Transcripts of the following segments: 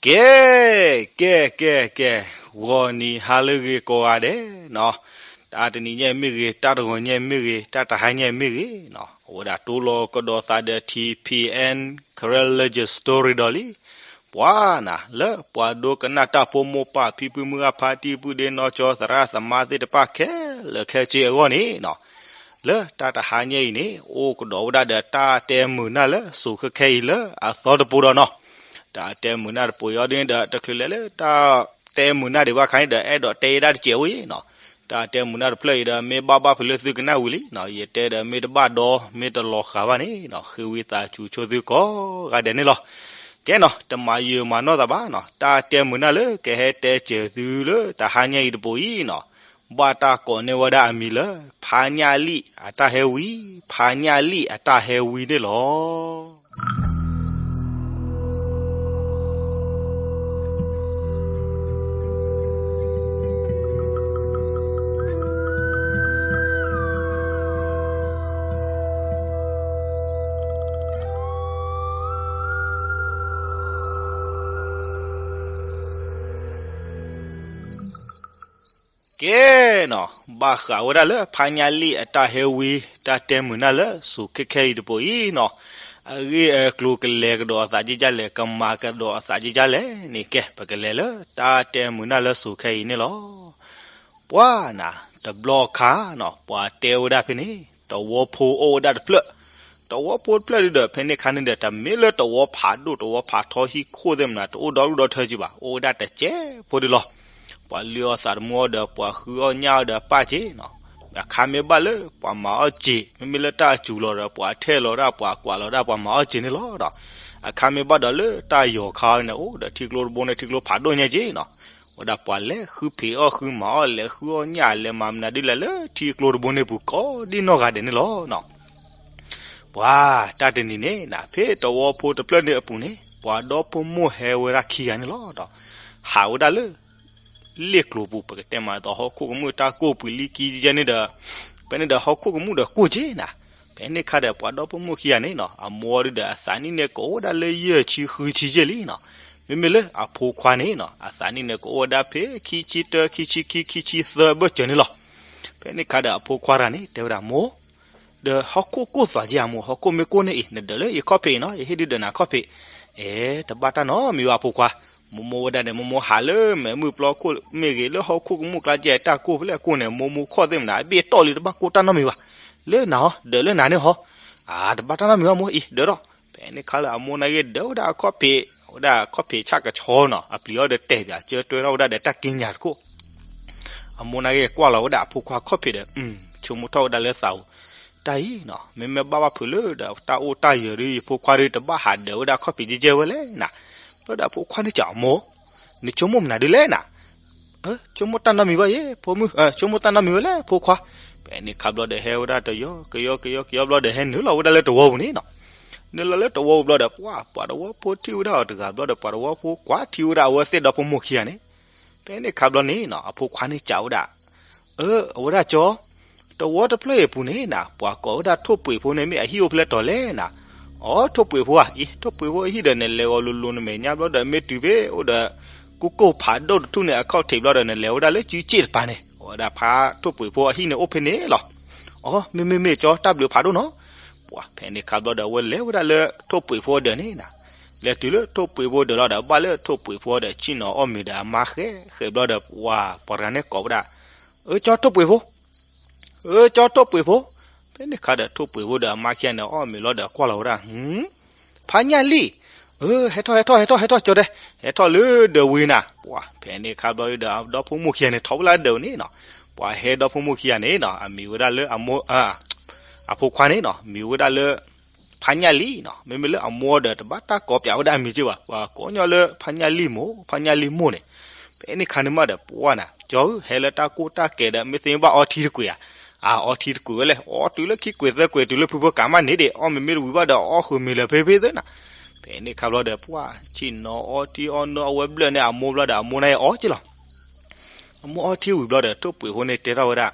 ကဲ, ကဲ, ကဲ, ကဲ, ဂီၤနံၤဟါလၢအဂ့ၤကိးဂၤဒဲးနီၤ, တၢ်တနံၤညါမ့ၢ်ဂ့ၤ, တၢ်တဂီၤညါမ့ၢ်ဂ့ၤ, တၢ်တဟါညါမ့ၢ်ဂ့ၤနီၤ, အဝဲဒၣ်တိၢ်လီၤကဒီးသးဒီး ထံၣ်ဖံၣ်အဲၣ် Karen Legend Story ဒီးလံ, ပှၤနၤ လၢပှၤဒိကနၣ်တၢ်ဖိမိၢ်ပၢ်ဖံဖုမုၢ်ဂၢ်ဖါတံၢ် ပုၢ်ဒ့နီၢ်ကၠီသရၣ်သမါသ့ၣ်တဖၣ်ခဲလၢာ်ခဲဆ့အဂီၢ်န့ၣ်နီၤ, လၢတၢ်တဟါညါအံၤန့ၣ် အိၣ်ကဒီးဝဲဒၣ်ဒီးတၢ်တဲမုာ်နၢ်လၢစိၤခဲခဲအံၤလၢအသီတပူၤဒီးနီၤ, တၢ်တဲမုာ်နၢ်တပူၤအံၤဒ်န့ၣ်ဒီး တချုးလဲၤလၢတၢ်တဲမုာ်နၢ်ဒံးဘၣ်အခါန့ၣ်ဒီး အဲၣ်ဒိးတဲယဲဒၣ်တစဲးဝဲအံၤနီၤ, တၢ်တဲမုာ်နၢ်တဖျၢၣ်အံၤဒီး မ့ၢ်ဘၣ်ဘၣ်ဖုးလၢသုကနၣ်ဝံၤလံနီၤ, ယတဲဒီးမ့ၢ်တဘၣ်ဒီး မ့ၢ်တလီၤဃာ်ဘၣ်န့ၣ်နီၤ, ဃ့ဝံသးစူၤဆိသုကိးဂၤဒဲးန့ၣ်လီၤ. ကဲနီၤ, တမၤယၢၤမၤနီၢ်သးဘၣ်နီၤ, တၢ်တဲမုာ်နၢ်လၢကဟဲတဲစၢၤသုလၢတဟါညါအံၤတပူၤအံၤနီၤ, ဘၣ်တၢ်ကိးန့ၢ်ဝဲဒၣ်အမံၤလၢ ဖါညၣ်လံၣ်အတၢ်ဟဲဝံ, ဖါညၣ်လံၣ်အတၢ်ဟဲဝံန့ၣ်လီၤ. ကဲနီၤ, ဘၣ်ဃးဝဲဒၣ်လၢဖါညၣ်လံၣ်အတၢ်ဟဲဝံ တၢ်တဲမုာ်နၢ်လၢစိၤခဲခဲအံၤတပူၤအံၤနီၤ, အဂ့ၢ်အကျိၤကလဲၤကဒီးအသးကကလဲၣ်, ကမၤကဒီးအသးကကလဲၣ်န့ၣ် ကဲ ပကလဲၤလၢတၢ်တဲမုာ်နၢ်လၢစိၤခဲအံၤန့ၣ်လီၤ. ပှၤနၤ တဘျီခါနီၤ, ပှၤတဲဝဲဒၣ်ဖဲန့ၣ် တဝီဖိအိၣ်ဝဲဒၣ်တဖျၢၣ်, တဝီဖိတဖျၢၣ်ဒ်ဒီး ဖဲန့ၣ်ခါန့ၣ်ဒီး တမ့ၢ်လၢတဝီဖးဒိၣ် တဝီဖးထီဟံၣ်ခိၣ်သ့ၣ်မနၤ တအိၣ်ဒီဒူၣ်ဒီထၢကံဘၣ်, အိၣ်ဝဲဒၣ်တစဲးဖိဒ်လီၤ. ပှၤလုၢ်အီၣ်သးသမူအီၤဒီး ပှၤဃုအီၣ်ညၣ်အီၤဒီးပာ်စ့နီၤ, အခါမ့ၢ်ဘၣ်လၢပှၤမၤအီၣ်စ့, မ့မ့ၢ်လၢတၢ်စူၤလီၤဒီး ပှၤထဲလီၤဒၣ် ပှၤကွၢ်လီၤဒၣ် ပှၤမၤအီၣ်စ့န့ၣ်လီၤဒီး, အခါမ့ၢ်ဘၣ်ဒီးလၢတၢ်ယီၤခါန့ၣ် အိၣ်ဒီးထံကျိတဘိန့ၣ် ထံကျိဖးဒိၣ်ညါက့နီၤ, ဝဲဒၣ်ပှၤလဲၤဃုဖံးအီၣ်ဃုမၤအီၣ် လဲၤဃုအီၣ်ညၣ် လဲၤမၤမနုၤဒ်လဲၣ်လၢထံကျိတဘိန့ၣ်ပူၤကိးဒ်နီၢ်ဂၤဒဲးန့ၣ်လီၤ. ပှၤတၢ်တနံၤန့ၣ်နၤ ဖဲတဝီဖိတဖျၢၣ်န့ၣ်အပူၤန့ၣ် ပှၤဒီဖိမိၢ်ဟဲဝဲဒၣ်ခံဂၤန့ၣ်လီၤဒီး, ဟးဝဲဒၣ်လၢ လ့ၣ်ကျိၤပူၤ ပကတဲမးသိးဟီၣ်ခိၣ်ကမူၣ်တၢ်ကိၢ်ပှံၤလံကံယဲန့ၣ်ဒီး, ဖဲန့ၣ်ဒီးဟီၣ်ခိၣ်ကမူၣ်ဒီးကိၢ်က့နၤ, ဖဲန့ၣ်ခါဒီးပှၤဒီဖိမိၢ်ခံဂၤန့ၣ်နီၤ အမိၢ်ဒုဒီးအသးနံၣ်န့ၣ်ကအိၣ်ဝဲဒၣ်လၢယဲၢ်ဆံဃုဆံယဲၢ်လံနီၤ, မ့မ့ၢ်လၢအဖိခွါန့ၣ်နီၤ အသးနံၣ်န့ၣ်ကအိၣ်ဝဲဒၣ်ဖဲခံဆံတၢ ခံဆံခံ ခံဆံသၢဘၢၣ်စၢၤန့ၣ်လီၤ. ဖဲန့ၣ်ခါဒီးအဖိခွါတဂၤန့ၣ် တဲဝဲဒၣ်မိၢ် ဒီးဟီၣ်ခိၣ်ကိၢ်သွးက့ဧါ မိၢ်, ဟီၣ်ခိၣ်မ့ၢ်ကိၢ်န့ၣ်အံၤ နဒၢးလၢယခီၣ်ဖံးအံၤနီၤ, ယဟ့ၣ်ဒုးဒၢးနၤခီၣ်ဖံး, အဲ တဘၣ်တၢ်နီတမံၤဘၣ်အဖိခွါ, မိၢ်မိၢ်ဝဲဒၣ်န့ၣ် မိၢ်မိၢ်ဟးလၢမဲာ်မုၢ်ပျီခိၣ်မ့ၢ်ဂ့ၤ လၢဟီၣ်ခိၣ်ကမူၣ်ကျါကဲတၢ်ကိၢ်ဖဲလဲၣ်အကိၢ်န့ၣ် မိၢ်မိၢ်ခီၣ်သ့ၣ်မနၤ အဘ့ၣ်တီၢ်လံ တဘၣ်ကိၢ်တၢ်နီတမံၤဘၣ်, လၢနၤဟီ ဒၢးလၢနၤန့ၣ်ဟီ, အတဘၣ်တၢ်နီတမံၤဘၣ်မိၢ်အံၤ ဒၢးဒီး, ဖဲန့ၣ်ခါလၢအမိၢ်န့ၣ်ဂ့ၤဒၢးဝဲဒၣ်အခီၣ်ဖံး, ဝဲဒၣ်အခီၣ်ဖံးဆၣ်ကဆီနီၤ အပျံၤအီၤဒီးတဲာ်ပၠး ကၢတွဲထီၣ်ဝဲဒၣ်ဒီးတၢ်က့ညါတခိၣ် အမိၢ်န့ၣ်ဂ့ၤကွၢ်လီၤဝဲဒၣ်အဖိခွါခီၣ်ဖံးဒီး, ဆိကမိၣ်ထီၣ်ဝဲဒၣ်လၢသးဧိၤ, တၢ်အံၤနီၤ မ့မ့ၢ်ဘၣ်ဘၣ်ဖုးလၢဒီးတၢ်အိၣ်တၢ်ယၢၤဒီး ယဖိခွါဒီးတဘၣ်ဟးဒၢးဝဲဒၣ်ခီၣ်ဖံးကဲကဲဝဲလဲၣ်နၤ, ဘျီဒီးအဖိခွါန့ၣ်စံးမိၢ်, နဆိကမိၣ်မနုၤဒုလဲၣ်နၤ, ဆိကမိၣ်တၢ်နီတမံၤဘၣ်ယဲ ဖိမုၣ်, ဆိကမိၣ်တၢ်နီတမံၤဝဲလဲၣ်ဖိခွါ, ဖဲန့ၣ်ခါဘျီဒီးဟဲဝဲဒၣ်တယီကယီကယီကယီဘျီဒီး ဟဲနုာ်လီၤဝဲဒၣ်လၢတဝီပူၤန့ၣ်နီၤ, နုာ်လီၤလၢတဝီပူၤဘျီဒီး ပှၤ ပှၤတဝီဖိထံၣ်ဝဲဒၣ်အီၤတဂၤဘျီဒီး ပှၤတဝီဖိကွၢ်ထံၣ်ဝဲဒၣ်အဝဲသ့ၣ်ဒီဖိမိၢ်ခံဂၤန့ၣ်, ဖဲန့ၣ်ခါဘျီန့ၣ်နီၤ အဖိခွါန့ၣ်စံးဝဲဒၣ်, အၢ အဝဲဒၣ်ကၠီ, တဝီတဖျၢၣ်အံၤအပူၤန့ၣ်နၤ ပှၤကိးဝဲဒၣ်ထိၣ်ပှ့ၤဖိန့ၣ် မ့ၢ်အဟံၣ်အိၣ်ဖဲလဲၣ်တီၤလဲၣ်နၤ, အိ ထိၣ်ပှ့ၤဖိဧါ, အံၤ ထိၣ်ပှ့ၤဖိအဟံၣ်ဒီး နလဲၤဂီၤလိၤလိၤနမဲာ်ညါဘျီဒီး မ့ၢ်တုၤဖဲအိၣ်ဒီး ကိၢ်ကိၢ်ဖးဒိၣ်တထူၣ်န့ၣ် အခီၣ်ထံးဘျီဒီး နလဲၤဝဲဒၣ်လၢစုစ့ၣ်တပၤန့ၣ် အဝဲဒၣ်ဖါထိၣ်ပှ့ၤဖိအဟံၣ်န့ၣ်အိၣ်ဖဲန့ၣ်လီၤ. အိ မ့မ့ၢ်မ့ၢ်ကၠီ တၢ်ဘျုးဖးဒိၣ်နီၤ. ပှၤဖဲန့ၣ်ခါဘျီဒီး အဝဲလဲၤဝဲဒၣ်လၢထိၣ်ပှ့ၤဖိအဒၢးန့ၣ်နၤ, လဲၤတုၤလၢထိၣ်ပှ့ၤဖိအဒၢးလီၤဒီး ဘၣ်လၢထိၣ်ပှ့ၤဖိဒီး ဆ့ၣ်နီၤအီၣ်မ့ၤဒီးအမါဃဲဃဲဘျီဒီး ပှၤပှၤတဂၤန့ၣ်ကိးဝဲဒၣ်, အၢ ကၠီထိၣ်ပှ့ၤဖိ အၢ ကၠီထိၣ်ပှ့ၤဖိ. ဖဲန့ၣ်ခါဒီး ထိၣ်ပှ့ၤဖိဒီးအမါခံဂၤန့ၣ် အီၣ်မ့ၤလီၤဒီးကွၢ်လီၤဝဲဒၣ်, ဖါညၣ်လံၣ်, အၢ ဟဲထီၣ် ဟဲထီၣ် ဟဲထီၣ် ဟဲထီၣ်ကၠီတဲ, ဟဲထီၣ်လၢဒၢးဝံၤနၤ. ပှၤဖဲန့ၣ်ခါဘျီဒီး ဒီဖိမိၢ်ခံဂၤန့ၣ် ထီၣ်ဝဲလၢဒၢးန့ၣ်နီၤ. ပှၤဟဲဒီဖိမိၢ်ခံဂၤန့ၣ်နီၤ အမံၤဝဲဒၣ်လၢအမိၢ် အဖိခွါန့ၣ်နီၤ မံၤဝဲဒၣ်လၢ ဖါညၣ်လံၣ်နီၤ. မ့မ့ၢ်လၢအမိၢ်ဒီး တဘၣ်တၢ်ကိးပၠးဝဲဒၣ်အမံၤက့ဘၣ်. ပှၤကိးညီလၢဖါညၣ်လံၣ်မိၢ်, ဖါညၣ်လံၣ်မိၢ်န့ၣ်. ဖဲန့ၣ်ခါန့ၣ်မးဒီး ပှၤနၤ ကၠီဧၢ ဟဲလၢတၢ်ကိၢ်တၢ်ကဲၤဒီး မ့ၢ်သ့မ့ၢ်ဘၣ်အီထံတကွံာ်ဧါ. အအီထံတကွံာ်ဝဲလဲၣ်. အီတုၤလၢခံကွံာ်သၢကွံာ် တုၤလၢဖုဖိကးမးန့ၣ်ဒီး အီၣ်မ့ၤမ့ၢ်တဝံၤဘၣ်ဒီး အီၣ်ဃုာ်မ့ၤလၢဖဲဖဲသ့နၤ. ဖဲန့ၣ်ခါဘျီဒီး ပှၤဆ့ၣ်နီၤအီထံအီနိအဝဲဘျၢၣ်န့ၣ် အမိၢ်ဘျီဒီး အမိၢ်န့ၣ်အီက့လီၤ. အမိၢ်အီထံဝံၤဘျီဒီး ထိၣ်ပှ့ၤဖိန့ၣ်တဲထီၣ်ဝဲဒၣ်,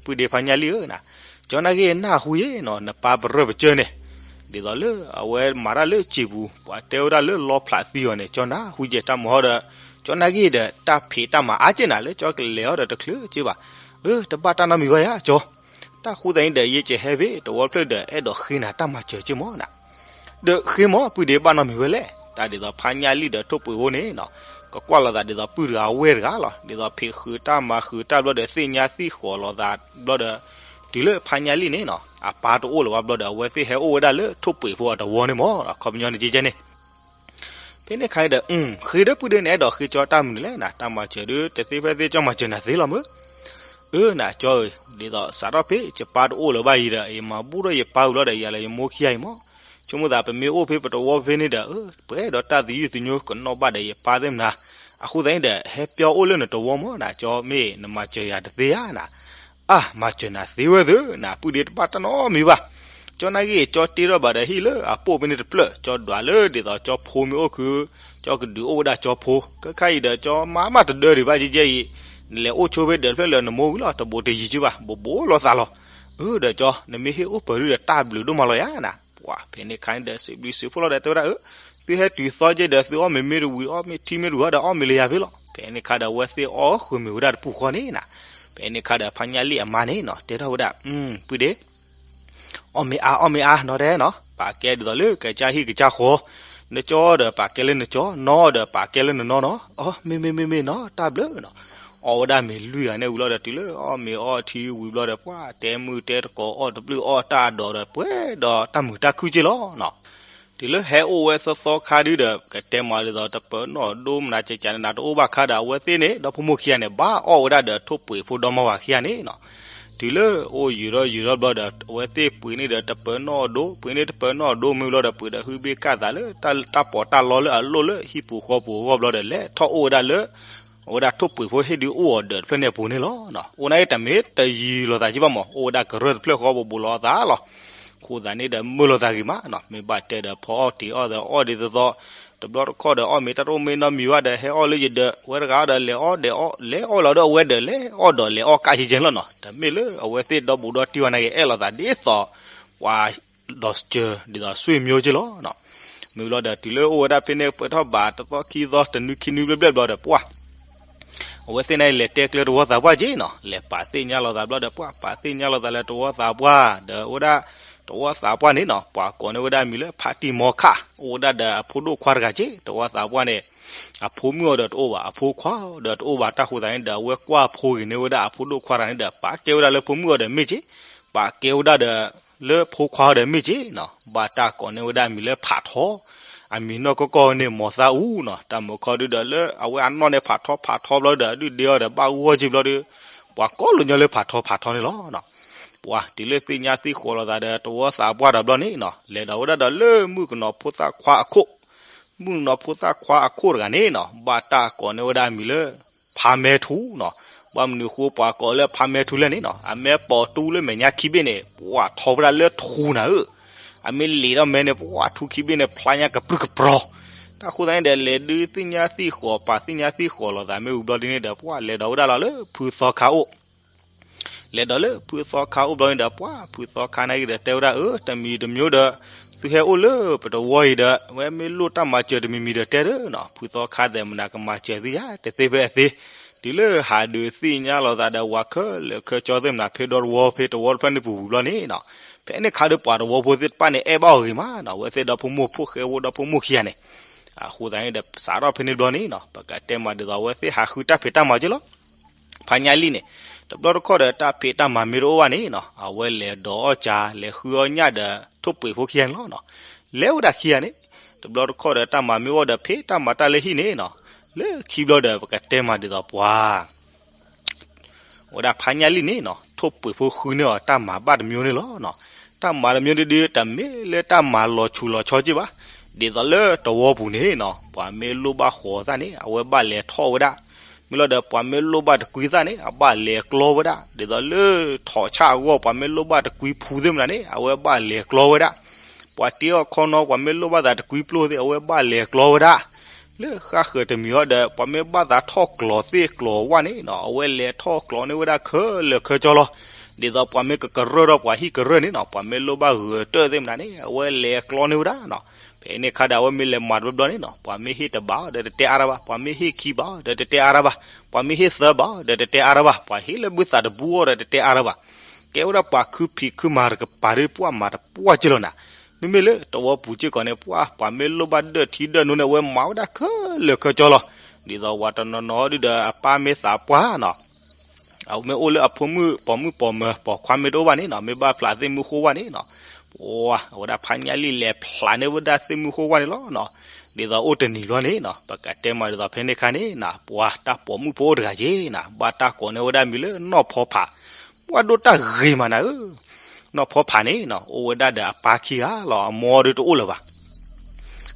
ပုၢ်ဒ့ဖါညၣ်လံၣ်ဧၢနၤ, ကၠီနာ်က့နၢ်ဟူယ့နီၤ နပၢ်ပရၢပကၢၢ်န့ၣ်, ဒ်သိးလၢအဝဲမၤတၢ်လၢစံာ်ပူၤ ပှၤတဲဝဲဒၣ်လၢလီဖျးသံအီၤန့ၣ် ကၠီနၢ်ဟူယဲၢ်တၢ်မၤဟီဒီး ကၠီနာ်က့ဒီး တၢ်ဖံးတၢ်မၤအါက့နၤလၢကၠီကလဲၤအီၤဒီးတချုးက့ဘၣ်. အၢ တဘၣ်တၢ်နီတမံၤဘၣ်ယါကၠီ, တၢ်ဃိသတးန့ၣ်ဒီး ယဲကဟဲဖဲတဝီဖျၢၣ်ဒီး အဲၣ်ဒိးဃ့နၤတၢ်မၤစၢၤက့မၢ်နၤ. ဒီးဃ့မၢ် ပုၢ်ဒ့ဘၣ်နီတမံၤဝဲလဲၣ်. တၢ်ဒ်သိးဖါညၣ်လံၢ်ဒီးထိၣ်ပှ့ၤဖိန့ၣ်နီၤ ကကွၢ်လိာ်သးဒ်သိးပုၢ်တဂၤဝဲၢ်တဂၤလီၤ. ဒ်သိးဖံးဃုာ်တၢ်မၤဃုာ်တၢ်ဘျီဒီး သ့ၣ်ညါသံၣ်ဃီၤလိာ်သးဘျီဒီး တုၤလၢဖါညၣ်လံၢ်န့ၣ်နီၤ အပၢ်တအိၣ်လၢၤဘၣ်ဘျီဒီး အဝဲသ့ၣ်ဟဲအိၣ်ဝဲဒၣ်လၢထိၣ်ပှ့ၤဖိအတဝီန့ၣ်မၢ် ခီပညီန့ၣ်ကဲကဲန့ၣ် ဖဲန့ၣ်ခါအံၤဒီး ဃ့ဒီပုၢ်ဒ့ နအဲၣ်ဒိးဃ့ကၠီတၢ်မနုၤလဲၣ်နၤ, တၢ်မၤစၢၤဒုး တသ့ဖဲသ့ ကၠီမၤစၢၤနၤသ့လီၤမၢ်. အၢ နကၠီဧၢ, ဒ်သိးစးထီၣ်ဖဲယပၢ်တအိၣ်လၢၤဘၣ်အံၤဒီး ယမၤဘူၣ်ထီၣ်ယပၢ်ဝံၤလီၤဒီး ယၤလၢယမိၢ်ခံဂၤအံၤမၢ်. ဆိကမိၣ်သး ပမ့ၢ်အိၣ်ဖဲပတဝီဖဲန့ၣ်ဒီး ပှဲၤဒီးတၢ်သယုၢ်သညိကနီၣ်ဘၣ်ဒီးယပၢ်သ့ၣ်မနၤ. အဃိသတးန့ၣ်ဒီး ဟဲပၠီအိၣ်လၢနတဝီမၢ်နၤ, ကၠီမ့ၢ်နမၤစၢၤယၤတသ့ဧါနၤ. အါ မၤစၢၤနၤသ့ဝဲသ့နၤ, ပုၢ်ဒ့တဘၣ်တၢ်နီတမံၤဘၣ်. ကၠီနာ်က့ ကၠီတ့ထီၣ်ဘၣ်ဒီးဟံၣ်လၢအပိၢ်ဖဲန့ၣ်တဖျၢၣ်, ကၠီဒွးလၢဒ်သိးကၠီဖိမ့ၢ်အိၣ်ခု, ကၠီကဒုးအိၣ်ဝဲဒၣ်ကၠီဖိ. ခဲခါအံၤဒီး ကၠီမၤမးတဒၢဒံးဘၣ်ကဲကဲအံၤ, နလဲၤအိၣ်ဆိဖဲဒၢးတဖျၢၣ်လၢနမိၢ်ဝံၤလီၤ တဘိးတယံၤက့ဘၣ်, ဘိးဘိးလိာ်သးလီၤ. အၢ ဒီးကၠီ နမ့ၢ်ဟ့ၣ်အိၣ်ပၢၤဒုဒီး တၢ်ဘျုးဒိၣ်မးလီၤယါနၤ. ပှၤဖဲန့ၣ်ခါန့ၣ်ဒီး စံးဘျုးစံးဖှိၣ်လီၤဒီးတဲဝဲဒၣ် အၢ သုဟဲတုၤသီကဲဒီး သုအီၣ်မ့ၤမ့ၢ်တဝံၤ အီၣ်မ့ၤထံမ့ၢ်တဝံၤဒီး အီၣ်မ့ၤလၢယၤဖဲလီၤ. ဖဲန့ၣ်ခါဒီး အဝဲသ့ၣ်အီၣ်ဃုာ်မ့ၤဝဲဒၣ်တပူၤဃီန့ၣ်နၤ. ဖဲန့ၣ်ခါဒီး ဖါညၣ်လံၢ်အမါန့ၣ်နီၤ တဲထီၣ်ဝဲဒၣ် ပုၢ်ဒ့ အီၣ်မ့ၤအါ အီၣ်မ့ၤအါ နီၢ်တဲနီၤ, ပာ်ကဲဒ်သိးလၢကစၢ်ဟံၣ်ကစၢ်ဃီ, နကၠီဒီးပာ်ကဲလၢနကၠီ, နီၢ်ဒီးပာ်ကဲလၢနနီၢ်နီၤ. အီ မ့ၢ်မ့ၢ်မ့ၢ်မ့ၢ်နီၤ တၢ်ဘျုးနီၤ. အီၣ်ဝဲဒၣ်မ့ၤလွံၢ်ဂၤန့ၣ်ဝံၤလီၤဒီး တုၤလၢအီၣ်မ့ၤအီထံဝံၤဘျီဒီး ပှၤတဲမုၢ်တဲတကိး အီၣ်တဘျုးအီၣ်တၢ်ဒီးဒီး ပှဲၤဒီးတၢ်မုာ်တၢ်ခုၣ်က့လီၤနီၤ. တုၤလၢဟဲအိၣ်ဝဲသီသီခါဒုဒီး ကတဲမၤဒ်သိးတပၢၤနီၣ်ဒိမနၤ ကကနနၤတအိၣ်ဘၣ်ခါဒီး အဝဲသ့ၣ်န့ၣ် ဒီဖိမိၢ်ခံဂၤန့ၣ် ဘၣ်အီၣ်ဝဲဒၣ်ဒီးထိၣ်ပှ့ၤဖိဒီမါဝၤခံဂၤန့ၣ်နီၤ. တုၤလၢအိၣ်ယံာ်ထီၣ်ယံာ်ထီၣ်ဘျီဒီး အဝဲသ့ၣ်ပှ့ၤန့ၢ်ဒီးတပၢၤနီၣ်ဒိ, ပှ့ၤန့ၢ်တပၢၤနီၣ်ဒိမ့ၢ်ဘျီဒီး ပှ့ၤဒီးဟုဘ့ၣ်ကၣ်သးလၢတၢ်ပီးတၢ်လီလၢအလိၣ်လၢဟံၣ်ပူၤဃီပူၤအဂီၢ်ဘျီဒီး လဲၤထီၣ်အိၣ်ဝဲဒၣ်လၢ အဝဲဒၣ်ထိၣ်ပှ့ၤဖိဟ့ၣ်ဒုးအိၣ်အီၤဒီးတဖျၢၣ်န့ၣ်အပူၤန့ၣ်လီၤ. အိၣ်နာ်က့တမ့ၢ်တယံာ်လိာ်သးက့ဘၣ်မး, အိၣ်ဝဲဒၣ်ကရၢၢ်တဖျၢၣ်ဃီပူၤဘူးလိာ်သးလီၤ. အဃိသတးန့ၣ်ဒီး မုာ်လိာ်သးဂ့ၤမးနီၤ, မ့ၢ်ဘၣ်တဲဒီးဖီအီၣ်တ့ၤအီၣ်ဒီးအီၣ်ဒ်သိးသိး, တဘျီတခီၣ်ဒီးအီၣ်မ့ၤတၢ်တအိၣ်မ့ၢ်နီတမံၤဘၣ်ဒီး ဟဲအီၣ်လၢယဒၢး, ဝဲတဂၤဒီးလဲၤအီၣ်ဒီးအီၣ်, လဲၤအီၣ်လီၤဒီးအဝဲဒၢးလဲၤအီၣ်ဒီးလဲၤအီၣ်ကၣ်ကဲကဲလီၤနီၤ. တမ့ၢ်လၢအဝဲသ့ၣ်ဒီဘူးဒီတံၢ်ဝဲနာ်က့ အဲၣ်လိာ်သးဒ်သိး ပှၤ ဒီးစၢၤ ဒ်သိးဆွေမျိုးက့လီၤနီၤ. မ့ၢ်ဘျီဒီးတုၤလၢအိၣ်ဝဲဒၣ်ဖဲန့ၣ် ပှဲၤထီၣ်ဘးတသီခံသီ တနွံခံနွံဘျဲၣ်ဘျဲၣ်ဘျီဒီး ပှၢ် အဝဲသ့ၣ်န့ၣ်လဲၤတဲကျဲတဝီသးပှၢ်က့နီၤ, လဲၤပာ်သ့ၣ်ညါလိာ်သးဘျီဒီး ပှၢ်ပာ်သ့ၣ်ညါလိာ်သးလၢတဝီသးပှၢ်ဒီး အဝဲဒၣ် တဝီသးပှၢ်န့ၣ်နီၤ ပှၤကိးန့ၢ်ဝဲဒၣ်မံၤလၢ ဖါတံၢ်မီခၣ်, အိၣ်ဝဲဒၣ်ဒီးအဖိဒိၣ်ခွါတဂၤက့, တဝီသးပှၢ်န့ၣ် အဖိမုၣ်အီၤဒီးတအိၣ်ဘၣ်, အဖိခွါဒီးတအိၣ်ဘၣ်. တၢ်ဃိသတးန့ၣ်ဒီး အဝဲကွၢ်ဖိဂ့ၤန့ၢ်ဝဲဒၣ်အဖိဒိၣ်ခွါတဂၤန့ၣ်ဒီး ပာ်ကဲဝဲဒၣ်လၢဖိမုၣ်အီၤဒီးမ့ၢ်က့, ပာ်ကဲဝဲဒၣ်ဒီး လၢဖိခွါအီၤဒီးမ့ၢ်က့နီၤ, ဘၣ်တၢ်ကိးန့ၢ်ဝဲဒၣ်အမံၤလၢဖးထီ, အမံၤနီၢ်ကီၢ်ကီၢ်န့ၣ် မီၤသၣ်အူနီၤ. တၢ်မုာ်ခီဒုဒီး လၢအဝဲအနီၢ်န့ၣ် ဖးထီဖးထီဘျီဒီး ဒုၣ်ဒ့အီၤဒီးဘၣ်ဂီၢ်က့ဘျီဒီး ပှၤကိးလိာ်ညီလၢဖးထီဖးထီန့ၣ်လီၤ. ပှၤတုၤလၢသ့ၣ်ညါသံၣ်ဃီလိာ်သးဒီး တဝီသးပှၢ်ဒီးဘျီန့ၣ်နီၤ လဲၤဒီးဝဲဒၣ်ဒီးလၢမုၣ်ကနီၤဖိသၣ်ခွါအခိၣ်, မုၣ်ကနီၤဖိသၣ်ခွါအခိၣ်တဂၤန့ၣ်နီၤ ဘၣ်တၢ်ကိးန့ၢ်ဝဲဒၣ်အမံၤလၢ ဖါမဲထူနီၤ. ဘၣ်မနုၤအဃိပှၤကိးလၢဖါမဲထူလဲၣ်န့ၣ်နီၤ, အမဲပိာ်တူလၢမဲာ်ညါခံဘ့ၣ်န့ၣ် ပှၤထီဝဲဒၣ်လၢထူနၤဧၢ, အမ့ၢ်လံာ်ထီၣ်မဲန့ၣ် ပှၤထူခံဘ့ၣ်န့ၣ် ဖျါညါကပြုၢ်ကပြီၤ. တၢ်ဃိသတးန့ၣ်ဒီး လဲၤဒုးသ့ၣ်ညါသံၣ်ဃီ ပာ်သ့ၣ်ညါသံၣ်ဃီလိာ်သးမ့ၢ်ဝံၤဘျီဒ်န့ၣ်ဒီး ပှၤလဲၤဒီးဝဲဒၣ်လီၤလၢဖုသီခါအိၣ် လဲၤဒီးလၢဖုသီခါအိၣ်ဘျီန့ၣ်ဒီး ပှၤဖုသီခါနာ်က့ဒီးတဲဝဲဒၣ် အၢ တမံၤတမံၤဒီး သုဟဲအိၣ်လၢပတဝီအံၤဒီး ဝဲမ့ၢ်လိၣ်တၢ်မၤစၢၤတမံၤမံၤဒီးတဲဒီးနီၤ, ဖုသီခါသဲးမနၤကမၤစၢၤသုယါ တသ့ဖဲအသ့. တုၤလၢဟးဒုးသ့ၣ်ညါလိာ်သးဒီး ဝၤခဲလၢာ်ခဲကၠီသ့ၣ်မနၤ ဖဲဒီတဝီဖဲတဝီတဖျၢၣ်န့ၣ်ပူၤပူၤဘျီန့ၣ်နီၤ, ဖဲန့ၣ်ခါဒီးပှၤတဝီဖိသ့ၣ်တဖၣ်န့ၣ် အဲၣ်ဘၣ်အီၤဂ့ၤမးနီၤ, အဝဲသ့ၣ်ဒီဖိမိၢ်ဖိၣ်ဃဲဖိဒီဖိမိၢ်ခံဂၤန့ၣ်. အဃိသတးန့ၣ်ဒီး စးထီၣ်ဖဲန့ၣ်ဘျီန့ၣ်နီၤ ပကတဲမးဒ်သိးအဝဲသ့ၣ်ဟးဃုတၢ်ဖံးတၢ်မၤက့လီၤ. ဖါညၣ်လံၢ်န့ၣ် တဘျီတခီၣ်ဒီးတၢ်ဖံးတၢ်မၤမ့ၢ်တအိၣ်ဘၣ်န့ၣ်နီၤ အဝဲလဲၤဒိးအီၣ်ကၢ လဲၤဃုအီၣ်ညၣ်ဒီးထိၣ်ပှ့ၤဖိခံဂၤန့ၣ်လီၤနီၤ. လဲၤဝဲဒၣ်ခံဂၤန့ၣ် တဘျီတခီၣ်ဒီးတၢ်မၤမ့ၢ်အိၣ်ဒီးဖံးတၢ်မၤတၢ်လၢဟံၣ်န့ၣ်နီၤ, လၢခံဘျီဒီး ပကတဲမးဒ်သိးပှၤ ဝဲဒၣ်ဖါညၣ်လံၢ်န့ၣ်နီၤ ထိၣ်ပှ့ၤဖိဃုန့ၢ်အီၤတၢ်မၤဘၣ်တမျိုးန့ၣ်လီၤနီၤ. တၢ်မၤတမျိုးဒုဒု တမ့ၢ်လၢတၢ်မၤလီၤဆူးလီၤဆီက့ဘၣ်. ဒ်သိးလၢတဝီပူၤန့ၣ်နီၤ ပှၤမ့ၢ်လိၣ်ဘၣ်ဃိးသၣ်န့ၣ် အဝဲဘၣ်လဲၤထီၣ်ဝဲဒၣ်. မ့ၢ်လီၤဒီးပှၤမ့ၢ်လိၣ်ဘၣ်တကွံသၣ်န့ၣ် အဘၣ်လဲၤကျီဝဲဒၣ်. ဒ်သိးလၢထိးဆၣ်အဂီၢ် ပှၤမ့ၢ်လိၣ်ဘၣ်တကွံဖူသ့ၣ်မနုၤန့ၣ် အဝဲဘၣ်လဲၤကျီဝဲဒၣ်. ပှၤတ့အီၣ်ခီနီၤ ပှၤမ့ၢ်လိၣ်ဘၣ်သးတကွံပျိၢ်သ့ၣ် အဝဲဘၣ်လဲၤကျီဝဲဒၣ်. လၢဃၣ်ဃၢၤတမံၤအီၤဒီး ပှၤမ့ၢ်ဘၣ်သးထီၣ်ကျီၤသ့ၣ်ကျီၤဝၣ်န့ၣ်နီၤ အဝဲလဲၤထီၣ်ကျီၤန့ၢ်ဝဲဒၣ်ခဲလၢာ်ခဲကၠီလီၤ. ဒ်သိးပှၤမ့ၢ်ကကရၢၢ်ဒီးပှၤဟံၣ်ကရၢၢ်န့ၣ်နီၤ, ပှၤမ့ၢ်လိၣ်ဘၣ်ဂုာ်တၢၢ်သ့ၣ်မနုၤန့ၣ် အဝဲလဲၤကျီန့ၢ်ဝဲဒၣ်နီၤ. ဖဲန့ၣ်အခါဒီး အဝဲမ့ၢ်လဲၤမၤတဘျီဘျီန့ၣ်နီၤ, ပှၤမ့ၢ်ဟ့ၣ်တဘၣ်ဒီးတတဲအါတၢ်ဘၣ်, ပှၤမ့ၢ်ဟ့ၣ်ခံဘၣ်ဒီးတတဲအါတၢ်ဘၣ်, ပှၤမ့ၢ်ဟ့ၣ်သၢဘၣ်ဒီးတတဲအါတၢ်ဘၣ်, ပှၤဟ့ၣ်လၢဘုသးတဘူၣ်အီၤဒီးတတဲအါတၢ်ဘၣ်. ကဲဝဲဒၣ်ပှၤခုဖံးခုမၤတကပၤဒီး ပှၤမၤတပှၢ်က့လီၤနၤ. မ့မ့ၢ်လၢတဝီပူၤစ့ၢ်ကီးန့ၣ် ပှၤ ပှၤမ့ၢ်လိၣ်ဘၣ်ဒၢၣ်ထံဒၢၣ်နိန့ၣ် အဝဲမၤဝဲဒၣ်ခဲလၢာ်ခဲဆ့လီၤ. ဒ်သိးဝၤတနီၤနီၤဒုဒီး အပၢ်မ့ၢ်သးပှၢ်နီၤ, အဝဲမ့ၢ်အိၣ်လၢအဖိမုၣ်ပိာ်မုၣ်ပိာ်မၢၤ ပိာ်ခွါမ့ၢ်တအိၣ်ဘၣ်န့ၣ်နီၤ, မ့ၢ်ဘၣ်ဖျးသ့ၣ်မုၣ်ဃိဝၣ်န့ၣ်နီၤ, ပှၤ အဝဲဒၣ်ဖါညၣ်လံၢ်လဲၤဖျးန့ၢ်ဝဲဒၣ်သ့ၣ်မုၣ်ဃိဝၣ်န့ၣ်လီၤနီၤ. ဒ်သိးအိၣ်တနံၤဘျီန့ၣ်နီၤ, ပကတဲမးဒ်သိးဖဲန့ၣ်အခါန့ၣ်နီၤ, ပှၤတၢ်ပိာ်မုၣ်ဖိအိၣ်တဂၤက့ၤနီၤ, ဘၣ်တၢ်ကိးန့ၢ်ဝဲဒၣ်မံၤလၢနီၢ်ဖီဖး, ပှၤဒိၣ်တၢ်ဂ့ၤမးနၤဧၢ. နီၢ်ဖီဖးန့ၣ်နီၤ အိၣ်ဝဲဒၣ်ဒီးအပၢ်ခံဂၤလီၤ, အမိၢ်ဒုတအိၣ်လၢၤဘၣ်.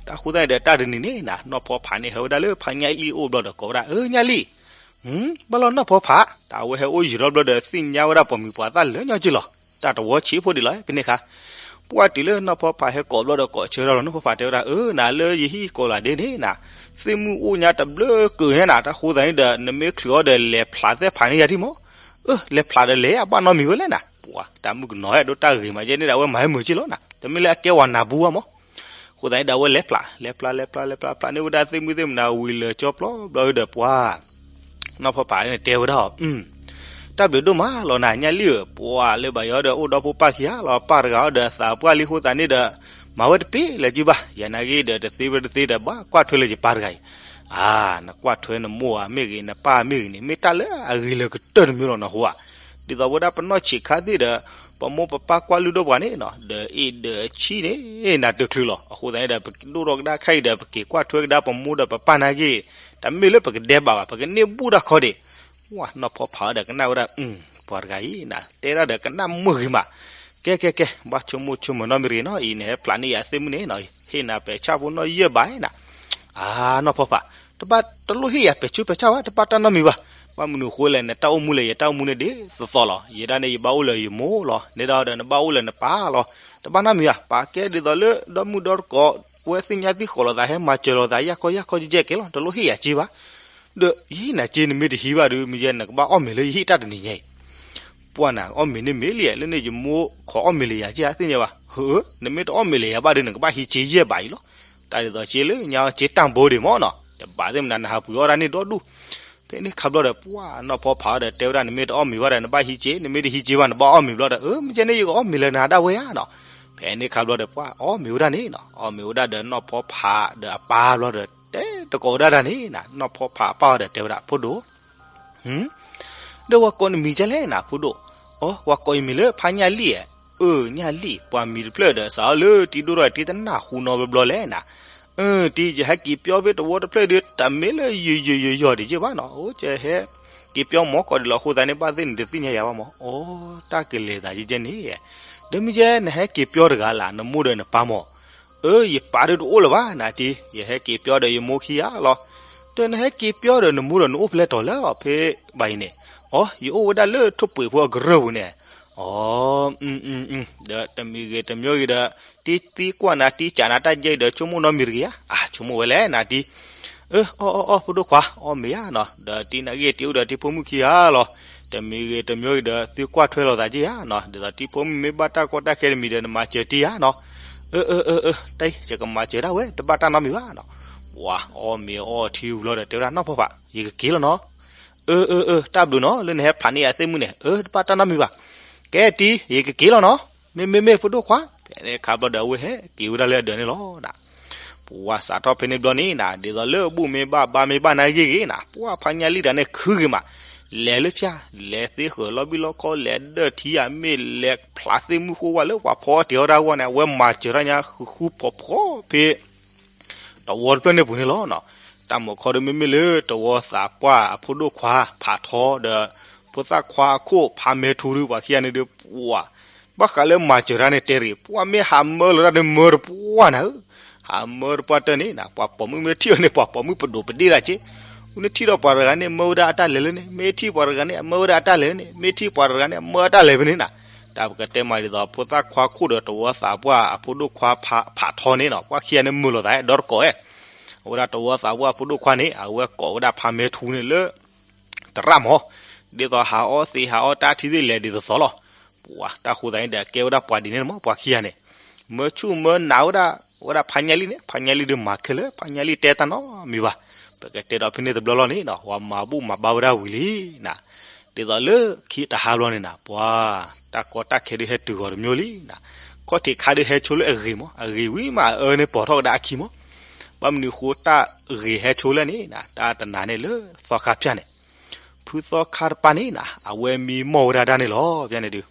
တၢ်ဃိသတးန့ၣ်ဒီး တၢ်တနံၤန့ၣ်နီၤ, နီၢ်ဖီဖးန့ၣ် ဟဲဝဲဒၣ်လၢဖါညၣ်လံၢ်အိၣ်ဘျီဒီးကိးဝဲဒၣ်, အၢ ညၣ်လံၢ်, ဘၣ်လီၤနီၢ်ဖီဖး, တၢ်ဝဲဟဲအိၣ်ယံာ်ထီၣ်ဘျီဒီး သ့ၣ်ညါဝဲဒၣ်ပိာ်မုၣ်ပှၤသၣ်လၢာ်ညီက့လီၤ. တၢ်တဝီဆံးဖိဒံးလီၤ ဖဲန့ၣ်အခါ ပှၤတုၤလၢနီၢ်ဖီဖးဟဲကိးဘျီဒီးကိးဆၢထၢၣ်လီၤ, နီၢ်ဖီဖးတဲဝဲဒၣ်, အၢ နၤလၢယဟံၣ်ကိးလီၤဒ့န့ၣ်နၤ, သ့ၣ်မုၣ်အိၣ်ညါတဘျုးကုာ်ဟဲနၤ, တၢ်ဃိသတးန့ၣ်ဒီး နမ့ၢ်ချုးအီၤဒီးလဲၤဖျးသ့ၣ်ဖးန့ၢ်ယၤဒံးမး. အၢ လဲၤဖျးဒီးလဲၤ အဘၣ်နီတမံၤဝဲလဲၣ်နၤ, ပှၤတၢ်မုၣ်ကနီၤဟဲဒိၣ်တၢ်ဂ့ၤမးကဲန့ၣ်ဒီး အဝဲမၤဟဲမုာ်က့လီၤနၤ, တမ့ၢ်လၢအကဲဝၤနၤဘူးဘၣ်မး. အဃိသတးန့ၣ်ဒီး အဝဲလဲၤဖျး လဲၤဖျး လဲၤဖျး လဲၤဖျးန့ၢ်ဝဲဒၣ်သ့ၣ်မုၣ်သ့ၣ်မနၤဝံၤလၢာ်ကၠီပျီဘျီဒီး ပှၤ နီၢ်ဖီဖးန့ၣ်တဲဝဲဒၣ်အီၤ, တၢ်ဘျုးဒိၣ်မးလီၤနၤ ညၣ်လံၢ်ဧၢ, ပှၤလၢဘၣ်ယီၤဒီး အိၣ်ဒီဖိပၢ်ခံဂၤလီၤ, ပၢ်တဂၤအီၤဒီးသးပှၢ်လံအဃိသတးန့ၣ်ဒီး မၤဝဲတပ့ၤလၢၤက့ဘၣ်, ယနာ်က့ဒီး တသ့ဝဲတသ့ဒီး ဘၣ်ကွၢ်ထွဲလၢယပၢ်တဂၤအံၤ. အါ နကွၢ်ထွဲနမိၢ်ဧါမ့ၢ်ဂ့ၤ နပၢ်မ့ၢ်ဂ့ၤန့ၣ် မ့ၢ်တၢ်လၢအဂ့ၤလၢကတၢၢ်တမံၤလီၤနဃိဧါ. ဒ်သိးဝဲဒၣ်ပနီၢ်ဆံးခါသ့ၣ်ဒီး ပမိၢ်ပပၢ်ကွၢ်လုၢ်ဒိၣ်ပှၤန့ၣ်နီၤ, ဒီးအ့ၣ်ဒီးဆံၣ်န့ၣ် နၤတချုးလီၤ. အဃိသတးန့ၣ်ဒီး ပဒိၣ်ထီၣ်ကဒါခဲအံၤဒီး ပက့ၤကွၢ်ထွဲကဒါပမိၢ်ဒီးပပၢ်နာ်က့, တမ့ၢ်လၢပကဒဲးဘးဘၣ်, ပကန့ၢ်ဘူၣ်တၢ်ခီဒံး. ဝဲနီၢ်ဖီဖးဒီးကနၣ်ဝဲဒၣ်, ပှၤတဂၤအံၤနၤ တဲဒၣ်ဒီးကနၣ်မုာ်ဂ့ၤမး. ကဲကဲကဲ, ဘၣ်ဆိကမိၣ်ဆိကမးနီတမံၤတဂ့ၤနီၤ, အံၤနဟဲဖျးန့ၢ်ယၤသ့ၣ်မုၣ်န့ၣ်နီၤ, ဟ့ၣ်နၤပဲာ်ဆၣ်ဖိနီၣ်ယဲၢ်ဘးနီၤ. အါ နီၢ်ဖီဖး, တဘၣ်တလိၣ်ဟ့ၣ်ယၤပဲာ်ဆၢပဲာ်ဆၣ်ဘၣ်, တဘၣ်တၢ်နီတမံၤဘၣ်. ဘၣ်မနုၤအဃိလဲၣ်, နတၢ်အိၣ်မူလၢယတၢ်အိၣ်မူန့ၣ်ဒ်သိးသိးလီၤ. ယဲဒၣ်န့ၣ် ယဘၣ်အိၣ်လၢယမိၢ်လီၤ, နဒၣ်ဒီးနဘၣ်အိၣ်လၢနပၢ်လီၤ. တဘၣ်နီတမံၤဘၣ်, ပာ်ကဲဒ်သိးလၢဒီမုၣ်ဒီတကိး ဝဲသ့ၣ်ညါသ့ၣ်ဃီၤလိာ်သး ဟဲမၤစၢၤလိာ်သး ယၢ်ကီယၢ်ကီယဲၢ်ကဲလီၤ, တလိၣ်ဟ့ၣ်ယၤစ့ဘၣ်. ဒီးယဟ့ၣ်နၤစ့ နမ့ၢ်တဟံးဘၣ်ဒီး မ့ၢ်ယဲ နကဘၣ်အီၣ်မ့ၤလၢယဟံၣ်တၢ်တနံၤညါအံၤ. ပှၢ်နၤ အီၣ်မ့ၤန့ၣ်မ့ၢ်လံ, လၢန့ၣ်ယမိၢ်ခိးအီၣ်မ့ၤလၢယၤက့ သ့ၣ်ညါဘၣ်. ဟၢ နမ့ၢ်တအီၣ်မ့ၤလၢယၤဘၣ်ဒီး နကဘၣ်ဟံးစ့ယဲၢ်ဘးအံၤလီၤ. တၢ်ဒ်သိးစ့လၢညါစ့တၢ်ဘိဒံးမးနီၤ, တဘၣ်သ့ၣ်မနုၤ နဟးပှ့ၤအီၣ်တၢ်န့ၣ်ဒီဒူၣ်. ဖဲန့ၣ်ခါဘျီဒီး ပှၢ်နီၢ်ဖီဖးဒီးတဲဝဲဒၣ် နမ့ၢ်တအီၣ်မ့ၤဘၣ်ဒီး နဘၣ်ဟံးစ့, နမ့ၢ်တဟံးစ့ဘၣ် နဘၣ်အီၣ်မ့ၤဘျီဒီး, အၢ မ့ၢ်ကဲန့ၣ် ယကအီၣ်မ့ၤလၢနၤဒၣ်ဝဲဧါနီၤ. ဖဲန့ၣ်ခါဘျီဒီး ပှၢ်အီၣ်မ့ၤဝဲဒၣ်န့ၣ်နီၤ, အီၣ်မ့ၤဝဲဒၣ်ဒီးနီၢ်ဖီဖးဒီးအပၢ်ဘျီဒီး တဲတကိးဝဲဒၣ်တၢ်န့ၣ်နၤ, နီၢ်ဖီဖးအပၢ်အီၤဒီးတဲဝဲဒၣ် ဖိဒိၣ် ဒီးဝဲကိးနမံၤကဲလဲၣ်နၤ ဖိဒိၣ်. အိ ဝဲကိးယမံၤလၢဖါညၣ်လံၢ်ဧါ. အၢ ညၣ်လံၢ်, ပှၤမံၤတဖျၢၣ်ဒီး စးထီၣ်လၢတံၤဒိၣ်ထီၣ်တံၤတနၢ်ဟူနီတဘျီဘျီလဲၣ်နၤ. အၢ တံၤ ယဟဲက့ၤပျီဖဲတဝီတဖျၢၣ်ဒီး တမ့ၢ်လၢယယယယီၤဒံးက့ဘၣ်နီၤ, အိ ယဟဲက့ၤပျီမီၢ်ကိးဒံးလီၤ အဃိသတးန့ၣ် ဘၣ်သ့ၣ်နတသ့ၣ်ညါယၤဘၣ်မီၢ်. အိ တၢ်ကလဲၤသးယဲကဲန့ၣ်, ဒီးမ့ၢ်ယဲ နဟဲက့ၤပျီတဂၤလၢ နမိၢ်ဒီးနပၢ်မီၢ်. အၢ ယပၢ်ဒီးတအိၣ်လၢၤဘၣ်နၤတံၤ, ယဟဲက့ၤပျီဒီးယမိၢ်ခံဂၤလီၤ. ဒီးနဟဲက့ၤပျီဒီးနမိၢ်ဒီးနအိၣ်ဖဲလဲၣ်တီၤလဲၣ်အီၤ ဖဲဘၣ်အံၤန့ၣ်. အိ ယအိၣ်ဝဲဒၣ်လၢထိၣ်ပှ့ၤဖိအကရၢၢ်ပူၤန့ၣ်. အိ ဒီးတမံၤဂ့ၤတမံၤဂ့ၤဒီး တံၤသံကွၢ်နၤ တံၤစံးနၤတၢ်ယဲအံၤဒီး ဆိကမိၣ်နီတမံၤတဂ့ၤဧါ. အါ ဆိကမိၣ်ဝဲလဲၣ်နၤတံၤ. အၢ အီၣ်အီၣ်အီၣ် ဖိဒိၣ်ခွါ အီၣ်မ့ၤဧါနီၤ, ဒီးတံၤနာ်က့ တံၤအိၣ်ဒီးတံၤဖိမုၣ်ခံဂၤလီၤ. တမံၤဂ့ၤတမံၤဂ့ၤဒီး သုကွၢ်ထွဲလိာ်သးက့ဧါနီၤ, ဒ်သိးတံၤဖိမုၣ်မ့ၢ်ဘၣ်တၢ်ကီတၢ်ခဲတမံၤဒီး နမၤစၢၤတံၤဧါနီၤ. အၢ အၢ အၢ အၢ တၢ်အံၤ ယကမၤစၢၤဒၣ်ဝဲ တဘၣ်တၢ်နီတမံၤဘၣ်နီၤ. ပှၤအီၣ်မ့ၤအီထံဝံၤလီၤဒီး တဲဝဲဒၣ် နီၢ်ဖီဖး ယကက့ၤလီၤနီၤ. အၢ အၢ အၢ တၢ်ဘျုးနီၤ လၢနဟဲဖျးန့ၢ်ယၤသ့ၣ်မုၣ်န့ၣ်, အၢ တဘၣ်တၢ်နီတမံၤဘၣ်. ကဲတံၤ ယကက့ၤလီၤနီၤ. မ့မ့မ့ၢ် ဖိဒိၣ်ခွါ, ဖဲန့ၣ်ခါဘျီဒီး အဝဲဟဲက့ၤဝဲဒၣ်လၢအဒၢးန့ၣ်လီၤ. ပှၤစးထီၣ်ဖဲန့ၣ်ဘျီန့ၣ်နၤ, ဒ်သိးလၢအဘူၣ်မ့ၢ်ဘၣ်ဘါမ့ၢ်ဘၣ်နာ်ဂ့ၤဂ့ၤနၤ, ပှၤဖါညၣ်လံၢ်တဂၤန့ၣ် ခုဂ့ၤမး, လဲၤလၢဖၠၣ်, လဲၤသ့ဃၢၤလီၤဘံၣ်လီၤခီ, လဲၤဒၢၣ်ထံဧါ, မ့ၢ်လဲၤဖျးသ့ၣ်မုၣ်ဃိဝဲလၢပှၤဖီအီၣ်တ့ၤအီၣ်တၢ်အဂီၢ်န့ၣ်, အဝဲမၤစၢၤတၢ်ညါဃုဃုဖိးဖိးဖဲ တဝီတဖျၢၣ်န့ၣ်ပူၤန့ၣ်လီၤ. တၢ်မုာ်ခီဒီး မ့မ့ၢ်လၢတဝီသးပှၢ်အဖိဒိၣ်ခွါဖးထီဒီး ဖိသၣ်ခွါအခိၣ်ဖးမဲာ်ထူဒီး ပှၤခံဂၤန့ၣ်ဒီး ပှၤ ဘၣ်ဃးလၢမၤစၢၤတၢ်န့ၣ်တဲတဂ့ၤ, ပှၤမ့ၢ်ဟးမၢလီၤတၢ်န့ၣ် မၢတပှၢ်နၤဧၢ. ဟးမၢတပှၢ်တၢၢ်န့ၣ်နၤ, ပှၤပိာ်မုၣ်မ့ၢ်ထံၣ်အီၤန့ၣ် ပှၤပိာ်မုၣ်ပဒိးပဒ့ၣ်ဒၣ်က့, အူန့ၣ်ထံၣ်ဒီးပှၤတဂၤန့ၣ် မၢဝဲဒၣ်အတၢ်လဲၤလၢန့ၣ်, မ့ၢ်ထံၣ်ပှၤတဂၤန့ၣ် မၢဝဲဒၣ်အတၢ်လဲၤလၢန့ၣ်, မ့ၢ်ထံၣ်ပှၤတဂၤန့ၣ် မၢအတၢ်လဲၤဖဲန့ၣ်နၤ. တၢ်ပကတဲမးဒ်သိး ဖိသၣ်ခွါခိၣ်ဒီးတဝီသးပှၢ်အဖိဒိၣ်ခွါဖးထီန့ၣ်နီၤ, ပှၤခံဂၤန့ၣ်မုာ်လိာ်သးဒီတကိးဧါ. အဝဲဒၣ်တဝီသးပှၢ်အဖိဒိၣ်ခွါန့ၣ် အဝဲကိးဝဲဒၣ်ဖးမဲာ်ထူန့ၣ်လၢ သရၣ်မး, ဒ်သိးဟးအီၣ်သ့ဟးအီၣ်တၢ်ထံသ့ၣ်လဲၤဒ်သိးသိးလီၤ. ပှၤတၢ်ဃိသးန့ၣ်ဒီး ကဲဝဲဒၣ်ပှၤဒ်န့ၣ်မး ပှၤခံဂၤန့ၣ်, မၢဆူၣ်မၢနးဝဲဒၣ်, ဝဲဒၣ်ဖါညၣ်လံၢ်န့ၣ်, ဖါညၣ်လံၢ်ဒုးမၤခဲလၢာ်, ဖါညၣ်လံၢ်တဲတၢ်နီတမံၤဘၣ်. ပကတဲဒီးဖဲန့ၣ်တဘျီလီၤန့ၣ်နီၤ, ပှၤမၤဘူၣ်မၤဘါဝဲဒၣ်ဝံၤလံနၤ. ဒ်သိးလၢခံတဟါဘျီန့ၣ်နၤ, ပှၤတၢ်ကီတၢ်ခဲဒုးဟဲတုၤဂီၤတမံၤလံနၤ. ခီၣ်ထံးခါဒုးဟဲဆိလၢအဂ့ၤမး, အဂ့ၤဝံၤမးအအၢန့ၣ်ပိာ်ထီၣ်ကဒါအခံမး. ဘၣ်မနုၤဃိတၢ်ဂ့ၤဟဲဆိလဲၣ်န့ၣ်နၤ, တၢ်တနၤန့ၣ်လၢသီခါဖၠၣ်န့ၣ် ဖုသီခါတပၢ်န့ၣ်နၤ, အဝဲမံမီၢ်ဝဲဒၣ်ဒၣ်န့ၣ်လီၤ. ဖဲန့ၣ်ဒုး,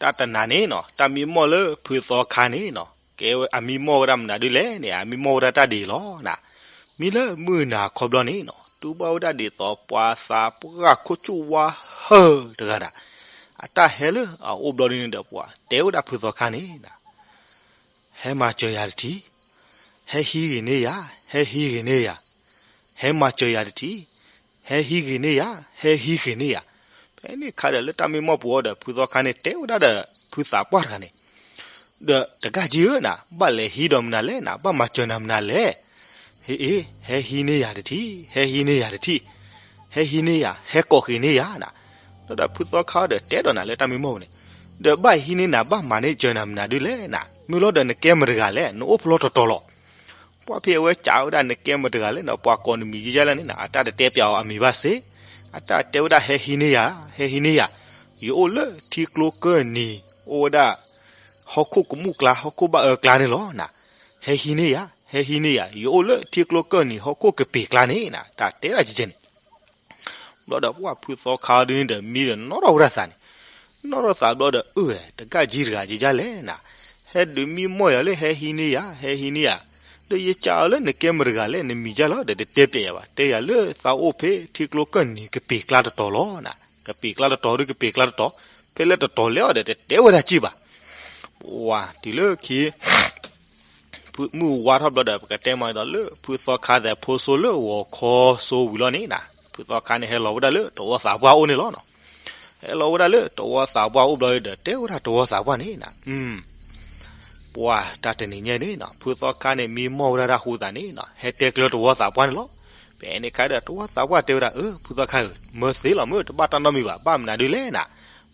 တၢ်တနၤန့ၣ်နီၤ, တၢ်မံမီၢ်လၢဖုသီခါန့ၣ်နီၤ, ကဲအမံမီၢ်ဝဲဒၣ်မနုၤဒုးလဲၣ်န့ၣ်, အမံမီၢ်ဝဲဒၣ်တၢ်ဒ်အံၤလီၤနၤ. မံလၢမုၢ်နၤခီဘျီန့ၣ်နီၤ, တူၢ်ဘၣ်ဝဲဒၣ်ဒ်သိးပှၤသးပှၢ်ခိၣ်ဆူၣ်ဝါဟၢတဂၤဒၣ်, အတၢ်ဟဲလၢအအိၣ်ဘျီဒုးန့ၣ်ဒီး ပှၤတဲဝဲဒၣ်ဖုသီခါန့ၣ်နၤ ဟဲမၤစၢၤယၤတထံၣ်, ဟဲဟံးဂ့ၤန့ၢ်ယၤ, ဟဲဟံးဂ့ၤန့ၢ်ယၤ, ဟဲမၤစၢၤယၤတထံၣ်, ဟဲဟံးဂ့ၤန့ၢ်ယၤ, ဟဲဟံးဂ့ၤန့ၢ်ယၤ. ဖဲန့ၣ်ခါဒီးလၢတၢ်မံမီၢ်ပူၤအီၤဒီး ဖုသီခါန့ၣ်တဲဝဲဒၣ်ဒီးဖုသးပှၢ်တဂၤန့ၣ်, ဒီးတဂၤကၠံဧၢနၤ, ဘၣ်လဲၤဟံးဒီးမနုၤလဲၣ်နၤ, ဘၣ်မၤစၢၤနၤမနုၤလဲၣ်. ဟ့ၣ်အ့ၣ်, ဟဲဟံးန့ၢ်ယၤတထံၣ်, ဟဲဟံးန့ၢ်ယၤတထံၣ်, ဟဲဟံးန့ၢ်ယၤ, ဟဲကိးဃ့ၤန့ၢ်ယၤနၤ. ဒီးဖုသီခါဒီးတဲဒီးနၤလၢတၢ်မံမီၢ်ပူၤန့ၣ်, ဒီးဘၣ်ဟံးန့ၢ်နၤ ဘၣ်မၤန့ၢ်စၢၤနၤမနုၤဒုးလဲၣ်နၤ, မုၢ်လီၤဒီးနကဲမတၤတဂၤလဲၣ်, နအိၣ်ဖျီတတီၤလီၤ. ပှၤဖဲအဝဲစံးဝဲဒၣ်နကဲမတၤတဂၤလဲၣ်နီၤ, ပှၤကိးနမံၤယဲယဲလဲၣ်န့ၣ်နၤ, အတၢ်တတဲပျးအီၤအမံၤဘၣ်စ့ၢ်, အတၢ်တဲဝဲဒၣ်ဟဲဟံးန့ၢ်ယၤ, ဟဲဟံးန့ၢ်ယၤ, ယအိၣ်လၢထံကျိကၢၢ်နံၤ, အိၣ်ဝဲဒၣ် ဟီၣ်ခိၣ်ကမူၣ်ကျါ, ဟီၣ်ခိၣ်ဘၣ်အၢကျါန့ၣ်လီၤနၤ. ဟဲဟံးန့ၢ်ယၤ, ဟဲဟံးန့ၢ်ယၤ, ယအိၣ်လၢထံကျိကၢၢ်နံၤ ဟီၣ်ခိၣ်ကပ့ၤကျါန့ၣ်နၤ, တၢ်တဲဒၣ်ကဲကဲန့ၣ် ဘျီဒီးပှၤဖုသီခါဒုန့ၣ်ဒီး မံဒီးနီၣ်ထီၣ်ဝဲဒၣ်သးန့ၣ်, နီၣ်ထီၣ်သးဘျီဒီး အၢ တဂၤကၠံတဂၤကၠံဒ်လဲၣ်နၤ, ဟဲဒုးမံမီၢ်ယၤလၢဟဲဟံးန့ၢ်ယၤ, ဟဲဟံးန့ၢ်ယၤ, ဒီးယစံးအီၤလၢနကဲမတၤတဂၤလဲၣ်, နမံၤဒ်လဲၣ်ဒီး တတဲပျးယၤဘၣ်, တဲယၤလၢသးအိၣ်ဖဲထံကျိကၢၢ်နံၤကပ့ၤကျါတတီၤလီၤနၤ, ကပ့ၤကျါတတီၤဒုးကပ့ၤကျါတတီၤ, ဖဲလၢတတီၤလဲၣ်အီၤဒီး တတဲဝဲဒၣ်ကၠံဘၣ်. ပှၤတုၤလၢခံ ဖုမုၢ်ဝါထီၣ်ဘျီဒီး ပကတဲမးဒ်သိးလၢ ဖုသီခါသဲးဖိစိလၢဂီၤခီစိဝံၤလီၤန့ၣ်နၤ, ဖုသီခါန့ၣ်ဟဲလီၤဝဲဒၣ်လၢတဝီသးပှၢ်အိၣ်န့ၣ်လီၤနီၤ. ဟဲလီၤဝဲဒၣ်လၢတဝီသးပှၢ်အိၣ်ဘျီဒီး တဲဝဲဒၣ်တဝီသးပှၢ်န့ၣ်နၤ, ပှၤတၢ်တနံၤညါန့ၣ်နီၤ, ဖုသီခါန့ၣ်မံမီၢ်ဝဲဒၣ်တၢ်ဃိသးန့ၣ်နီၤ, ဟဲတဲကျၢၤတဝီသးပှၢ်န့ၣ်လီၤ. ဖဲန့ၣ်ခါဒီး တဝီသးပှၢ်တဲဝဲဒၣ် အၢ ဖုသီခါဧၢ, မၢသ့လီၤမၢ်, တဘၣ်တၢ်နီတမံၤဘၣ်, ဘၣ်မနုၤဒုးလဲၣ်နၤ.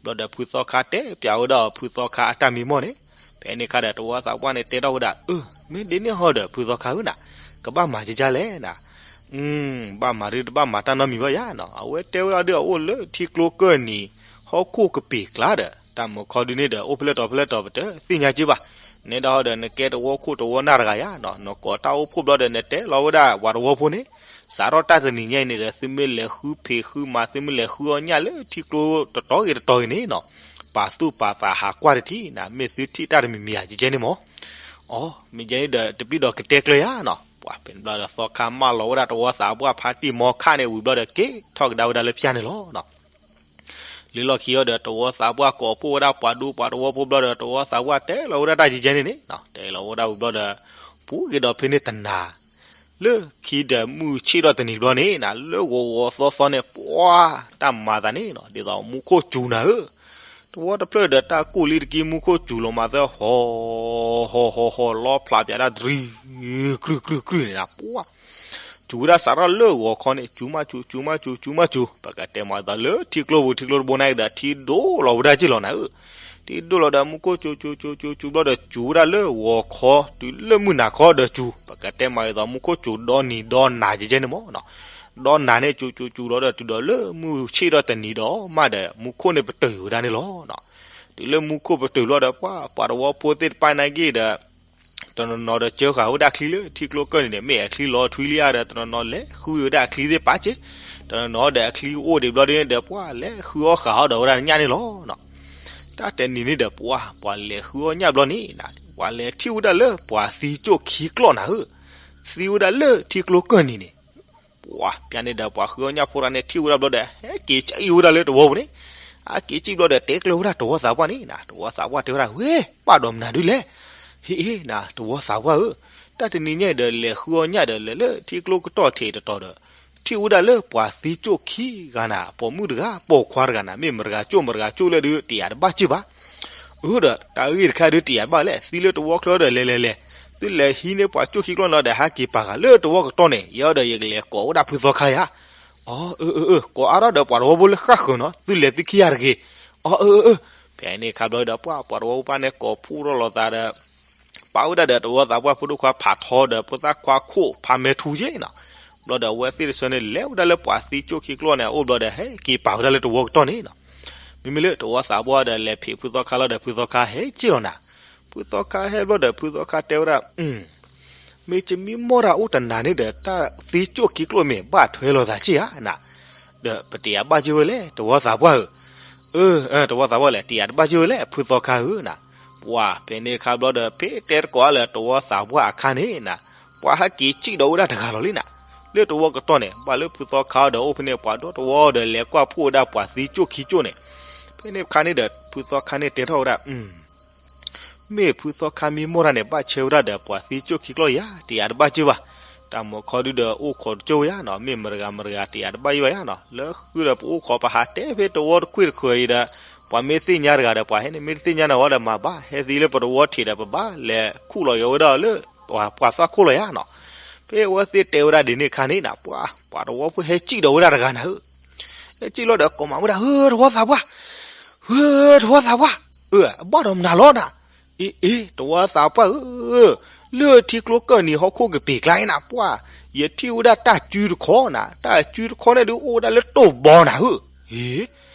ဘျီဒီးဖုသီခါတဲပျးဝဲဒၣ်ဖုသီခါအတၢ်မံမီၢ်န့ၣ်, ဖဲန့ၣ်ခါဒီးတဝီသးပှၢ်န့ၣ်တဲထီၣ်ဝဲဒၣ် အၢ မ့ၢ်ဒ်န့ၣ်ဟီဒီး ဖုသီခါဧၢနၤ, ကဘၣ်မၤကၠံဒ်လဲၣ်နၤ. ဘၣ်မၤဒုးတဘၣ်မၤတၢ်နီတမံၤဘၣ်ယါနီၤ, အဝဲတဲဝဲဒၣ်ဒုးအအိၣ်လၢထံကျိကၢၢ်နံၤ ဟီၣ်ခိၣ်ကပ့ၤကျါဒီး တၢ်မုာ်ခီဒုးန့ၣ်ဒီး အိၣ်ဖဲလဲၣ်တီၤဖဲလဲၣ်တီၤ ပတသ့ၣ်ညါကၠံဘၣ်. နဲဒၣ်ဟီဒီးနကဲတဝီခိၣ်တဝီနၢ်တဂၤယါနီၤ, နကိးတၢ်အိၣ်ဖှိၣ်ဘျီဒီး နတဲလီၤဝဲဒၣ်ပှၤတဝီဖိန့ၣ်, စးထီၣ်တၢ်တနံၤညါအံၤန့ၣ်ဒီး သုမ့ၢ်လဲၤဃုဖံးဃုမၤ သုမ့ၢ်လဲၤဃုအီၣ်ညၣ်လၢထံကျိတတီၤဂ့ၤတတီၤဂ့ၤန့ၣ်နီၤ, ပာ်သူၣ်ပာ်သးဟးကွၢ်တထံၣ်နၤ, မ့ၢ်သုထံၣ်တၢ်တမံၤမံၤဧါ ကကဲန့ၣ်မး. အီ မ့ၢ်ကဲန့ၣ်ဒီး တပံၤဒီးကတဲကျၢၤယါနီၤ. ပှၤဖဲန့ၣ်ဘျီဒီး သီခါမၢလီၤဝဲဒၣ်တဝီသးပှၢ်ဖါတံၢ်မီခါန့ၣ်ဝံၤဘျီဒီး က့ၤထီၣ်ကဒါဝဲဒၣ်လၢဖၠၣ်န့ၣ်လီၤ. လၢလီၢ်ခံအီၤဒီး တဝီသးပှၢ်ကိးဖှိၣ်ဝဲဒၣ်ပှၤဒူပှၤတဝီဖိဘျီဒီး တဝီသးပှၢ်တဲလီၤဝဲဒၣ်တၢ်ကကဲန့ၣ်န့ၣ်, တဲလီၤဝဲဒၣ်ဝံၤဘျီဒီး ပူၤက့ၤဒီးဖဲန့ၣ်တနၤ လၢခံဒီးမုၢ်ဆ့ၣ်ထီၣ်တနံၤဘျီန့ၣ်နၤ, လၢဂီၤဂီၤသီသီန့ၣ် ပှၤတၢ်မၤသးန့ၣ်နီၤ, ဒ်သိးမူခိၣ်စူၤနၤဧၢ, တဝီတဖျၢၣ်ဒီးတၢ်ကူၣ်လံတက့ၢ် မူခိၣ်စူၤလီၤမၤသၢ ဟီၣ်ဟီၣ်ဟီၣ်ဟီၣ် လီဖျးပၠးဒၣ်တရံး ကြုၢ်ကြုၢ်ကြုၢ်န့ၣ်နၤ, ပှၤ စူၤဝဲဒၣ်စးထီၣ်လၢဂီၤခီန့ၣ် စူၤမးစူၤ စူၤမးစူၤ စူၤမးစူၤ, ပကတဲမၤသးလၢထံကျိပူၤ ထံကျိတဘိန့ၣ်ကဒီး ထံဒိၣ်လီၤဝဲဒၣ်က့ၢ်လီၤနၤဧၢ, ထံဒိၣ်လီၤဒီးမူခိၣ်စူၤစူၤစူၤစူၤစူၤဘျီဒီး စူၤဝဲဒၣ်လၢဂီၤခီ တုၤလၢမုၢ်နၤခီဒီးစူၤ, ပကတဲမၤသး မူခိၣ်စူၤဒီနံၤဒီနၤကကဲန့ၣ်မးနီၤ, ဒီနၤန့ၣ် စူၤစူၤစူၤလီၤဒီး တုၤဒီးလၢမုၢ်ဆ့ၣ်ထီၣ်တနံၤဒီး မးဒီး မူခိၣ်န့ၣ်ပတုာ်ဝဲဒၣ်န့ၣ်လီၤနီၤ, တုၤလၢမူခိၣ်ပတုာ်ဘျီဒီး ပှၤ ပှၤတဝီဖိသ့ၣ်တဖၣ်န့ၣ်က့ၤဒီး တနီၤနီၤဒီးစၢဃာ်ဝဲဒၣ်ချံလၢထံကျိကၢၢ်နံၤန့ၣ် မ့ၢ်အချံလီၤထွံလံဧါဒီး တနီၤနီၤလဲၤဃုဝဲဒၣ်အချံသ့ၣ်ပာ်က့ၤ, တနီၤနီၤဒီးအချံအိၣ်ဒံးဘျီဒ်န့ၣ်ဒီး ပှၤလဲၤဃုအီၣ်ဃာ်အီၣ်ဒီးဝဲဒၣ်ညၣ်န့ၣ်လီၤနီၤ. တၢ်တနံၤန့ၣ်ဒီး ပှၤ ပှၤလဲၤဃုအီၣ်ညၣ်ဘျီန့ၣ် ပှၤလဲၤထံၣ်ဝဲဒၣ်လၢပှၤသံကၠိၣ်ခံကျီၢ်နၤဧၢ, သံဝဲဒၣ်လၢထံကျိကၢၢ်နံၤန့ၣ် ပှၤ ပျၢ်န့ၣ်ဒီး ပှၤဃုအီၣ်ညၣ်ဖိတဂၤန့ၣ် ထံၣ်ဝဲဒၣ်ဘျီဒီး ဟဲက့ၤကံၣ်ဝဲဒၣ်လၢတဝီပူၤန့ၣ်, အက့ၤကံၣ်ဘျီဒီး တဲကျၢၤဝဲဒၣ်တဝီသးပှၢ်န့ၣ်နၤ, တဝီသးပှၢ်တဲဝဲဒၣ် ဝ့ၢ် ဘၣ်ဒီးမနုၤဒုးလဲၣ်, ဟ့ၣ်အ့ၣ်နၤ တဝီသးပှၢ်ဧၢ, တၢ်တနံၤညါအံၤဒီး လဲၤဃုအီၣ်ညၣ်ဒီး လဲၤလၢထံကျိကတီၢ်ထံးတတီၤဒီး ထံၣ်ဝဲဒၣ်လၢပှၤသံကၠိၣ်ခံဂၤနၤ, ပိာ်မုၣ်တဂၤ ပိာ်ခွါတဂၤနၤ, မ့ၢ်မတဂၤကၠိၣ်မတဂၤကၠိၣ်လဲၣ်ဒုး တယာ်တဘၣ်က့ၢ်ဘၣ် အၢဒီး တၢ်ဂ့ၢ်တခါဒုးတယာ်ဘၣ်လဲၣ်, သံလၢတဝီချၢဒီး လဲၤလဲၤလဲၤ, သုလဲၤဟံးန့ၢ်ပှၤကၠိၣ်ခံကျီၢ်န့ၣ်ဒီး ဟဲက့ၤပာ်ဃာ်လၢတဝီကတီၢ်န့ၣ်, ယဲဒီးယကလဲၤကိးဝဲဒၣ်ဖုသီခါယါ, အီ အၢ အၢ အၢ ကိးအါထီၣ်ဒီးပှၤတဝီဖိလၢဃၣ်ဃၢၤနီၤ, သုလဲၤသုခံဂၤတဂ့ၤ, အီ အၢ အၢ အၢ ဖဲန့ၣ်ခါဘျီဒီး ပှၤ ပှၤတဝီဖိပၢ်န့ၣ် ကိးဖှိၣ်ထီၣ်လိာ်သးဒီး ပာ်ဝဲဒၣ်ဒီးတဝီသးပှၢ်ဖိဒိၣ်ခွါဖးထီဒီးဖိသၣ်ခွါခိၣ်ဖးမဲာ်ထူက့နီၤ. ဘျီဒီးအဝဲသ့ၣ်တဆၢန့ၣ် လဲၤဝဲဒၣ်လၢပှၤသံကၠိၣ်ခံကျိာ်န့ၣ် အအိၣ်ဘျီဒီး ဟဲက့ၤပာ်ဝဲဒၣ်လၢတဝီကတီၢ်န့ၣ်နီၤ. မ့မ့ၢ်လၢတဝီသးပှၢ်ဒီး လဲၤဖံးဖုသီခါလီၤဒီး ဖုသီခါဟဲက့ၣ်လီၤနၤ. ဖုသီခါဟဲဘျီဒီး ဖုသီခါတဲဝဲဒၣ် မ့ၢ်ယမံမီၢ်တၢ်အိၣ်တနၤန့ၣ်ဒီး တၢ်သံကၠိၣ်ခံကျိာ်မ့ၢ်ဘၣ်ထွဲလိာ်သးက့ဧါနၤ. ဒီးပတယၤဘၣ်ယိၣ်ဝဲလဲၣ် တဝီသးပှၢ်ဧၢ. အၢ တဝီသးပှၢ်လဲၣ် တယၤတဘၣ်ယိၣ်ဝဲလဲၣ် ဖုသီခါဧၢနၤ. ပှၤဖဲန့ၣ်ခါဘျီဒီး ဖဲတဲတကိးအါလၢတဝီသးပှၢ်အခါန့ၣ်နၤ, ပှၤဟဲက့ၤကံၣ်ဒီးဝဲဒၣ်တဂၤလီၤလံနၤ. လၢတဝီကတီၢ်န့ၣ် ဘၣ်လၢဖုသီခါဒီးအိၣ်ဖဲန့ၣ် ပှၤဒီတဝီဒီးလဲၤကွၢ်ဖှိၣ်ဝဲဒၣ်ပှၤသံကၠိၣ်ခံကၠိၣ်န့ၣ်, ဖဲန့ၣ်အခါန့ၣ်ဒီး ဖုသီခါန့ၣ်တဲထီၣ်ဝဲဒၣ် မ့ၢ်ဖုသီခါမံမီၢ်တၢ်န့ၣ် ဘၣ်ဆၢဝဲဒၣ်ဒီးပှၤသံကၠိၣ်ခံကျိာ်ယၤ တယၤတဘၣ်ကၠိၣ်ဘၣ်. တၢ်မူခီဒုဒီးအိၣ်ခိးတကၠိၣ်ဝဲယၤနီၤ, မ့ၢ်မတဂၤမတဂၤ တယၤတဘၣ်ယိၣ်ဘၣ်ယၤနီၤ. လၢဃုဒီးပအိၣ်ခိးပဟးတဲဖဲတဝီတခွ့ၣ်တဃၢၤအံၤဒီး ပှၤမ့ၢ်သ့ၣ်ညါတဂၤဒီး ပှၤဟဲန့ၣ်မ့ၢ်တသ့ၣ်ညါနၤဝဲဒီးမၤဘၣ် ဟဲသံလၢပတဝီထံးဒီး ပဘၣ်လဲၤခူၣ်လီၤယိာ်ဝဲဒၣ်လၢ ပှၤသွၣ်ခိၣ်လီၤယၤနီၤ. ဖဲအဝဲသ့ၣ်တဲဝဲဒၣ်ဒ်န့ၣ်အခါန့ၣ်နၤ ပှၤ ပှၤတဝီဖိဟဲကံၣ်ဒီးဝဲဒၣ်တဂၤနၤဧၢ. ဟဲကံၣ်လီၤဒီးကိးမၤဝဲဒၣ် ဧၢ တဝီသးပှၢ်, ဧၢ တဝီသးပှၢ်, အၢ အဘၣ်ဒီးမနုၤလီၤနၤ. အ့ အ့ တဝီသးပှၢ်ဧၢ, လၢထံကျိကၢၢ်နံၤဟီၣ်ခိၣ်ကပ့ၤကျါအံၤနၤ ပှၤ ယထံၣ်ဝဲဒၣ်တၢ်စုတခီနၤ, တၢ်စုတခီန့ၣ်ဒုးအိၣ်ဝဲဒၣ်လၢတိၢ်ဘီနၤဧၢ. အ့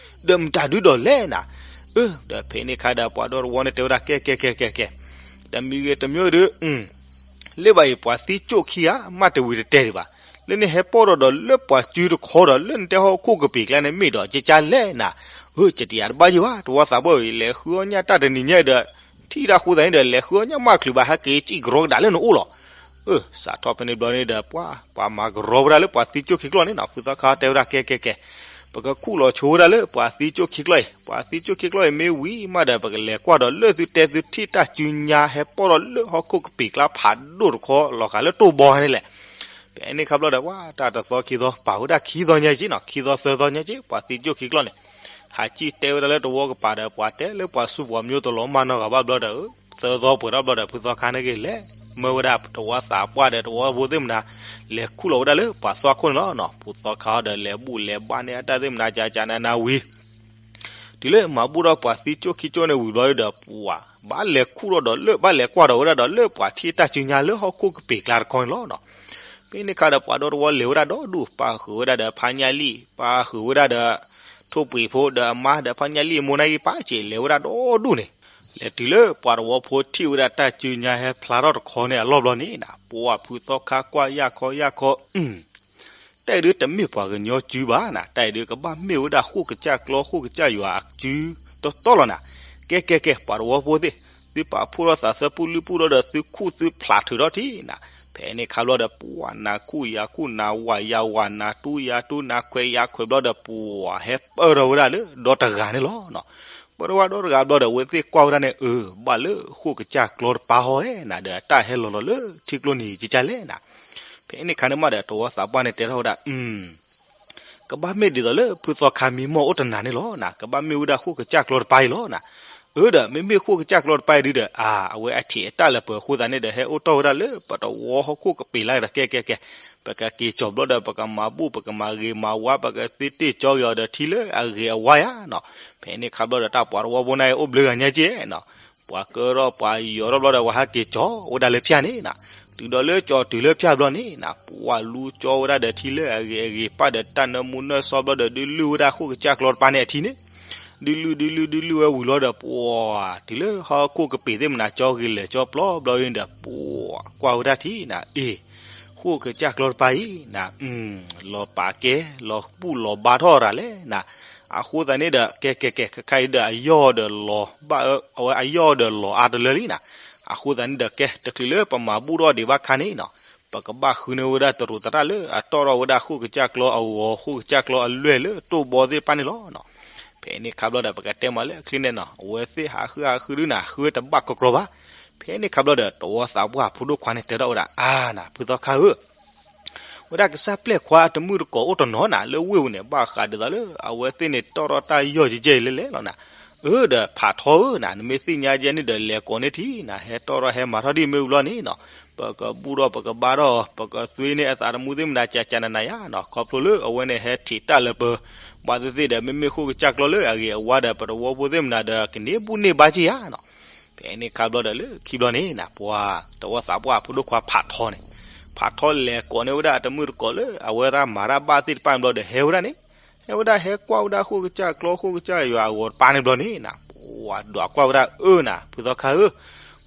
ဒီးမတၤဒုဒီးလဲၣ်နၤ. အၢ ဒီးဖဲန့ၣ်ခါဒီးပှၤဒီတဝီန့ၣ်တဲဝဲဒၣ် ကဲ ကဲ ကဲ ကဲ ကဲ, တမံၤဂ့ၤတမံၤဒုး လၢဘၣ်အံၤပှၤသံကၠိၣ်ခံဂၤ မ့ၢ်တဝံၤတတဲာ်ဒံးဘၣ်. လၢနဟဲပိာ်ထီၣ်ဒီးလၢပှၤစုတခီဒီး လၢနတဲဟီၣ်ခိၣ်ကပ့ၤကျါန့ၣ် မ့ၢ်ဒီးကကၢ်လဲၣ်နၤ. ဧၢ ကတယၤတဘၣ်ယိၣ်ဘၣ် တဝီသးပှၢ်ဧၢ, လဲၤဃုအီၣ်ညၣ်တၢ်တနံၤညါဒီး ထံၣ်တၢ်ဃိသးန့ၣ်ဒီး လဲၤဃုအီၣ်ညၣ်မးချုးဘၣ် ဟဲက့ၤကံၣ်ကရီကဒါလၢနအိၣ်လီၤ. အၢ စးထီၣ်ဖဲန့ၣ်ဘျီန့ၣ်ဒီး ပှၤ ပှၤမၤကရီဝဲဒၣ်လၢပှၤသံကၠိၣ်ခံကျိာ်န့ၣ်နီၤ, ဖုသီခါတဲဝဲဒၣ် ကဲ ကဲ ကဲ, ပကခူၣ်လီၤဆိဝဲဒၣ်လၢပှၤသံကၠိၣ်ခံကျိာ်အံၤ, ပှၤသံကၠိၣ်ခံကျိာ်အံၤမ့ၢ်ဝံၤမးဒီး ပကလဲၤကွၢ်ဒီးလၢသုတဲသုထံၣ်တၢ်စုညါဟဲပိာ်ထီၣ်လၢဟီၣ်ခိၣ်ကပ့ၤကျါဖးဒိၣ်တခီလီၤဃာ်လၢတိၢ်ဘီန့ၣ်လဲၣ်. ဖဲန့ၣ်ခါဘျီဒီး ပှၤတၢ်တသီခံသီ ပာ်ဝဲဒၣ်ခံသီညါက့နီၤ, ခံသီသၢသီညါက့ ပှၤသံကၠိၣ်ခံကျိာ်န့ၣ် ဟးကံၣ်တဲဝဲဒၣ်လၢတဝီကပၤဒီး ပှၤတဲလၢပှၤဆူပှၤမၠိတလီၤမၢ်နီတဂၤဘၣ်ဘျီဒီး သၢသီပှဲၤထီၣ်ဘျီဒီး ဖုသီခါန့ၣ်က့ၤလဲၤ မၢဝဲဒၣ်တဝီသးပှၢ်ဒီးတဝီဖိသ့ၣ်မနၤ လဲၤခူၣ်လီၤဝဲဒၣ်လၢပှၤသွၣ်ခိၣ်န့ၣ်လီၤနီၤ. ဖုသီခါဒီးလဲၤဘူၣ်လဲၤဘါန့ၢ်အတၢ်သ့ၣ်မနၤ ကကနနဝံၤ တုၤလၢမၤဘူၣ်ဒီးပှၤသံကၠိၣ်ခံကၠိၣ်န့ၣ်ဝံၤဘျီဒီး ပှၤဘၣ်လဲၤခူၣ်ထီၣ်ဒီးလၢ ဘၣ်လဲၤကွၢ်ဒီးဝဲဒၣ်ဒီးလၢပှၤထံၣ်တၢ်စုညါလၢဟီၣ်ခိၣ်ကပ့ၤကျါတခီန့ၣ်လီၤနီၤ. ဖဲန့ၣ်ခါဒီးပှၤဒီတဝီလဲၤဝဲဒၣ်ဒီဒူၣ် ပၢ်ဃုာ်ဝဲဒၣ်ဒီးဖါညၣ်လံၣ်, ပၢ်ဃုာ်ဝဲဒၣ်ဒီး ထိၣ်ပှ့ၤဖိဒီးအမါဒီးဖါညၣ်လံၣ်အမိၢ်န့ၣ်ဂ့ၤ ပၢ်စ့ၣ်လဲၤဝဲဒၣ်ဒီဒူၣ်န့ၣ်, လဲၤတုၤလၢပှၤတဝီဖိထံၣ်ဝဲဒၣ်တၢ်စုညါဟဲဖျါထီၣ်တခီန့ၣ်အလီၢ်ဘျီန့ၣ်နၤ ပှၤဖုသီခါကွၢ်ယၢ်ခီယၢ်ခီ တၢ်အံၤဒုးတမ့ၢ်ပှၤကညီစုဘၣ်နၤ, တၢ်အံၤဒုးကဘၣ်မ့ၢ်ဝဲဒၣ်ဃိၣ်ကစၢ်ကျီ ဃိၣ်ကစၢ်ယွၤအစုတီတီလီၤနၤ. ကဲကဲကဲ ပှၤတဝီဖိသ့ၣ်, သုပာ်ဖှိၣ်ထီၣ်သးသၢပုၢ်လွံၢ်ပုၢ်ဒီး သုခူၣ်သုဖျးထုးထီၣ်ထံနၤ. ဖဲန့ၣ်ခါဘျီဒီး ပှၤနၤခူၣ်ယၤခူၣ် နၤဝၤယၤဝၤ နၤတူယၤတူ နၤခွဲးယၤခွဲးဘျီဒီး ပှၤဟဲပၢၢ်ထီၣ်ဝဲဒၣ်လၢဒီတဂၤန့ၣ်လီၤနီၤ. ပၢၢ်ထီၣ်ဝဲဒီတဂၤဘျီဒီး အဝဲသ့ၣ်ကွၢ်ဝဲဒၣ်န့ၣ် အၢ ဘၣ်လၢဃိၣ်ကစၢ်ကျီတပၤဟီဧဲနၤ ဒီးတၢ်ဟဲလီၤလီၤလၢထံကျိနံၤကကၢ်လဲၣ်နၤ. ဖဲန့ၣ်ခါန့ၣ်မးဒီး တဝီသးပှၢ်န့ၣ်တဲထီၣ်ဝဲဒၣ် ကဘၣ်မ့ၢ်ဒ်သိးလၢဖုသီခါမံမီၢ်အိၣ်တနၤန့ၣ်လီၤနၤ, ကဘၣ်မ့ၢ်ဝဲဒၣ်ဃိၣ်ကစၢ်ကျီတပၤအံၤလီၤနၤ. အၢ ဒီးမ့မ့ၢ်ဃိၣ်ကစၢ်ကျီတပၤအံၤဒုဒီး အါ အဝဲအထံးအတၢ်လၢပှဲၤအဃိသတးန့ၣ်ဒီး ဟဲအိၣ်တီၢ်ဝဲဒၣ်လၢပတဝီဟီၣ်ခိၣ်ကပ့ၤလၢ်ဒီး ကဲကဲကဲ, ပကက့ၤကၠီၤဘျီဒီး ပကမၤဘူၣ် ပကမၤဂ့ၤမၤဝါ ပကသ့တ့ၢ်ကၠီဂ့ၤအီၤဒီးထံလၢအဂ့ၤအဝါယၤနီၤ. ဖဲန့ၣ်ခါဘျီဒီး တၢ်ပှၤတဝီဖိန့ၣ်အိၣ်ဘျုးဂၤညါက့နီၤ. ပှၤကၢထီၣ်ပှၤယီၤထီၣ်ဘျီဒီး ပှၤဟဲက့ၤကၠီၤဝဲဒၣ်လၢဖၠၣ်န့ၣ်နၤ. တုၤဒီးလၢကၠီၤတုၤလၢဖၠၣ်ဘျီန့ၣ်နၤ, ပှၤလူကၠီဝဲဒၣ်ဒီးထံလၢအဂ့ၤအဂ့ၤ ပၢ်ဒီးတၢ်နၢမူနၢဆှီဘျီဒီး ဒုးလုၢ်ဝဲဒၣ်ဃိၣ်ကစၢ်ကျီတပၤန့ၣ်အထံန့ၣ်, ဒုးလုၢ် ဒုးလုၢ် ဒုးလုၢ်ဝဲဝံၤလီၤဒီး ပှၤ တုၤလၢဟီၣ်ခိၣ်ကပ့ၤသ့ၣ်မနၤ ကၠီဂ့ၤလၢာ်ကၠီပျီဘျီန့ၣ်ဒီး ပှၤကွၢ်ဝဲဒၣ်ထံနၤ, အ့ ဃိၣ်ကစၢ်ကျီတပၤအံၤနၤ, လီၤပာ်ကဲ လီၤဘူၣ်လီၤဘါထီၣ်ရၤလဲၣ်နၤ. အဃိသတးန့ၣ်ဒီး ကဲကဲကဲ ခဲခါအံၤဒီး အယီၢ်ဒီးလီၤဘၣ်အၢ အဝဲအယီၢ်ဒီးလီၤအါတလၢလံနၤ. အဃိသတးန့ၣ်ဒီး ကဲ တချုးလၢပမၤဘူၣ်ထီၣ်ဒံးဘၣ်ခါန့ၣ်နီၤ, ပကဘၣ်ဃုန့ၢ်ဝဲဒၣ်တရူးသရၣ်လၢအတီၣ်ထီၣ်ဝဲဒၣ်ဃိၣ်ကစၢ်ကျီအဂီၤ ဃိၣ်ကစၢ်ကျီအလွဲၢ်လၢတိၢ်ဘီသ့ၣ်တဖၣ်န့ၣ်လီၤနီၤ. ဖဲန့ၣ်ခါဘျီဒီး ပကတဲမးလၢအချံန့ၣ်နီၤ, အဝဲသ့ၣ်ဟးဃုဟးဃုဒုနၤ ဃုတဘၣ်ကီကီဘၣ်. ဖဲန့ၣ်ခါဘျီဒီး တဝီသးပှၢ်ဖိဒိၣ်ခွါန့ၣ်တဲထီၣ်ဝဲဒၣ် အါနၤ ဖုသီခါဧၢ ဝဲဒၣ်ကစၢ်ပျဲၢ်ခွါအတမုၣ်တကိးအိၣ်တနီၤနၤ လၢဝ့ၢ်ပူၤန့ၣ် ဘၣ်ဃးဒ်သိးလၢ အဝဲသ့ၣ်န့ၣ်တီၣ်ထီၣ်တၢ်ယီၢ်ကဲကဲအံၤလဲၣ်လဲၣ်လီၤနၤ. အၢ ဒီးဖးထီဧၢနၤ နမ့ၢ်သ့ၣ်ညါကဲန့ၣ်ဒီး လဲၤကိးန့ၢ်ထံနၤ ဟဲတီၣ်ထီၣ်ဟဲမၤထီၣ်ဒ်မ့ၢ်ဝံၤလီၤန့ၣ်နီၤ, ပကဘူၣ်ထီၣ် ပကဘါထီၣ် ပကသွ့န့ၢ်အသးသမူသ့ၣ်မနၤ ကကနနၤယါနီၤ, ခီဖျိလၢအဝဲန့ၣ်ဟဲထံးတၢ်လၢပ ပှၤသ့ၣ်သ့ၣ်ဒီး မ့မ့ၢ်ဃိၣ်ကစၢ်ကျီလၢအဂ့ၤအဝါဒီး ပတဝီဖိသ့ၣ်မနၤဒီး ကန့ၢ်ဘူၣ်န့ၢ်ဘါက့ၢ်ယၤနီၤ. ဖဲန့ၣ်ခါဘျီဒီးလၢခံဘျီန့ၣ်နၤ ပှၤတဝီသးပှၢ်ဖိဒိၣ်ခွါဖးထီန့ၣ်, ဖးထီလဲၤကိးန့ၢ်ဝဲဒၣ်အတမုၣ်တကိးလၢအဝဲဒၣ်မၤတၢ်ဘၣ်သ့ၣ်တဖၣ်န့ၣ်ဘျီဒီး ဟဲဝဲဒၣ်န့ၣ်, ဟဲဝဲဒၣ်ဟဲကွၢ်ဝဲဒၣ်ဃိၣ်ကစၢ်ကျီဃိၣ်ကစၢ်ယွၤအဂီၤတပၤန့ၣ်ဘျီန့ၣ်နၤ, ပှၤဒွးကွၢ်ဝဲဒၣ်အၢနၤ ဖုသီခါဧၢ,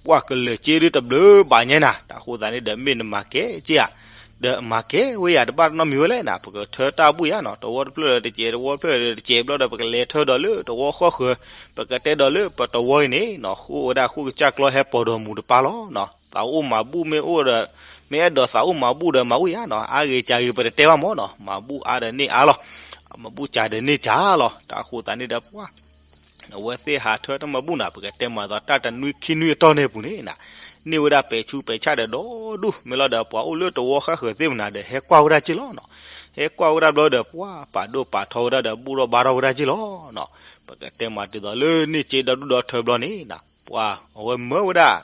ပှၤကလၢာ်က့ဒုတဘျုးဘၣ်ညါနၤ, တၢ်ဃိသးန့ၣ်ဒီး မ့ၢ်နမၤကဲက့ဧါ, ဒီးမၤကဲဝဲယၤတဘၣ်တနီတမံၤဝဲလဲၣ်နၤ, ပကထၢတၢ်ဘူၣ်ယၤနီၤ, တဝီတဖျၢၣ်ဒီးတစဲး တဝီတဖျၢၣ်ဒီးတစဲးဘျီဒီး ပကလဲၤထၢဒီးလၢတဝီဃီဃၢၤ, ပကတဲဒီးလၢပတဝီအံၤန့ၣ်နီၤ, ဃိၣ်ဝဲဒၣ်ဃိၣ်ကစၢ်ကျီဟဲပိာ်ဒီးမူးတပၤလီၤနီၤ, သးအိၣ်မၤဘူၣ်မ့ၢ်အိၣ်ဒီး မ့ၢ်အဲၣ်ဒိးသးအိၣ်မၤဘူၣ်ဒီးမၤဘူၣ်ယၤနီၤ, အါဂ့ၤစှၤဂ့ၤပတတဲဘၣ်မၢ်နီၤ, မၤဘူၣ်အါဒီးန့ၢ်အါလီၤ, မၤဘူၣ်စှၤဒီးန့ၢ်စှၤလီၤ, တၢ်ဃိသးန့ၣ်ဒီးပှၤ အဝဲသ့ၣ်ဟးထၢတၢ်မၤဘူၣ်နၤ, ပကတဲမၤသီတၢ်တနွံခံနွံအတီၢ်န့ၣ်အပူၤန့ၣ်နၤ, န့ၢ်ဝဲဒၣ်ပဲာ်ဆူပဲာ်ဆၣ်ဒီးဒီဒူၣ်, မ့ၢ်လီၤဒီးပှၤအိၣ်လၢတဝီဃၣ်ဃၢၤသ့ၣ်မနၤဒီး ဟဲကွၢ်ဝဲဒၣ်က့ၢ်လီၤနီၤ, ဟဲကွၢ်ဝဲဒၣ်ဘျီဒီး ပှၤပာ်ဒိၣ်ပာ်ထီဝဲဒၣ်ဒီး ဘူၣ်ထီၣ်ဘါထီၣ်ဝဲဒၣ်က့ၢ်လီၤနီၤ, ပကတဲမၤဒ်သိးလၢန့ၢ်က့ဒီဒူၣ်ဒီထၢဘျီန့ၣ်နၤ, ပှၤအဝဲမၢဝဲဒၣ်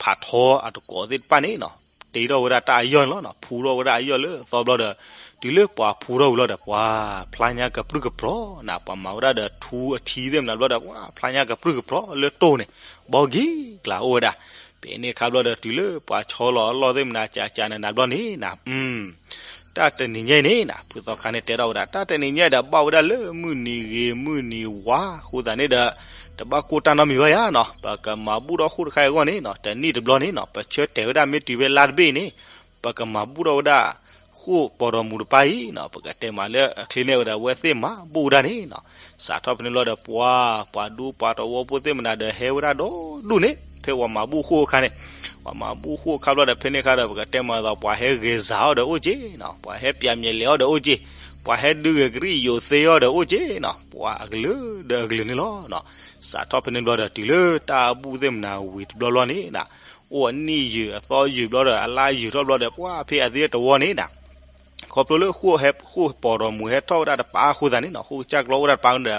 ဖးထီအတကိးသ့ၣ်တဖၣ်န့ၣ်နီၤ, တ့ထီၣ်ဝဲဒၣ်တၢ်အယီၢ်န့ၣ်လီၤနီၤ, ဖူထီၣ်ဝဲဒၣ်အယီၢ်လၢအသီဘျီဒီး, တုၤလၢပှၤဖူထီၣ်ဝံၤလီၤဒီး ပှၤဖျါညါကပြုၢ်ကပြီၤနၤ, ပှၤမၤဝဲဒၣ်ဒီးထူအထံသ့ၣ်မနၤဘျီဒီး ပှၤဖျါညါကပြုၢ်ကပြီၤလၢတိၢ်န့ၣ်, ဘီဂံၢ်ကျါအိၣ်ဝဲဒၣ်, ဖဲန့ၣ်ခါဘျီဒီး တုၤလၢပှၤဆီလီၤအလီၢ်သ့ၣ်မနၤ ကးကးနးနးဘျီန့ၣ်နၤ, တၢ်တနံၤညါအံၤန့ၣ်နၤ, ဖုသီခါန့ၣ်တဲထီၣ်ဝဲဒၣ် တၢ်တနံၤညါအံၤဒီး ဘၣ်ဝဲဒၣ်လၢမုၢ်နံၤဂ့ၤမုၢ်နံၤဝါအဃိသတးန့ၣ်ဒီး တဘၣ်ကိၢ်တၢ်နီတမံၤဘၣ်ယၤနီၤ, ပကမၤဘူၣ်ထီၣ်ဃိၣ်တခါအံၤအဂီၢ်န့ၣ်နီၤ, တနံၣ်တဘျီန့ၣ်နီၤ, ပဆၢတဲာ်ဝဲဒၣ်မ့ၢ်တုၤဖဲလါတဘ့ၣ်န့ၣ်, ပကမၤဘူၣ်ထီၣ်ဝဲဒၣ် ဃိၣ်ပိာ်ဒီးမူးတပၤအံၤနီၤ, ပကတဲမၤလၢအချ့န့ၢ်ဝဲဒၣ် အဝဲသ့ၣ်မၤဘူၣ်ဝဲဒၣ်န့ၣ်နီၤ, စးထီၣ်ဖဲန့ၣ်ဘျီဒီး ပှၤ ပှၤဒူပှၤတဝီဖိသ့ၣ်မနၤဒီး ဟဲဝဲဒၣ်ဒီဒူၣ်န့ၣ် ဖဲပှၤမၤဘူၣ်ဃိၣ်အခါန့ၣ်, ပှၤမၤဘူၣ်ဃိၣ်အခါဘျီဒီး ဖဲန့ၣ်အခါဒီး ပကတဲမၤသီ ပှၤဟဲဂဲၤစၤအီၤဒီးအိၣ်က့ၢ်နီၤ, ပှၤဟဲပျးမဲာ်လဲၤအီၤဒီးအိၣ်က့ၢ်, ပှၤဟဲဒုးဂဲၤကရံၣ်ယိာ်သ့အီၤဒီးအိၣ်က့ၢ်နီၤ, ပှၤအကလုာ်ဒီးအကလုာ်န့ၣ်လီၤနီၤ, စးထီၣ်ဖဲန့ၣ်ဘျီဒီး တုၤလၢတၢ်ဘူၣ်သ့ၣ်မနၤဝံၤတဘျီဘျီန့ၣ်နၤ, အိၣ်အနံၣ်ယုာ်အသီယုာ်ဘျီဒီး အလါယုာ်ထီၣ်ဘျီဒီး ပှၤဖဲအသ့တဝီန့ၣ်နၤ, ခီဖျိလၢဃိၣ်ဟဲ ဃိၣ်ပိာ်ဒီးမူးဟဲထီၣ်ဝဲဒၣ်တပၤအဃိသတးန့ၣ်နီၤ, ဃိၣ်ကစၢ်ကျီအိၣ်ဝဲဒၣ်တပၤဒီး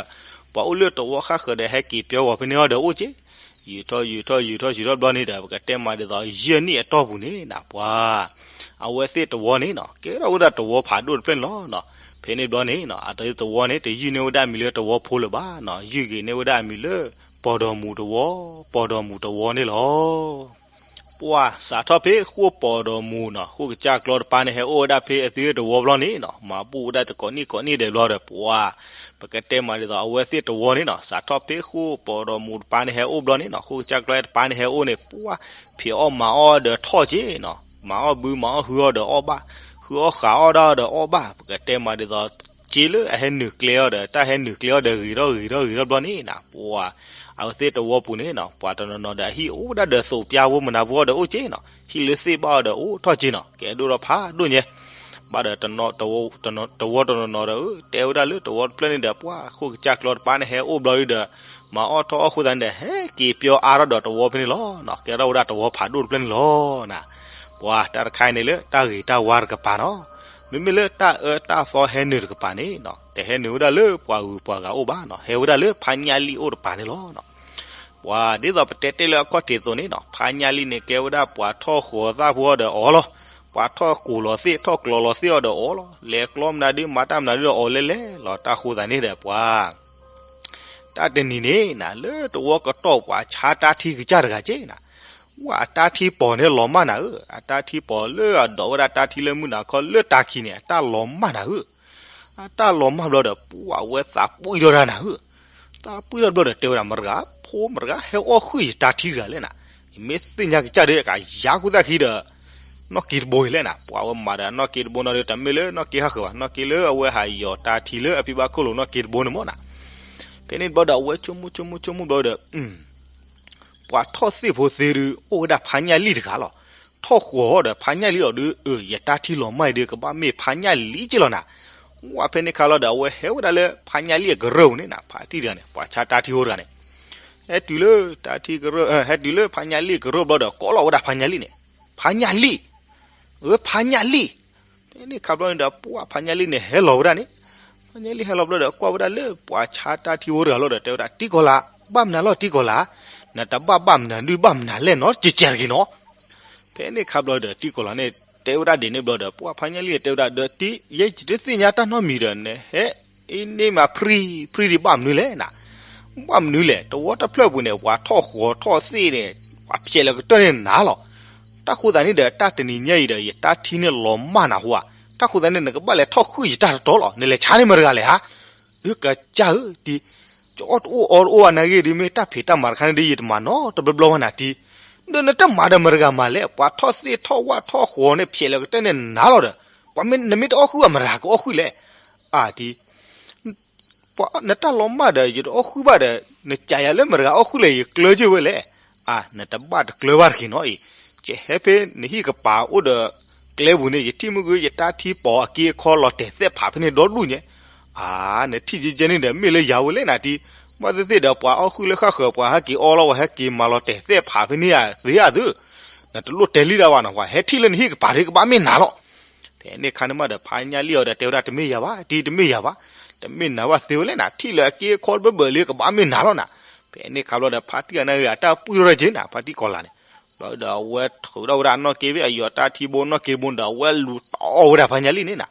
ပှၤအိၣ်လၢတဝီဃၣ်ဃၢၤဒီး ဟဲက့ၤပၠီဂီၤဖဲန့ၣ်အီၤဒီးအိၣ်က့ၢ်, ယုာ်ထီၣ်ယုာ်ထီၣ်ယုာ်ထီၣ်ယုာ်ထီၣ်ဘျီန့ၣ်ဒီး ပကတဲမၤဒ်သိး ယဲၢ်နံၣ်အတီၢ်ပူၤန့ၣ်နၤ ပှၤ အဝဲသ့ၣ်တဝီန့ၣ်နီၤ ကဲထီၣ်ဝဲဒၣ်တဝီဖးဒိၣ်တဖျၢၣ်န့ၣ်လီၤနီၤ, ဖဲန့ၣ်ဘျီန့ၣ်နီၤ အတဝီန့ၣ် တယုၢ်န့ၢ်ဝဲဒၣ်အမံၤလၢတဝီဖိလၢၤဘၣ်နီၤ, ယုၢ်ဂ့ၤန့ၢ်ဝဲဒၣ်အမံၤလၢ ပိာ်ဒီးမူးတဝီ, ပိာ်ဒီးမူးတဝီန့ၣ်လီၤ. ပှၤစးထီၣ်ဖဲဃိၣ်ပိာ်ဒီးမူးနီၤ ဃိၣ်ကစၢ်ကျီတပၤန့ၣ် ဟဲအိၣ်ဝဲဒၣ်ဖဲအသ့တဝီဘျီန့ၣ်နီၤ မၤဘူၣ်ဝဲဒၣ်တကိးနံၣ်ကိးနံၣ်ဒဲးဘျီဒီး ပှၤ ပကတဲမၤဒ်သိး အဝဲသ့ၣ်တဝီန့ၣ်နီၤ စးထီၣ်ဖဲဃိၣ်ပိာ်ဒီးမူးတပၤန့ၣ် ဟဲအိၣ်ဘျီန့ၣ်နီၤ ဃိၣ်ကစၢ်ကျီတပၤန့ၣ် ဟဲအိၣ်န့ၣ် ပှၤ ဖံးအီၣ်မၤအီၣ်ဒီးထီၣ်က့နီၤ မၤအီၣ်ဘုမၤအီၣ်ဟုအီၣ်ဒီးအီၣ်ဘၣ် ဟုအီၣ်ဃးအီၣ်ဒၣ်ဒီးအီၣ်ဘၣ် ပကတဲမၤဒ်သိး က့လၢအဟဲနုာ်ကျဲအီၤဒီး တၢ်ဟဲနုာ်ကျဲအီၤဒီး ဂ့ၤထီၣ်ဂ့ၤထီၣ်ဂ့ၤထီၣ်ဘျီန့ၣ်နီၤ ပှၤ အဝဲသ့ၣ်တဝီပူၤန့ၣ်နီၤ ပှၤတနီၤနီၤဒီး အဟံၣ်အိၣ်ဝဲဒၣ်ဒီးသိးပျၢ်ဖိမနၤဖိအီၤဒီးအိၣ်က့နီၤ ဟံၣ်လၢသ့ၣ်ဘၣ်အီၤဒီးအိၣ်ထီၣ်က့နီၤ ကဲဒိၣ်ထီၣ်ဖးဒိၣ်ညါ ဘၣ်ဒီးတဝီတနီၤနီၤဒီး တဲဝဲဒၣ်လၢတဝီတဖျၢၣ်န့ၣ်ဒီး ပှၤဃိၣ်ကစၢ်ကျီတပၤန့ၣ် ဟဲအိၣ်ဘျီဒီး မၤအီၣ်ထီၣ်အီၣ်ဃိသတးန့ၣ်ဒီး ဟဲက့ၤပၠီအါထီၣ်ဒီးတဝီဖဲန့ၣ်လီၤနီၤ ကဲထီၣ်ဝဲဒၣ်တဝီဖးဒိၣ်တဖျၢၣ်န့ၣ်လီၤနီၤ ပှၤတၢ်တခါအံၤန့ၣ်လၢတၢ်ဂ့ၤတၢ်ဝါတကပၤနီၤ မ့မ့ၢ်လၢတၢ်အၢတၢ်သီဟဲနုာ်တကပၤန့ၣ်နီၤ တဟဲနုာ်ဝဲဒၣ်လၢပှၤဂုၤပှၤဂၤအိၣ်ဘၣ်နီၤ ဟဲဝဲဒၣ်လၢဖါညၣ်လံၣ်အိၣ်တပၤန့ၣ်လီၤနီၤ ပှၤဒ်သိးပတဲတ့ၢ်လၢအခီၣ်ထံးအသိးန့ၣ်နီၤ ဖါညၣ်လံၣ်န့ၣ် ကဲဝဲဒၣ်ပှၤထီၣ်ဃီၤသၣ်ဖိအီၤဒီးအီၤလီၤ ပှၤထီၣ်ကိၢ်လီၤသ့ၣ် ထီၣ်ကျီၤလီၤသ့ၣ်အီၤဒီးအီၤလီၤ လဲၤကျီမနုၤဒုး မၤတၢ်မနုၤဒုးဒီးအီၤလဲၣ်လဲၣ်လီၤ တၢ်ဃိသးန့ၣ်ဒီးပှၤ တၢ်တနံၤန့ၣ်နၤ လၢတဝီကတီၢ်ပှၤဆါတၢ်ထံကစၢ်တဂၤက့နၤ ဝဲအတၢ်ထံပီၤန့ၣ်လီၤမၢ်နၤဧၢ အတၢ်ထံပီၤလၢအဒိးဝဲဒၣ်တၢ်ထံလၢမုၢ်နၤခီလၢတၢ်ခံးန့ၣ် အတၢ်လီၤမၢ်နၤဧၢ အတၢ်လီၤမၢ်ဘျီဒီး ပှၤဝဲသးပှံၢ်ထီၣ်ဒၣ်နၤဧၢ သးပှံၢ်ထီၣ်ဘျီဒီးတဲဝဲဒၣ် မတၤဂၤ ဖိမတၤဂၤ ဟဲအီၣ်ဃုာ်ယတၢ်ထံတဂၤလဲၣ်နၤ ယမ့ၢ်သ့ၣ်ညါကစၢ်ဒီး ကယၤကူၣ်သၣ်ခံဒီး နီၢ်က့တဘိအံၤလဲၣ်နၤ ပှၤဝဲမၤဒီးနီၢ်က့တဘိနီၤဒီး တမ့ၢ်လၢနီၢ်က့ဟးဃၢၤဘၣ် နီၢ်က့လၢအဝဲဟးယီၤတၢ်ထံလၢအဖံဘၣ်ခိၣ်လိၤနီၢ်က့တဘိန့ၣ်မၢ်နၤ ဖဲန့ၣ်ဘျီဒီး အဝဲဆိကမိၣ်ဆိကမိၣ်ဆိကမိၣ်ဘျီဒီး ပှၤထီၣ်သ့ၣ်ဖိသ့ဒုး အိၣ်ဝဲဒၣ်ဖါညၣ်လံၣ်တဂၤလီၤ ထီၣ်ဃီၤအီၤဒီးဖါညၣ်လံၣ်လီၤဒုး အၢ ယတၢ်ထံလီၤမၢ်အံၤဒုး ကဘၣ်မ့ၢ်ဖါညၣ်လံၣ်က့လီၤနၤ ဝဲဖဲန့ၣ်ခါလီၤဒီး အဝဲဟဲဝဲဒၣ်လၢဖါညၣ်လံၣ်အကရၢၢ်ပူၤန့ၣ်နၤ ဖါတံၢ်တဂၤန့ၣ် ပှၤဆါတၢ်ထံဖိတဂၤန့ၣ် ဟဲတုၤလၢတၢ်ထံကရၢၢ် ဟဲတုၤလၢဖါညၣ်လံၣ်ကရၢၢ်ဘျီဒီး ကိးလီၤဝဲဒၣ်ဖါညၣ်လံၣ်န့ၣ် ဖါညၣ်လံၣ် အၢ ဖါညၣ်လံၣ် ဖဲန့ၣ်ခါဘျီန့ၣ်ဒီး ပှၤဖါညၣ်လံၣ်န့ၣ် ဟဲလီၤဝဲဒၣ်န့ၣ် ဖါညၣ်လံၣ်ဟဲလီၤဘျီဒီး ကွၢ်ဝဲဒၣ်လၢပှၤဆါတၢ်ထံဖိတဂၤလီၤဒီး တဲဝဲဒၣ် တံၤကီၤလၤ ဘၣ်မနုၤလီၤတံၤကီၤလၤ နတဘၣ်ဘၣ်မနုၤဒုးဘၣ်မနုၤလဲၣ်နီၤ ကကဲတဂ့ၤနီၤ ဖဲန့ၣ်ခါဘျီဒီး တံၤကီၤလၤန့ၣ် တဲဝဲဒၣ်ဒ်န့ၣ်ဘျီဒီး ပှၤဖါညၣ်လံၣ်တဲဝဲဒၣ်ဒီး တံၤ ယဲယတသ့ၣ်ညါတၢ်နီတမံၤဒီး နဟဲ အ့န့ၣ်မး ဖြံဖြံဒံးဘၣ်မနုၤလဲၣ်နၤ, ဘၣ်မနုၤလဲၣ်, တဝီတဖျၢၣ်ပူၤန့ၣ် ပှၤထီၣ်ဃီၤထီၣ်သ့ၣ်န့ၣ် ပှၤဖျဲးလၢကတၢၢ်န့ၣ်နၤလီၤ. တၢ်ဃိသးန့ၣ်ဒီး တၢ်တနံၤညါအံၤဒီး ယတၢ်ထံန့ၣ်လီၤမၢ်နၤဟူဧါ, တၢ်ဃိသးန့ၣ် နကဘၣ်လဲၤထီၣ်ဃုာ်ယတၢ်တတီလီၤ, နလဲၤဆါန့ၢ်မတၤတဂၤလဲၣ်ဧါ. အၢ ကစၢ်ဧၢ, ဒ် ကအီၣ်တအိၣ်အီတအိၣ်ဘၣ်နာ်ဂ့ၢ် ဒ်မ့ၢ်တၢ်ဖံးတၢ်မၤတခါန့ၣ်ဒီး ယတမၤနီတဘျီဘျီဘၣ်နၤတံၢ်, ဒီးနတမၤဒီးမတၤတဂၤမၤလဲၣ်, ပှၤထီၣ်သ့ၣ်ထီၣ်ဝၣ်ထီၣ်ဃီၤန့ၣ် ဖျဲးလၢကတၢၢ်န့ၣ်နၤလီၤဒီး ပှၤမ့ၢ် နမ့ၢ်တအီၣ်ဃုာ်အီၤ မတၤတဂၤကအီၣ်ဃုာ်လဲၣ်. အၢ ဒ် ပှၤနတၢ်လီၤမၢ်ဒီး ယတအီၣ်ဃုာ်ဘၣ်ဒီး နကးယၤလၢမတၤတဂၤအီၣ်ဃုာ်လဲၣ် ယကျၢၤက့ၤဝဲလဲၣ်. အၢ နတဘၣ်တကျၢၤဘၣ်တဂ့ၤနီၤအံၤ, ကဟဲဖဲနဟံၣ်ကပၤအိၣ်ဒီး ကျဲပူၤန့ၣ် ယထံၣ်မုၢ်ဂ့ၤ ယတၢ်ထံပီၤအက့အခီလီၤတဲာ်သဲၣ်ဖးဖဲန့ၣ်ဒီဒူၣ်ညါ. အၢ နထံၣ်ကဲကဲန့ၣ်ဒီး မ့ၢ်လၢယၤဝဲလဲၣ်နၤတံၢ်, ဘၣ်သ့ၣ်သ့ၣ်ဒီး ပှၤအီၣ်ဃုာ်လၢဃၣ်ဃၢၤ ပှၤဟဲက့ၤအီလီၤ ပှၤဟဲက့ၤမၤလီၤတဲာ်သဲၣ်ဖးဖဲန့ၣ်ဧါ သ့ဧါသု, နတလိၣ်တဲလံတၢ်ဘၣ်နီၤ, ပှၤဟဲထံၣ်လၢနဟံၣ်ကပၤဒီး ကဘၣ်မ့ၢ်နၤလီၤ. ဖဲန့ၣ်အခါန့ၣ်မးဒီး ဖါညၣ်လံၣ်အီၤဒီးတဲဝဲဒၣ် တမ့ၢ်ယၤဘၣ်, တံၢ်တမ့ၢ်ယၤဘၣ်, တမ့ၢ်နၤဘၣ်သ့ဝဲလဲၣ်နၤ, ထံၣ်လၢအက့အခီတဘၢဘၢလံ ကဘၣ်မ့ၢ်နၤလီၤနၤ. ဖဲန့ၣ်အခါဘျီဒီး ဖါတံၢ်အနၢ်ဂ့ၤ အတၢ်ပှံၢ်ထီၣ်တက့ၢ်နၤ ဖါတံၢ်ကီၤလၤန့ၣ်, ဘျီဒီးအဝဲထုးထီၣ်ဝဲဒၣ်နီၣ်က့ဖဲ အယီၤတၢ်ထံဘိနီၣ်က့တဘိဒီး အဝဲလူၤတီၢ်ဝဲဒၣ်ဖါညၣ်လံၣ်န့ၣ်နၤ.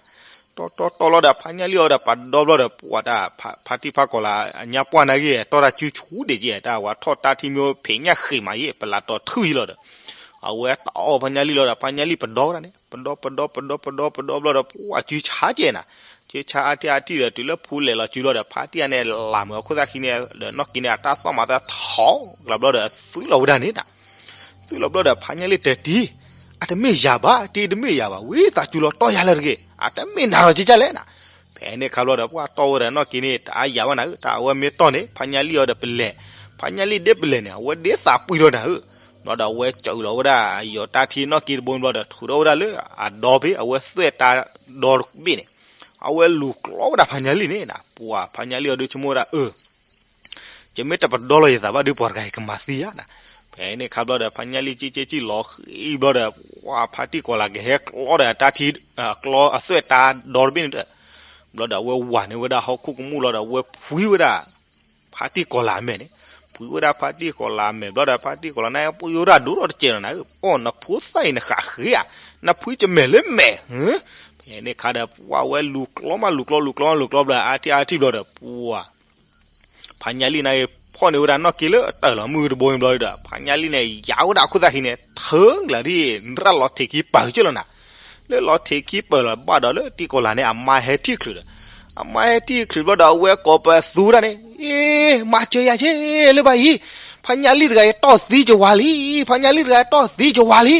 တီတီတီလီၤဒီး ဖါညၣ်လံၣ်အီၤဒီး ပဒီဘျီဒီး ပှၤတၢ် ဖါတံၢ်ဖါကီၤလၤ အညါပှၢ်နာ်ဂ့ၤ တီၢ်တၢ်စုဆူၣ်ဒံးက့ၤ တၢ်ဝဲထီၣ်တၢ်ထံမ့ၢ်ဖံးညၣ်ဃ့းမးယဲၢ် ပလးတီၤထုၣ်ယံလီၤဒီး အဝဲတီၢ်ဖါညၣ်လံၣ်လီၤဒီး ဖါညၣ်လံၣ်ပဒီဝဲဒၣ်န့ၣ် ပဒီပဒီပဒီပဒီပဒီဘျီဒီး ပှၤစုဆါက့ၤနၤ, စုဆါအါထံၣ်အါထံၣ်ဒီး တုၤလၢဖူလဲၤလီၤစုလီၤဒီး ဖါတံၢ်အန့ၣ် လၢ်မုာ်အခိၣ်သၣ်ခံန့ၣ် ဒီးနီၣ်က့န့ၣ် အတၢ်သီၣ်မၤသးထီၣ်ကျးဘျီဒီး အသုးလီၤဝဲဒၣ်န့ၣ်နၤ. သုးလီၤဘျီဒီး ဖါညၣ်လံၣ်တဲတံၢ်, အတမ့ၢ်ယၤဘၣ်, တံၢ်တမ့ၢ်ယၤဘၣ်, ဝံသးစူၤလီၤတီၢ်ယၤလၢတဂ့ၤ, အတမ့ၢ်နၤဒီးကကလဲၣ်နၤ. ဖဲန့ၣ်အခါဘျီဒီး ပှၤတီၢ်ဝဲဒၣ်နီၣ်က့န့ၣ် တအါယၤဘၣ်နၤဧၢ, တၢ်အဝဲမ့ၢ်တီၢ်န့ၣ် ဖါညၣ်လံၣ်အီၤဒီးပလဲၤ, ဖါညၣ်လံၣ်ဒ့ပလဲၤန့ၣ် အဝဲဒ့သးပှံၢ်ထီၣ်နၤဧၢ. ဘျီဒီးအဝဲကၢးလီၤဝဲဒၣ် အယီၤတၢ်ထံနီၣ်က့တဘိဘျီဒီး ထုးထီၣ်ဝဲဒၣ်လၢအဒီဖဲ အဝဲသွဲၣ်တၢ်ဒီတဘ့ၣ်န့ၣ်, အဝဲလူၤကျီဝဲဒၣ်ဖါညၣ်လံၣ်န့ၣ်နၤ, ပှၤဖါညၣ်လံၣ်အီၤဒုဆိကမိၣ်ဝဲဒၣ် အၢ ယမ့ၢ်တပဒီလီၤယသးဘၣ်ဒီး ပှၤတဂၤအံၤကမၤသံယၤနၤ. ဖဲန့ၣ်အခါဘျီဒီး ဖါညၣ်လံၣ်ကံၣ်ကံၣ်ကံၣ်လီၤဃံဘျီဒီး ပှၤဖါတံၢ်ကီၤလၤကဟဲကျီဒီးတၢ်ထံ, ကျီအသွဲၣ်တၢ်ဒီတဘ့ၣ်န့ၣ်ဒီး, ဘျီဒီးအဝဲဝၤန့ၢ်ဝဲဒၣ်ဟီၣ်ခိၣ်ကမူၣ်လီၤဒီး အဝဲဖှံဝဲဒၣ် ဖါတံၢ်ကီၤလၤအမဲာ်န့ၣ်, ဖှံဝဲဒၣ်ဖါတံၢ်ကီၤလၤအမဲာ်ဘျီဒီး ဖါတံၢ်ကီၤလၤန့ၣ် ပှံၢ်ဝဲဒၣ်ဒိၣ်ထီၣ်တစဲးလီၤနၤဧၢ, အိၣ် နဖိသၣ်အံၤနဃးဃ့ဧါ, နဖှံကမဲာ်လၢမဲာ်, ဖဲန့ၣ်အခါဒီး ပှၤဝဲလူၤကျီမးလူၤကျီ လူၤကျီလူၤကျီဘျီ အါထံၣ်အါထံၣ်ဘျီဒီး ပှၤ ဖါညၣ်လံၣ်န့ၣ် ဖီၣ်န့ၢ်ဝဲဒၣ်နီၣ်က့လၢတၢ်လီၤမုၢ်တဘိဘျီဒီး ဖါညၣ်လံၣ်န့ၣ် ယၤဝဲဒၣ်အခိၣ်သၣ်ခံန့ၣ် ထၢကျးဒ် နရၣ်လီၤထံးခံပၢၢ်ကၢလီၤနၤ, လၢလီၤထံးခံပၢၢ်လီၤဘၣ်ဒီးလၢတံၢ်ကီၤလၤန့ၣ် အမါဟဲထံၣ်ချုးဒီး, အမါဟဲထံၣ်ချုးဘျီဒီး အဝဲကိးပသူဝဲဒၣ်န့ၣ်, အ့ မၤစၢၤယၤက့လၢၤဘၣ်အံၤ, ဖါညၣ်လံၣ်တဂၤအံၤတီၢ်သံကဝါလံ, ဖါညၣ်လံၣ်တဂၤတီၢ်သံကဝါလံ.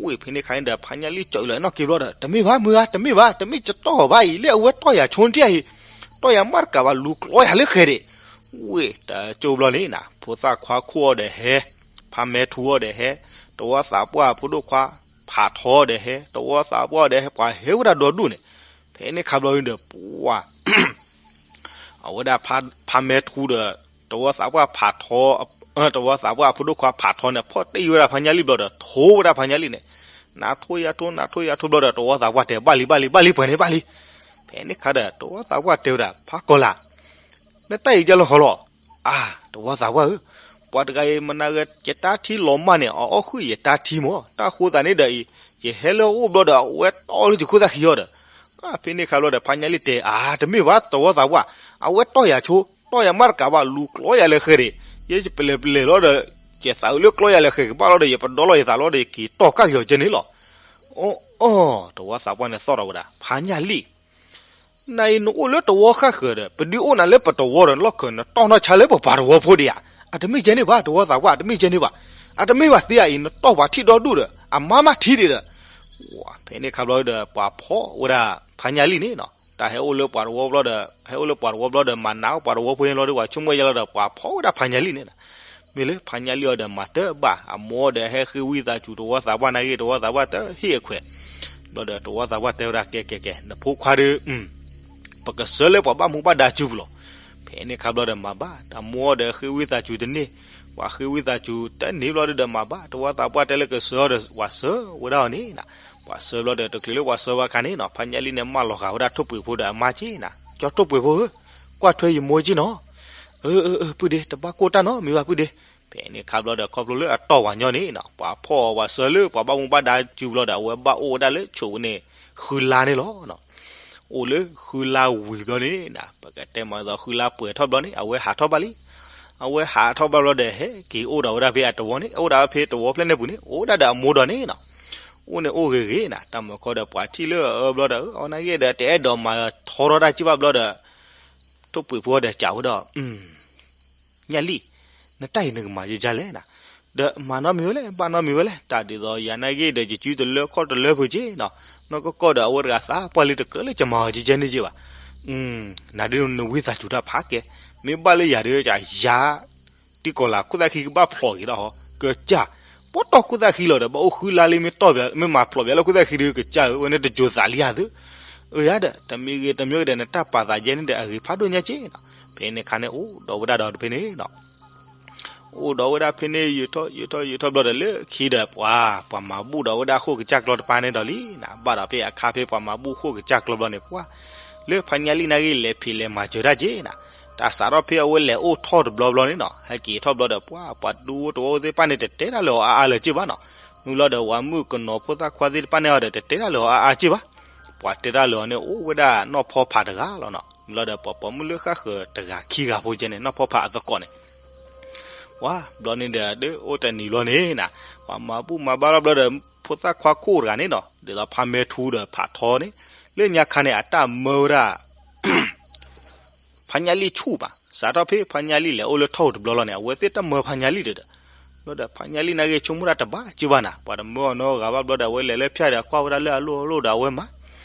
ဝ့ၢ်ဖဲန့ၣ်ခါန့ၣ်ဒီး ဖါညၣ်လံၣ်ကၠီလီၤနီၣ်က့ဘျီဒီး တမ့ၢ်ဘၣ်မုၢ်ဂၤ တမ့ၢ်ဘၣ် တမ့ၢ်ကတီၢ်ဘၣ်အံၤ လၢအဝဲတီၢ်ယၤဆိတံၢ်အံၤ, တီၢ်ယၤမးတကးဘၣ် လူၤကျီယၤလၢဃဲၤဒံး. ဝ့ၢ်တကၠိဘျီန့ၣ်နၤ ဖိသၣ်ခွါခိၣ်အီၤဒီးဟဲ, ဖါမဲထူအီၤဒီးဟဲ, တဝီသးပှၢ်ဖိဒိၣ်ခွါ ဖးထီဒီးဟဲ, တဝီသးပှၢ်အီၤဒီးဟဲ ပှၤဟဲဝဲဒၣ်ဒီဒူၣ်န့ၣ်, ဖဲန့ၣ်ခါဘျီဒီး ပှၤ အဝဲဒၣ်ဖါမဲထူဒီး တဝီသးပှၢ်ဖးထီ, တဝီသးပှၢ်ဖိဒိၣ်ခွါဖးထီန့ၣ် ဖီၣ်တ့ၢ်ဝဲဒၣ်ဖါညၣ်လံၣ်ဘျီဒီး ထိဝဲဒၣ်ဖါညၣ်လံၣ်န့ၣ်, နၤထိယၤထိ နၤထိယၤထိဘျီဒီး တဝီသးပှၢ်တဲ ဘၣ်လံ ဘၣ်လံ ဘၣ်လံ ပှဲၤန့ၣ် ဘၣ်လံ. ဖဲန့ၣ်ခါဒီး တဝီသးပှၢ်တဲဝဲဒၣ် ဖါကီၤလၤ နတၢ်အံၤကလီၤဃီလီၤ. အါ တဝီသးပှၢ်ဧၢ, ပှၤတဂၤအံၤမနၤဂ့ၤ ယတၢ်ထံလီၤမၢ်န့ၣ် အအီၣ်ဃုာ်ယတၢ်ထံမး, တၢ်ဃိသးန့ၣ်ဒီးအံၤ ယဟဲလၢအအိၣ်ဘျီဒီး အဝဲတီၢ်လၢယခိၣ်သၣ်ခံအီၤဒီး, ဖဲန့ၣ်ခါဘျီဒီး ဖါညၣ်လံၣ်တဲ အါ တမ့ၢ်ဘၣ် တဝီသးပှၢ်, အဝဲတီၢ်ယၤဆိ, တီၢ်ယၤမးတကးဘၣ် လူၤကျီယၤလၢဃဲၤဒံး, ယပလဲၤပလဲၤလီၤဒီး ယသးအုးလၢကျီယၤလၢဃဲၤကဘၣ်လီၤဒီး ယပဒီလီၤယသးလီၤဒီး ယက့ၤတီၢ်ကၢ်က့ၤအီၤကဲန့ၣ်လီၤ. အီ အီ တဝီသးပှၢ်န့ၣ်သီၣ်ထီၣ်ဝဲဒၣ် ဖါညၣ်လံၣ် နအံၤနအိၣ်လၢတဝီဃၣ်ဃၢၤဒီး ပဒုးအိၣ်နၤလၢပတဝီဒီး လီၢ်ခၢးနတီၢ်နီၢ်ဆါလၢပပှၤတဝီဖိဒံးဧါ. အတမ့ၢ်ကဲန့ၣ်ဘၣ် တဝီသးပှၢ် အတမ့ၢ်ကဲန့ၣ်ဘၣ်. အတမ့ၢ်ဘၣ်သ့ဧါအံၤ နတီၢ်ပှၤထံၣ်ဒီဒူၣ်ဒီး အမါမးထံၣ်ဒံးဒီး, ဝဲ ဖဲန့ၣ်ခါဘျီဒီး ပှၤဖီၣ်ဝဲဒၣ်ဖါညၣ်လံၣ်န့ၣ်နီၤ, တၢ်ဟဲအိၣ်လၢပှၤတဝီဘျီဒီး ဟဲအိၣ်လၢပှၤတဝီဘျီဒီး မၤနးအိၣ်ပှၤတဝီဖိန့ၣ်လီၤဒီး ပှၤဆိကမိၣ်ယဲလီၤဒီး ပှၤဖီၣ်ဝဲဒၣ်ဖါညၣ်လံၣ်န့ၣ်နီၤ. မ့ၢ်လၢဖါညၣ်လံၣ်အီၤဒီးမၤတဘၣ် အမိၢ်ဒီးဟဲဃ့ဝံသးစူၤ တဝီသးပှၢ်နာ်ဂ့ၤ တဝီသးပှၢ်တဟ့ၣ်အခွဲး, ဘျီဒီးတဝီသးပှၢ်တဲဝဲဒၣ် ကဲ ကဲ ကဲ နဖိခွါဒီး ပကစၢလၢပှၤဘၣ်မူဘၣ်ဒါစုပူၤလီၤ. ဖဲန့ၣ်ခါဘျီဒီးမၤဘၣ် အမိၢ်ဒီးဃ့ဝံသးစူၤတန့ၢ်, ပှၤဃ့ဝံသးစူၤတန့ၢ်ဘျီဒီးမၤဘၣ် တဝီသးပှၢ်တဲလၢကစၢအီၤဒီး ပှၤစၢဝဲဒၣ်အီၤန့ၣ်နီၤ, ပှၤစၢဘျီဒီး တချုးလၢပှၤစၢဘၣ်အခါန့ၣ်နီၤ ဖါညၣ်လံၣ်န့ၣ် မၢလီၤဂာ်ဝဲဒၣ်ထိၣ်ပှ့ၤဖိဒီးအမါက့နီၤ, ကၠီထိၣ်ပှ့ၤဖိဧၢ, ကွၢ်ထွဲယမိၢ်က့နီၤ. အၢ အၢ အၢ ပုၢ်ဒ့ တဘၣ်ကိၢ်တၢ်နီတမံၤဘၣ် ပုၢ်ဒ့. ဖဲန့ၣ်ခါဘျီဒီး ခီဖျိလၢအတီၢ်ပှၤညီန့ၣ်နီၤ ပှၤဖီၣ်ပှၤစၢလၢပှၤဘၣ်မူဘၣ်ဒါစုပူၤလီၤဒီး အဝဲဘၣ်အိၣ်ဝဲဒၣ်လၢဆိးဝဲန့ၣ် ဃုလါန့ၣ်လီၤ. အိၣ်လၢဃုလါဝံၤဘျီန့ၣ်နၤ, ပကတဲမၤသိးဃုလါပှဲၤထီၣ်ဘျီန့ၣ် အဝဲဟးထီၣ်ဘၣ်လံ. အဝဲဟးထီၣ်ဘၣ်ဘျီဒီး ဟဲက့ၤအိၣ်ဒီးဝဲဒၣ်ဖဲအတဝီန့ၣ်, အိၣ်ဒၣ်ဖဲတဝီဖျၢၣ်န့ၣ်ပူၤန့ၣ် အိၣ်ဒၣ်ဒီးအမိၢ်ဒီးန့ၣ်နီၤ. အိၣ်န့ၣ်အိၣ်ဂ့ၤဂ့ၤနၤ, တၢ်မၤခီဒီးပှၤထံၣ်လၢအအၢဘျီဒီး အီၤနာ်က့ဒီး တအဲၣ်ဒိးမၤထီထီၣ်တၢ်ကံၣ်ဘၣ်ဘျီဒီး ထိၣ်ပှ့ၤဖိဒီးစံးဝဲဒီး ညၣ်လံၣ်, နတၢ်အံၤနကမၤယကါလဲၣ်နၤ, ဒီးမၤနီတမံၤဝဲလဲၣ်, ဘၣ်နီတမံၤဝဲလဲၣ်, တၢ်ဒ်သိးယၤနာ်က့ဒီး ယစုတလၢခီၣ်တလၢဖုးက့နီၤ, နီၢ်ကီၢ်ကီၢ်ဒီးအဝဲတဂၤသးပှၢ်လံတကြၢးလၢယမၤအီၤကကဲန့ၣ်က့ဘၣ်. နၤဒ်နဝံသးစူၤတၢ်ဖးကဲ, မ့ၢ်ဘၣ်လၢယၤဒီးယၤ တံၢ်ကီၤလၤခိၣ်သၣ်ခံကဘၣ်ဖျိးက့ၤဒီးဟီ, ကစၢ်, ပီတီၢ်ခိၣ်သၣ်ခံလီၤဒီး ဘၣ်အိၣ်ဃုလါလံ မ့ၢ်တီၢ်ပၠး မ့ၢ်မၤဖျိးပၠးလၢခိၣ်သၣ်ခံဒီး ကစၢ်ဧၢ, ဝဲန့ၣ်တစိၤသးလံဧါသု. အၢယၤဒီး တမံၤဂ့ၤတမံၤဂ့ၤဒီး နတၢ်ပာ်သးယဲန့ၣ်ဒီး အဂ့ၤဖးဒိၣ်ညါက့နီၤ. ဖဲန့ၣ်ခါန့ၣ် အိၣ်ဒီးဝဲဒၣ်ဒီးတဖဲန့ၣ်နီၤ အိၣ်ဒီးဝဲဒၣ်ဖဲန့ၣ် ယံာ်ထီၣ်ယံာ်ထီၣ်ယံာ်ထီၣ်ဘျီဒီး လၢခံဒီးပှၤ ပှၤမၤဘူၣ်ဒီးဝဲဒၣ်ဃိၣ်ကစၢ်ကျီတပၤန့ၣ်ဒီးလံနၤ, ဘၣ်ဒီးဖဲအခါဖဲပှၤမၤဘူၣ်ဃိၣ်ကစၢ်ကျီဘျီန့ၣ် ပှၤ လၢဖါညၣ်လံၣ်နာ်က့ လဲၤဖံးလဲၤမၤစၢၤတၢ်က့နၤ, တၢ်စးထီၣ်ဖဲအဝဲလဲၤအိၣ်ထီၣ်တဘျီဘျီန့ၣ်နီၤ, ဟဲက့ၤထီၣ်ဘျီဒီး ပှၤ ပှၤဒူအိၣ်တဝီအိၣ်သ့ၣ်တဖၣ်န့ၣ် တတဲတၢ်လၢအီၤအါအါလၢၤက့ဘၣ်နီၤ. မုၢ်လီၤဒီး ဝၤမုၣ်ကနီၤဖိသၣ်ခွါသ့ၣ်တဖၣ်န့ၣ်အီၤဒီး တတဲတၢ်လၢအီၤအါအါက့ဘၣ်. ပှၤတဲတၢ်လၢအီၤန့ၣ် အိၣ်ဝဲဒၣ်နီၢ်ဖီဖးတဂၤလီၤနီၤ. မုၢ်လီၤဒီး ပှၤပိာ်မုၣ်လၢဃၣ်ဃၢၤတဂၤခံဂၤဖိကဲန့ၣ် နီၢ်ဖီဖးအသကိးန့ၣ် ဝါ ဘျီန့ၣ်ဒီး ဒ်အိၣ်တနံၤဘျီန့ၣ်နၤ, ပှၤမၤဘူၣ်မၤဘါလီၤဘျီဒီး ဖိသၣ်ခွါခိၣ်တဂၤန့ၣ်နီၤ, ဒ်သိးဖါမဲထူဒီးဖးထီန့ၣ်, လၢညါခါန့ၣ် အတၢ်မၢဝဲဒၣ် ဖါညၣ်လံၣ်ဆူၣ်ဘၣ်. စးထီၣ်ဖဲဖါညၣ်လံၣ်လဲၤအိၣ်လၢထီၣ်ဧိၤတဘျီလီၤန့ၣ် အဝဲသ့ၣ်တၢ်မၢဖါညၣ်လံၣ်ဒီး, ဘျီဒီး ဖါညၣ်လံၣ်နာ်က့ ဆိကမိၣ်တၢ်တဘၣ်က့ဘၣ်နၤ, ပှၤတမၢအီၤနီတဂၤဘၣ်ဘျီဒီး အဝဲလဲၤလၢဖၠၣ်ဒီး ကွၢ်ဝဲဒၣ်လၢအလိၣ်အလိၣ်ဒီး အဝဲမၤ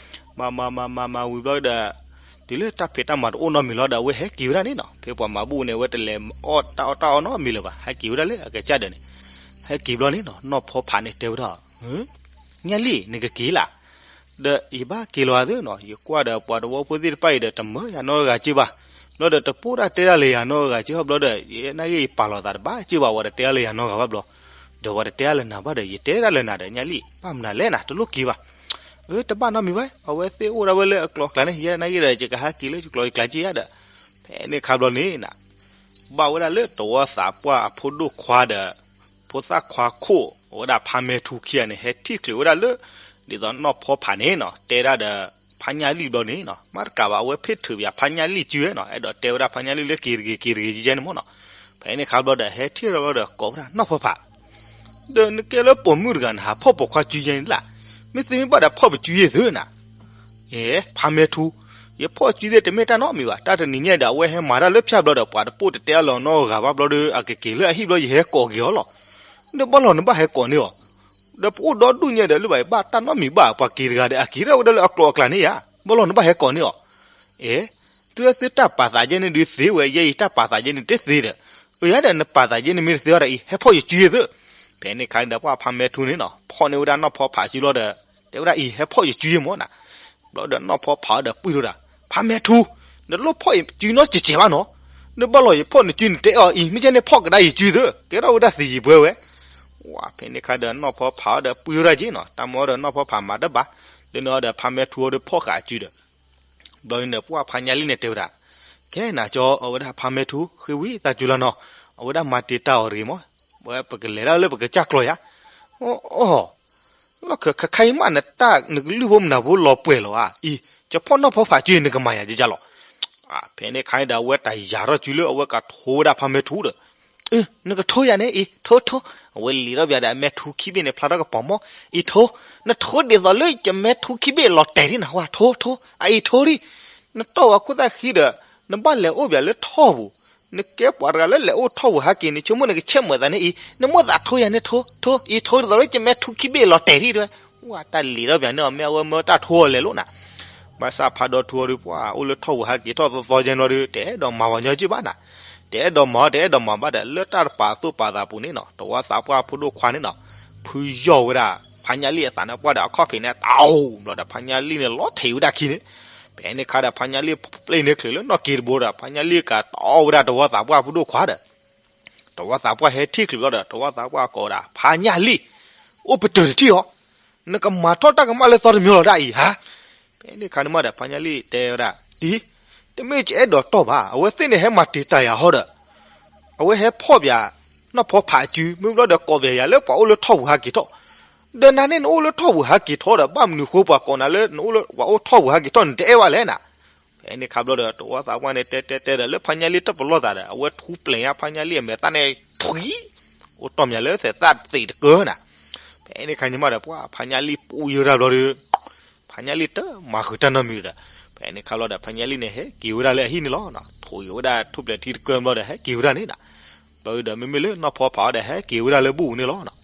မၤမၤမၤမၤဝံၤဘျီဒီး တုၤလၢတၢ်ဖံးတၢ်မၤတအိၣ်နီတမံၤလီၤဒီး အဝဲဟဲက့ၤဝဲဒၣ်န့ၣ်နီၤ. ဖဲပှၤမၤဘူၣ်န့ၣ် အဝဲတလဲၤအီၣ်တၢ်အီၣ်တၢ်အီနီတမံၤလၢၤဘၣ်, ဟဲက့ၤဝဲဒၣ်လၢအကစၢ်ဒီးန့ၣ်, ဟဲက့ၤဘျီန့ၣ်နီၤ နီၢ်ဖီဖးန့ၣ်တဲဝဲဒၣ်, ညၣ်လံၣ် နကက့ၤလၢ်, ဒီးယဘၣ်က့ၤလီၤသုနီၤ, ယကွၢ်ဒီးပှၤတဝီဖိသ့ၣ်တဖၣ်အံၤဒီး တမၢယၤနီတဂၤက့ဘၣ်, ဘျီဒီးတပိၢ်တၢ်တဲတၢ်လၢယၤနီတဂၤက့ဘၣ်ဘျီဒီး ယနာ်က့ယပာ်လီၤသးတဘၣ်က့ဘၣ်, ပှၤတတဲတၢ်လၢယၤနီတဂၤဘၣ်ဘျီ, ဒီးပှၤတတဲတၢ်လၢနၤဘၣ်ဒီး ယတဲတၢ်လၢနၤဒီး ညၣ်လံၣ် ဘၣ်မနုၤလဲၣ်နၤ တလိၣ်က့ၤဘၣ်. အၢ တဘၣ်နီတမံၤဘၣ်, အဝဲသ့ၣ်အိၣ်ဒၣ်ဝဲလၢအကျိၤအကျဲန့ၣ် ယဲနာ်က့ဒီး ယကဟဲက့ၤလၢယကျိၤယကျဲက့ယၤဒီး, ဖဲန့ၣ်ခါဘျီန့ၣ်နၤ, ဘၣ်ဝဲဒၣ်လၢတဝီသးပှၢ်အဖိဒိၣ်ခွါဒီး ဖိသၣ်ခွါခိၣ် အဝဲဒၣ်ဖါမဲထူခံဂၤန့ၣ် ဟဲထံၣ်ချုးဝဲဒၣ်လၢ ဒ်သိးနီၢ်ဖီဖးန့ၣ်နီၤ တဲဒၣ်ဒီး ဖါညၣ်လံၣ်ဘျီန့ၣ်နီၤ, မ့ၢ်တကးဘၣ် အဝဲဖ့ၣ်ထုးပယၤဖါညၣ်လံၣ်စုဝဲနီၤ, အဲၣ်ဒိးတဲဝဲဒၣ်ဖါညၣ်လံၣ်လၢက့ၤတဂ့ၤ က့ၤတဂ့ၤကဲန့ၣ်မ့ၢ်နီၤ. ဖဲန့ၣ်ခါဘျီဒီး ဟဲထံၣ်ဘျီဒီး ကိးဝဲဒၣ်နီၢ်ဖီဖး ဒီးနကဲလၢပိာ်မုၣ်တဂၤန့ၣ် ဟးဖီၣ်ပိာ်ခွါစုယဲန့ၣ်လၢ်, မ့ၢ်သုမ့ၢ်ဘၣ်ဒီးဖီၣ်ပစုယဲသုနၤ. အ့ ဖါမဲထူ, ယဖီၣ်စုသ့ၣ်တမ့ၢ်တၢ်နီတမံၤဘၣ်, တၢ်တနံၤညါဒီး အဝဲဟဲမၤတၢ်လၢဖၠၣ်ဘျီဒီး ပှၤတပိၢ်တတဲအလီၤနီတဂၤဘၣ်ဘျီဒီး အကက့ၤလၢအဟံၣ်ဘျီ ယဟဲကိးက့ၤအီၤလီၤ. ဒီးဘၣ်လီၤနဘၣ်ဟဲကိးန့ၢ်အီၤ, ဒီးပအိၣ်ဒီဒူၣ်ညါဒီး လၢဘၣ်ဘၣ်တၢ်နီတမံၤဘၣ် ပှၤက့ၤတဂၤဒီး အက့ၤထီၣ်ဝဲဒၣ်လၢအကျိၤအကျဲန့ၣ်ဧါ, ဘၣ်လီၤနဘၣ်ဟဲကိးန့ၢ်အီၤ. အ့ သုသုတၢ်ပာ်သးယဲန့ၣ်ဒုးသ့ဝဲ ယဲယတၢ်ပာ်သးယဲန့ၣ်တသ့ဒီး, အၢ ယၤဒီးနပာ်သးယဲန့ၣ်မ့ၢ်တသ့အီၤဒီးအံၤ ဟဲဖီၣ်ယစုယဲသု. ဖဲန့ၣ်ခါန့ၣ်ဒီး ပှၤဖါမဲထူန့ၣ်နီၤ ဖီၣ်န့ၢ်ဝဲဒၣ်နီၢ်ဖီဖးစုလီၤဒီး တဲဝဲဒၣ်အံၤ ဟဲဖီၣ်ယစုယဲမ့ၢ်နၤ. ဘျီဒီးနီၢ်ဖီဖးဒီးပှံၢ်ထီၣ်ဒၣ်, ဖါမဲထူ, နတလိၣ်ဖီၣ်ယစုနီတစဲးဘၣ်နီၤ, နဘၣ်လီၤယဖီၣ်နစုနတဲအီၤအံၤ မ့ၢ်ကဲန့ၣ်ဖီၣ်ကဒါယစုသု, ကဲထီၣ်ဝဲဒၣ်သံယံၤပှဲၤဝဲ. ဝါ ဖဲန့ၣ်ခါဒီးနီၢ်ဖီဖးဒီးပှံၢ်ထီၣ်ဒၣ်က့နီၤ, တၢ်မၤဒီးနီၢ်ဖီဖးမၤတဘၣ်, လၢန့ၣ်အီၤဒီးဖါမဲထူအီၤဒီးဖီၣ်ဃာ်အစုဒီး ဘျီန့ၣ်ဒီး ပှၤဖါညၣ်လံၣ်န့ၣ်တဲဝဲဒၣ်, ကဲနၤကၠီ အဝဲဒၣ်ဖါမဲထူ ဃ့ဝံသးစူၤလီၤနီၤ, အဝဲဒၣ်မၤတ့ၢ်တၢ်အီၤတဂ့ၤမး, ဝဲပကလဲၤဒၣ်လၢပကစၢ်ကျီယၤ. အိၣ်, လီၢ်ခၢၣ်ခါခါအံၤမး နတၢ်နကလုၢ်ဖိမနုၤဖိလီၤပှဲၤလီၤဧါ, အံၤ ကဖီၣ်နီၢ်ဖီဖးစုအံၤ နကမၤယၤကကၢ်လီၤ. ဖဲန့ၣ်ခါန့ၣ်ဒီး အဝဲတၢ်ယၤထီၣ်စုလၢအဝဲကထိဝဲဒၣ်ဖါမဲထူဒီး အၢ နကထိယၤန့ၣ်အံၤ ထိထိ, အဝဲလံၤထီၣ်ပယၤဒီးအမဲထူခံဘ့ၣ်န့ၣ် ဖျါထီၣ်ကပီၤမီၢ်, အံၤထိ, နထိဒ်သိးလၢယမဲထူခံဘ့ၣ်လီၤတဲာ်လံနၤ ဝါ ထိထိ, အအံၤထိဒံး, နတီၢ်ဝဲခိၣ်သၣ်ဃံဒီး နဘၣ်လဲၤအိၣ်ပယၤလၢထီၣ်ပူၤ, နကဲပှၤတဂၤလၢလဲၤအိၣ်ထီၣ်ပူၤဟဲက့ၤ နဆိကမိၣ်နကဆဲးမုာ်သးန့ၣ်အံၤ နမိၣ်သးထိယၤန့ၣ်ထိ, ထိ, အံၤထိဒ်သိးလၢယမဲထူခံဘ့ၣ်လီၤတဲာ်လံတဲဝဲ, ဝါ တၢ်လံၤထီၣ်ပယၤန့ၣ်အီၤ မ့ၢ်အဝဲမၢတၢ်ထိအီၤလဲၤလိာ်နၤ ဘၣ်ဆၣ်ဖးဒီးထူအီၤဒီး ပှၤအိၣ်လၢထီၣ်ပူၤဟဲက့ၤထီၣ်သီသီကဲန့ၣ်ဒီး တအဲၣ်ဒိးမၤဝဲညီက့ၢ်ဘၣ်နၤ, တအဲၣ်ဒိးမၤ တအဲၣ်ဒိးမၤဘၣ်ဒီး လၢတၢ်တပာ်သူၣ်ပာ်သးပူၤန့ၣ်နီၤ တဝီသးပှၢ်ဖိဒိၣ်ခွါန့ၣ်နီၤ ဖုယီၢ်ဝဲဒၣ် ဖါညၣ်လံၣ်အသးန့ၣ် ပှၢ်ဒီးအခီၣ်ဖံးန့ၣ် တအိၣ်ဘျီဒီး ဖါညၣ်လံၣ်န့ၣ် လီၤထံးဝဲဒၣ်ခံန့ၣ်, ဖဲန့ၣ်ခါဒီး ဖါညၣ်လံၣ်ပျ့ၤန့ၢ်ချုးလၢနီၢ်က့တဘိဒီး ဖါညၣ်လံၣ်ကတီၢ်ဝဲဒၣ်တဝီသးပှၢ်ဖိဒိၣ်ခွါဒီး တဝီသးပှၢ်ဟဲထံၣ်ချုးဘျီဒီး တဝီသးပှၢ်ကိးဝဲဒၣ် ဖါညၣ်လံၣ်, အိၣ်ပတုာ်တထံၣ်အီၤ, နကမၤထီၣ်တၢ်ကမၣ်လၢသီတမံၤလီၤဒၣ်အံၤဧါ. ဖဲန့ၣ်ခါန့ၣ်မးဒီး ဖါညၣ်လံၣ်တဲဝဲဒၣ်, တံၤ, တမ့ၢ်ယအဲၣ်ဒိးတီၢ်ဘၣ်, အဝဲသ့ၣ်န့ၣ်ဟဲမၤတံာ်တာ်ယၤဟီဒီး အဝဲဟဲဖီၣ်ပယၤ နီၢ်ဖီဖးအစု မ့ၢ်ဘျီဒီးကိးပယၤယၤလၢပှၤအိၣ်လၢထီၣ်ပူၤဟဲက့ၤထီၣ်, ဒီးနၤန့ၣ်နအိၣ်လၢထီၣ်ပူၤဟးက့ၤထီၣ်ဒီး ဘၣ်မနုၤဃိပှၤကိးနၤလၢနအိၣ်လၢပှၤအိၣ်ထီၣ်ပူၤဟးက့ၤထီၣ်န့ၣ် နတအဲၣ်ဘၣ်လဲၣ်နၤ. ဖဲန့ၣ်ခါဘျီဒီး တဝီသးပှၢ်န့ၣ် တဲတဲတဲဒီး လၢဖါညါလံတပလီၢ်သးဒီး အဝဲထူပျဲၢ်ညါဖါညါလံအမဲာ်သၣ်န့ၣ်ထွံ, အိၣ်တီၢ်မးလၢသဲးသၣ်သ့းတကၢနၤ. ဖဲန့ၣ်ခါန့ၣ်မးဒီး ပှၤဖါညါလံပူယိတၢ်ဘျီဒီး ဖါညါလံတမၤဃုာ်တၢ်နီတမံၤဒီး, ဖဲန့ၣ်ခါဘျီဒီး ဖါညါလံန့ၣ် ဟဲက့ၤဝဲဒၣ်လၢအဟံၣ်န့ၣ်လီၤ. ထိၣ်ဃုာ်ဝဲဒၣ်ထူပျဲၢ်ထံတကၢဘျီဒီး ဟဲက့ၤဝဲဒၣ်န့ၣ်နၤ. ဘျီဒီး မ့မ့ၢ်လၢနီၢ်ဖီဖးအီၤဒီး ဟဲက့ၤဝဲဒၣ်လၢဘူၣ်ပူၤန့ၣ်လီၤ.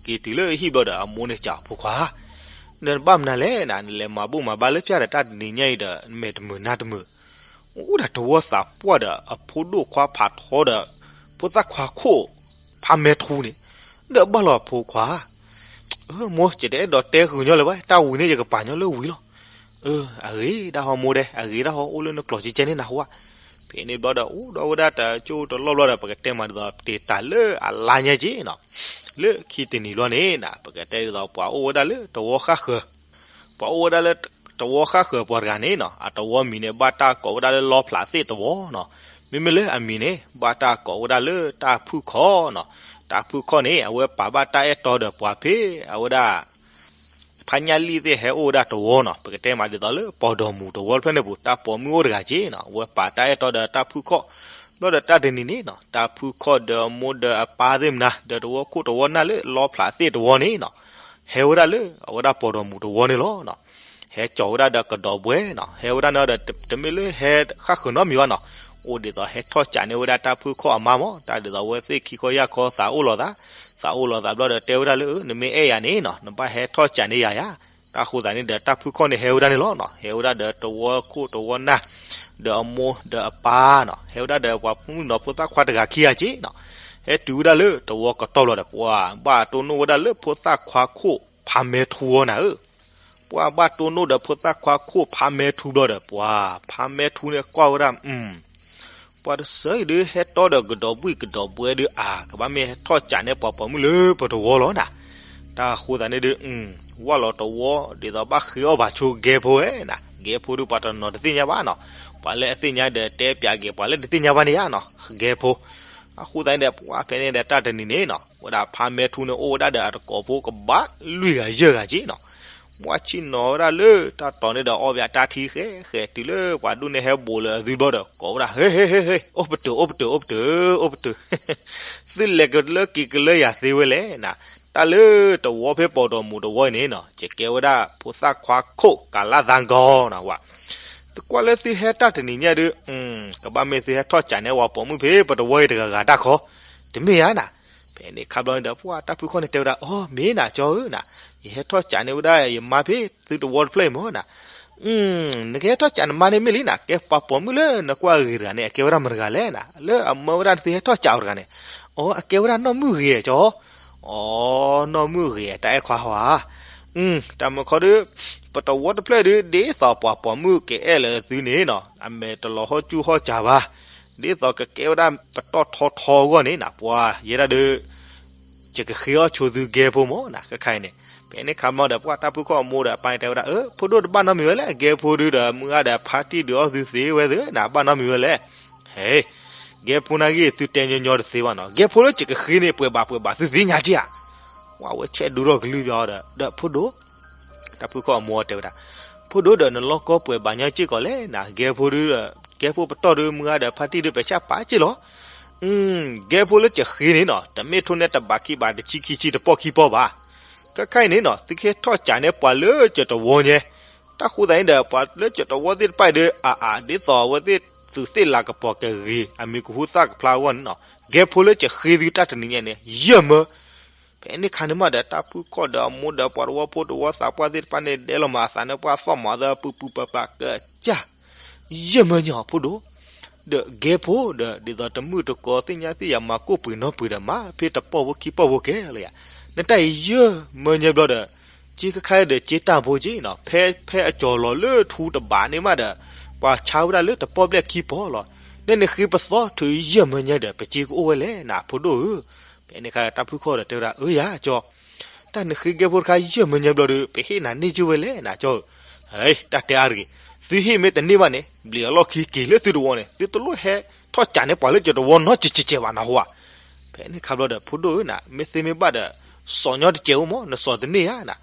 က့ၤတုၤလၢဟံၣ်ဘျီဒီး အမိၢ်န့ၣ်စံးဖိခွါ, နဘၣ်မနုၤလဲၣ်နၤ, နလဲၤမၤဘူၣ်မၤဘါလၢပျၢ်ဒီး တၢ်တနံၤညါအံၤဒီး နမဲာ်တမုာ်နါတမုာ်. အိၣ်ဒၣ်တဝီသးပှၢ်ဒီး အဖိဒိၣ်ခွါဖးထီဒီး ဖိသၣ်ခွါခိၣ်ဖးမဲထူန့ၣ်, ဒီးဘၣ်လီၤအဖိခွါ. မိၢ် ယတအဲၣ်ဒိးတဲဃုာ်ညီလၢၤဘၣ်, တၢ်ဝံၤန့ၣ် ယကပာ်ညီလၢဝံၤလီၤ. အဂ့ၤဒၣ်ဟီမိၢ်ဒဲး, အဂ့ၤဒၣ်ဟီ, အိၣ်လၢနကျိၤကဲကဲန့ၣ်နဟူဧါ. ဖဲန့ၣ်ဘျီဒီး အိၣ်ဒီးဝဲဒၣ်တကၠိတလီၢ်ဘျီဒီး ပကတဲမးဒ်သိး တ့ၢ်တၢ်လၢအလါညါက့နီၤ. လၢခံတနံၤဘျီန့ၣ်နၤ ပကတဲဒ်သိး ပှၤအိၣ်ဝဲဒၣ်လၢတဝီဃၣ်ဃၢၤ, ပှၤအိၣ်ဝဲဒၣ်လၢတဝီဃၣ်ဃၢၤပှၤတဂၤန့ၣ်နီၤ, အတဝီမံၤန့ၣ် ဘၣ်တၢ်ကိးဝဲဒၣ်လၢလီဖျးသ့ၣ်တဝီနီၤ. မ့မ့ၢ်လၢအမံၤန့ၣ် ဘၣ်တၢ်ကိးဝဲဒၣ်လၢတၢ်ဖုၣ်ခီၣ်နီၤ. တၢ်ဖုၣ်ခီၣ်န့ၣ် အဝဲပာ်ဘၣ်တၢ်အဲၣ်တီဒီးပှၤဖဲအဝဲဒၣ် ဖါညါလံသ့ၣ်ဟဲအိၣ်ဝဲဒၣ်တဝီနီၤ, ပကတဲမးဒ်သိးလၢပီၢ်ဒီမူးတဝီတဖျၢၣ်န့ၣ်ပူၤ တၢ်ပိာ်မုၣ်အိၣ်တဂၤက့နီၤ, အဝဲပာ်တၢ်အဲၣ်တီဒီးတၢ်ဖုၣ်ခီၣ်. ဘျီဒီးတၢ်တနံၤန့ၣ်နီၤ, တၢ်ဖုၣ်ခီၣ်ဒီးအမိၢ်ဒီးအပၢ်သ့ၣ်မနၤ ဒီးတဝီခိၣ်တဝီနၢ်လၢလီဖျးသ့ၣ်တဝီန့ၣ်နီၤ, ဟဲဝဲဒၣ်လၢအဝဲဒၣ်ပီၢ်ဒီမူးတဝီန့ၣ်လီၤ. ဟဲကၠီၤဝဲဒၣ်ဒီးကဒီးဘှဲနီၤ, ဟဲဝဲဒၣ်န့ၣ်ဒီး တမ့ၢ်လၢဟဲဃၣ်ဃၢၤနီတမံၤဘၣ်နီၤ, အိၣ်ဒ်သိးဟဲထီၣ်ကးန့ၢ်ဝဲဒၣ်တၢ်ဖုၣ်ခီၣ်အမါမး, တၢ်ဒ်သိးအဝဲသ့ၣ်ခံခီယၢ်ခီသးအိၣ်လီၤသး, သးအိၣ်လီၤသးဘျီဒီးတဲဝဲဒၣ်လၢ နမ့ၢ်အဲၣ်ယၤန့ၣ်နီၤ နဘၣ်ဟဲထီၣ်ကးန့ၢ်ယၤယၤ. တၢ်ဃိသးန့ၣ်ဒီးတၢ်ဖုၣ်ခီၣ်န့ၣ်ဟဲဝဲဒၣ်န့ၣ်လီၤနီၤ, ဟဲဝဲဒၣ်ဒီးတဝီခိၣ်တဝီနၢ် ဒီးအမိၢ်ဒီးအပၢ်နီၤ, ဟဲဝဲဒၣ်ဒီးပှၤမုၣ်ကနီၤဖိသၣ်ခွါတဂၤခံဂၤက့နီၤ, ဟဲတုၤဝဲဒၣ်လၢတဝီကတီၢ်ဘျီဒီး ပှၤဘၣ်တိၢ်နီၣ်ဝဲဒၣ်လၢဖိသၣ်ခွါခိၣ်ဖးမဲထူအီၤနၤဧၢ. ပှၤဘၣ်တိၢ်နီၣ်ဒီးဖိသၣ်ခွါခိၣ်ဖးမဲထူဘျီဒီး ပှၤဖးမဲထူန့ၣ်ကွၢ်ဝဲဒၣ် ပှၤတစၢအံၤဒုး ဟဲတီဒီးကဒီးဘှံၣ်ကဒီးဘှဲဒုး အါ ကဘၣ်မ့ၢ်ဟဲထီၣ်ကးန့ၢ်ပှၤပိာ်မုၣ်လၢပတဝီလီၤနၤ. တၢ်ဃိသးန့ၣ်ဒုး ဝၢ်လီၤတဝီ ဒ်သိးဘၣ်ဃ့အီၣ်ဘၣ်ဆိကဲဖိဝဲနၤ, ကဲဖိဒုးပှၤတနီၤတသ့ၣ်ညါဘၣ်နီၤ, ပှၤလၢအသ့ၣ်ညါဒီးတဲပၠးက့ၤ ပှၤလၢတသ့ၣ်ညါဘၣ်န့ၣ်ယါနီၤ, ကဲဖိ. အဃိသတးန့ၣ်ဒီး ပှၤဖဲန့ၣ်ဒီးတၢ်တနံၤန့ၣ်နီၤ ဝဲဒၣ်ဖးမဲထူန့ၣ်အိၣ်ဝဲဒၣ်ဒီးအတကိးဖိကဘၣ်လွံၢ်ဂၤယဲၢ်ဂၤက့နီၤ, ပှၤဆ့ၣ်နီၤဝဲဒၣ်လၢတၢ်တီၤန့ၣ်ဒီး အီၣ်ဘၣ်တၢ်ထံဃဲဃဲတုၤလၢပှၤဒူၣ်န့ၣ်ဟဲဘူးလၢအသုဘျီဒီး ကိးဝဲဒၣ် ဟ့ ဟ့ ဟ့ ဟ့ အိၣ်ပတုာ် အိၣ်ပတုာ် အိၣ်ပတုာ် အိၣ်ပတုာ် သုလဲၤကလၢက့ၤကလၢယၤသ့ဝဲလဲၣ်နၤ, တၢ်လၢတဝီဖဲပီၢ်ဒီးမူးတဝီအံၤန့ၣ်နီၤ ယကဲဝဲဒၣ်ဖိသၣ်ခွါခိၣ်ကးလၢ်သးကီနီၤဝဲ, တကွၢ်လၢသုဟဲတၢ်တနံၤညါဒုး ကဘၣ်မ့ၢ်သုဟဲထီၣ်ကးန့ၢ်ပှၤပိာ်မုၣ်ဖဲပတဝီအံၤတဂၤဂၤတၢ်ခီ, တမ့ၢ်ယါနၤ. ဖဲန့ၣ်ခါဘျီန့ၣ်ဒီး ပှၤတၢ်ဖုၣ်ခီၣ်န့ၣ်တဲဝဲဒၣ် အိ မ့ၢ်နၤကၠီဧၢနၤ, ယဟဲထီၣ်ကးန့ၢ်ဝဲဒၣ်ယမါဖဲသုတဝီတဖျၢၣ်အံၤမ့ၢ်နၤ, နကဟဲထီၣ်ကးနမါန့ၣ်မ့ၢ်လံနၤ, ကဲပှၤပိာ်မုၣ်လၢနကွၢ်ဂ့ၤတဂၤန့ၣ် အကဲဝဲဒၣ်မတၤတဂၤလဲၣ်နၤ, လၢအမၢဝဲဒၣ်သုဟဲထီၣ်ကးအီၤတဂၤန့ၣ်, အိ အကဲဝဲဒၣ်နီၢ်မုၣ်ဂ့ၤကၠီ, အိ နီၢ်မုၣ်ဂ့ၤ တၢ်အဲၣ်ခွါဟီဧါ တၢ်မုၢ်ခီဒုး ပတဝီတဖျၢၣ်ဒုး ဒ်သိးပှၤပိာ်မုၣ်ကအဲၣ်လၢသုန့ၣ်နီၤ အမဲာ်တလီၤဟီၣ်ကၠူၣ်ဟီၣ်ကၢ်ဘၣ်, ဒ်သိးကကဲဝဲဒၣ်ပတီၢ်ထီထီအဂီၢ်န့ၣ်နၤ ပှၤယဲဒၣ်ဒုး ယကဃ့အီၣ်ဆိသုကဲဖိမ့ၢ်နၤ ခဲခါအံၤန့ၣ်. ဖဲန့ၣ်ခါဘျီဒီး ပှၤတၢ်ဖုၣ်ခီၣ်အမိၢ်ဒီးအပၢ်န့ၣ်တဲဝဲဒၣ် အၢ ဖိဒိၣ်တဘၣ်နီတမံၤဝဲလဲၣ်, ကဲဖိဒုးဒီးမုၢ်ဂၤဒီးဖါတံၢ်ဒုးအီၣ်သုသ့ဝဲသ့နၤ ဘၣ်နီတမံၤဝဲလဲၣ်. ဟဲ ကဲဖိနာ်က့ သုတဲညီညီတသ့ဘၣ်နီၤ, ကဲဖိလၢယကဃ့န့ၣ် ပှဲၤဘၣ်ပှဲၤဘၣ် သုသ့ၣ်ညါက့ဧါ. ပှၤဝဲဆဲးဒူထီၣ်ကလုၢ်ဘၣ်ဒီး ဒီးဖိဒိၣ်, တၢ်ဖုၣ်ခီၣ်အမိၢ်တဲဝဲဒၣ်, ဖိဒိၣ်ဒီးနလီၢ်ကီပှဲၤဘၣ်ညီက့ၢ်ကီးလဲၣ်နၤ, ကဲဖိဒုးဒီး ကဲဖိပတီၢ်ဒုးမုၢ်ဂၤဒီးဖါတံၢ်ဒုးပဆၣ်ပာ်က့ၢ်လီၤ. ကဲဖိလၢယကဃ့န့ၣ်နီၤ တမ့ၢ်ထိၣ်နဲတဘးခံဘးတဆံခံဆံတပီၢ်ခံပီၢ်ဘၣ်. ခဲခါအံၤန့ၣ်နီၤ သုကဟဲထီၣ်ကးန့ၢ်ပှၤလၢယတဝီညါ တၢ်ဃိသတးန့ၣ်ဒီး ပှၤလၢယတဝီသ့ၣ်တဖၣ်အံၤဒီး အါအါ ဒ်သိးအဝဲသ့ၣ်သုးသ့ၣ်လၤကပီၤကဂ့ၤ အမံၤကဟူသၣ်ကဖျါအဂီၢ်န့ၣ်နီၤ ကဲဖိလၢယကဃ့သုတၢ်တနံၤညါန့ၣ် ယဲၢ်မၢ. ဖဲန့ၣ်ခါန့ၣ်မးဒီး တၢ်ဖုၣ်ခီၣ်ဒီးအမိၢ်ဒီးပှၤတဝီဖိတဝီသးပှၢ်သ့ၣ်တဖၣ်န့ၣ် ဒဲလီၤမးအသးန့ၣ် ပှၤသီၣ်မးသးပူၤပူၤပၤပၤကစၢ် ယဲၢ်မၢညီဖိဒိၣ် ဒီးကဲဖိဒီး ဒ်သိးတမုၣ်တကိးသ့ၣ်ညါသ့ၣ်ယၤမၤကိၢ်ပှ့ၤနီတပှ့ၤဒီး မၤဖဲတပီၢ်ဖိခံပီၢ်ဖိကဲလၢယၤ, နတၢ်အံၤယဲၢ်မၢညါဘျီဒီး က့ခါခါဒီးက့တၢ်ဖိက့နီၤ ဖဲဖဲအကၠီၤလီၤလၢထူတဘးန့ၣ်မးဒီး ပှၤဆါဝဲဒၣ်လၢတပီၢ်ဘျဲၣ်ခံပီၢ်လီၤ. နနဃ့ပသီထုးယဲၢ်မၢညါဒီး ပက့ကအိၣ်ဝဲလဲၣ်နၤဖိဒိၣ်ဧၢ. ဖဲန့ၣ်ခါဒီးတၢ်ဖုၣ်ခီၣ်ဒီးတဲဝဲဒၣ် အၢယၤကၠီ တၢ်နဃ့ကဲဖိတခါယဲၢ်မၢညါဘျီဒီး ပဟ့ၣ်နၤန့ၢ်က့ၢ်ဝဲလဲၣ်နၤကၠီဧၢ. ဟဲ တၢ်တဲအါတဂ့ၤ, သုဟ့ၣ်မ့ၢ်တန့ၢ်ဘၣ်န့ၣ် ဘျံးအလီၢ်ခံက့ၤလၢသုတဝီန့ၣ် သုတလိၣ်ဟဲထီၣ်ကးန့ၢ်ပှၤလၢယတဝီနီတစဲးစဲးဘၣ်နၢ်ဟူဧါ. ဖဲန့ၣ်ခါဘျီဒီး ဖိဒိၣ်ဧၢနၤ မ့ၢ်သ့မ့ၢ်ဘၣ်ဒီး စီၤညီတစဲးအိၣ်မး နစီၤတန့ၢ်ဧါနၤ.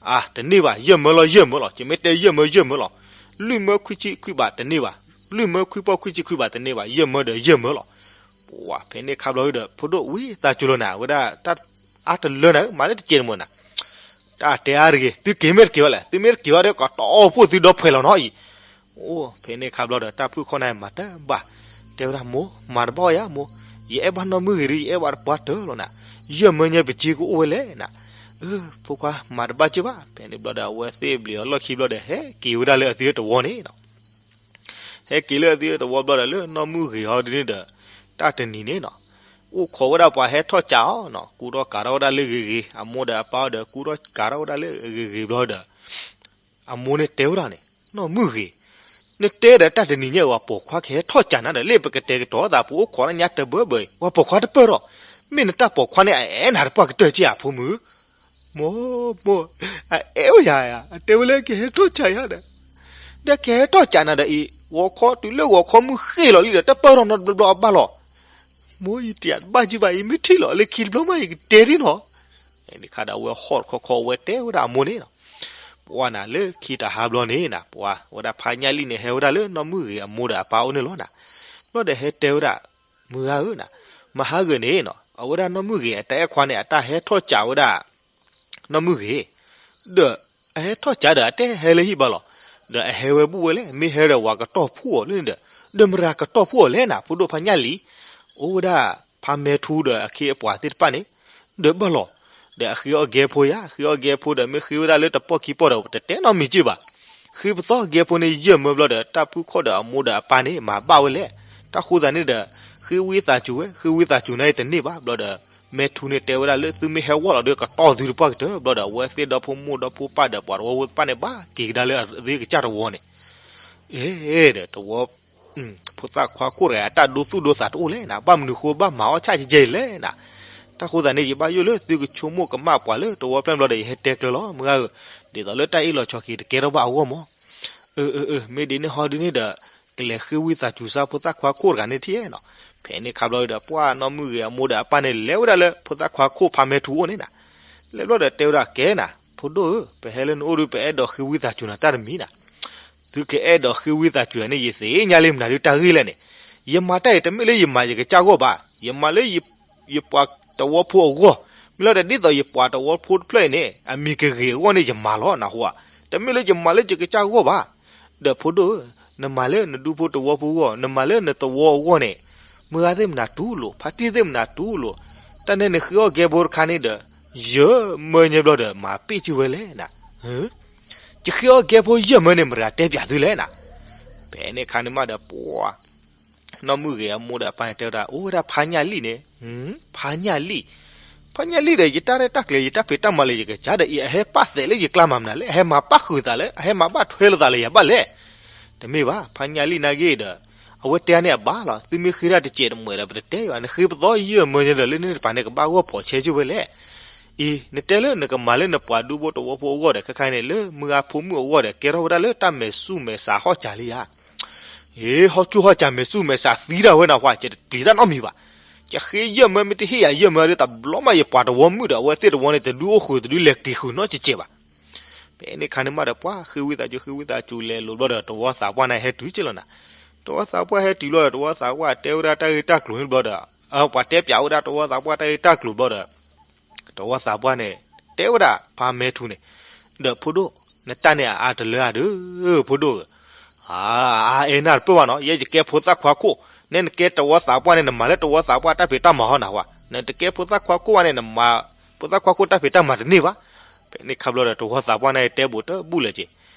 အါ တန့ၢ်ဘၣ် ယဲၢ်မၢလီၤ ယဲၢ်မၢလီၤ ယမ့ၢ်တဲယဲၢ်မၢ ယဲၢ်မၢလီၤ. လွံၢ်မၢခွံဆံခွံဘးတန့ၢ်ဘၣ်, လွံၢ်မၢခွံပီၢ်ခွံဆံခွံဘးတန့ၢ်ဘၣ်, ယဲၢ်မၢဒီးယဲၢ်မၢလီၤ. ပှၤဖဲန့ၣ်ခါဘျီဒီး ဖိဒိၣ်ဝံသးစူၤလီၤနၤ ဝဲဒၣ်တၢ်အါတလၢနၤဧၢ မၤလၢတစဲးတမုာ်နၤ. တၢ်တဲအါတဂ့ၤ သုက့ၤမ့ၢ်တက့ၤဘၣ်လဲၣ်, သုမ့ၢ်တက့ၤဘၣ်ဒီး ကတီၢ်အိၣ်ဖှိၣ်သုဒီဖှဲးလီၤနီၤအံၤ. အိၣ်ဖဲန့ၣ်ခါဘျီဒီး တၢ်ဖုၣ်ခီၣ်နၢ်မၤတဘၣ်, တဲဝဲဒၣ်မိၢ် မၤတဘၣ်အီၤယၤမိၢ်, ယအဲၣ်ဘၣ်နီၢ်မုၢ်ဂ့ၤဒီး ယအဲၣ်ဘၣ်တပှၢ်တၢၢ်လီၤနၤ, ယဲၢ်မၢညါပစ့ကအိၣ်ဝဲလဲၣ်နၤ. အၢ ဖိခွါ မၤတဘၣ်က့ၤဘၣ်. ဖဲန့ၣ်ဘျီဒီး အဝဲသ့ၣ်ဘျုးအီၤလီၢ်ခံဘျီဒီး ဟဲက့ၤဝဲဒၣ်လၢအသုတဝီန့ၣ်နီၤ. ဟဲက့ၤလၢအသုတဝီဘျီဒီး လၢနီၢ်မုၢ်ဂ့ၤဟီဒ်န့ၣ်ဒီး တၢ်တနံၤန့ၣ်နီၤ အိၣ်ခိးဝဲဒၣ်ပှၤဟဲထီၣ်ကးအီၤနီၤ, ကူထီၣ်ကးထီၣ်ဝဲဒၣ်လၢဂ့ၤဂ့ၤ, အမိၢ်ဒီးအပၢ်ဒီး ကူထီၣ်ကးထီၣ်ဝဲဒၣ်လၢဂ့ၤဂ့ၤဘျီဒီး အမိၢ်န့ၣ်တဲဝဲဒၣ်န့ၣ် နီၢ်မုၢ်ဂ့ၤ, နတဲဒီးတၢ်တနံၤညါ ပှၤပိာ်ခွါကဟဲထီၣ်ကးနၤဒီး လၢပကတဲာ်ကတီၤသး ပအိၣ်ခိးနညါတဘၢဘၢအံၤ ပှၤပိာ်ခွါတပၢၢ်ထီၣ်, မ့ၢ်နတၢ်ပိာ်ခွါန့ၣ် အအဲၣ်နၤတပှၢ်ကတၢၢ်က့ဧါ ဖိမုၣ်. မိၢ် မိၢ် အအဲၣ်အိၣ်ယၤ, အတဲဝဲလၢကဟဲထီၣ်ကးယၤဒီး ဒီးကဟဲထီၣ်ကးနၤဒီးအံၤ ဂီၤခီတုၤလၢဂီၤခီမုၢ်ဃ့ၢ်လီၤလံဒီး တပၢၢ်ထီၣ်နီတဘျီဘျီအဘၣ်လီၤ. မိၢ် ယတဲတဘၣ်က့ၤဘၣ်, ယမ့ၢ်ထံၣ်လီၤလၢခံတဘျီမး ယကတဲဒ်နီၤ. ဖဲန့ၣ်ခါဒီး အဝဲဟီၣ်တခီခီ အဝဲတဲဝဲဒၣ်အမိၢ်န့ၣ်နီၤ. ပှၤနၤလၢခံတဟါဘျီန့ၣ်နၤ ပှၤဝဲဒၣ်ဖါညၣ်လံၣ်န့ၣ် ဟဲဝဲဒၣ်လၢနီၢ်မုၢ်ဂ့ၤအမိၢ်ဒီးအပၢ်အိၣ်န့ၣ်လီၤနၤ. ဘျီဒီးဟဲတဲဝဲဒၣ် မုၢ်ဂၤဧၢနၤ, မဟါဂ့ၤန့ၣ်နီၤ အဝဲဒၣ်နီၢ်မုၢ်ဂ့ၤအတၢ်အဲၣ်ခွါန့ၣ် အတၢ်ဟဲထီၣ်ကးဝဲဒၣ် နီၢ်မုၢ်ဂ့ၤ, ဒီးအဟဲထီၣ်ကးဒီး အတဟဲလၢဟံၣ်ဘၣ်လီၤ. ဒီးအဟဲဝဲဘူၣ်ဝဲလဲၣ်, မ့ၢ်ဟဲဒီးဝၤကတီၢ်ဖှိၣ်အီၤလၢန့ၣ်ဒီး, ဒီးမတၤကတီၢ်ဖှိၣ်အီၤလဲၣ်နၤ ဖိဒိၣ်ဖါညၣ်လံၣ်, အိၣ်ဝဲဒၣ်ဖါမဲထူဒီးအခ့အပှၤသ့ၣ်တဖၣ်န့ၣ်, ဒီးဘၣ်လီၤ. ဒီးအဃ့အီၣ်ဂဲၤဖိယၤ, ဃ့အီၣ်ဂဲၤဖိဒီး မ့ၢ်ဃ့ဝဲဒၣ်လၢတပီၢ်ခံပီၢ်ဒီး တတဲနီတမံၤက့ၤဘၣ်. ဃ့ပသီဂဲၤဖိန့ၣ် ယဲၢ်မၢဘျီဒီး တၢ်ဖုၣ်ခီၣ်ဒီးအမိၢ်ဒီးအပၢ်န့ၣ် မၤဘၣ်ဝဲလဲၣ်. တၢ်ဃိသးန့ၣ်ဒီး ဃ့ဝံသးစူၤဝဲ, ဃ့ဝံသးစူၤန့ၣ်တန့ၢ်ဘၣ်ဘျီဒီး မဲထူန့ၣ်တဲဝဲဒၣ်လၢ သုမ့ၢ်ဟဲဝီၣ်လီၤဒီး ကတီၢ်သုတပှၢ်ကတၢၢ်ဘျီဒီး အဝဲသ့ၣ်ဒီဖိမိၢ်ဒီဖိပၢ်ဒီးပှၤတဝီဖိတဖၣ်န့ၣ် ဘၣ်က့ၤကဒါလၢအသ့ၣ်ကစၢ်တဝီန့ၣ်, အဲၣ်ဒီးတဝီ ဖိသၣ်ခွါခိၣ်တဂၤ အတၢ်ဒိသူၣ်ဒိသးတအိၣ်လဲၣ်နၤ, ဘၣ်မနုၤဃိဘၣ်မၤအီၣ်ဆၣ်ကဲကဲလဲၣ်နၤ. တၢ်ဃိသးန့ၣ် ယဘၣ်ယိၣ်လၢသုကဆိကမိၣ်ကမၣ်ပှၤလၢတဝီဖျၢၣ်ဘျီဒီး ယဟဲတဲကျၢၤလီၤ မုၢ်ဂၤဧၢ, ဒ်သိးလၢတၢ်အ့ၣ်လိာ်ဆိးက့ၤတကဲထီၣ်ဘၣ်အဂီၢ်မး. အၢ အၢ အၢ မ့ၢ်ဒ်န့ၣ်ဟီဒ်န့ၣ်ဒီး ကလဲၤဃ့ဝံသးစူၤစၢ်ဖိသၣ်ခွါခိၣ်တဂၤန့ၣ်ထံၣ်နီၤ. ဖဲန့ၣ်ခါဘျီဒီး ပှၢ်နီၢ်မုၢ်ဂ့ၤအမိၢ်ဒီးအပၢ်န့ၣ် လဲၤဝဲဒၣ်လၢဖိသၣ်ခွါခိၣ်ဖါမဲထူအိၣ်န့ၣ်နၤ. လဲၤဘျီဒီးတဲဝဲဒၣ် ကဲနၤ, ဖိဒိၣ်ဧၢ, ပဟဲလၢနအိၣ်ဒီး ပအဲၣ်ဒိးဃ့ဝံသးစူၤနၤတၢ်တမံၤနၤ. သုကအဲၣ်ဒိးဃ့ဝံသးစူၤန့ၣ် ယသ့ၣ်ညါလံမနုၤဒုးတၢ်ဂ့ၢ်လဲၣ်န့ၣ်. ယမၤတၢ်အံၤ တမ့ၢ်လၢယမၤယကစၢ်အဂီၢ်ဘၣ်, ယမၤလၢယပှၤတဝီဖိအဂီၢ်, မ့ၢ်လီၤဒီးဒ်သိးယပှၤတဝီဖိတဖျၢၣ်အံၤန့ၣ် အမံၤကဂ့ၤအဂီၢ်န့ၣ် ယမၤလီၤနၢ်ဟူဧါ. တမ့ၢ်လၢယမၤလၢယကစၢ်အဂီၢ်ဘၣ်. ဒီးဖိဒိၣ်ဧၢ, နမၤလၢနဒူဖိတဝီဖိအဂီၢ်, နမၤလၢနတဝီအဂီၢ်န့ၣ်, မုၢ်ဂၤသ့ၣ်မနၤတူၢ်လိာ်, ဖါတံၢ်သ့ၣ်မနၤတူၢ်လိာ်, တၢ်န့ၣ်နဃ့အီၣ်ဂဲၤဖိတခါန့ၣ်ဒီး ယဲၢ်မၢညါဘျီဒီး မၤပ့ၢ်စုဝဲလဲၣ်နၤ. ယဃ့အီၣ်ဂဲၤဖိယဲၢ်မၢန့ၣ် မတၤတဲပၠးသုလဲၣ်နၤ. ဖဲန့ၣ်ခါန့ၣ်မးဒီး ပှၤ နီၢ်မုၢ်ဂ့ၤအမိၢ်ဒီးအပၢ်န့ၣ်တဲဝဲဒၣ် အိၣ်ဝဲဒၣ်ဖါညၣ်လံၣ်န့ၣ်, ဖါညၣ်လံၣ်, ဖါညၣ်လံၣ်ဒီး ယတၢ်ရဲၣ်တၢ်ကျဲၤ ယတၢ်ဖံးတၢ်မၤလၢယကစၢ်ဒီးအံၤ အဟဲပာ်သဲးလၢယကျါမၤမနုၤလဲၣ်, အဟဲမၤပာ်ဃုာ်သးလၢ အဟဲမၤဘၣ်ထွဲလိာ်သးလၢယၤဘၣ်လဲၣ်. တမ့ၢ်ဘၣ် ဖါညၣ်လံၣ်နာ်က့ဒီး အဝဲတဲန့ၣ်အဘၣ်လီၤ, သုမ့ၢ်ဃ့တၢ်တစဲးတမှဲၤဒီး ပတတဲယၤ, နဃ့ပသီယဲၢ်မၢညါဒီး လၢန့ၣ်တပၤန့ၣ် ကဘၣ်ဂီၢ်ဖီးဆဲကၠိဝဲလဲၣ်. အံၤ နတဲလၢနကမၤလၢနပှၤဒူဖိတဝီဖိအဂီၢ်ဒီး ခဲခါန့ၣ် လၢမုၢ်ဂၤဖိမုၣ်အဂီၢ်ဒီး ကဲထီၣ်ဝဲဒၣ်လၢတၢ်မဲာ်ဆူၣ်မဲာ်ဆးဟီၣ်စၢ်လံဧါ. အ့ ဟီၣ်ဆူၣ်ဟီၣ်စၢ် မဲာ်ဆူၣ်မဲာ်ဆးသံဒၣ်ဝဲနၢ်ဟူဧါ, ယတပျံၤတၢ်နီတမံၤဘၣ်. ယဃ့ယဲၢ်မၢ မ့ၢ်တဟ့ၣ်ယၤယဲၢ်မၢဒီး တဘျီမးယပှၤတဝီမုၣ်ဒီး အဝဲသ့ၣ်တဝီန့ၣ် တဒုးအိၣ်ဃုာ် တဒုးလဲၤက့ၤဃုာ်နီတစဲးဘၣ်. ဖဲန့ၣ်ခါန့ၣ်မးဒီး ပှၤဃ့ဝံသးစူၤ ဃ့ဝံသးစူၤလဲၤလိာ်ဘျီဒီး တဝီသးပှၢ်န့ၣ်ဟဲတုၤက့လီၤနၤ. တဝီသးပှၢ်ဟဲတုၤဘျီဒီး တဝီသးပှၢ်တဲဝဲဒၣ်တၢ်ဂ့ၢ်တၢ်ကျိၤန့ၣ်ဘျီဒီး ပှၤတဲပၠးဝဲဒၣ်တဝီသးပှၢ်တၢ်ဂ့ၢ်တၢ်ကျိၤဘျီဒီး တဝီသးပှၢ်န့ၣ် တဲဝဲဒၣ်ဖါမဲထူန့ၣ်, ဒီးဖိဒိၣ် နတၢ်န့ၣ်အအါတလၢဧါဒီး ဖိဒိၣ်ဧၢ, အါ အါအဲၣ်နၢ်တပၢၢ်ဘၣ်နီၤ, ယဲယကဲဖိသၣ်ခွါခိၣ်, နဲနကဲတဝီသးပှၢ်န့ၣ် နမၤလၢတဝီသးပှၢ်တၢ်ဖံးတၢ်မၤဟီနၢ်ဟူဧါ, နတကဲဖိသၣ်ခွါခိၣ်ဘၣ်န့ၣ် နမၤဖိသၣ်ခွါခိၣ်တၢ်ဖံးတၢ်မၤတန့ၢ်ဘၣ်. ဖဲန့ၣ်ခါဘျီဒီး တဝီသးပှၢ်န့ၣ်တဲဘူးတဘူးလၢာ်က့ၤ,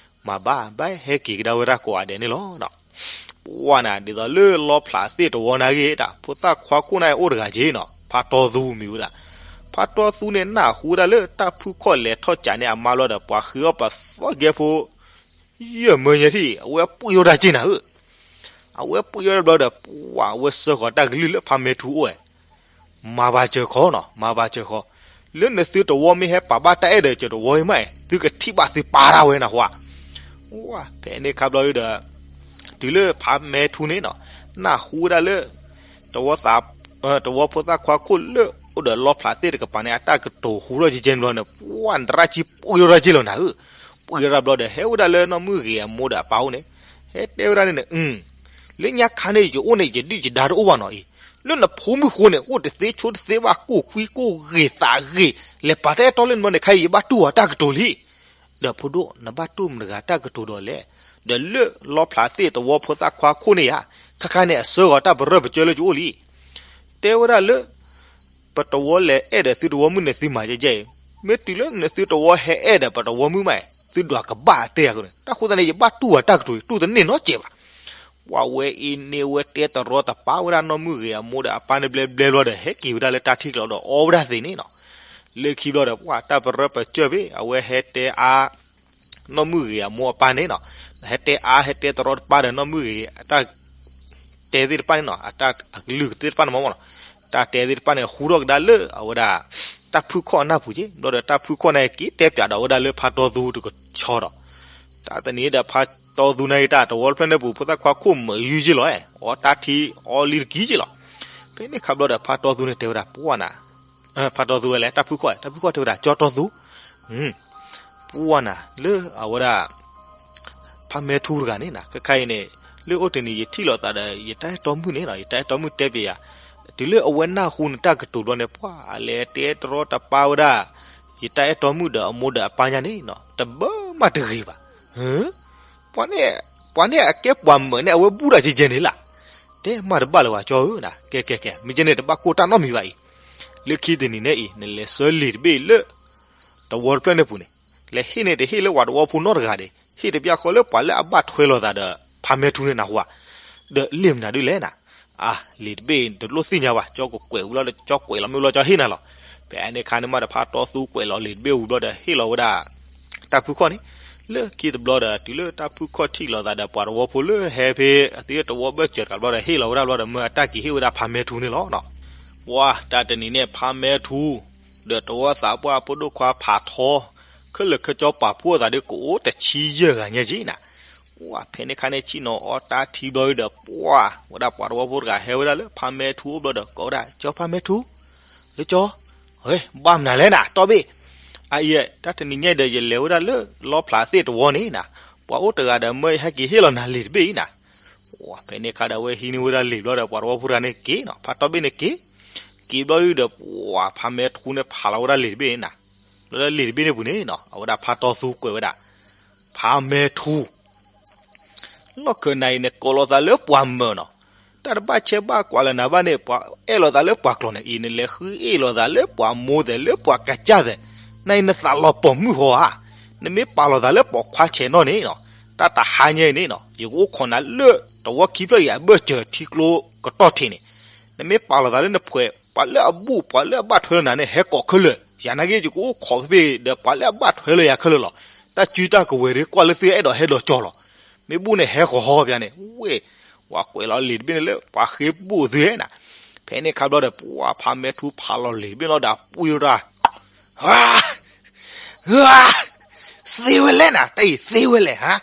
မၤဘၣ်ဘၣ်ဟဲက့ၤကဒါဝဲဒၣ်ကိးဂၤဒဲးန့ၣ်လီၤ. ပှၤနၤ ဒ်သိးလၢလီဖျးသ့ၣ်တဝီနာ်က့ၤတၢ် ဖိသၣ်ခွါခိၣ်န့ၣ်အိၣ်တဂၤက့ၤနီၤ, ဖါတီသူမံၤဝဲဒၣ်. ဖါတီသူန့ၣ် နၢ်ဟူဝဲဒၣ်လၢတၢ်ဖုၣ်ခီၣ်လဲၤထီၣ်ကးန့ၣ် အမါဘျီဒီး ပှၤဃ့အီၣ်ပသီၣ်ဂဲၤဖိ ယဲၢ်မၢညါထံၣ် အဝဲပှံၢ်ထီၣ်ဒၣ်က့ၤနၤဧၢ. အဝဲပှံၢ်ထီၣ်ဘျီဒီး ပှၤအဝဲစၢဃီၤတၢ်ကလုၢ်လၢဖါမဲထူအိၣ်ဝဲ မၤဘၣ်စၢၤခီနီၤ, မၤဘၣ်စၢၤခီ, လၢနသုတဝီမ့ၢ်ဟဲပာ်ဘၣ်တၢ်အဲၣ်ဒီးစၢၤတဝီအံၤမး, သုကထံၣ်ဘၣ်သုပာ်တၢ်ဝဲနၢ်ဟူဧါ. ဖဲန့ၣ်ခါဘျီဒီး တုၤလၢဖါမဲထူန့ၣ်နီၤ, နၢ်ဟူဝဲဒၣ်လၢ တဝီသး, တဝီဖိသၣ်ခွါခိၣ်လၢ အိၣ်ဒီးလီဖျးသ့ၣ်တကပၤန့ၣ် အတၢ်ကတိၤဟူထီၣ်ကဲကဲန့ၣ်ဘျီန့ၣ် ပှၢ်နတရၣ်ကံပှံထီၣ်တၢ်က့ၢ်လီၤနၤဧၢ, ပှံထီၣ်တၢ်ဘျီဒီး ဟဲဝဲဒၣ်လၢနီၢ်မုၢ်ဂ့ၤအမိၢ်ဒီးအပၢ်အိၣ်န့ၣ်, ဟဲတဲဝဲဒၣ်န့ၣ်န့ၣ်, လၢညါခါန့ၣ် ယအိၣ်န့ၣ် ယဒုၣ်ယဒါတအိၣ်ဘၣ်နီၤအံၤ, လၢနဖိမုၣ်ဃိန့ၣ် အိၣ်တသ့ဆိတသ့ဘၣ် ကိၢ်ကွံကိၢ်ဂ့ၤသးဂ့ၤ လဲၤပာ်တၢ်အဲၣ်တီလၢနဘျီန့ၣ် ခဲအံၤယဘၣ်တူၢ်အီၤတၢ်ကတိၤလံ ဒီးဖိဒိၣ် နဘၣ်တူၢ်မတၤတဂၤတၢ်ကတိၤဒီးလဲၣ်, ဒီးလၢလီဖျးသ့ၣ်တဝီဖိသၣ်ခွါခိၣ်န့ၣ်ဧါ, ခါခါန့ၣ် အဆၢဂီၤတၢ်ပရၢပကၢလၢကအိၣ်လံ, တဲဝဲဒၣ်လၢ ပတဝီလဲၤအဲၣ်ဒီးသုတဝီမုၣ်န့ၣ် သုမၤကဲကဲအံၤ, မ့ၢ်တုၤလၢနသုတဝီဟဲအဲၣ်ဒီးပတဝီမုၣ်မး, သုဒွးကဘၣ်တဲယၤအဃိန့ၣ် တၢ်ဃိသတးန့ၣ် ယဘၣ်တူၢ်အီၤတၢ်ကတိၤ တူၢ်တန့ၢ်နီတစဲးဘၣ် ပှၤဝဲအံၤန့ၣ်ဝဲတဲတရီတပါဝဲဒၣ်နီၢ်မုၢ်ဂ့ၤအမိၢ်ဒီးအပၢ်န့ၣ်ဘျဲဘျဲဘျီဒီး ဟဲက့ၤဝဲဒၣ်လၢတၢ်ထံကျိဒီးအီဝဲဒၣ်သ့န့ၣ်နီၤ, လၢခံဘျီဒီး ပှၤတၢ်ပရၢပကၢဘ့ၣ် အဝဲဟဲတဲအါ နီၢ်မုၢ်ဂ့ၤအမိၢ်အပၢ်န့ၣ်နီၤ, ဟဲတဲအါ ဟဲတဲတရီတပါဒီးနီၢ်မုၢ်ဂ့ၤအတၢ် တဲသ့ၣ်တဖၣ်န့ၣ်နီၤ, အတၢ်အကလုၢ်ကသ့ၣ်တဖၣ်န့ၣ်မ့ၢ်နီၤ, တၢ်တဲသ့ၣ်တဖၣ်န့ၣ် ဟူထီၣ်ကဒါလၢအဝဲဒၣ် တၢ်ဖုၣ်ခီၣ်အနၢ်ပူၤက့, ဘျီဒီးတၢ်ဖုၣ်ခီၣ်န့ၣ်က့ၤတဲပၠးဒီးဝဲဒၣ်လၢဖါတီသူတကဆီဒီး, တၢ်တနံၤဒီးဖါတီသူန့ၣ်က့ၤတၢ်တဝီတဖျၢၣ်န့ၣ်ပူၤ ဖိသၣ်ခွါခိၣ်မုာ်ယူၢ်ယ့ၢ်လီၤ, အီတၢ်ထံအီလံတကံက့လီၤ, ဖဲန့ၣ်ခါဘျီဒီးဖါတီသူန့ၣ်တဲဝဲဒၣ်ပှၢ်နၤ ဖါတီသူဝဲလဲၣ် တၢ်ဖုၣ်ခီၣ် တၢ်ဖုၣ်ခီၣ်တဲဝဲဒၣ် ကၠီတီသူ, ပှၢ်နၤ လၢအဝဲဒၣ် ဖါမဲထူတဂၤန့ၣ်နၤ ခဲခါအံၤန့ၣ် လၢအိၣ်တနံၤယထံၣ်လိာ်သးဒီး ယတၢ်အဲၣ်တီမုၣ်န့ၣ်နီၤ ယတၢ်အဲၣ်တီမုၣ်တဲပျဲယၤ, တုၤလၢအဝဲနၢ်ဟူနတၢ်ကတိၤဘျီန့ၣ် ပှၢ်အလဲၤတဲတရီတပါဝဲဒၣ် ယတၢ်အဲၣ်တီမုၣ်ဒီးအမိၢ်ဒီးအပၢ်ညါန့ၣ်နီၤ တဘၣ်မးတဂ့ၤဘၣ် ပှၤန့ၣ် ပှၤန့ၣ်အကဲပှၤမုာ်န့ၣ် အဝဲဘူၣ်တၢ်ကဲကဲန့ၣ်လၢ်, တဲမးတဘၣ်လၢၤဝဲကၠီဧၢနၤ ကဲကဲကဲ မ့ၢ်ကဲန့ၣ်တဘၣ်ကိၢ်တၢ်နီတမံၤဘၣ်အံၤ, လၢခံတနံၤန့ၣ်အံၤ နလဲၤဆှၢလံာ်တဘ့ၣ်လၢ တဝီတဖျၢၣ်န့ၣ်ပူၤန့ၣ်, လဲၤဟ့ၣ်န့ၣ်တဟ့ၣ်လၢပှၤတဝီဖိနီတဂၤဒီး ဟ့ၣ်တဘျီဃီလၢပှၤလၢအဘၣ်ထွဲလိာ်သးဒီး ဖါမဲထူန့ၣ်နၢ်ဟူဧါ, ဒီးလံာ်မနုၤဒ်လဲၣ်နၤ, အါ လံာ်တဘ့ၣ်တလိၣ်သ့ၣ်ညါဘၣ် ကၠီကကွဲးဝံၤလီၤဒီး ကၠီကွဲးလီၤမ့ၢ်ဘျီကၠီဟ့ၣ်နၤလီၤ, ဖဲန့ၣ်ခါန့ၣ်မးဒီးဖါတီသူကွဲးလီၤလံာ်တဘ့ၣ်ဝံၤဘျီဒီးဟ့ၣ်လီၤဝဲဒၣ် တၢ်ဖုၣ်ခီၣ်န့ၣ်, လၢခံတဘျီဒီး တုၤလၢတၢ်ဖုၣ်ခီၣ်ထံၣ်လိာ်သးဒီးပှၤတဝီဖိလၢဟဲဖဲ အသ့တဝီဘၢၣ်စၢၤတကးဘျီဒီးဟ့ၣ်လီၤဝဲဒၣ်ဘျီဒီး မၢအတၢ်က့ၤဟ့ၣ်ဝဲဒၣ်ဖါမဲထူန့ၣ်လီၤနီၤ, ပှၢ်တၢ်တနံၤန့ၣ် ဖါမဲထူ ဒီးတဝီသးပှၢ်ဖိဒိၣ်ခွါဖးထီ ခဲလၢာ်ခဲဆ့ပာ်ဖှိၣ်သးဒီးကအိၣ်တဆံယဲၢ်ဂၤညါက့နၤ, ပှၢ်ဖဲန့ၣ်ခါန့ၣ် ဆ့ၣ်နီၤအီတၢ်ထံဘျီဒီး ပှၢ်ဝဲဒၣ်ပှၤတဝီဖိတဂၤဟဲဝဲဒၣ်လၢဖါမဲထူအိၣ်ဘျီဒီး ကိးဝဲဒၣ် ကၠီဖါမဲထူ, လၢကၠီ ဘၣ်မနုၤလဲၣ်နၤ တီဘ့ၣ်, အအံၤ တၢ်တနံၤညါဒီး ယလဲၤဝဲဒၣ်လၢလီဖျးသ့ၣ်တဝီန့ၣ်နၤ, ပှၤအိၣ်တဂၤဒီး မၢယဟဲက့ၤဟ့ၣ်လီၤနၤလံာ်တဘ့ၣ်အံၤနၤ, ပှၢ်ဖဲန့ၣ်ခါဒီး အဝဲဟံးန့ၢ်ဝဲဒၣ်လံာ်ဘျီဒီး ပှၤတဝီဖိတဂၤန့ၣ်က့ၤနီၤ ဖါတီဘ့ၣ်န့ၣ်က့ၤ, က့ၤဘျီဒီး ပှၢ်ဖါမဲထူန့ၣ်ဖးလီၤဝဲဒၣ်လံာ်တဘ့ၣ်န့ၣ်နၤ, လၢလံာ်တဘ့ၣ်န့ၣ်ပူၤန့ၣ်နီၤ အဝဲဒၣ်ဖါတီသူကွဲးဝဲဒၣ် ဖါမဲထူ လီၢ်ခၢၣ်နၤအံၤန့ၣ် ကိးလိာ်သးလၢပှၤမုာ်နီၤ, တၢ်တဘၣ်ဆဲးဘၣ်ကွၢ်လၢၤနၤဘၣ်န့ၣ် ပှၤအဲၣ်လိာ်သးလၢပှၤကျိာ်န့ၣ်အံၤ နလဲၤဃုအ့ၣ်လိာ်သးလၢပှၤမိၢ်သဲးလၢပှၤကစၢ်သဲး, နအံၤနသးလီၤပိာ်မုၣ်ဃီဧါ, နမ့ၢ်ပာ်လီၤသးလၢပိာ်ခွါဆဲးနီၣ်န့ၣ်နီၤ, တၢ်တဟါညါအံၤန့ၣ်နီၤ ယကအိၣ်ခိးနၤလၢတဝီခံဖျၢၣ်အံၤအဘၢၣ်စၢၤထံကျိကတီၢ်ထံးန့ၣ်, နမ့ၢ်ပာ်လီၤသးလၢနဖှဲး ပှၤလၢအဘူၣ် ပှၤလၢအဘၣ်ထွဲလၢနၤန့ၣ် ဟဲကိးခဲလၢာ်, ယၤနာ်က့ ယကအိၣ်ခိးဖဲဖဲဒီး ပှၤလၢအဘၣ်ထွဲလၢယၤခဲလၢာ်လီၤ, တၢ်စုတၢ်ကဝဲၤဒီး ကွၢ်လၢသုအဲၣ်ဒိးဟဲဒိးကၠီလီၤ, မ့ၢ်ဘူၣ်န့ၣ်ဟဲဃီၤဟီပျါန့ၣ်, ဝဲ ပှၤကွဲးလီၤလံာ်တဘ့ၣ်န့ၣ်လၢ ပှၤဃ့ဘူၣ်သုဟဲနၤ, ဖဲန့ၣ်ခါဘျီဒီး ပှၤဖါမဲထူဖးလီၤလံာ်တဘ့ၣ်လီၤဒီး ပှံၤဒီး သ့ဝဲလဲၣ်နၤ တၢ်အံၤသ့ဝဲလဲၣ်ဧါ,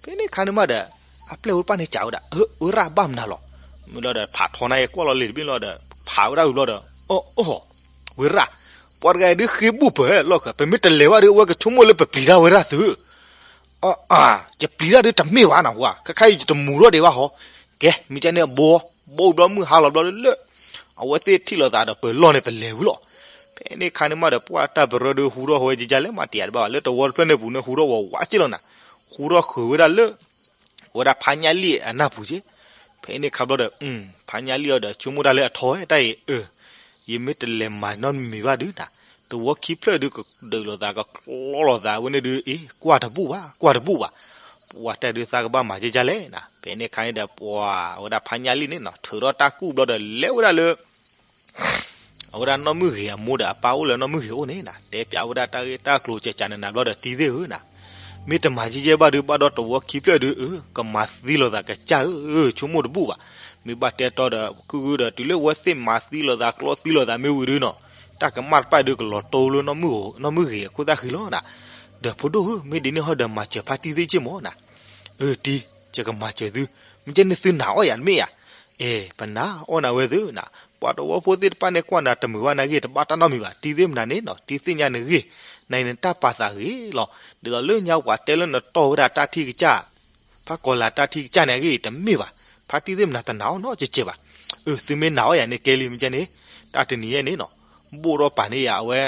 ဖဲန့ၣ်ခါန့ၣ်မးဒီး အပျဲၢ်ဝဲတဖၣ်န့ၣ်စံးဝဲဒၣ် ဝဲရၣ်ဘၣ်မနုၤလီၤ, မ့ၢ်လီၤဒီး ဖးထီနၤအံၤကွၢ်လီၤလံာ်တဘ့ၣ်လီၤဒီး ဖးဝဲဒၣ်ဝံၤဘျီဒီး အီၣ်အီၣ် ဝဲရၣ် ပှၤတဂၤအံၤဒုးဃ့ဘူၣ်ပၢၢ်လီၢ်ခၢၣ် ပမ့ၢ်တလဲၤဘၣ်ဒီး အဝဲကဆိကမိၣ်လၢပပျံၤတၢ်ဝဲဒၣ်သု အၢ ယပျံၤတၢ်ဒုးတမ့ၢ်ဘၣ်နဟူဧါ, ခဲခါအံၤယတမူၤထီၣ်ဒံးဘၣ်ဟီ, ကဲ မ့ၢ်ကဲန့ၣ်အဘိ ဘိဝံၤဘျီမုၢ်ဟါလီၤဘျီလၢ အဝဲသ့ၣ်ထံၣ်လိာ်သးဒီးပၢၤလီၢ်န့ၣ် ပလဲၤဝံၤလီၤ, ဖဲန့ၣ်ခါန့ၣ်မးဒီး ပှၤတၢ်ပရၢဒုးဟူထီၣ်ဝဲကကလဲၣ် မၤတယၤတဘၣ်ဘၣ် လၢတဝီတဖျၢၣ်န့ၣ်ပူၤန့ၣ် ဟူထီၣ်ဝဲဝးက့လီၤနၤ, ဟူထီၣ်ဃုာ်ဝဲဒၣ်လၢ ဝဲဒၣ်ဖါညၣ်လံၣ်အနၢ်ပူၤက့, ဖဲန့ၣ်ခါဘျီဒီး ဖါညၣ်လံၣ်အီၤဒီး ဆိကမိၣ်တၢ်လၢအထီတၢ်အံၤ အၢ ယမ့ၢ်တလဲၤမၤနီတမံၤဘၣ်ဒုးနၤ, တဝီခံဖျၢၣ်ဒုးကဒုးလိာ်သးကကျီလိာ်သးဝဲန့ၣ်ဒုး အ့ ကွၢ်တဘူၣ်ဘၣ် ကွၢ်တဘူၣ်ဘၣ်, ပှၤတၢ်ဒုးသးကဘၣ်မၤကကလဲၣ်နၤ, ဖဲန့ၣ်ခါန့ၣ်ဒီး ပှၤဝဲဒၣ်ဖါညၣ်လံၣ်န့ၣ်နီၤ ထုးထီၣ်တၢ်ကူၣ်ဘျီဒီးလဲၤဝဲဒၣ်လၢ အဝဲဒၣ်နီၢ်မုၢ်ဂ့ၤအမိၢ်ဒီးအပၢ်အိၣ်လၢနီၢ်မုၢ်ဂ့ၤအိၣ်န့ၣ်နၤ တဲပၠးဝဲဒၣ်တၢ်ဂ့ၢ်တၢ်ကျိၤကကနနၤဘျီဒီး တံၤသ့ၣ်ဧၢနၤ, မ့ၢ်တမၤကကဲဘၣ်ဒုး ဘၣ်ဒီးတဝီခံဖျၢၣ်ဒုး အၢ ကမၤသံလိာ်သးကစၢ်ဧၢ, ဆိကမိၣ်တဘူၣ်ဘၣ်, မ့ၢ်ဘၣ်တဲတီဒီး ကုၢ်ကုၢ်ဒီး တုၤလၢဝဲသ့ၣ်မၤသံလိာ်သးကျီသံလိာ်သးမ့ၢ်ဝံၤဒုးနီၤ, တၢ်ကမၣ်တဖၣ်ဒုးကလီၤတိၢ်လၢ နီၢ်မုၢ်ဂ့ၤအခိၣ်သၣ်ဃံလီၤနၤ, ဒီးဖိဒိၣ်ဧၢ မ့ၢ်ဒ်န့ၣ်ဟီဒီးမၤစၢၤဖါတံၢ်သ့ၣ်က့ၢ်မၢ်နၤ, အၢ တံၤ ယကမၤစၢၤသု, မ့ၢ်ကဲန့ၣ်သုနာ်အီၣ်ယၤတမ့ၢ်ဧါ, အဲ ပနာ်အီၣ်နၤဝဲသုနၤ ပှၤတဝီဖိသ့ၣ်တဖၣ်န့ၣ်ကွၢ်နၤတမုာ်ဘၣ်နာ်ဂ့ၢ် တဘၣ်တၢ်နီတမံၤဘၣ်. တံၤသ့ၣ်မနၤန့ၣ်နီၤ တံၤသ့ၣ်ညါနဂ့ၢ်, နနတၢ်ပာ်သးဂ့ၤလီၤ. ဒ်သိးလၢညါပှၤတဲလၢနတီၢ်ဝဲဒၣ်တၢ်ထံၣ်ကစၢ် ဖးကီၤလၤတၢ်ထံၣ်ကစၢ်န့ၣ်အဂ့ၢ်တမ့ၢ်ဘၣ်. ဖါတံၢ်သ့ၣ်မနၤတနာ်အီၤနီတစဲးဘၣ်. အၢ သုမ့ၢ်နာ်အီၤယၤန့ၣ်ကဲလံမ့ၢ်ကဲန့ၣ်, တၢ်တနံၤညါန့ၣ်နီၤ ဘိၣ်ထီၣ်ပာ်န့ၢ်ယၤအဝဲ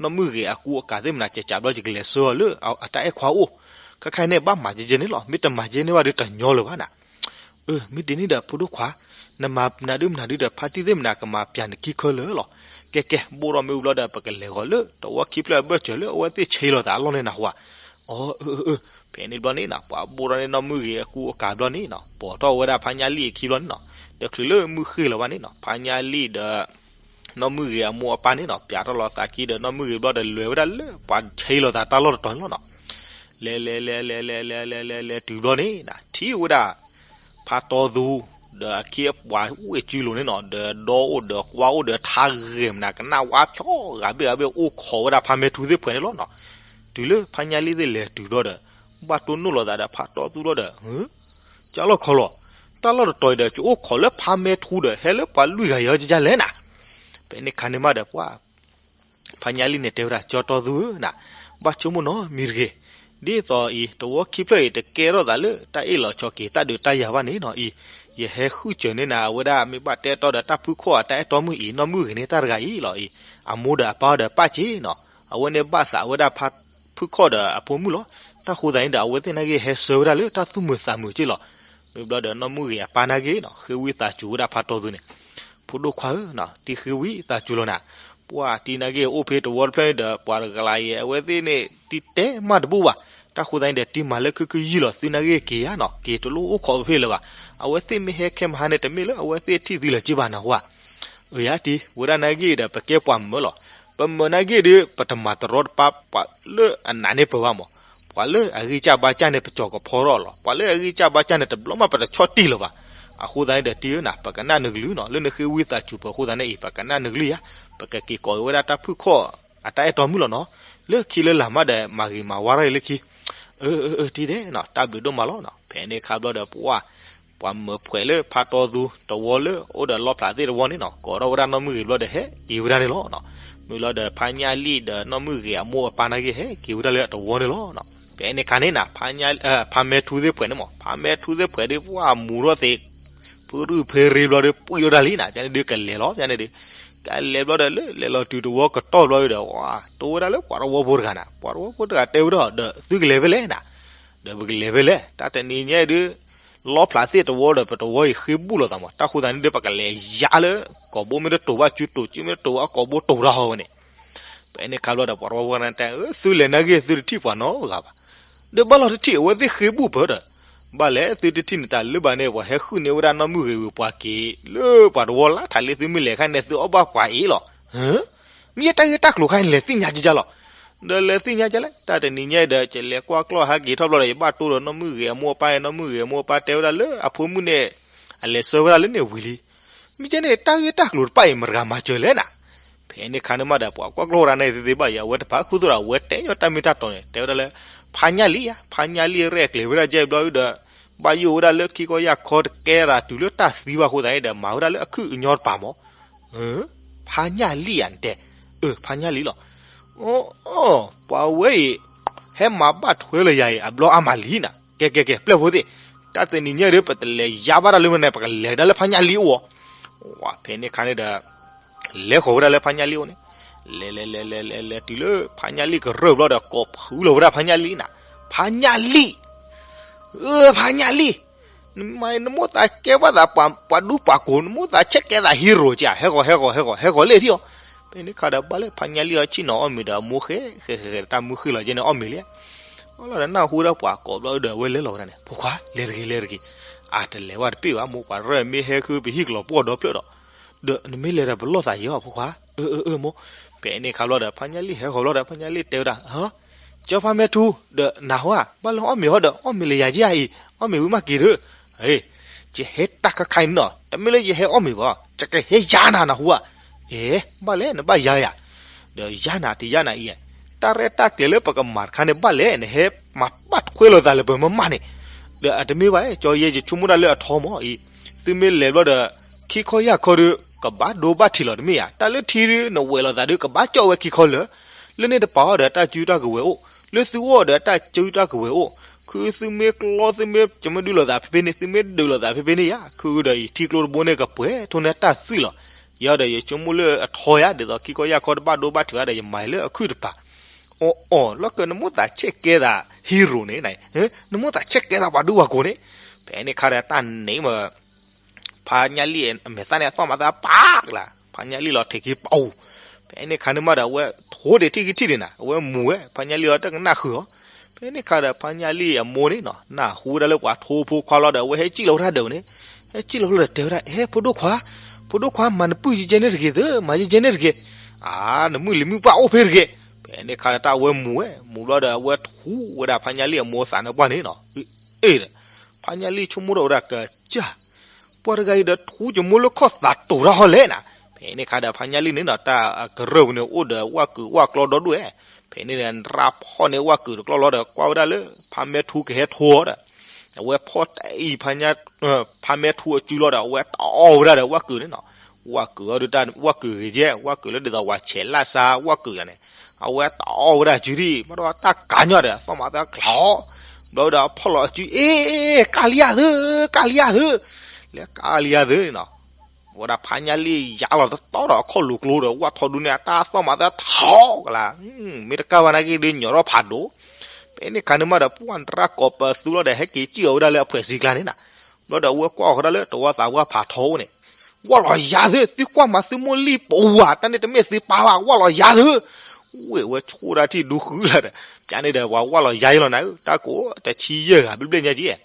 နီၢ်မုၢ်ဂ့ၤအကူအကၤသ့ၣ်မနၤ ကကးဘျီယကလဲၤဆှၢအီၤလၢအတၢ်အဲၣ်ခွါအိၣ်, ခဲခါန့ၣ်ဘၣ်မၤကဲကဲန့ၣ်လီၤ. မ့ၢ်တမၤကဲန့ၢ်ဘၣ်ဒီးတညီလၢၤဘၣ်နၤ. အၢ မ့ၢ်ဒ်န့ၣ်ဒီးဖိဒိၣ်ခွါ, နမၤနၤဒုးမနၤဒုးဒီးဖါတံၢ်သ့ၣ်မနၤကမၤပျးနခံခၢလၢာ်လီၤ. ကဲကဲ ဘိၣ်ထီၣ်မ့ၣ်အူဘျီဒီး ပကလဲၤဂီၤလၢတဝီခံဖျၢၣ်အဘၢၣ်စၢၤလၢအဝဲသ့ၣ်ဆ့လိာ်သးအလီၢ်န့ၣ်နဟူဧါ. အၢ အၢ အၢ ဖဲန့ၣ်ဘျီန့ၣ်နီၤ ပှၤဘိၣ်ထီၣ်န့ၢ်နီၢ်မုၢ်ဂ့ၤအကူအကၤဘျီန့ၣ်နီၤ ပိာ်ထီၣ်ဝဲဒၣ်ဖါညၣ်လံၢ်အခံဘျီန့ၣ်နီၤ တချုးလၢမုၢ်ဃ့ၢ်လီၤဘၣ်န့ၣ်နီၤ ဖါညၣ်လံၢ်ဒီး နီၢ်မုၢ်ဂ့ၤအမိၢ်အပၢ်န့ၣ်နီၤ ပျးထီၣ်လီၤသးခံဒီးနီၢ်မုၢ်ဂ့ၤဘျီဒီးလဲၤဝဲဒၣ်လၢပှၤဆ့လိာ်သးတၢ်လီၢ်တတီၤန့ၣ်လီၤနီၤ. လဲၤလဲၤလဲၤလဲၤလဲၤလဲၤလဲၤလဲၤလဲၤတုၤဘျီန့ၣ်နီၤ ထံၣ်ဝဲဒၣ် ဖါတီသူ ဒီးအခ့အပှၤအိၣ်ဝဲစုလိၤန့ၣ်နီၤ ဒီးဒီအိၣ်ဒီးကွါအိၣ်ဒီးထါဂဲၤမနၤ ကနၣ်ဝါဖျီဂၤဘ့ၣ်ဂၤဘ့ၣ်အိၣ်ခိးဝဲဒၣ်ဖါမဲာ်ထူသ့ၣ်ဖှဲးန့ၣ်လီၤနီၤ. တုၤလၢဖါညၣ်လံၢ်သ့ၣ်လဲၤတုၤဘျီဒီး ဘၣ်တိၢ်နီၣ်လိာ်သးဒီးဖါတီသူဘျီဒီး ဟၢ ကၢ်လီၢ်ခီလီၤ တၢ်လီၢ်တတီၤအံၤဒီး ကအိၣ်ခိးလၢဖါမဲာ်ထူဒီး ဟဲလၢပှၤလွံၢ်ဂၤယၤကကလဲၣ်နၤ. ဖဲန့ၣ်ခါန့ၣ်မးဒီးပှၤ ဖါညၣ်လံၢ်န့ၣ်တဲဝဲဒၣ် ကၠီတီသူဧၢနၤ, ဘၣ်ဆိကမိၣ်နီတမံၤတဂ့ၤ. ဒ်သိးအံၤ တဝီခံဖျၢၣ်အံၤ တကဲထီၣ်သးလၢတၢ်အ့ၣ်လိာ်ဆိးက့ၤတၢ်ဒုးတၢ်ယၤဘၣ်န့ၣ်နီၤအံၤ, ယဟဲဃုစၢၤန့ၢ်နၤ အဝဲဒၣ်မ့ၢ်ဘၣ်တဲတီဒီးတၢ်ဖုၣ်ခီၣ်အတၢ်အဲၣ်တီမုၣ်အံၤ နီၢ်မုၢ်ဂ့ၤန့ၣ်တၢ်တဂၤအံၤလီၤအံၤ, အမိၢ်ဒီးအပၢ်ဒီးပၢ်စ့ၢ်နီၤ, အဝဲန့ၣ်ဘၣ်သးဝဲဒၣ်ဖုၣ်ခီၣ်ဒီးအဖိမုၣ်လီၤ. တၢ်ဃိသတးန့ၣ်ဒီး အဝဲသ့ၣ်နာ်က့ဟဲဆှၢဝဲဒၣ်လၢတၢ်သူၣ်မုာ်သးမုာ်က့လီၤ. မ့ၢ်ဘျီဒီးနီၢ်မုၢ်ဂ့ၤအပၢ်နာ်က့နီၤ ဃ့ဝံသးစူၤဝဲဒၣ်ဖါတီသူန့ၣ်, ဖိဒိၣ်ခွါဧၢနီၤ တံၤဃ့ဝံသးစူၤလီၤနၤ, ပှၤတံၤနာ်က့အိၣ်ဖဲတဝီတဖျၢၣ်န့ၣ်ဒီး ပှၤတကလးယဲ အဝဲသ့ၣ်န့ၣ် တံၤတဲမးတဘူၣ်ဘၣ်. တၢ်ဃိသတးန့ၣ်ဒီး တံၤမၤလၢခုခုယုၢ်လီၤ သုနာ်က့က့ၤဧါနီၤ က့ၤတလိၣ်အိၣ်ခိးဖဲလၢၤဘၣ်. အဝဲသ့ၣ်မ့ၢ်ဟဲခဲမဟါန့ၣ် တမ့ၢ်လၢအဝဲသ့ၣ်ထံၣ်သုလၢၤက့ဘၣ်နဟူဧါ. အၢ ယၤတံၤ ဝဲဒၣ်နာ်က့ဒီး ပကဲပှၤမၢလီၤ. ပမၢနာ်က့ဒီး ပတမၤတရီတပါပှၤလၢအနာ်န့ၢ်ပၢၢ်ဘၣ်မး, ပှၤလၢအဂံၢ်စၢ်ဘါစၢ်န့ၣ် ပကၠီၤကဖီထီၣ်လီၤ. ပှၤလၢအဂံၢ်စၢ်ဘါစၢ်န့ၣ် တဘျီမးပတဆီၣ်တံၢ်လၢၤဘၣ်. အဃိသတးန့ၣ်ဒီးတံၤဧၢနၤ ပကနၣ်နကလုၢ်နီၤ လၢနဃ့ဝံသးစူၤပှၤအဃိသတးန့ၣ်အံၤ ပကနၣ်နကလုၢ်ယါ, ပကက့ၤကိးက့ၤဝဲဒၣ်တၢ်ဖုၣ်ခီၣ်အတၢ်အဲၣ်တီမုၣ်လီၤနီၤ. လၢခံလၢလာ်မးဒီး မၤဂ့ၤမၤဝါထီၣ်အံၤလၢခံ အၢ အၢ အၢ တံၤဒဲးနီၤ တၢ်ဘျုးဒိၣ်မးလီၤနီၤ. ဖဲန့ၣ်ခါဘျီဒီးပှၤ ပှၤမၢဖှဲးလၢဖါတီသူတဝီလၢအိၣ်ဒီးလီဖျးသ့ၣ်တဝီန့ၣ်နီၤ ကိးထီၣ်ဝဲဒၣ်နီၢ်မုၢ်ဂ့ၤဘျီဒီးဟဲက့ၤဝဲဒၣ်န့ၣ်လီၤ. မ့ၢ်လီၤဒီးဖါညၣ်လံၢ်ဒီးနီၢ်မုၢ်ဂ့ၤအမိၢ်အပၢ်နာ်က့ဟဲက့ၤဝဲဒၣ်လၢအတဝီန့ၣ်လီၤ. ဖဲန့ၣ်ခါန့ၣ်နၤ ဖါညၣ် ဖါမဲာ်ထူသ့ၣ်ဖှဲးန့ၣ်မး ဖါမဲာ်ထူသ့ၣ်ဖှဲးဒီးပှၤမူထီၣ်သ့ ဖုရူၢ်ဖဲရ့ဘျီဒီး ပှံၢ်ထီၣ်တၢ်လံနၤ ဖဲန့ၣ်ဒီးကလဲၤလီၤ ဖဲန့ၣ်ဒီး ကလဲၤဘျီဒီးလၢလဲၤလီၤတုၤတဝီကတီၢ်ဘျီဒီး ဝၤတိၢ်ဝဲဒၣ်လၢပှၤတဝီဖိတဂၤနၤ ပှၤတဝီဖိတဂၤတဲဝဲဒၣ်ဒီး သုကလဲၤဖဲလဲၣ်နၤ ဒီးပကလဲၤဖဲလဲၣ် တၢ်တနံၤညါဒီး လီဖျးသ့ၣ်တဝီဒီးပတဝီအံၤဃ့ဘူၣ်လိာ်သးမး တၢ်ဃိသတးန့ၣ်ဒီး ပကလဲၤယါလၢ ကိာ်ဘိမ့ၢ်တတိာ်ဘၣ်စုတိာ် စုမ့ၢ်တတိာ်ဘၣ်ကိာ်ဘိတိာ်တၢ်ဟီဝဲန့ၣ် ဖဲန့ၣ်ခါဘျီဒီး ပှၤတဝီဖိန့ၣ်တဲ သုလဲၤနာ်က့သုတထံၣ်ပှၤနီတဂၤဘၣ် ဒီးဘၣ်လီၤတထံၣ်အဝဲသ့ၣ်ဃ့ဘူၣ်ပၢၢ်ဒီး ဘၣ်လဲၣ်သုတထံၣ်န့ၣ်တၢ်လၢဘၣ်န့ၣ် ပှၤဟဲဃုန့ၢ်ဝဲဒၣ်နီၢ်မုၢ်ဂ့ၤဝံၤပှၤက့ၤ လၢပှၤတဝီလါထးလံ သုမ့ၢ်လဲၤခါန့ၣ် သုအီၣ်ဘၣ်ပှၤအံၤလီၤ ဟၢ မ့ၢ်ယတၢ်ဂ့ၢ်တၢ်ကျိၤခါန့ၣ် လဲၤသ့ၣ်ညါကကလီၤ ဒီးလဲၤသ့ၣ်ညါကလဲၣ် တၢ်တနံၤညါဒီး ကလဲၤကွၢ်ကျီၢ်ဟဲက့ၤထီၣ်ဘျီဒီး ယဘၣ်တိၢ်ဒီးနီၢ်မုၢ်ဂ့ၤအမိၢ်အပၢ် နီၢ်မုၢ်ဂ့ၤအမိၢ်အပၢ်တဲဝဲဒၣ်လၢအဖိမုၣ်န့ၣ် အလဲၤဆှၢဝဲဒၣ်လၢန့ၣ်ဝံၤလံ မ့ၢ်ကဲန့ၣ် တၢ်ဂ့ၢ်တၢ်ကျိၤတဖၣ်အံၤ မတဂၤမၤစၢၤလဲၣ်နၤ ဖဲန့ၣ်ခါန့ၣ်မးဒီး ပှၤကွၢ်ကျီၢ်ဝဲဒၣ်န့ၣ်သ့သ့ဘၣ်ယၤ အဝဲတဖၣ်ဃုသိးဒီး အဝဲတဲညီတၢ်မ့ၢ်တၢ်တီန့ၣ် တဲဝဲဒၣ်လၢ ဖါညၣ်လံဧါ ဖါညၣ်လံရဲၣ်ကျဲၤဝဲဒၣ်ကဲဘျီဒီး ဘၣ်ယိၣ်ဝဲဒၣ်လၢခံခီယၢ်ခီတကဲဒၣ်တုၤလၢတၢ်သံဘၣ်အဃိသတးန့ၣ်ဒီး မၤဝဲဒၣ်လၢအခုၣ်အညီတပၤမး ဖါညၣ်လံဧါနတဲ အၢ ဖါညၣ်လံလီၤ ပှၤဝဲအံၤ ဟဲမၤဘၣ်ထွဲလၢယၤအံၤ အဘျီအါမးလံနၤ ကဲကဲကဲ ပျဲၢ်ဖိသ့ၣ် တၢ်တနံၤညါဒီး ပတလဲၤယါဘၣ်တၢ်လၢမနုၤ ပကလဲၤဒၣ်လၢဖါညၣ်လံအအိၣ် ဝဲဖဲန့ၣ်ခါန့ၣ်ဒီး လဲၤဃီၤဝဲဒၣ်လၢဖါညၣ်လံအအိၣ်န့ၣ် လဲၤလဲၤလဲၤလဲၤလဲၤလဲၤတုၤလၢဖါညၣ်လံကရၢၢ်ဘျီဒီး ကိးဖုလီၤဝဲဒၣ်ဖါညၣ်လံနၤ ဖါညၣ်လံ အၢ ဖါညၣ်လံ နမၤနမိၣ်သးကဲဘၣ်သးပှၤဒူပှၤကိၢ် နမိၣ်သးဆဲးကဲသး hero က ဟဲဃီၤ ဟဲဃီၤ ဟဲဃီၤ ဟဲဃီၤလဲၣ်ထံၣ်အီၤ ဖဲန့ၣ်ခါဒီးဘၣ်လၢဖါညၣ်လံအီၤဆ့ၣ်နီၤအီၣ်မ့ၤဒီး အမိၢ်ဃဲဃဲဃဲတၢ်မုၢ်ဃ့ၢ်လီၤကဲန့ၣ်အီၣ်မ့ၤလံ အလီၤဒီးနၢ်ဟူဒီးပှၤကိးဘျီဒီး အဝဲလဲၤလီၤဝဲဒၣ်န့ၣ် ဖိခွါ လဲၤတဂ့ၤ လဲၤတဂ့ၤ အတလဲၤဝဲတပ့ၢ်ဘၣ် မိၢ်ပှၤရၢၢ်မ့ၢ်ဟဲဃုပဟံၣ်ကလီၤပှီၢ်ဒီဖျၢၣ်ဒီး ဒီးနမ့ၢ်လဲၤဒီးပလီၢ်သးယံၤအီၤ ဖိခွါ အၢ အၢ အၢ မိၢ် ဖဲန့ၣ်ခါဘျီဒီး ဖါညၣ်လံဟဲဃီၤဘျီဒီး ဖါညၣ်လံတဲဝဲဒၣ် ဟၢ ကၠီဖါမဲာ်ထူ ဒီးနၢ်ဟူဧါ ဘၣ်လၢအီၣ်မ့ၤဟီဒီး အီၣ်မ့ၤလၢယၤက့ဧါအံၤ အီၣ်မ့ၤဝံၤမးက့ၤဒီး ယဟဲတၢ်ခါခါအံၤနီၤ တမ့ၢ်လၢယဟဲအီၣ်မ့ၤဘၣ် ယကဟဲယါနၤနၢ်ဟူဧါ အ့ ဘၣ်လဲၣ် နဘၣ်ယါယၤ ဒီးယါနၤတယါနၤအံၤ တၢ်ရဲၣ်တၢ်ကျဲၤလၢပကမၤတခါန့ၣ် ဘၣ်လဲၣ် နဟဲမၤဘၣ်ထွဲလိာ်သးလၢပမၤမးန့ၣ် ဒီးအတမ့ၢ်ဘၣ် ကၠီယဲယဆိကမိၣ်ဒၣ်လၢအထီမးအံၤ သုမ့ၢ်လဲၤဘျီဒီး ခံခီယၢ်ခီဒီး ကဘၣ်ဒိဘၣ်ထံးလီၤတမ့ၢ်ဧါ. တၢ်လၢထံဒုး နဝဲးလိာ်သးဒုး ကဘၣ်ကၠီၣ်ဝဲခံခီလၢာ်, လၢန့ၣ်တပၤအီၤဒီးတၢ်စုတၢ်ကဝဲၤအိၣ်, လၢသုအိၣ်ဒီးတၢ်စုတၢ်ကဝဲၤအိၣ်, ခုသုမ့ၢ်ကျီသုမ့ၢ်ကမ့ၢ်ဒုးလိာ်သးဖဲဖဲန့ၣ် သုမ့ၢ်ဒုးလိာ်သးဖဲဖဲန့ၣ်ယါ ခုဒီးယထံကျိတဘိန့ၣ်ကပှဲၤထိၣ်န့ၢ်တၢ်သွံၣ်လီၤ. ယၤဒီးယဆိကမိၣ်လၢအထီယါ ဒ်သိးခံခီယၢ်ခီတဘၣ်ဒိဘၣ်ထံးဘၣ်ဒီး ယမၤလၢအခုၣ်တပၤ အီၣ်အီၣ် လီၤကၢ နမိၣ်သးဆဲးကဲသး hero န့ၣ်, နမိၣ်သးဆဲးကဲသးပှၤဒူပှၤကိးန့ၣ်, ဖဲန့ၣ်ခါဒီးတၢ်န့ၣ်မး ဖါညၣ်လံၢ်အမဲာ်သၣ်န့ၣ် အသီၣ်မၤသးပာ်ကလၤ, ဖါညၣ်လံၢ်လီၤထဲးက့ၤပာ်အူ, ဖဲန့ၣ်ခါန့ၣ်မးဒီး အဝဲထိၣ်ဒံးထံၣ်ကထံၣ်ဒံးနၤ အဝဲမူၤဝဲ ဖါညၣ်လံၢ်အီၤတကနၣ်ဃုာ်အီၤ, ဖဲန့ၣ်ခါဒီး ဖါညၣ်လံၢ်အမိၢ်န့ၣ်နီၤ နၢ်ဟူဝဲဒၣ်လၢပှၤထိၣ်ဖိခွါလီၤဒီး အဝဲဟဲစံၣ်လီၤဝဲဒၣ်ဒီးန့ၣ်, ဟဲစံၣ်လီၤဝဲဒီးတဲဝဲဒၣ် ဟဲဖိဒိၣ်ခွါ, ဖိဒိၣ်ခွါ မၤနပုၢ်ယကဲန့ၣ်တဂ့ၤသၢ မၤယကဲန့ၣ်တဂ့ၤ, အါ နမုၢ်လံၤမုၢ်ပှၢ်အိၣ်ဖဲတဂ့ၤ, ဖဲန့ၣ်ခါဒီးတၢ်အဝဲမူၤဝဲ မူၤဘျီဒီး အဝဲထူဝဲဒၣ်ဖါညၣ်လံၢ်အမိၢ်သးန့ၣ်ပှၢ်န့ၣ်နီၤ, အ့ၣ်ဒီး ဖါညၣ်လံၢ်ဆိကမိၣ်ဒီးဝဲဒၣ်ကစၢ် ပှၤတဂၤအံၤဒီးထူကမိၣ်လၢခီၣ်သးတိၤတၢ်ဟီလဲၣ်နၤ, ဖဲန့ၣ်ခါဒီးဖါညၣ်လံၢ်န့ၣ်နီၤ တၢ်အကရၢၢ်ပူၤန့ၣ် အိၣ်ဒီးဝၣ်ကုာ်ဝၣ်ကျီဒီဒူၣ်ဝဲ, ဖဲန့ၣ်ဒီး ရၢဖီၣ်န့ၢ်ဝၣ်ကုာ်တကျီလီၤဒီး ကွၢ်ဝဲဒၣ်လၢ ဖါမဲထူကဟဲထိအီၤဒီး အဝဲဖီၣ်တၢ်အံၤ ဖါမဲထူအစုလီၤဒီး အဝဲတအီၣ်ဝဲဒၣ်ဒီးဝၣ်ကုာ်န့ၣ်နီၤ, ဝၣ်ကုာ်အီၤဒုးတၢ် ဝၣ်ကုာ်ဂ့ၤကဲ ဝၣ်ကုာ်လၢဒ်သိးပှၤဆဲးလၢ်စါဝၣ်ကုာ်ယၤန့ၣ်, အဝဲတအီၣ်ဝဲဒၣ်စုဒံး ဘၣ်ဒီးတၢ်ကးညီဒီး အသီၣ်မၤသးကျီၤ, ဘျီဒီးအဖီၣ်လီၤအစု အ့ ကၢ်လံယၤသၢ ကၢ်လံယၤသၢ, လဲၤကၢ်လံယၤသၢန့ၣ်နီၤ ဝဲဒၣ်ဖါညၣ်လံၢ်ယါလီၤတတီဒီးအခီၣ်လိၤကျိဒီး ဝၣ်ထီဒူန့ၣ် အတၢ်သီၣ်မၤသးထီကလၤ, မ့ၢ်တကၢ်ဘၣ်နာ်က့ဒုးညီထီၣ်ဖးဒိၣ်, ဖဲန့ၣ်ခါန့ၣ်မးဒီး ပှၢ်နရၣ်ကိးပသူလီၤဒီး ဟဲက့ၤစံၣ်အီၤဝဲဒၣ်လၢအဖှဲးစံကျါန့ၣ်နၤ, ဘျီဒီးအဝဲကွၢ်အီၤဃီဒၣ်လၢတဝီသးပှၢ်ဖးထီအိၣ်န့ၣ်, ဝၣ်လီၤယၤသၢ သုကွၢ်မၤသုမိၢ်လံၢ်ပဝၤ တၢ်န့ၣ်တမ့ၢ်သုပၢ်ဘၣ် ဝၣ်လီၤယၤသၢ, ဝဲၢ်ဝဲဆိၣ်ဒၣ်ထံၣ်ဒူဃုလၢ်ဒီး ပျၢ်န့ၣ်ဒီးပှၤဝၣ်လီၤယၤယလီၤနၤဧၢ တၢ်ကိးတဆံယဲၢ်ဂၤဘျဲၣ်ဘျဲၣ်ညါက့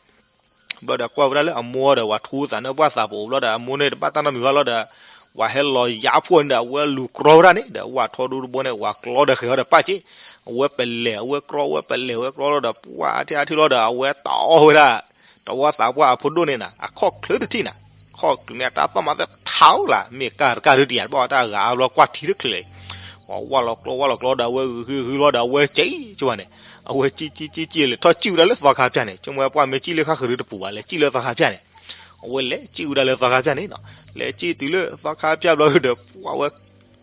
ဘျီဒီးကွၢ်ဝဲဒၣ်လၢအမိၢ်ဒီး ပှၤထူသးန့ၣ်ပှၢ်သးပအိၣ်ဘျီဒီး အမိၢ်န့ၣ်တဘၣ်တၢ်နီတမံၤဘၣ်လီၤဒီး ပှၤဟဲလီၤယါဖှီၣ်န့ၣ်ဒီး အဝဲလူၤကြီဝဲဒၣ်န့ၣ်ဒီး ဝၣ်ထီဒူတဘိန့ၣ် ဝၤကျီဒီးဃဲၤအီၤဒီးပၢ်က့, အဝဲပလဲၤ အဝဲကြီ အဝဲပလဲၤ အဝဲကြီလီၤဒီး ပှၢ်အါထံၣ်အါထံၣ်လီၤဒီး အဝဲတအီၣ်ဝဲဒၣ် တဝီသးပှၢ်အဖိဒိၣ်န့ၣ်နၤ အခီၣ်ချၢတထံၣ်နၤ, ခီၣ်ချၢန့ၣ် အတၢ်သီၣ်မၤသးထီကလၤ မ့ၢ်ကၢ်တကၢ်ဒုးတယၤတဘၣ် တၢ်ဂၤအါဘျီကွၢ်ထံတချုးလၢၤ ဝဲဝၣ်လီၤကျီ ဝၣ်လီၤကျီဒီး အဝဲဂုာ်ဂုာ်ဂုာ်လီၤဒီး အဝဲကံကဝဲန့ၣ်, အဝဲကံကံကံကံလဲၤထီၣ်စံၣ်ဝဲဒၣ်လၢသီခါဖၠၣ်န့ၣ်, ဆိကမိၣ်ပှၢ်မ့ၢ်စံၣ်လၢဃၣ်ဃုာ်ဒုးတပူၤဘၣ် လဲၤစံၣ်လၢသီခါဖၠၣ်န့ၣ်, အဝဲလဲၤစံၣ်ဝဲဒၣ်လၢသီခါဖၠၣ်န့ၣ်နီၤ, လဲၤစံၣ်တုၤလၢသီခါဖၠၣ်ဘျီဒီး ပှၢ်ဝဲ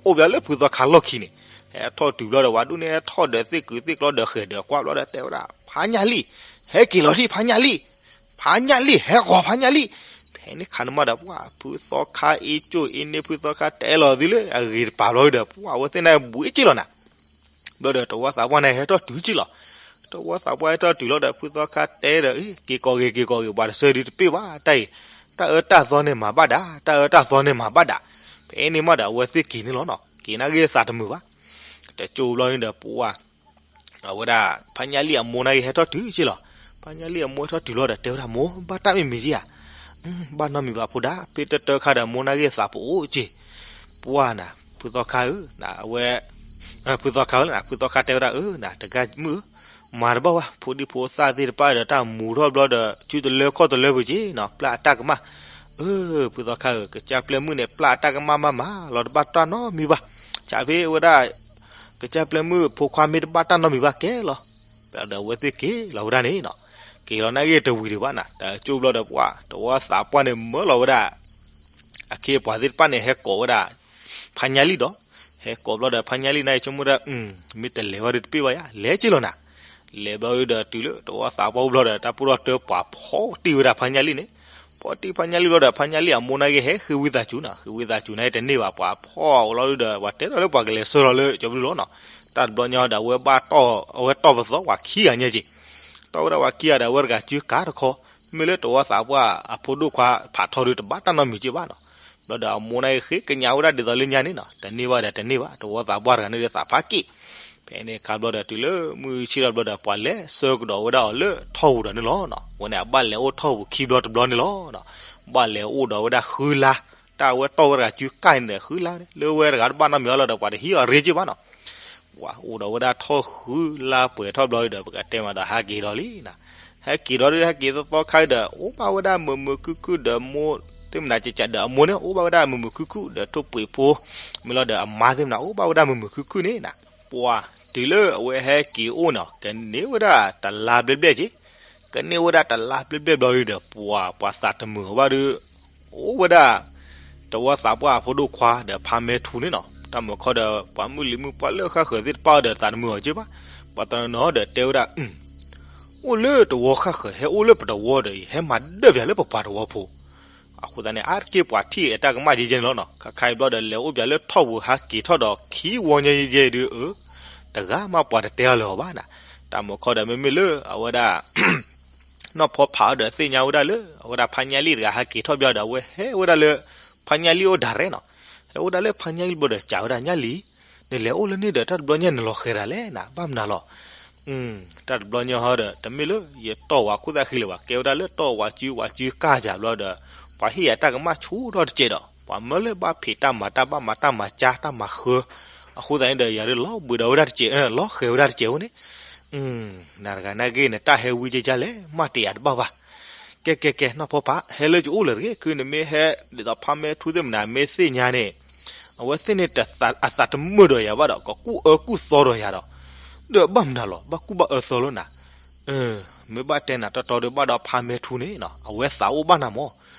အိၣ်ဘၣ်လၢဖုသီခါလီၢ်ခံန့ၣ်, ဟဲထီၣ်တုၤဘျီဒီး ဝဲဒၣ်န့ၣ် ဟဲထီၣ်ဒီးသ့ၣ်ကုာ်သ့ၣ်ကျီဒီးဃဲၤဒီးကွၢ်ဘျီဒီးတဲဝဲဒၣ် ဖါညၣ်လံၢ်, ဟဲက့ၤလီၤထံၣ် ဖါညၣ်လံၢ်, ဖါညၣ်လံၢ် ဟဲဂီၤဖါညၣ်လံၢ်, ဖဲန့ၣ်ခါန့ၣ်မးဒီး ပှၢ်ဖုသီခါအ့ၣ်ကၠိၣ်အ့ၣ်န့ၢ် ဖုသီခါတဲလီၤသုလၢအဂ့ၤတပၤဘျီဒီး ပှၢ်ဝဲသ့ၣ်န့ၣ်ဘူးအ့ၣ်က့ၣ်လီၤနၤ ဘျီဒီးတဝီသးပှၢ်န့ၣ်ဟဲထီၣ်တုၤက့ၣ်လီၤ, တဝီသးပှၢ်ဟဲထီၣ်တုၤလီၤဒီး ဖုသီခါတဲဒီး က့ၤကိးဂ့ၤက့ၤကိးဂ့ၤ ပှၤတဆၢဒုးတပ့ၢ်ဘၣ်တၢ်အံၤ, တၢ်အၢတၢ်သီန့ၣ်မၤဘၣ်ဒၣ် တၢ်အၢတၢ်သီန့ၣ်မၤဘၣ်ဒၣ်, ဖဲန့ၣ်မးဒီးအဝဲသ့ၣ်က့ၤန့ၣ်လီၤနီၤ က့ၤနာ်က့သးတမုာ်ဘၣ်, တကၠိဘျီန့ၣ်ဒီးပှၢ် အဝဲဒၣ် ဖါညၣ်လံၢ်အမိၢ်နာ်က့ဟဲထီၣ်တုၤက့ၣ်လီၤ, ဖါညၣ်လံၢ်အမိၢ်ဟဲထီၣ်တုၤလီၤဒီးတဲဝဲဒၣ် မိၢ် ဘၣ်တၢ်မံၤမံၤက့ဧါ, ဘၣ်နီတမံၤဘၣ်ဖိဒၣ် ဖဲတတၢခါဒီးမိၢ်နာ်က့သးပအိၣ်က့ၣ်, ပှၢ်နၤ ဖုသီခါဧၢ, အဝဲ ဖုသီခါဧၢလၢနၤ ဖုသီခါတဲဝဲဒၣ်အၢ နၤတဂၤမုၣ်ဧၢ, မၤတဘၣ်ဘၣ် ဖိဒံဖိသၣ်သ့ၣ်တဖၣ်ဒီးတၢ်မူထီၣ်ဘျီဒီး စုတလၢခီၣ်တလၢပူၤက့ၣ်နီၤ ပျၢ်အတၢ်ကမၣ်, အၢ ဖုသီခါဧၢ ကစၢ်ပျဲၢ်မုၣ်န့ၣ် ပျၢ်အတၢ်ကမၣ်မးမးလီၤ တဘၣ်တၢ်နီတမံၤဘၣ်, ဆၣ်ဖဲဝဲဒၣ် ကစၢ်ပျဲၢ်မုၣ်ဖိခွါမ့ၢ်တဘၣ်တၢ်နီတမံၤဘၣ်ကဲလီၤ, ဒီးအဝဲသ့ၣ်က့ၤလီၤဝဲဒၣ်န့ၣ်နီၤ, က့ၤလီၤနာ်က့တဝံၤဒံးဘၣ်နၤ ဒီးကၠိဘျီဒီးပှၢ် တဝီသးပှၢ်န့ၣ်မၢလီၤဝဲဒၣ် အခ့အပှၤသ့ၣ်တဖၣ်န့ၣ် ဟဲကိးဝဲဒၣ် ဖါညၣ်လံၢ်ဒီး ဟဲကိးဘျီဒီးဖါညၣ်လံၢ်န့ၣ်ဆိကမိၣ်ဒၣ် မ့ၢ်တလဲၤဝဲဒုးတပ့ၢ်ဘၣ်ယါ လဲၤက့ၣ်လီၤနၤ, လဲၤဘျီဒီးတုၤလၢတဝီသးပှၢ်အိၣ်ဘျီဒီး တၢ်ပိၢ်ထီၣ်တၢပှၤဖီၣ်တံၢ်ဝဲဒၣ်ဖါညၣ်လံၢ်န့ၣ်, ဖီၣ်တံၢ်ဖါညၣ်လံၢ်ဘျီဒီး ဖါညၣ်လံၢ်အမိၢ်နာ်က့ဟဲဃ့ဝံသးစူၤနၤ ဃ့ဝံသးစူၤန့ၣ်တန့ၢ်ဘၣ် ပှၤဖီၣ်အီၤလီၤဒီး ပှၤတဲထီၣ်လၢပှၤကလဲၤဆှၢလီၤလၢကၠီဘျုးလီၤနီၤ, တၢ်တဘျီညါဒီးအဝဲဘၣ်တီၢ် အဝဲတီၢ်ပသီပှၤခံဂၤညါက့ၣ်, တီၢ်ဝဲဒၣ်ပှၤခံဂၤဒီး အဝဲတဂၤစုကၤတခီ, မ့ၢ်လၢတဝီသးပှၢ်အဖိဒိၣ်ခွါဖးထီဒုးတဘၣ်တၢ်နီတမံၤက့ၣ်ဘၣ်နီၤ, ဘျီဒီးအမိၢ်န့ၣ်ဃ့ကညးဝဲဒၣ်ဒ်သိးလၢညါန့ၣ်နီၤ တန့ၢ်ဘၣ်ဒီးတန့ၢ်ဘၣ် တဝီသးပှၢ်တဂၤန့ၣ်ဒီးသးဖးက့ၣ်, ဖဲန့ၣ်ခါဘျီဒီးတုၤလၢမုၢ်ဆ့ၣ်ထီၣ်ဘျီဒီး ပှၤလဲၤဆှၢကဒီးဝဲဒၣ်အီၤလၢထီၣ်ပူၤဒီးန့ၣ်လီၤနီၤ, ဝဲန့ၣ်အဘၣ်လဲၤအိၣ်ထီၣ်ပူၤခံဘျီတဘျီန့ၣ်လီၤနီၤ, ဘၣ်လဲၤအိၣ်ဒီးဝဲဒၣ်ဃုလါ, တၢ်အဝဲတီၢ်ဝဲတဂၤစုကၤန့ၣ်ဒီးဃုလါန့ၣ် လၢဝဲတဂၤတဘၣ်နီတမံၤအီၤလီၤဒီး ပှၤတဟံးအီၤရ့က့ၣ်ဘၣ်နီၤ ပှၤအိၣ်ဒီးဝဲဒၣ်ထီၣ်ဃုလါပှဲၤထီၣ်ဘျီဒီး ပကတဲမးဒီးဟဲက့ၤဒီးလံနၤ, ဟဲက့ၤဒီး ဟဲက့ၤသီသီခါဒီး အိၣ်ဘၣ်ဝဲဒၣ်မုာ်မုာ်ခုၣ်ခုၣ်ဒီးမိၢ်သ့ၣ်မနၤကကးဒီးအမိၢ်န့ၣ် အိၣ်ဘၣ်ဝဲဒၣ်မုာ်မုာ်ခုၣ်ခုၣ်ဒီးထိၣ်ပှ့ၤဖိ, မ့ၢ်လီၤဒီးအမါသ့ၣ်မနၤ အိၣ်ဘၣ်ဝဲဒၣ်မုာ်မုာ်ခုၣ်ခုၣ်န့ၣ်နၤ, ပှၤတုၤလၢအဝဲဟဲက့ၤအိၣ်နီၤ ကန့ၢ်ဝဲဒၣ်တလါဘျဲၣ်ဘျဲၣ်က့ၣ်, ကန့ၢ်ဝဲဒၣ်တလါဘျဲၣ်ဘျဲၣ်ဘျီဒီး ပှၤ ပှၤသးတမုာ်အီၤဘၣ်ဒီး အိၣ်ဝဲဒၣ် တဝီသးပှၢ်ဖိဒိၣ်ခွါဒီးဖါမဲထူန့ၣ်နီၤ, တၢ်မုၢ်ခီဒီး ပှၤမုၢ်လံၤမုၢ်ပှၢ်လၢဃၣ်ဃၢၤသ့ၣ်တဖၣ်ဒီးသးတမုာ်အီၤက့ဘၣ်, ပှၤတနီၤနီၤဒီးတဲဝဲဒၣ်, အိၣ်လၢတဝီဃၣ်ဃၢၤ ဟဲအိၣ်လၢပတဝီဒီး ယဟဲမၤဒၢၣ်ပၠးလၢပပှၤတဝီဖိ အဃိသတးန့ၣ် အါတက့ၢ်ပှၤထံၣ်အတၢ်ကမၣ်ယဲယဲန့ၣ်လီၤနီၤ, ခါခါအံၤဘျီဒီး လဲၤအိၣ်ပၠးလၢထီၣ်ပူၤဟးက့ၤထီၣ်ဒီးခံဝီညါယဲယဲဒုးအၢ, တဂၤမးပှၤတတဲအီၤလၢၤအီၤဘၣ်နၤ, တၢ်မုၢ်ခီဒီး မ့မ့ၢ်လၢအဝဲဒၣ် နီၢ်ဖီဖးအီၤဒီးသ့ၣ်ညါဝဲဒၣ်လၢ အဝဲဒၣ်ဖါညၣ်လံၣ်တဂၤဟဲက့ၤထီၣ်ပၠးဒီး အဝဲဟဲဝဲဒၣ်လၢ ဖါညၣ်လံၣ်အိၣ်ဒၣ်ရဲၣ်နီၤ, ဟဲအိၣ်ဒၣ်လၢဖါညၣ်လံၣ်ဘျီဒီး စံးဝဲဒၣ်ညၣ်လံၣ်, နလဲၤအိၣ်လၢန့ၣ်ဒီး တၢ်တဘျီညါနလီၤဃဲၤတၢ်လဲၣ်နၤ ဘၣ်မနုၤလီၤ တၢ်တဘျီညါဟီဒီး တမ့ၢ်လၢယတီၢ်ဝၤခိၣ်သၣ်ဃံလၢၤဘၣ်, ကဲဝဲဒၣ်လၢတီၢ်ဝၤစုဝၤစုကၢ်ပၠးဘျီဒီး ပှၤဟ့ၣ်ယၤတၢ်ကမၣ်ဆူၣ်ထီၣ်တစဲးဒီး ပှၤမၢလၢဘၣ်ဖံးတၢ်မၤတၢ်ဘၣ်မၤတၢ်မၤကၢတၢ်မၤဃၢ, အဃိသတးန့ၣ်ဒီး ယၤဒုးလီၤဘှံးဒီးဝဲဒၣ်တစဲး, လီၤဃဲၤဝဲဒၣ်တစဲးဝဲန့ၣ်, နၤတဂၤနာ်က့ၤ နတၢ်ဟဲဝံကကလဲၣ် မ့ၢ်တယာ်တဘၣ်ဘၣ် ကဲကဲကဲ နီၢ်ဖီဖး ဟဲလၢယအိၣ်လၢၤတဂ့ၤ, ခုနမ့ၢ်ဟဲဒ်သိးဖါမဲထူသ့ၣ်မနၤမ့ၢ်သ့ၣ်ညါန့ၣ်, အဝဲသ့ၣ်န့ၣ် အသးတမုာ်ဒီးယၤဘၣ်ဒီး ကကူၣ်အၢကူၣ်သီဒီးယၤဒီး, ဒီးဘၣ်မနုၤလီၤ ဘၣ်ကူၣ်ဘၣ်အၢသီလီၤနၤ, မ့ၢ်ဘၣ်တဲနၤတီတီဒီး ဘၣ်ဒီးဖါမဲထူန့ၣ် အဝဲသးအိၣ်ဘၣ်နၤမး,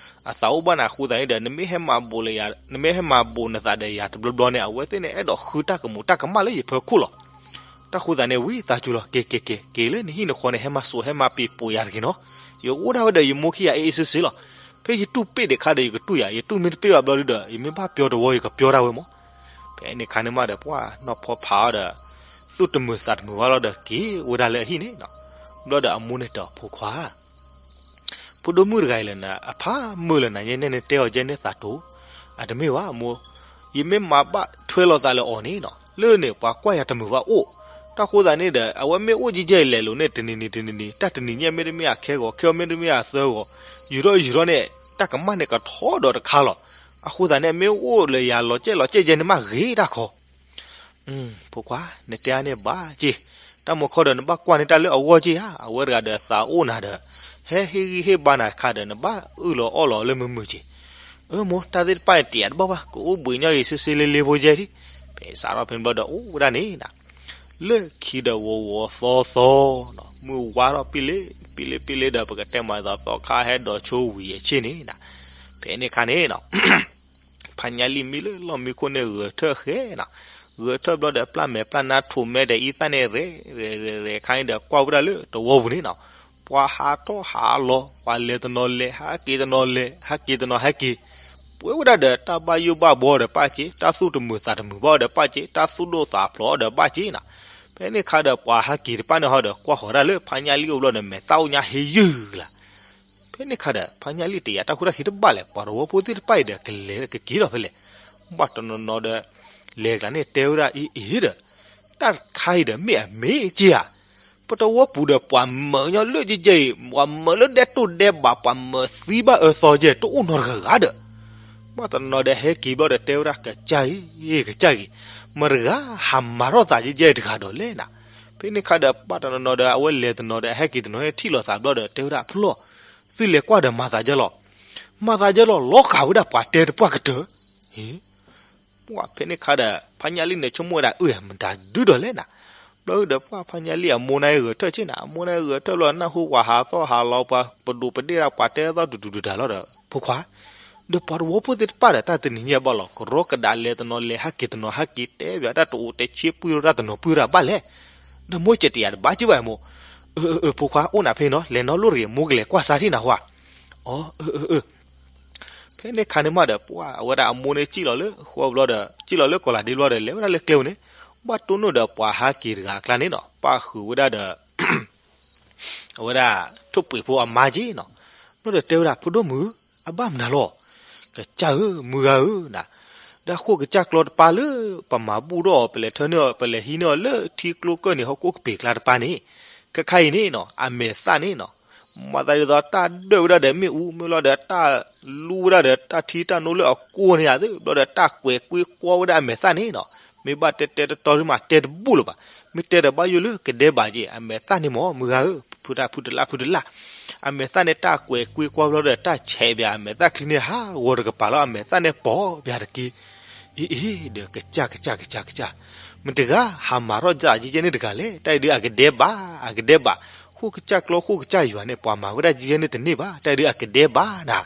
အသးအိၣ်ဘၣ်နၤအဃိသတးန့ၣ်ဒီး နမ့ၢ်ဟဲမၤဘိးလၢယၤ နမ့ၢ်ဟဲမၤဘိးနသးဒီးယၤတဘျီဘျီန့ၣ် အဝဲသ့ၣ်န့ၣ် အဲၣ်ဒိးဃုတၢ်ကမူးတၢ်ကမၣ်လၢယဖၢခိၣ်လီၤ. တၢ်ဃိသတးန့ၣ် ဝံသးစူၤလီၤ က့ၤက့ၤက့ၤ က့ၤလၢနဟံၣ်နဃီန့ၣ် ဟဲမၤစိာ်ဟဲမၤပံၤပိာ်ယၤတဂ့ၤနီၤ, ယအိၣ်ဒၣ်ဝဲဒီးယမိၢ်ခံဂၤအ့ၣ်အ့ၣ်စ့စ့လီၤ. ဖဲယတူၢ်ပ့ၣ်ဒံးခါဒီး ယကတူၢ်ယၤ, ယတူၢ်မ့ၢ်တပ့ၣ်ဘၣ်ဘျီဒုဒီး ယမ့ၢ်ဘၣ်ပျီတဝီ ယကပျီဒၣ်ဝဲမး. ဖဲန့ၣ်ခါန့ၣ်မးဒီး ပှၢ်နီၢ်ဖီဖးအီၤဒီး သူၣ်တမုာ်သးတမုာ်ဘၣ်လီၤဒီး က့ၤဝဲဒၣ်လၢအဟံၣ်န့ၣ်နီၤ. ဘျီဒီးအမိၢ်န့ၣ်တဲအီၤ ဖိခွါ ဖိဒိၣ်မုၣ်တဂၤအံၤလၢနၤ အဖးမုာ်လၢနၤ ယဲန့ၣ်နတဲအီၤယဲန့ၣ်သးတိၤ, အတမ့ၢ်ဘၣ်အမိၢ်, ယမ့ၢ်မၤဘၣ်ထွဲလိာ်သးလၢအီၤန့ၣ်နီၤ လၢန့ၣ် ပှၤကွၢ်ယၤတမုာ်ဘၣ်အိၣ်, တၢ်ဃိသတးန့ၣ်ဒီး အဝဲမ့ၢ်အိၣ်ယဲယဲအံၤလဲၤလိာ်န့ၣ် တနံၤနံၤတနံၤနံၤ တၢ်တနံၤညါမ့တမ့ၢ်အခဲဂီၤ ခဲအံၤမ့တမ့ၢ်အသၢဂီၤ, ယူၤထီၣ်ယူၤထီၣ်န့ၣ် တၢ်ကမၣ်န့ၣ်ကထီဒီးတခါလီၤ. အဃိသတးန့ၣ် မ့ၢ်အိၣ်လၢယၤလီၤကဲလီၤကဲယဲန့ၣ်မးဂ့ၤတၢ်ခီ ဖိခွါ နတဲအါန့ၣ်ဘၣ်က့ၢ်, တၢ်မုၢ်ခီဒီးနဘၣ်ကွၢ်န့ၢ်တၢ်လၢအဂီၢ်က့ၢ်ဧါ, အဝဲတဂၤဒီးသးအိၣ်နၤဒီး ဟဲဟ့ၣ်ဂံၢ်ဟ့ၣ်ဘါနၤတခါဒီး နဘၣ်အုၣ်လီၤအီၣ်လီၤလၢမုာ်မုာ်က့ၢ်. အၢမိၢ် တၢ်သ့ၣ်တဖၣ်န့ၣ်တယာ်တဘၣ်ဘၣ် ကအိၣ်ဘှံးညီဂ့ၤ စ့စ့လ့လ့ဖိယဲၢ်ဒံး. ဖဲစးထီၣ်ဖဲန့ၣ်ဘျီဒီး အိၣ်ဝဲဒၣ်န့ၣ်နၤ လၢခံဒီးဝီၤဝီၤသီသီနီၤ မုၢ်ဝါထီၣ်ပံလ့ပံလ့ပံလ့ဒီး ပကတဲမၤသီသီခါဟဲဒိးဆိဝံၤအဆ့ၣ်န့ၣ်နၤ, ဖဲန့ၣ်ခါန့ၣ်နီၤ ဖါညၣ်လံၣ်မံလၢလီၢ်မံခိၣ်န့ၣ်ဂဲၤထၢၣ်ဃဲနီၤ, ဂဲၤထၢၣ်ဘျီဒီး ပျၢ်မဲာ်ပျၢ်နါထိးမဲဒီးအံသၣ်န့ၣ် ရဲၣ်ရဲၣ်ရဲၣ်ရဲၣ်ခါန့ၣ်ဒီး ကွၢ်ဝဲဒၣ်လၢတဝီပူၤန့ၣ်နီၤ, ပှၤဟးထီၣ်ဟးလီၤ ပှၤလဲၤတနီၤလဲၤ ဟဲက့ၤတနီၤလဲၤ ဟဲက့ၤတနီၤဟဲက့ၤ, ပှဲၤဝဲဒၣ်ဒီး တၢ်ဘၣ်ယိၣ်ဘၣ်ဘှီဒီးပၢ်က့ၢ်, တၢ်သူၣ်တမုာ်သးတမုာ်ဘၣ်ဒီးပၢ်က့ၢ်, တၢ်သူၣ်ဒိၣ်သးဖျိးဒီးပၢ်က့ၢ်နီၤ. ဖဲန့ၣ်ခါဒီး ပှၤဟဲက့ၤတဖၣ်န့ၣ်ဟီဒီး ကွၢ်ဃီၤဒၣ်လၢဖါညၣ်လံၣ်အိၣ်ဘျီဒီး မဲာ်သၣ်အိၣ်ညါဟ့ယုၢ်လၢ် ဖဲန့ၣ်ခါဒီး ဖါညၣ်လံၣ်တယာ်တၢ်ဃူတၢ်ခံးတဘၣ်လဲၣ်, ပှၤတဝီဖိသ့ၣ်တဖၣ်အံၤဒီး ကလဲၤကက့ၤဒီးဖဲလဲၣ်, ဘၣ်တနီၤနီၤဒီး လဲၤကျါန့ၣ်တဲဝဲဒၣ်အံၤအံၤဒီး တၢ်တခါအံၤဒီးမ့ၢ်အမ့ၢ်က့ဧါ, ပတဝီပူၤဒီးပှၤမၢညီလၢယဲယဲအံၤ ပှၤမၢလၢဒဲတိၢ်ဒဲဘး ပှၤမၢသံဘၣ်အၢသီယဲၢ် တအိၣ်နီတဂၤဂၤဒီး ဘၣ်တနီၤနီၤဒီးဟဲက့ၤဘျီဒီးတဲဝဲဒၣ်ကစၢ်အံၤ ကစၢ်အံၤ, မတဂၤဟးမၤထီၣ်သးယဲယဲအံၤတဂၤဒီးလဲၣ်နၤ. ဖဲန့ၣ်ခါဒီး ဘၣ်တနီၤနီၤဒီး အဝဲလဲၤတနီၤဒီး အဟဲက့ၤတနီၤ ဟဲထံၣ်လိာ်သးဘျီဒီး တဲဝဲဒၣ်ဖျီၣ်, သုလဲၤကွၢ်ဒီးမၤသးယဲလီၤ, မၤသးယဲလီၤ လီၤဃာ်ဝဲဒၣ်ပှၤတဲတပှၢ်ကတၢၢ်, ဟ့ၣ် ပှၢ်ဖဲန့ၣ်ခါဒီး ဖါညၣ်လံၣ်န့ၣ် ဆိကမိၣ်ဝဲဒၣ် အၢ မတၤဒုဒီးလဲၣ်နၤ. ဘျီဒီးပှၢ်ဖါညၣ်လံၣ်အမိၢ်န့ၣ်ဂဲၤထၢၣ်က့ၢ်နၤ, အမိၢ်န့ၣ်ဂဲၤထၢၣ်လီၤ နၢ်ဟူပှၤဟးသီၣ်ဟးလီၤ ပှၤပဒိးပဒ့ၣ်ဒၣ်ပှၤတဲသီၣ်တုၤတုၤတုၤတၢ်လီၤဒီး ဖိခွါ, ဒီးပှၤတဝီဖိသ့ၣ်တဖၣ်ဒီး တၢ်တနံၤညါဘၣ်လီၤ ကရီကဒးလဲၤတနီၤလဲၤ ဟဲက့ၤတနီၤဟဲက့ၤ တဲဘၣ်တၢ်တအိၣ်တဲဆ့ပှံၢ်ဒီးတၢ်တနီၤပှံၢ်ဒီးဘၣ်လဲၣ်. ဒီးမိၢ်ကတဲတယာ်တဘၣ်က့ၢ်ဘၣ်မိၢ်, အၢ အၢ အၢ ဖိခွါ အိၣ်နၤဖဲနီၤ လဲၤနီၢ်လိၣ်တဂ့ၤ မိၢ်ကလဲၤကွၢ်စါထံၣ်နၤဟါ. အီ အၢ အၢ အၢ ဖဲန့ၣ်ခါန့ၣ်မးဒီး ပှၢ်အဝဲဒၣ်အမိၢ်န့ၣ် စံၣ်လီၤလၢဃီဘျီဒီး စံၣ်လီၤလၢကီးလးဒ့ဘျီဒီး လဲၤဝဲဒၣ်လၢကျဲဧိၤန့ၣ်, ဘၣ်တိၢ်နီၣ်ဒီးပှၤဟးက့ၤတဂၤအကျါန့ၣ်နီၤ ပၣ်ဃုာ်ဝဲဒၣ်ဒီး အဝဲဒၣ် ထိၣ်ပှ့ၤဖိအမါက့ၢ်နီၤ, ဘျီဒီးတဲဝဲဒၣ် ဖိဒိၣ်မုၣ် အဘၣ်မနုၤလီၤ, ကစၢ်ဧၢ မုၢ်ဂၤဧၢ နၤ, ဒီးဃိၣ်ကစၢ်ကျီတပၤလၢ ပမၤဘူၣ်ထီၣ်အီၤ ပလဲၤထၢန့ၢ်အီၤ ပလဲၤဟံးန့ၢ်အီၤလၢထံကျိကၢၢ်န့ၣ် ဟီၣ်ခိၣ်ကပ့ၤကျါတပၤန့ၣ်, ခဲခါအံၤန့ၣ်နီၤ အမဲာ်သၣ်န့ၣ်နီၤ မၤသးဒ်သိးတၢ်ဒၢၣ်ဝဲဒၣ်ဒီးမ့ၣ်အူ မ့ၢ်လီၤဒီးတၢ်လူဝဲဒၣ်ဒီး တၢ်ထံတၢ်နိလၢအကိၢ်န့ၣ်ဧါသ့ၣ် ဘျီဒီးတၢ်ကွဲးကွ့ကွီဝဲဒၣ်အမဲာ်သၣ်န့ၣ်နီၤ, မ့ၢ်ဘၣ်တဲတဲတတီဒ်မး တဲတဘူၣ်လၢၤဘၣ်, မ့ၢ်တဲဒီးဘၣ်ယိၣ်လၢကဒဲဘးက့ၢ် အမဲာ်သၣ်န့ၣ်မ့ၢ် မုၢ်ဂၤဧၢ, ဖုတၢ်ဖုတလၢ်ဖုတလၢ်, အမဲာ်သၣ်န့ၣ်တၢ်ကွဲးကွ့ကွီဘျီဒီး တၢ်ဆဲးဘၣ် အမဲာ်သၣ်ချံန့ၣ်ဟးဂီၤတကပၤလီၤ အမဲာ်သၣ်န့ၣ်ပိာ်ဘၣ်တက့ၢ်, အ့ အ့ ဒီးကစၢ်ကစၢ်ကစၢ်ကစၢ်, မတဂၤဟးမၤထီၣ်ဒ်ယဲန့ၣ်တဂၤလဲၣ်, တၢ်အံၤဒုးအကဒဲဘး အကဒဲဘး, ဃိၣ်ကစၢ်ကျီဃိၣ်ကစၢ်ယွၤန့ၣ် ပှၤမၤဝဲဒၣ်ဒ်ယဲန့ၣ်တန့ၢ်ဘၣ်, တၢ်အံၤဒုးအကဒဲဘးနၤ,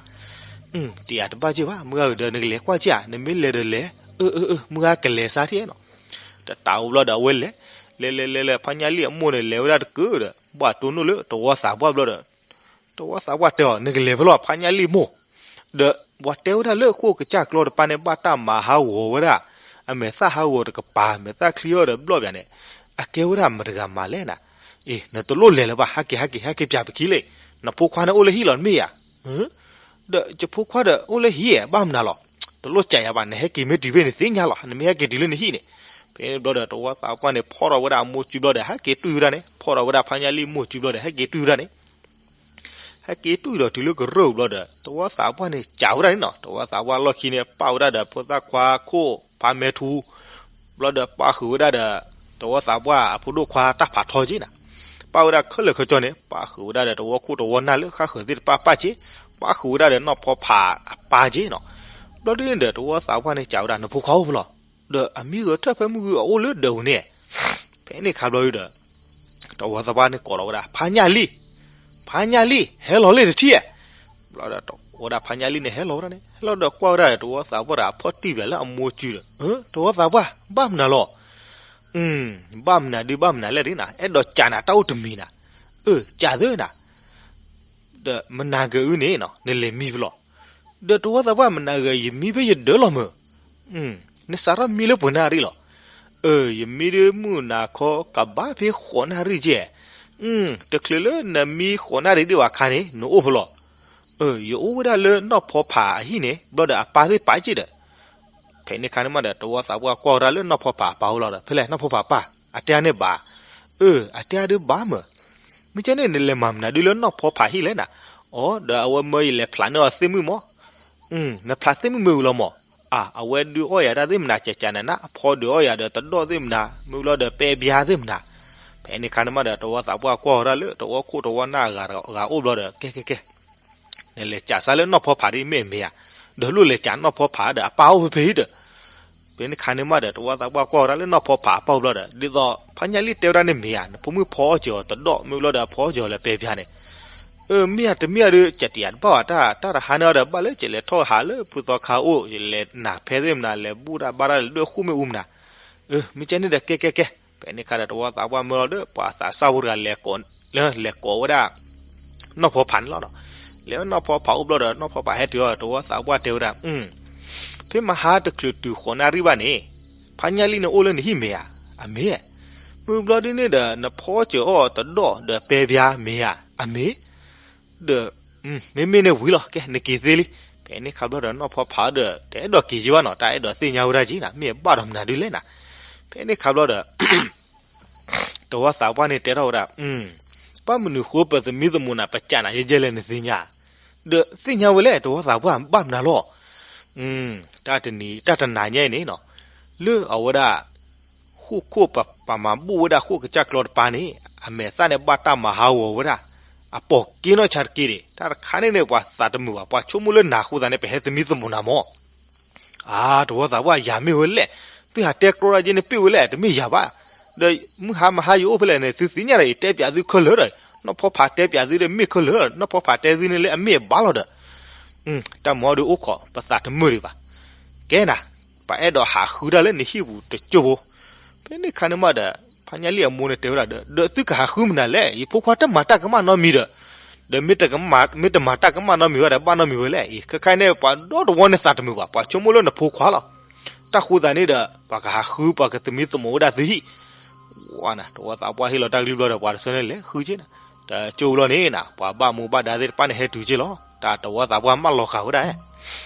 တယာ်တဘၣ်က့ၢ်ဘၣ်, မုၢ်ဂၤဧၢဒီး နကလဲၤကွၢ်က့ၢ်ဧါ, နမ့ၢ်လဲၤဒီးလဲၤ, အၢ အၢ အၢ မုၢ်ဂၤကလဲၤစါထံၣ်နီၤ. တတးအိၣ်ဘျီဒီးအဝဲလဲၤ, လဲၤလဲၤလဲၤလဲၤ ဖါညၣ်လံၢ်အမိၢ်န့ၣ် လဲၤဝဲဒၣ်တကၢၢ်ဒီး ဘၣ်တိၢ်နီၣ်လၢတဝီသးပှၢ်ဘျီဒီး တဝီသးပှၢ်တဲအီၤ နကလဲၤဖဲလဲၣ် ဖါညၣ်လံၢ်မိၢ်, ဒီးပှၤတဲဝဲဒၣ်လၢဃိာ်ကစၢ်ကျီတပၤန့ၣ် ဘၣ်တၢ်မၤဟးဂီၤဝဲဒၣ်, အမဲာ်သၣ်ဟးဂီၤတကပၤ မဲာ်သၣ်ချံအီၤဒီးဘျီၣ်ပၠးန့ၣ်, အကဲဝဲဒၣ်မတၤတဂၤမၤလဲၣ်နၤ. အ့ နတလိၣ်လဲၤလၢၤဘၣ်, ဟဲက့ၤ ဟဲက့ၤ ဟဲက့ၤပၠးပခံလံ, နဖိခွါန့ၣ်အိၣ်လၢဟံၣ်လီၤ တမ့ၢ်ဧါ. ဒီးယဖိခွါဒီးအိၣ်လၢဟံၣ် ဘၣ်မနုၤလီၤ. တလိၣ်ကးယၤဘၣ်, နဟဲက့ၤမ့ၢ်တုၤဖဲန့ၣ်သ့ၣ်ညါလီၤ, နမ့ၢ်ဟဲက့ၤတုၤလၢနဟံၣ်န့ၣ်. ဖဲန့ၣ်ဘျီဒီး တဝီသးပှၢ်န့ၣ် ဖီၣ်ထီၣ်ဝဲဒၣ်အမိၢ်စုဘျီဒီး ဟဲက့ၤတွံၢ်ဝဲဒၣ်န့ၣ်, ဖီၣ်ထီၣ်ဝဲဒၣ်ဖါညၣ်လံၢ်မိၢ်စုဘျီဒီး ဟဲက့ၤတွံၢ်ဝဲဒၣ်န့ၣ် ဟဲက့ၤတွံၢ်ဒီးတုၤလၢကရၢၢ်ဘျီဒီး တဝီသးပှၢ်န့ၣ် ကးဝဲဒၣ်န့ၣ်နီၤ. တဝီသးပှၢ်လီၢ်ခံန့ၣ် ပာ်ဝဲဒၣ်ဒီးဖိသၣ်ခွါခိၣ်ဖါမဲထူ, ဘျီဒီးပာ်ဃုာ်ဝဲဒၣ်ဒီး တဝီသးပှၢ်အဖိဒိၣ်ခွါတၢ်ဖးထီက့ၢ်နၤ. ပာ်ဝဲဒၣ်ခဲလၢာ်ခဲဆ့န့ၣ် ပာ်ဃုာ်ဝဲဒၣ်ဒီးတဝီခိၣ်တဝီနၢ်လၢဃၣ်ဃၢၤသ့ၣ်တဖၣ်ပာ်က့ၢ်, ပာ်ဃုာ်ဝဲဒၣ်ဒီးနီၢ်ဖီဖးအပၢ်က့ၢ်နီၤ. ဘျီဒ်န့ၣ်ဒီး တဝီသးပှၢ်န့ၣ် ကးဝဲဒၣ် နဖိခွါအိၣ်ဖဲလဲၣ်, ဒီးအမံဂဲၤထၢၣ်ဖဲမုၢ်ဂုၢ်အအိၣ်လၢဒၢးပူၤန့ၣ်. ဖဲန့ၣ်ခါဘျီဒီး တဝီသးပှၢ်န့ၣ်ကိးလီၤဝဲဒၣ် ဖါညၣ်လံၢ်, ဖါညၣ်လံၢ် ဟဲလီၤလၢတထံၣ်ဧါ. ဘျီဒီးဝဲဒၣ်ဖါညၣ်လံၢ်န့ၣ် ဟဲလီၤဝဲဒၣ်န့ၣ် ဟဲလီၤဒီးကွၢ်ဝဲဒၣ်ဒီး တဝီသးပှၢ်ဒီးအဖီၣ်တံၢ်ပၠးလၢအမိၢ်စုဒီး, တဝီသးပှၢ် ဘၣ်မနုၤလီၤ. ဘၣ်မနုၤဒုးဘၣ်မနုၤလဲၣ်ဒ်နၤ, အဲၣ်ဒိးကးနၤတၢ်အိၣ်တမံၤနၤ. အၢ ကးသၢနၤ ဒီးမနၤဂ့ၤအုၣ်န့ၣ်နီၤ နလဲၤမံဖဲလဲၣ်. ဒီးတဝီသးပှၢ် မနၤဂ့ၤ ယမံဖဲယဒၢးလီၤမုၢ်. နစးထီၣ်မံလၢပှဲၤနၣ်ရံၣ်လီၤ. အၢ ယမံဒ်မုၢ်နၤခီကဘၣ်ဖဲဃိးနၣ်ရံၣ်ကဲ. တချုးလၢနမံဃိးနၣ်ရံၣ်ဒံးဘၣ်အခါန့ၣ် နအိၣ်ဖဲလဲၣ်. အၢ ယအိၣ်ဝဲဒၣ်လၢနီၢ်ဖီဖးအဟံၣ်န့ၣ် ဘျီဒီးအပၢ်သ့ၣ်ပာ်က့ၢ်ဒီး ဖဲန့ၣ်ခါန့ၣ်မးဒီး တဝီသးပှၢ်ကွၢ်ဝဲဒၣ်လၢနီၢ်ဖီဖးအပၢ်အိၣ်လီၤဒီး ဖဲလဲၣ် နီၢ်ဖီဖးပၢ် အတဲအါန့ၣ်ဘၣ်. အၢ အတဲအါဒုးဘၣ်မုၢ်. မ့ၢ်ကဲန့ၣ် နလဲၤမၤမနုၤဒုးလၢနီၢ်ဖီဖးဟံၣ်လဲၣ်နၤ. အိ ဒီးအဝဲမၢယလဲၤဖျးန့ၢ်အီၤသ့ၣ်မုၣ်မး. နဖျးသ့ၣ်မုၣ်မ့ၢ်ဝံၤလီၤမး. အၢ အဝဲဒုးအီၣ်ယၤတၢ်သ့ၣ်မနၤ ကကနနၤ အဖီဒုးအီၣ်ယၤဒီးတဒီၣ်သ့ၣ်မနၤ မ့ၢ်လီၤဒီးပဲာ်ဘျါသ့ၣ်မနၤ. ဖဲန့ၣ်ခါန့ၣ်မးဒီး တဝီသးပှၢ်ကွၢ်ဝဲဒၣ်လၢတဝီခိၣ်တဝီနၢ်ဂၤအိၣ်ဘျီဒီး ကဲကဲကဲ နလဲၤကးစါလၢနီၢ်ဖီဖးဒ်မ့ၢ်အမဲာ်ဧါ. ဒီးလိၣ်လဲၤကးနီၢ်ဖီဖးဒီးအပၢ်အိၣ်ဖဲဖဲအံၤဒီး ဖဲန့ၣ်ခါန့ၣ်မးဒီး တဝီသးပှၢ်ကွၢ်ဝဲဒၣ်လၢနီၢ်ဖီဖးအပၢ်အိၣ်ဘျီဒီး ဒ်သိးဖါညၣ်လံၢ်တဲဝဲဒၣ်န့ၣ်မ့ၢ်ဧါ, နဖိမုၣ်ဖီအီၣ်စၢၤအီၤတဒီၣ် မ့ၢ်လီၤဒီးအဖီအီၣ်စၢၤအီၤလၢပဲာ်ဘျါန့ၣ်. အၢ မ့ၢ်ဧါတမ့ၢ်ဧါဒီး ကတယၤတဘၣ်ဝဲ တၢ် တၢ်တဟါန့ၣ်အီၤဒီး ဘၣ်လၢယလဲၤထီၣ်ဟးလၢဖုသီခါအိၣ် ယလဲၤနၢ်ဖဲသ့ၣ်မနၤ လဲၤဘူၣ်တၢ်ဘါတၢ်လဲၤဒွဲၣ်ဃိၣ်မ့ၣ်အူမနၤ. အၢ မ့ၢ်ကဲန့ၣ်ဒီး ကဲကဲကဲ. ဖဲန့ၣ်ခါဒီး တဝီသးပှၢ်မၢလီၤဒီး ပှၤသးစၢ်ဖိတဂၤလဲၤကိး လဲၤကိးဝဲဒၣ် နီၢ်ဖီဖးန့ၣ်လီၤ. လဲၤဝဲနီၢ်ဖီဖးအိၣ်ဘျီဒီး နီၢ်ဖီဖးဟဲတုၤအီၤ တဝီသးပှၢ်တဲဝဲဒၣ်, ဖဲမဟါတချုးတုၤဃိးနၣ်ရံၣ်ဘၣ်န့ၣ် ဖါညၣ်လံၢ်န့ၣ်အိၣ်လၢနဟံၣ်မ့ၢ်ဧါ. အမ့ၢ်. မ့ၢ်ဘျီဒ်န့ၣ်ဒီး နဖီစၢၤအီၣ်တဒီၣ်ဒီးပဲာ်ဘျါမ့ၢ်ဧါ. အမ့ၢ်. ဒီး မ့မ့ၢ်န့ၣ်ဝံၤလီၤ ကဲ နက့ၤသ့လံ. ဖဲန့ၣ်ခါဘျီဒီး နီၢ်ဖီဖးဒီး တအဲၣ်ဒိးက့ၤက့ၤဘၣ်နီၤ တၢ်အဲၣ်ဒိးသ့ၣ်ညါဝဲဒၣ်က့ၤနၤ မ့ၢ်ဘၣ်ဒီးမနုၤဒ်လဲၣ်နၤ. ဖဲန့ၣ်ခါဘျီဒီး တဝီသးပှၢ်န့ၣ်တဲထီၣ်ဝဲဒၣ်, ဘၣ်မနုၤဃိပသမံသမိးနၤ ပကးနၤယဲယဲလဲၣ်နသ့ၣ်ညါ. ဒီးသ့ၣ်ညါဝဲလဲၣ် တဝီသးပှၢ် ဘၣ်မနုၤလီၤ. တၢ်တနံၤ တၢ်တနၤညါအံၤန့ၣ်နီၤ လၢအဝဲဒၣ် ဃိၣ်ခိၣ်ပှၤမၤဘူၣ်ဝဲဒၣ်ဃိၣ်ကစၢ်ကျီတပၤန့ၣ် အမဲာ်သၣ်န့ၣ်ဘၣ်တၢ်မၤဟးဂီၤဝဲဒၣ် အပိာ်က့နီၢ်ဆါတက့ၢ်န့ၣ် တၢ်တခါန့ၣ်န့ၣ် ပှၤသးတမုာ်ဘၣ် ပှၤဆိကမိၣ်လၢနၤအဃိသတးန့ၣ် ပဟဲသမံသမိးနၤမး. အါ တဝီသးပှၢ် ယၤမ့ၢ်ဝဲလဲၣ်, သုဟးတဲကျိဒၣ်က့န့ၣ် ပ့ၢ်ဝဲလဲၣ် တမ့ၢ်ယၤဘၣ်. ဒီးမုၢ်ဟါမဟါယအိၣ်ဖဲလဲၣ်န့ၣ် သုသ့ၣ်ညါဒီး ယတဲပၠးသုခဲလၢာ်ဒီး နီၢ်ဖီဖးတဲပၠးသုဒီးမ့ၢ်ခဲလၢာ် နီၢ်ဖီဖးတဲသုန့ၣ်လၢအမ့ၢ်အဘၣ်လီၤဒီး တၢ်မၤအီၤဒုးအိၣ်ခိး ပသးတမုာ်ဒံးဘၣ်. ကဲနၤ, ပှၤအဲၣ်ဒိးဟးဃုတၢ်လၢနဟံၣ်ပူၤတကၠိဖိ. ဖဲန့ၣ်ခါန့ၣ်မးဒီး ဖါညၣ်လံၢ်အမိၢ်န့ၣ်တဲဝဲဒၣ်ဒီး ဒီးသုကဟးဃုမနုၤလဲၣ်, ယဖိခွါတမၤတၢ်ကမၣ်နီတမံၤဒီး, ဒီးမ့ၢ်တမၤတၢ်ကမၣ်နီတမံၤဝဲဒီး ဘၣ်နီတမံၤဝဲလဲၣ်. အံၤ ခဲခါန့ၣ် ပှၤဒီတဝီန့ၣ်သးတမုာ်ဘၣ်, ပှၤဆိကမိၣ်လၢနဖိခွါလီၤ. တၢ်ဃိသးန့ၣ်ဒီး ပှၤကဟးဃု ပှၤကသမံသမိးဝဲဒၣ်သုဟံၣ် ဝါနၤ တဝီသးပှၢ်ဟ့ၣ်လီၤတၢ်ကလုၢ်ဘျီဒီး ပှၤတဆၢန့ၣ်လဲၤဃုက့နၤ, တကၠိလီၤန့ၣ်နၤ ပှၤဘၣ်မူဘၣ်ဒါသ့ၣ်တဖၣ်န့ၣ်ဟဲတုၤက့လီၤ. တၢ်တဝီသးပှၢ်မၢလီၤဃာ်ဝဲဒၣ်.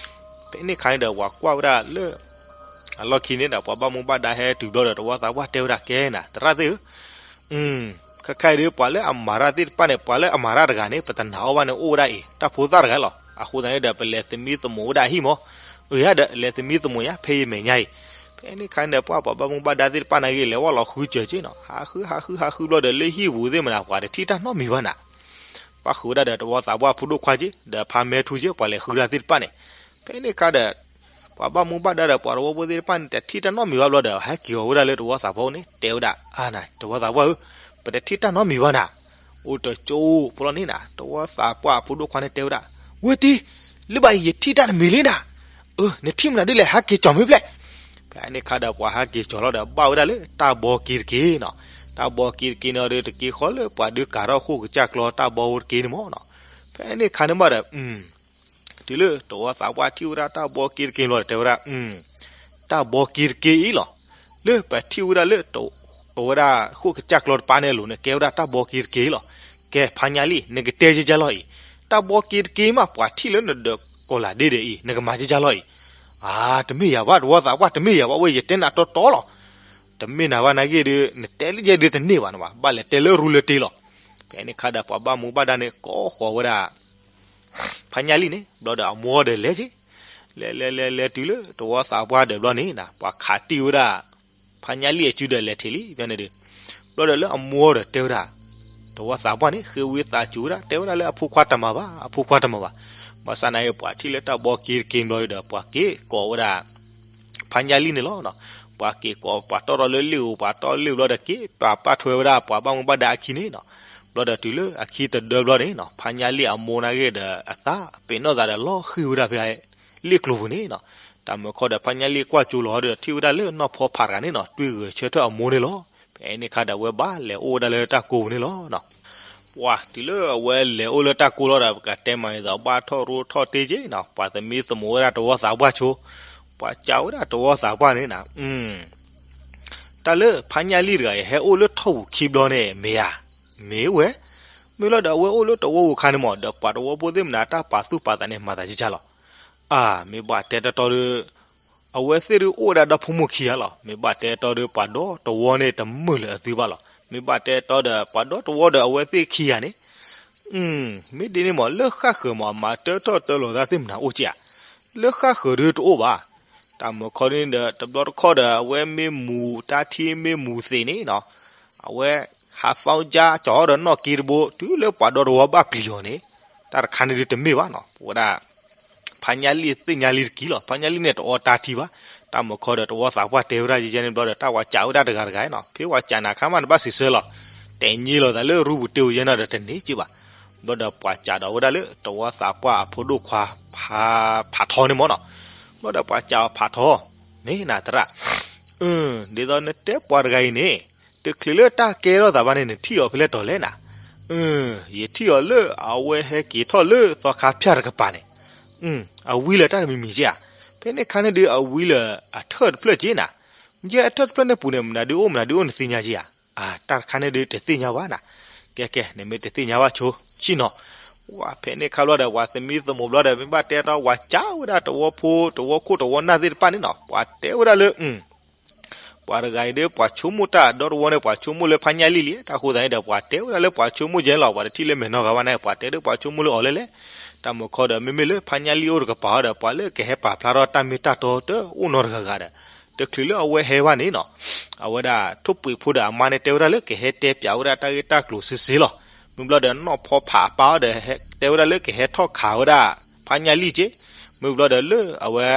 ဖဲန့ၣ်ခါန့ၣ်ဒီး ပှၤကွၢ်ဝဲဒၣ်လၢ အလီၢ်ခံန့ၣ်ဒီး ပှၤဘၣ်မူဘၣ်ဒါဟဲတုၤဘျီဒီး တဝီသးပှၢ်တဲဝဲဒၣ်ကဲနၤ သရၣ်သ့ၣ်ဧၢ, ခဲခါအံၤဒီး ပှၤလၢအမၤတၢ်သ့ၣ်တဖၣ်န့ၣ် ပှၤလၢအမၤတၢ်တဂၤန့ၣ် ပတနာ်အီၤဘၣ်န့ၣ် အိၣ်ဝဲဒၣ်အံၤ တၢ်ဖိသၣ်တဂၤလီၤ. အဃိသတးန့ၣ်ဒီး ပလဲၤသမံသမိးဝဲဒၣ်အဟံၣ်မး. အၢ ယၤဒီး လဲၤသမံသမိးယၤ ဖဲယမဲာ်ညါအံၤ. ဖဲန့ၣ်ခါန့ၣ်ဒီး ပှၤပှၤဘၣ်မူဘၣ်ဒါသ့ၣ်တဖၣ်န့ၣ်ဂ့ၤ လဲၤဝဲလီၤဃုစၢၤက့နီၤ, ဟးဃု ဟးဃု ဟးဃုဘျီဒီး လၢဟံၣ်ပူၤသ့ၣ်မနၤ ပှၤတထံၣ်တၢ်နီတမံၤဘၣ်နၤ. ပှၤဃုဝဲဒၣ်ဒီး တဝီသးပှၢ်ဖိဒိၣ်ခွါက့ ဒီးဖါမဲထူက့ ပှၤလဲၤဃုတၢ်သ့ၣ်တဖၣ်န့ၣ်. ဖဲန့ၣ်ခါဒီး ပှၤဘၣ်မူဘၣ်ဒါဒီး ပှၤတဝီဖိသ့ၣ်တဖၣ်န့ၣ် တထံၣ်တၢ်နီတမံၤဘၣ်ဘျီဒီး ဟဲက့ၤအီၤဝဲဒၣ်လၢတဝီသးပှၢ်န့ၣ် တဲဝဲဒၣ်, အါနၤ တဝီသးပှၢ်ဧၢ, ပတထံၣ်တၢ်နီတမံၤဘၣ်နၤ. အိၣ်တကၠိဖိလီၤန့ၣ်နၤ တဝီသးပှၢ်အဖိဒိၣ်ခွါန့ၣ်တဲဝဲဒၣ်, ဝဲတံၤ လၢဘၣ်အံၤ ယထံၣ်တၢ်တမံၤလံနၤ, အၢ နထံၣ်မနုၤဒ်လဲၣ် ဟဲက့ၤကၠီၤမ့ၢ်ဖျဲၣ်. ဖဲန့ၣ်အခါဒီးပှၤဟဲက့ၤကၠီၤလီၤဒီး ဘၣ်ဝဲဒၣ်လၢတၢ်ဘီက့ၤတက့ၢ်နီၤ. တၢ်ဘီက့ၤတက့ၢ်န့ၣ်ဒီး တက့ၢ်ဃီလၢပှၤဒုးကၤထီၣ်ဃိၣ်ကစၢ်ကျီတၢ်ဘီဝဲတက့ၢ်န့ၣ်မ့ၢ်နီၤ. ဖဲန့ၣ်အခါန့ၣ်မးဒီး တုၤလၢတဝီသးပှၢ်ထံၣ်ဝဲဒၣ်တၢ်ဘီက့ၤတက့ၢ်ဘျီဒီး တဲဝဲဒၣ် တၢ်ဘီက့ၤတက့ၢ်အံၤလီၤ. လၢပထံၣ်ဝဲဒၣ်လၢ အဝဲဒၣ်ဃိၣ်ကစၢ်ကျီတပၤန့ၣ်အလိၤန့ၣ် ကဲဝဲဒၣ်တၢ်ဘီက့ၤတက့ၢ်လီၤ. ကဲဖါညါလံ နကတဲယဲယဲလီၤအံၤ, တၢ်ဘီက့ၤတက့ၢ်မး ပှၤထံၣ်လၢနဒၢးကီၤလၤဒ့ဒဲးအံၤ နကမၤယဲယဲလီၤအံၤ. အါ တမ့ၢ်ယၤဘၣ် တဝီသးပှၢ် တမ့ၢ်ယၤဘၣ် ဝဲယတဲနၤတီတီလီၤ. တမ့ၢ်နၤဘၣ်နာ်က့ဒီး နတဲလၢယဲဒုးတန့ၢ်ဘၣ်နဘၣ် ဘၣ်လဲၤတဲလၢရူလၢတ့လီၤ. ဖဲန့ၣ်အခါဒီးပှၤဘၣ်မူဘၣ်ဒါန့ၣ် ကိးဃီၤဝဲဒၣ် ဖါညါလံန့ၣ် ဘျီဒီးအမိၢ်ဒီးလဲၤက့ၤ, လဲၤလဲၤလဲၤလဲၤတုၤလၢတဝီသးပှၢ်ဒီးဘျီန့ၣ် ပှၤခးတံၢ်ဝဲဒၣ် ဖါညါလံအစုဒီးလဲၤထံးလံ ဖဲန့ၣ်ဒီး ဘျီဒီးလၢအမိၢ်ဒီးတဲဝဲဒၣ် တဝီသးပှၢ်န့ၣ် ဃ့ဝံသးစူၤဝဲဒၣ် တဲဝဲဒၣ်လၢအဖိခွါတမၤဘၣ် အဖိခွါတမၤဘၣ်. ဘၣ်ဆၣ်နာ်က့ ပှၤထံၣ်လၢတၢ်ဘီက့ၤတက့ၢ်ဘျီဒီး ပှၤက့ၤကိးဝဲဒၣ် ဖါညါလံန့ၣ်လီၤ. ပှၤက့ၤကိး ပှၤတီၢ်ထီၣ်လၢလ့ၣ်ဧိၤ ပှၤတီၢ်လ့ၣ်ဘျီဒီး က့ၤပာ်ပာ်ထွဲဝဲဒၣ်ပှၤဘၣ်မူဘၣ်ဒါအခံန့ၣ်နီၤ. ဘျီဒီးတုၤလၢအခံတဒၢဘျီန့ၣ်နီၤ ဖါညါလံအမိၢ်နာ်က့ဒီး အသးပ့ၤနီၣ်သးဒီးလီၤဃံၤဝဲဒၣ်ဖဲ လ့ၣ်ကျိၤပူၤန့ၣ်နီၤ. တၢ်မုၢ်ခီဒီး ဖါညါလံကွၢ်ကၠိလီၤဒီး ထံၣ်ဝဲဒၣ်လၢနီၢ်ဖီဖးတဂၤန့ၣ်နီၤ တွံၢ်ဂဲၤဆၢထၢၣ်အမိၢ်န့ၣ်လီၤ. ဖဲန့ၣ်အခါဒီး အဝဲဘၣ်လဲၤအိၣ်ဝဲဒၣ်လၢတၢ်ကိးပူၤန့ၣ်လီၤ. ပှၤတုၤလၢအဝဲလဲၤအိၣ်လၢတၢ်ကိးလီၤဒီး ပကတဲမးအသိး ဘၣ်ထီၣ်ရူထီၣ်တ့က့နီၤ ပှၤသမံသမိးဝဲဒၣ်တဝီသးပှၢ်ဆိ, ပှၤစံးဝဲဒၣ်တဝီသးပှၢ်န့ၣ်နီၤ တၢ်လၢဖါညါလံတဂၤအံၤ ဟဲအိၣ်လၢထီၣ်ပူၤခံဘျီန့ၣ် မ့ၢ်ဧါ, မ့ၢ်ဝဲ, မ့ၢ်လီၤဒီး အဝဲအိၣ်လၢတဝီပူၤခါန့ၣ်မး ဒီးပှၤတဝီဖိသ့ၣ်မနုၤ တၢ်ပာ်သူၣ်ပာ်သးန့ၣ် မၤသးကကၢ်လီၤ. အၢ မ့ၢ်ဘၣ်တဲတီတီဒီး အဝဲသ့ၣ်ဒုးအိၣ်ဝဲဒၣ်ဒီဖိမိၢ်ခံဂၤလီၤ. မ့ၢ်ဘၣ်တဲတီဒီး ပှၤဒီတဝီန့ၣ် တမုာ်လၢၤအသုဘၣ်လီၤ. မ့ၢ်ဘၣ်တဲတီဒီး ပှၤဒီတဝီဒီးအဝဲသ့ၣ်ခံဂၤန့ၣ် မ့ၢ်ဒ်န့ၣ်မး လၢဃၣ်ဃၢၤမး အမၤတၢထီၣ်တၢလီၤသးသ့ၣ်မနုၤအိၣ်က့ဧါ, လၢဃၣ်ဃၢၤဒုးတအိၣ်ဘၣ်. တၢ်မုၢ်ခီန့ၣ်ဒီး တဘျီတခီၣ်ဒီး အဝဲမ့ၢ်မူၤ တၢ်ထံမ့ၢ်မူၤသ့းန့ၣ်နီၤ, အဝဲ ဟးဖီကၠါ ကၠီၤအီၤဒီးနီၣ်က့တဘိ တုၤလၢပှၤဒီတဝီဘၣ်ပျံၤအီၤန့ၣ် တၢ်တခါန့ၣ်ဒုးတမ့ၢ်ဘၣ်နီၤ. ပဝဲဒၣ် ဖါညါလံသ့ၣ်ညါလံတက့ၢ်လီၤ. ဖါညါလံန့ၣ် တအီတၢ်ထံဘၣ်. တၢ်မုၢ်ခီဒီး တဝီသးပှၢ်တဲဝဲဒၣ်ယဲန့ၣ်ဘျီဒီး တၢ်ဝၤစံးဝဲဒၣ်တဂၤတဂၤနီၤ, ဖဲဝၤစံးနၤခါမး နဘၣ်စံးဆၢလီၤ. တဲညံလီၤသးလၢရူပူၤတ့ဧိၤယဲနီၤဒီး တန့ၢ်က့ဘၣ်. ဘျီဒီးပှၤစံးဒီးဝဲဒၣ်လၢ တဝီသးပှၢ်အဖိဒိၣ်ခွါ ဖးထီန့ၣ်မးနီၤ. ဘျီဒီးပှၤစံးအီၤ ဖးထီ မ့ၢ်နၤသရၣ်, ဒ်သိးနတဲပှၤတဂၤအံၤန့ၣ် တချုးလၢတၢ်ကဲထီၣ်သးဘၣ်န့ၣ် နထံၣ်အီၤဖဲလဲၣ်တီၤလဲၣ်နၤ. ယထံၣ်အီၤလၢအဝဲဟဲက့ၤထီၣ်လၢသီခါဖၠၣ်တကပၤန့ၣ်, အဝံလၢတၢ်တမံၤမံၤက့ဧါ. ဖဲန့ၣ်ခါန့ၣ်ဒုး အဝံလၢအထၢၣ်တဖျၢၣ်က့နၤ. ယဲအထၢၣ်တဖျၢၣ်န့ၣ်ပူၤန့ၣ် မနုၤဒုးအိၣ် မနုၤဒုးအိၣ် နသ့ၣ်ညါက့ဧါ. အၢ တၢ်တခါန့ၣ်ဒုးတသ့ၣ်ညါဘၣ်နၤ. ကဲကဲ နမ့ၢ်တသ့ၣ်ညါဘၣ်ဆိ ဆ့ၣ်နီၤ. ဝဲဖဲန့ၣ်ခါဘျီဒီး ပှၤသမံသမိးဘျီဒီး မ့ၢ်ဘၣ်တဲတီ ဝၤစံးဝဲဒၣ်တဝီဖိ တဝီခိၣ်တဝီနၢ်သ့ၣ်တဖၣ်န့ၣ်နီၤ, ပှၤတဲဝဲဒၣ်လၢ ပှၤတဂၤအံၤဒီး ပှၤဆိကမိၣ်တၢ်ဒီတဝီန့ၣ် ပှၤဆိကမိၣ်လၢဖါညါလံလံ. တၢ်ဃိသတးန့ၣ်ဒီး ပှၤတဲဝဲဒၣ်လၢပှၤဆိကမိၣ်ကဲလီၤ. ပှၤတထံၣ်လၢမဲာ်နီၢ်ဂၤဘၣ်န့ၣ် ပှၤတဲဒီးပှၤဆိကမိၣ်လၢအီၤလဲၣ်လဲၣ်. တၢ်မုၢ်ခီဒီး မ့မ့ၢ်လၢဖါညါလံအိၣ်တကပၤဒီး ပှၤလၢကဟဲပာ်ဖျါထီၣ်တၢ်မ့ၢ်တၢ်တီတအိၣ်နီတဂၤဂၤဒီး တချုးလၢအဝဲဟဲဘၣ်န့ၣ်နီၤ, အဝဲဒၣ်ထိၣ်ပှ့ၤဖိဒီးအမါန့ၣ် တဲဝဲဒၣ်လၢကဟဲတဲပျးဝဲဒၣ်တၢ်ဂ့ၢ်တၢ်ကျိၤစ့စ့လီၤ. မ့ၢ်ဘျီဒီးနီၢ်ဖီဖးအပၢ်အီၤဒီး တဲဝဲဒၣ်လၢကဟဲထီၣ်ခးဝဲဒၣ် ဖါညါလံက့. မ့ၢ်ဘျီဒီးလၢအဝဲ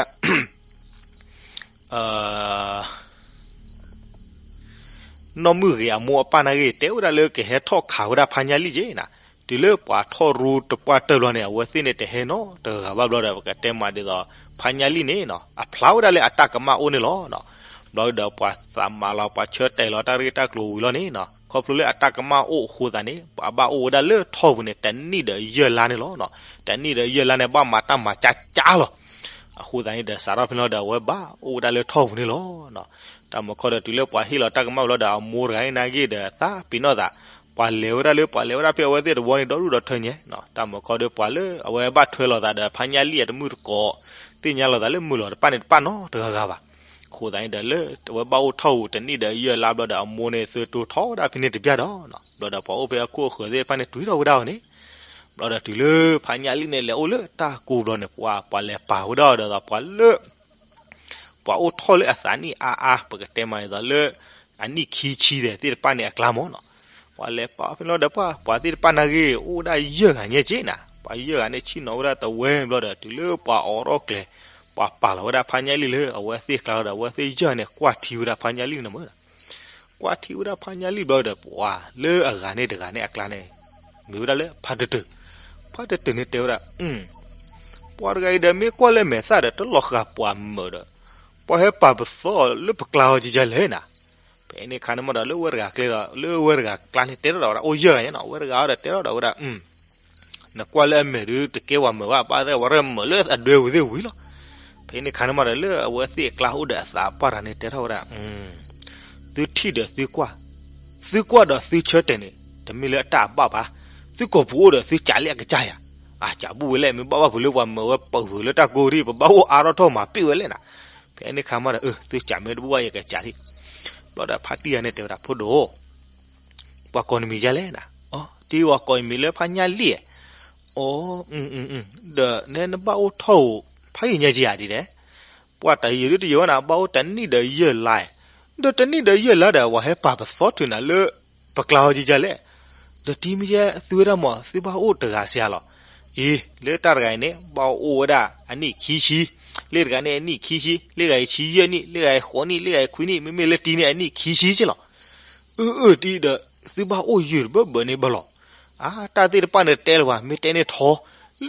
နီၢ်မုၢ်ဂ့ၤအမိၢ်အပၢ်နာ်ဂ့ၤ တဲဝဲဒၣ်လၢကဟဲထီၣ်ခးဝဲဒၣ်ဖါညါလံက့နၤ. တုၤလၢပှၤထီၣ်ရူတပှၢ်တၢၢ်ဘျီန့ၣ် အဝဲသ့ၣ်န့ၣ်တဟဲနီတဂၤဂၤဘၣ်ဘျီဒီး ပကတဲမးဒ်သိး ဖါညါလံန့ၣ်နီၤ အဖျါဝဲဒၣ်လၢအတၢ်ကမၣ်အိၣ်န့ၣ်လီၤ. ဘျီဒီးပှၤသးမၤလီၤ ပှၤဆၢတဲာ်လီၤတၢ်ဂ့ၢ်တၢ်ကျိၤဝံၤလီၤန့ၣ်နီၤ ခီဖျိလၢအတၢ်ကမၣ်အိၣ်အဃိသတးန့ၣ် ပှၤဘၣ်အိၣ်ဝဲဒၣ်လၢထီၣ်ပူၤန့ၣ် တနံၣ်ဒီးယဲၢ်လါန့ၣ်လီၤ. တနံၣ်ဒီးယဲၢ်လါန့ၣ် ဘၣ်မၤတၢ်မၤကၢ်ကၢ်လီၤ. အဃိသတးန့ၣ်ဒီး စးထီၣ်ဖဲန့ၣ်လီၤဒီး အဝဲဘၣ်အိၣ်ဝဲဒၣ်လၢထီၣ်ပူၤန့ၣ်လီၤ. တၢ်မုၢ်ခီဒီးတုၤလၢပှၤဟ့ၣ်လီၤတၢ်ကမၣ်ဝံၤလီၤဒီး အမိၢ်တဂၤန့ၣ်နာ်ဂ့ၤဒီးသးပ့ၤနီၣ်သး ပှၤလဲၤဝဲဒၣ်လၢ ပှၤလဲၤဝဲဒၣ်ဖဲအဝဲသ့ၣ်တဝီန့ၣ် ဒီဒူၣ်ဒီထၢညါနီၤ. တၢ်မုၢ်ခီဒီးပှၤလၢအဝဲဘၣ်ထွဲလိာ်သးဒီးဖါညါလံအတမုၣ်တကိး သ့ၣ်ညါလိာ်သးလၢမုာ်လီၤတပၣ်န့ၣ်တပၣ်နီတဂၤဂၤဘၣ်. အဃိသတးန့ၣ်ဒီးလၢ အဝဲဘၣ်အိၣ်ထီၣ်ပူၤတနံၣ်ဒီးယဲၢ်လါဘျီဒီး အမိၢ်န့ၣ်သုးတိၤထီၣ်ဝဲဒၣ်ဖဲန့ၣ်တဘျီဒီး ဘျီဒီးပှၤအိၣ်ဖဲအခိၣ်အဃၢၤသ့ၣ်တဖၣ်န့ၣ် တွံၢ်ထီၣ်ဝဲဒၣ်အီၤန့ၣ် ဘျီဒီးတုၤလၢဖါညါလံန့ၣ် လဲၤအိၣ်လၢတၢ်ကိးဘျီန့ၣ် ပှၤ ပှၤလဲၤပာ်ဝဲဒၣ်အီၤဒီးပှၤလၢ ပှၤအိၣ်ထီၣ်လၢအသးနံၣ်အါအါ ပကတဲမးဒ်သိးလၢ အနံၣ်ခံဆံသ့ၣ်တဖၣ်န့ၣ်အကျါမးနီၤ. ပှၤလဲၤပာ်ဖဲန့ၣ်လီၤဒီး ပှၤ ပှၤသ့ၣ်တဖၣ်နာ်ဂ့ၤ အိၣ်ဝဲဒၣ်ယဲၢ်ဂၤညါက့နၤ. ပှၤယဲၢ်ဂၤန့ၣ် ဆ့ၣ်နီၤဝဲဒၣ်တဝဲဘျီဒီး တုၤလၢပှၤအိးထီၣ်ကျဲၤ ပှၤပာ်လီၤဝဲဒၣ်ဖါညါလံလၢအဝဲသ့ၣ်ကျါလီၤဒီး အဝဲသ့ၣ်ယဲၢ်ဂၤန့ၣ် ကွၢ်ထံဝဲဒၣ်ဖါညါလံန့ၣ်မး ကွၢ်ထံဝဲဒၣ်ဖါညါလံဘျီဒီး ပှၤလၢအဂၤန့ၣ်တဂၤန့ၣ်အကျါန့ၣ် မ့ၢ်ဝဲဒၣ်လၢဖါတတုၤ, ဖါတတုၤန့ၣ်တဲဝဲဒၣ် ပှၤတဂၤအံၤဒီးမ့ၢ်ကွၢ်လၢမဲာ်သၣ်ဒီးတလီၤဃာ်ပှၤမၢာ်ဒီး ပှၤဟဲပာ်ပသီလၢပကျါအီၤကကလဲၣ်နၤ. ဖဲန့ၣ်ခါန့ၣ်မးဒီးလၢဝဲတဂၤကျဲဒီး လၢဝဲတဂၤကျါန့ၣ်တဲထီၣ်ဒီးဝဲဒၣ် အိၣ်ယဲၢ်ဂၤညါနီၤ ဝဲတဂၤအီၤဒီးတဲထီၣ်ဒီးဝဲဒၣ် နကွၢ်လၢအမဲာ်ဒုးတကဲပှၤမၢာ်ဘၣ် ဘၣ်သ့ၣ်ဝဲရၢၢ်မၢာ်လၢအဒွဲဝံၤသ့ၣ်ဝံၤလီၤ. ဖဲန့ၣ်ခါန့ၣ်မးဒီး လၢအဝဲသ့ၣ်အကျါအိၣ်ဒီးအသးပှၢ်တဂၤန့ၣ် တဲထီၣ်ဝဲဒၣ်, သုထံၣ်ဒီးသုကွၢ်, သုကွၢ်ဒီးသုဆၢတဲာ်န့ၣ် တမ့ၢ်လၢအတၢ်အဘၣ်ဘၣ်. သုကိာ်ပူၤအိၣ်ဒီးသုကးလၢအကစၢ်ယၤ, အကးဘူၣ်ဝဲလဲၣ် မ့ၢ်ဘၣ်ဘၣ်ဖုးလၢပှၤမၢာ်ဝဲပာ်ဖုးလၢတၢ်ကိၢ်ရံၣ် ပဘၣ်အိၣ်အါထီၣ်ထီၣ်မၤပ့ၢ်ဝဲလဲၣ်နၤ. ဖဲန့ၣ်ခါမးဒီး အၢ သုကးမ့ၢ်တဘူၣ်ဘၣ်ယကကးထံၣ်. ဘျီဒီးဖါတံၢ်ဂၤန့ၣ်တဲဝဲဒၣ် ဖိဒိၣ် ပှၤကိးနမံၤဒ်လဲၣ်နၤ. အီ တံၢ်ဝဲကိးအမံၤလၢဖါညၣ်လံၣ်ဧါ. အီ ဒီးနဲနဘၣ်အိၣ်ထီၣ်ဧိၤ ဖးယံာ်ညါက့ၤဧါဒ်လဲၣ်. ပှၤတၢ်ယံာ်ဒုတယံာ်ဝဲနၤ ဘၣ်အိၣ်တနံၣ်ဒီးယဲၢ်လါ, ဒီးတနံၣ်ဒီးယဲၢ်လါဒီး ပှၤဟဲပာ်ပသီထုးနၤလၢ ပကျါဟီကကလဲၣ်. ဒီးတံၢ်မ့ၢ်ယဲသုဝဲဒၣ်မး သုဘၣ်အိၣ်တဂၤစ့ၢ်လီၤ. အံၤ လၢတၢ်တဂၤအံၤန့ၣ် ဘၣ်အိၣ်ဝဲဒၣ်အနံၣ်ခံဆံ, လၢတဂၤန့ၣ်အနံၣ်ခံဆံ, လၢဂၤအံၤဆံယဲၢ်နံၣ်, လၢဂၤအံၤဃိးနံၣ်, လၢဂၤအံၤခွံနံၣ်, မ့မ့ၢ်လၢတံၢ်န့ၣ် အနံၣ်ခံဆံက့လီၤ. အၢ အၢ တံၢ်ဒီး သုဘၣ်အိၣ်ယုာ်တဘၢဘၢန့ၣ်ဘၣ်လီၤ. အါ တၢ်သ့ၣ်တဖၣ်န့ၣ်တဲလၢၤဘၣ် မ့ၢ်တဲန့ၣ်ထီ,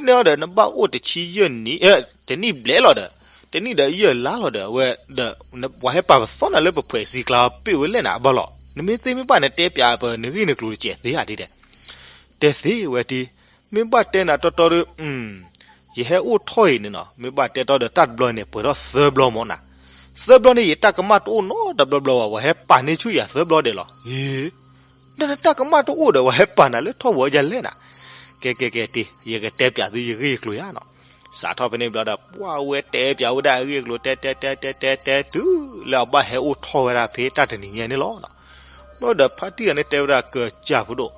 လၢန့ၣ်အီၤဒီး နဘၣ်အိၣ်တဆံယဲၢ်နံၣ်, တနံၣ်ဘျဲၣ်လီၤဒီး, တနံၣ်ဒီးယဲၢ်လါလီၤဒီး အဝဲဒီး ပှၤဟဲပာ်ပသီနၤလၢပဖှဲးစံကျါပ့ၢ်ဝဲလဲၣ်နၤ အဘၣ်လီၤ. နမ့ၢ်သ့မ့ၢ်ဘၣ်နတဲပၠးပနဂ့ၢ်နကျိၤတစဲးသ့ဧါဒ်လဲၣ်. တဲသ့ဝဲတံၢ်, မ့ၢ်ဘၣ်တဲနၤတီတီဒီး ယဟဲအိၣ်ထီၣ်အံၤန့ၣ်နီၤ မ့ၢ်ဘၣ်တဲတီဒီးတၢ်တဘျီန့ၣ် ပှဲၤထီၣ်သၢဘျီမးနၤ. သၢဘျီန့ၣ် ယတၢ်ကမၣ်တအိၣ်နီတဘျီဘျီဘၣ် ပှၤဟဲပာ်န့ၢ်ဆူၣ်ယၤသၢဘျီဒဲးလီၤ. အ့ ဒီးနတၢ်ကမၣ်တအိၣ်ဒီး ပှၤဟဲပာ်နၤလၢထီၣ်ဝဲဒ်လဲၣ်နၤ. ကဲကဲကဲတံၢ် ယကတဲပၠးသုယဂ့ၢ်ယကျိၤယါနီၤ. စးထီၣ်ဖဲန့ၣ်ဘျီဒီး ပှၤဝဲတဲပၠးဝဲဒၣ်အဂ့ၢ်အကျိၤ တဲတဲတဲတဲတဲတဲ တုၤလၢအဘၣ်ဟဲအိၣ်ထီၣ်ဝဲဒၣ်ဖဲတၢ်တနံၤညါန့ၣ်လီၤ. ဘျီဒီးဖါတံၢ်ဂၤန့ၣ်တဲဝဲဒၣ် ကစၢ်ဖိဒိၣ်,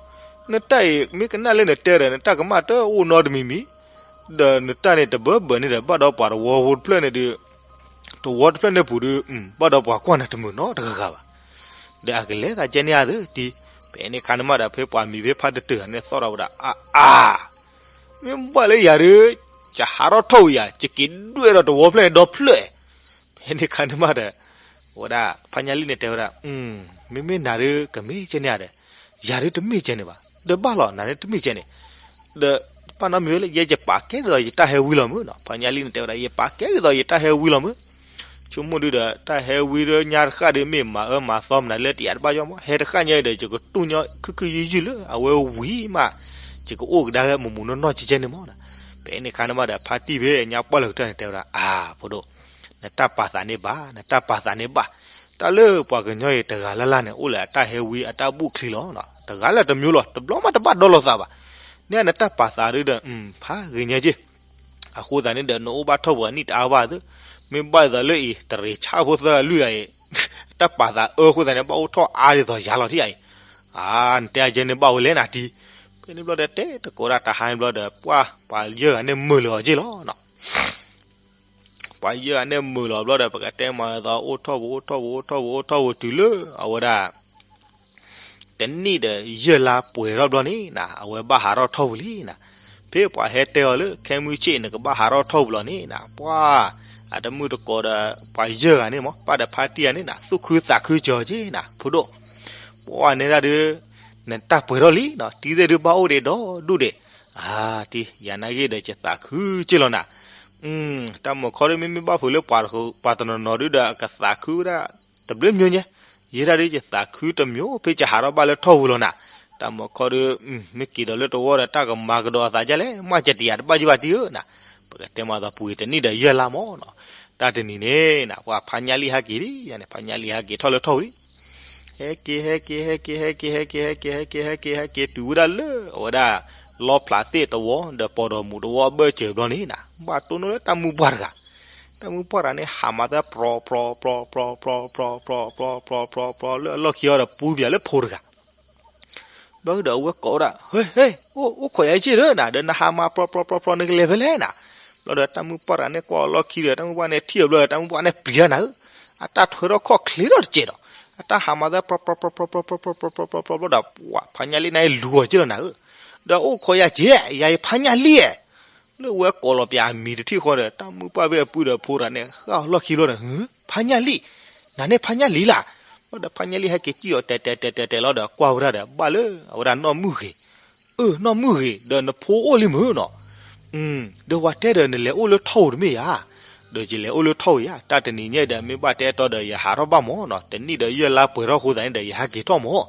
နတၢ်အံၤ မ့ၢ်ကနၣ်လၢနတဲဒီး နတၢ်ကမၣ်တအိၣ်နီတမံၤမံၤ, ဒီးနတၢ်န့ၣ်တဘၢဘၢန့ၣ်ဒီး ဘၣ်ဒီးပှၤတဝီဖိတဖျၢၣ်န့ၣ်ဒီး တဝီတဖျၢၣ်န့ၣ်ပူၤဒီး ဘၣ်ဒီးပှၤကွၢ်နၤတမုာ်နီတဂၤဂၤဘၣ်. ဒီးအကလဲၤသးကဲန့ၣ်ဧါသ့တံၢ်, ဖဲန့ၣ်ခါန့ၣ်မးဒီး ဖဲပှၤမံၤဖဲဖါတတၢၢ်န့ၣ်သီၣ်ထီၣ်ဝဲဒၣ် အါအါ မ့ၢ်ဘၣ်လၢယၤဒီး ယဟးထီၣ်ထီၣ်ဝံၤယၤ ယက့ၤဒွဲၣ်ဒီးတဝီဖျၢၣ်ဒီဖျၢၣ်. ဖဲန့ၣ်ခါန့ၣ်မးဒီး ဝဲဒၣ် ဖါညါလံၣ်န့ၣ်တဲဝဲဒၣ် မ့မ့ၢ်နၤဒီးကမ့ၢ်ကဲန့ၣ်ဧါဒီး ယၤဒုတမ့ၢ်ကဲန့ၣ်ဘၣ် ဒီးဘၣ်လီၤ နၤဒုတမ့ၢ်ကဲန့ၣ် ဒီး ပၢ်နီတမံၤဝဲလၢ ယဲယပာ်ကဲဒ်သိးယတၢ်ဟဲဝံလီၤမုၢ်နီၤ ဖါညါလံၣ်န့ၣ်တဲဝဲဒၣ် ယပာ်ကဲဒ်သိးယတၢ်ဟဲဝံလီၤမုၢ် ဆိကမိၣ်ဒုဒီး တၢ်ဟဲဝံဒီးညါတဃၣ်ဒီး မ့ၢ်မၤအၢမၤသီမနုၤလၢတယာ်တဘၣ်ယီမး ဟဲတဃၣ်ညါအံၤဒီး ယကတူၢ်ညီခုၣ်ခုၣ်ယုၢ်ယုၢ်လၢအဝဲဝံၤမး ယကအိၣ်ကဒါက့ၤမုာ်မုာ်နီၢ်နီၢ်ကဲကဲန့ၣ်မးနီၤ. ဖဲန့ၣ်ခါန့ၣ်မးဒီး ဖါတံၢ်ဖဲညါပှၢ်လၢကတၢၢ်န့ၣ်တဲဝဲဒၣ် အၢ ဖိဒိၣ် နတၢ်ပာ်သးန့ၣ်ဘၣ် နတၢ်ပာ်သးန့ၣ်ဘၣ်. တၢ်လၢပှၤကညီအံၤတဂၤလၢ်လၢ်န့ၣ် အိၣ်လၢအတၢ်ဟဲဝံအတၢ်ဘူၣ်ချံလီၤ. တဂၤလၢတမျိုးလီၤ တဘျီမးတဘၣ်ဒီလိာ်သးဘၣ်. န့ၣ်နတၢ်ပာ်သးဒုဒီး ဖးဂ့ၤညါက့ၢ် အဃိသတးန့ၣ်ဒီး နအိၣ်ဘၣ်ထီၣ်ပှၤနံၣ်တအါဘၣ်သ့, မ့ၢ်ဘၣ်ဒ်သိးလၢအံၤ တရံးဆၣ်ဖိသၢဂၤလွံၢ်ဂၤအံၤ တၢ်ပာ်သးအၢအဃိသတးန့ၣ် ဘၣ်အိၣ်ထီၣ်အါဒ်သိးယၤလီၤထံၣ်အံၤ. အါ နတဲအကဲန့ၣ် ဘၣ်ဝဲလဲၣ်နၤတံၢ်. ဖဲန့ၣ်ဘျီဒီး တဲတကိးဒၣ်တဟါန့ၣ်ဘျီဒီး ပှၤ ပှၤယဲၢ်ဂၤန့ၣ်မုာ်လီၤအီၤက့ၢ်လီၤနီၤ. ပှၤယဲၢ်ဂၤန့ၣ်မုာ်လီၤဘျီဒီး ပကတဲမၤသး အိၣ်ထီၣ်ပူၤ အိၣ်ထီၣ်ပူၤ အိၣ်ထီၣ်ပူၤ အိၣ်ထီၣ်ပူၤ တုၤလၢအဝဲဒၣ် တနံၣ်ဒီးယဲၢ်လါပှဲၤထီၣ်ဘျီန့ၣ်နၤ အဝဲဘၣ်ဟးထီၣ်ထီၣ်ပူၤလံနၤ. ဖဲပှၤဟဲတဲအီၤလၢ ခဲမုၢ်ဆ့ၣ် နကဘၣ်ဟးထီၣ်ထီၣ်ပူၤလီၤန့ၣ်နၤ ပှၤ အတမုၣ်တကိးဒီး ပှၤယဲၢ်ဂၤန့ၣ်မး ပၢ်ဒီးဖါတံၢ်ဂၤန့ၣ်နၤ သူၣ်ခုသးခုကၢၤက့ၢ်နၤ ဖိဒိၣ် ပှၤန့ၣ်ဒၣ်ဒီး နတၢ်ပှဲၤထီၣ်လံနီၤ တံၢ်သ့ၣ်ဒုးဘၣ်အိၣ်ဒံးဒီဒူၣ်ဒံး. အါ တံၢ် ယၤနာ်က့ၤဒီး ယသးခုက့ၢ်လီၤနၤ. တၢ်မုၢ်ခီဒုး မ့မ့ၢ်ဘၣ်ဖုးလၢပှၤတနီၤနီၤဒုးဒီး အကသးခုဝဲဒၣ် တဘျုးမျိုးညါ, ယဲဒၣ်ဒုး ယသးခုတမျိုး ဖဲယဟးထီၣ်ဘၣ်လၢထီၣ်ပူၤလီၤနၤ. တၢ်မုၢ်ခီဒုး မ့ၢ်က့ၤဒီးလၢတဝီဒီး တၢ်ကမၤကဒီးအသးဒ်လဲၣ် မ့ၢ်ကတယာ်တဘၣ်ယဘၣ်တံၢ်ဧၢနၤ. ပကတဲမၤသးပူၤတနံၣ်ဒီးယဲၢ်လါမးနီၤ. တၢ်တနံၤန့ၣ်နၤ ပှၤဖါညၣ်လံၣ်ဟဲက့ၤလံ, ယၤန့ၣ် ဖါညၣ်လံၣ်ဟဲက့ၤထီၣ်လၢထီၣ်ဝံၤလံ. ဟဲက့ၤ ဟဲက့ၤ ဟဲက့ၤ ဟဲက့ၤ ဟဲက့ၤ ဟဲက့ၤ ဟဲက့ၤ ဟဲက့ၤ ဟဲက့ၤ တုၤဝဲဒၣ်လၢ အဝဲဒၣ် လီဖျးသ့ၣ်တဝီ ဒီးပီၢ်ဒီးမူးတဝီအဘၢၣ်စၢၤဘျီန့ၣ်နၤ ဘၣ်တိၢ်နီၣ်လၢတၢ်မုၢ်ပှၢ်တဂၤ. တၢ်မုၢ်ပှၢ်တဂၤန့ၣ် ဟးမၤသး ပြီ ပြီ ပြီ ပြီ ပြီ ပြီ ပြီ ပြီ ပြီ ပြီ လၢအလီၢ်ခံအီၤဒီးပူၤပၠးလၢဖိတဂၤ ဘျီဒီးအဝဲကိးဝဲဒၣ် ဟဲ ဟဲ အိၣ်ခိးယၤက့ၢ်ဒီးနၤ ဒီးနဟးမၤပြီ ပြီ ပြီ ပြီ နကလဲၤဖဲလဲၣ်နၤ. ဘျီဒီးတၢ်မုၢ်ပှၢ်တဂၤန့ၣ် ကွၢ်အီၤလီၢ်ခံဒီး တၢ်မုၢ်ပှၢ်န့ၣ်ထံၣ်အီၤဘျီဒီး တၢ်မုၢ်ပှၢ်န့ၣ်ပျံၤတၢ်နၤဧၢ, အတၢ်ထွဲထီၣ်ခီၣ်ချ့ထီၣ်တစဲးဒီး အတၢ်ဟးမၤသး ပြီ ပြီ ပြီ ပြီ ပြီ ပြီ ပြီ ပြီ ပြီ ပြီ ဘျီဒီး ပှၤဖါညၣ်လံၣ်န့ၣ်လူၤအီၤက့ၢ်လီၤနၤဧၢ, ဒီးအိၣ်ခိးယၤက့ၢ် ယၤအံၤဖါညၣ်လံၣ်ဧါ လၢဝဲကိးလီၤပၠးအမံၤတထံၣ်ဃီဒီး တၢ်မုၢ်ပှၢ်ဖဲအပုၢ်ဒီးဖိတဂၤန့ၣ် ဃၣ်အီၤလီၢ်ခံဘျီဒီး ဟၢ ဖါညၣ်လံၣ်, နၤန့ၣ်ဖါညၣ်လံၣ်လၢ်. ဘျီဒီးဖါညၣ်လံၣ်ဟဲက့ၤစံၣ်အီၤတဲာ်တဲာ်တဲာ်တဲာ်တဲာ်လီၤဒီး ကွၢ်ဝဲဒၣ်ဒီး ဘၣ်လၢအဝဲဒၣ်နီၢ်မုၢ်ဂ့ၤ, အၢ နီၢ်မုၢ်ဂ့ၤ ဒီးနဖိအိၣ်လံမုၢ်နီၤ. ဒီးပှၤတဲဒီး နလဲၤအိၣ်လၢထီၣ်ဧိၤတမ့ၢ်ဧါ. ဒီးယလဲၤအိၣ်လၢထီၣ်ဧါ, တၢ်တနံၤညါဒီး မ့ၢ်ဘၣ်တဲတီဒီး ယဟးထီၣ်ဘၣ်မၢ်နီၤ, တနံၣ်ဒီးယဲၢ်လါပှဲၤထီၣ်အဃိသတးန့ၣ်ဒီး ယဟဲက့ၤထီၣ်မၢ်.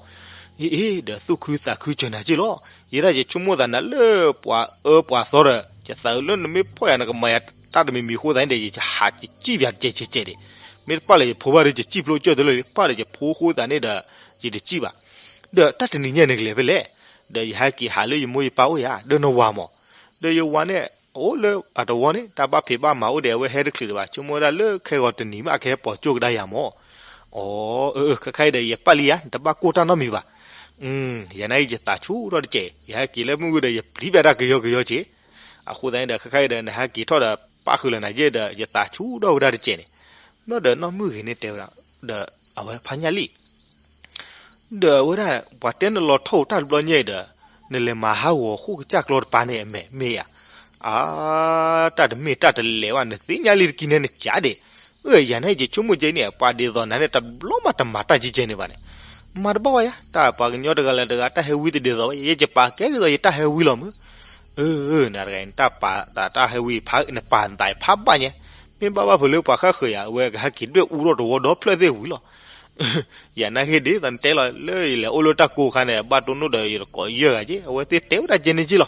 အ့ အ့ ဒီးသူၣ်ခုသးခုစၢၤနၤက့ၢ်လီၤ. ယဲဒၣ်ယဆိကမိၣ်သးနၤလၢပှၤအၢပှၤသီဒီး ယသးအုးလၢနမ့ၢ်ဖီၣ်ယၤ နကမၤယၤတၢ်တမံၤမံၤအဃိသတးန့ၣ်ဒီး ယဟးယစံၣ်ပၠးတကဲးကဲးကဲးဒံး. မ့ၢ်တပၣ်လၢယဖိဘၣ်ဒီး ယစံၣ်ဖျိကၠၢၢ်တလၢလံ, ပၣ်ဒီးယဖိအဃိသတးန့ၣ်ဒီး ယတစံၣ်ဘၣ်. ဒီးတၢ်တနံၤညါနကလဲၤဖဲလဲၣ်. ဒီးယဟဲက့ၤဟးလၢယမိၢ်ယပၢ်အိၣ်ယၤ, ဒီးနဝၤမၢ်. ဒီးယဝၤန့ၣ် အအိၣ်လၢအတဝီန့ၣ် တၢ်ဘၣ်ဖံးဘၣ်မၤအိၣ်ဒီး အဝဲဟဲတချုးဒံးဘၣ်, ဆိကမိၣ်ဝဲဒၣ်လၢခဲဂီၤတနံၤမး အကဟဲပိာ်ကၠိကဒါယၤမၢ်. အၢ အၢ ခဲခါအံၤဒီး ယပၣ်လံယၤ, နတဘၣ်ကိၢ်တၢ်နီတမံၤဘၣ်. ယနာ်အံၤ ယသးဆူၣ်ထီၣ်တကဲး, ယဟဲက့ၤလၢမုၢ်ဂုၢ်ဒီး ယပျံၤဘၣ်တၢ်ကယီကယီက့ၤ. အဃိသတးန့ၣ်ဒီး ခဲခါအံၤဒီး နဟဲက့ၤထီၣ်ဒီး ပၣ်ဃုာ်လၢနၤယဲၢ်ဒီး ယသးဆူၣ်ထီၣ်ဝဲဒၣ်တကဲးန့ၣ်. ဘျီဒီးနီၢ်မုၢ်ဂ့ၤန့ၣ်တဲဝဲဒၣ်, ဒီးအဝဲဖါညၣ်လံၣ် ဒီးအဝဲဒၣ် ပှၤတဲနလီၤထီၣ်တၢ်တဘျီညါအံၤဒီး နလဲၤမၤဟးဂီၤဃိၣ်ကစၢ်ကျီတပၤန့ၣ် အမဲာ်မ့ၢ်ဧါ. အါ, တၢ်တမ့ၢ်တၢ်တလဲၤဘၣ် နသ့ၣ်ညါလံတကံန့ၣ် နကးဒံး. အၢ ယၤန့ၣ် ယဆိကမိၣ်ကဲန့ၣ် ပှၤဒ်သိးနၤန့ၣ် တဘျီမးတမၤတၢ်ကဲကဲန့ၣ်ဘၣ်န့ၣ်. မၤတဘၣ်ဝဲယၤ, တၢ်ပှၤကညီတဂၤလၢတဂၤ တၢ်ဟဲဝံတဒ်သိးဘၣ်, ယဲယပာ်ကဲဒ်သိးယတၢ်ဟဲဝံလီၤမုၢ်. အၢ နၤတဂၤအံၤ နတၢ်ပာ်သးတၢ်ဟဲဝံ နပာ်သးဖးဘၣ်ညါ, မ့ၢ်ဘၣ်ဘၣ်ဖုးလၢပှၤဃၣ်ဃုာ်ယၤ အဝဲကဟဲက့ၤဒွဲၣ်အူထီၣ်တဝီဒီဖျၢၣ်သ့ၣ်ဝံၤလီၤ. ယၤနာ်က့ဒ်သိးနတဲလီၤ လၢယလဲၤအိၣ်လၢတၢ်ကိးခါန့ၣ် ဘၣ်တိၢ်နီၣ်ဒီးယတကိးယဲၢ်ဂၤက့, အဝဲသ့ၣ်တဲဝဲဒၣ်ကဲန့ၣ်က့လီၤ.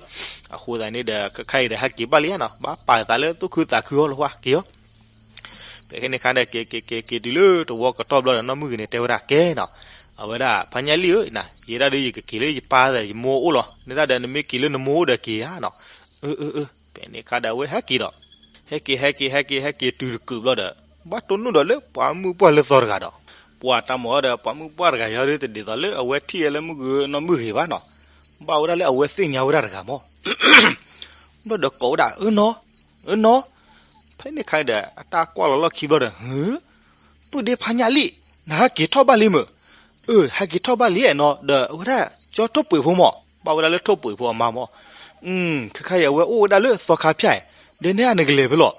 အဃိသတးန့ၣ်ဒီး ခဲခါအံၤဒီး ဟဲက့ၤဘၣ်လံဧါနီၤ, ဘၣ်ပာ်သးလၢသူၣ်ခုသးခုအီၤလီၤ ဟါက့ၤအီၤ. ဖဲန့ၣ်ခါဒီး က့ၤက့ၤက့ၤက့ၤတုၤလၢတဝီကတီၢ်ဘျီဒီး နီၢ်မုၢ်ဂ့ၤန့ၣ်တဲဝဲဒၣ်ကဲနီၤ, အဝဲဒၣ် ဖါညၣ်လံၣ်ဧၢ, ယဲဒၣ်ဒီးယကက့ၤလၢယပၢ်ဒီးယမိၢ်အိၣ်လီၤ, နဒၣ်ဒီးနမ့ၢ်က့ၤလၢနမိၢ်အိၣ်ဒီးက့ၤဧါနီၤ. အၢ အၢ အၢ, ဖဲန့ၣ်ခါဒီးအဝဲဟဲက့ၤဒီး ဟဲက့ၤ ဟဲက့ၤ ဟဲက့ၤ ဟဲက့ၤတုၤတကုးဘျီဒီး ဘၣ်တိၢ်နီၣ်ဒီးလၢပှၤမုၢ်ပှၢ်လၢသီတဂၤဒီး ပှၤတၢ်မၤအီၤဒီး ပှၤမုၢ်ပှၢ်တဂၤယီၤဒီး တဒ်သိးလၢအဝဲထံၣ်ဝဲလၢမုၢ်ဂုၢ်နီၢ်မုၢ်ဂ့ၤဘၣ်နီၤ, ဘၣ်ဝဲဒၣ်လၢအဝဲသ့ၣ်ညါဝဲဒၣ်တဂၤမၢ်. ဘျီဒီးကိးဝဲဒၣ် အၢနီၤ, အၢနီၤ. ဖဲန့ၣ်ခါဒီး အတၢ်ကွၢ်လီၤလီၢ်ခံဘျီဒီး ပုၢ်ဒ့ဖါညၣ်လံၣ်, နဟဲက့ၤထီၣ်ဘၣ်လံမုၢ်. အၢ ဟဲက့ၤထီၣ်ဘၣ်လံနီၤ, ဒီးအဝဲဒၣ် ကၠီထိၣ်ပှ့ၤဖိမၢ်, ဘၣ်ဝဲဒၣ်လၢထိၣ်ပှ့ၤဖိအမါမၢ်. ခဲခါအံၤအဝဲအိၣ်ဝဲဒၣ်လၢသီခါဖၠၣ်အံၤ, ဒဲန့ၣ်နကလဲၤဖဲလဲၣ်.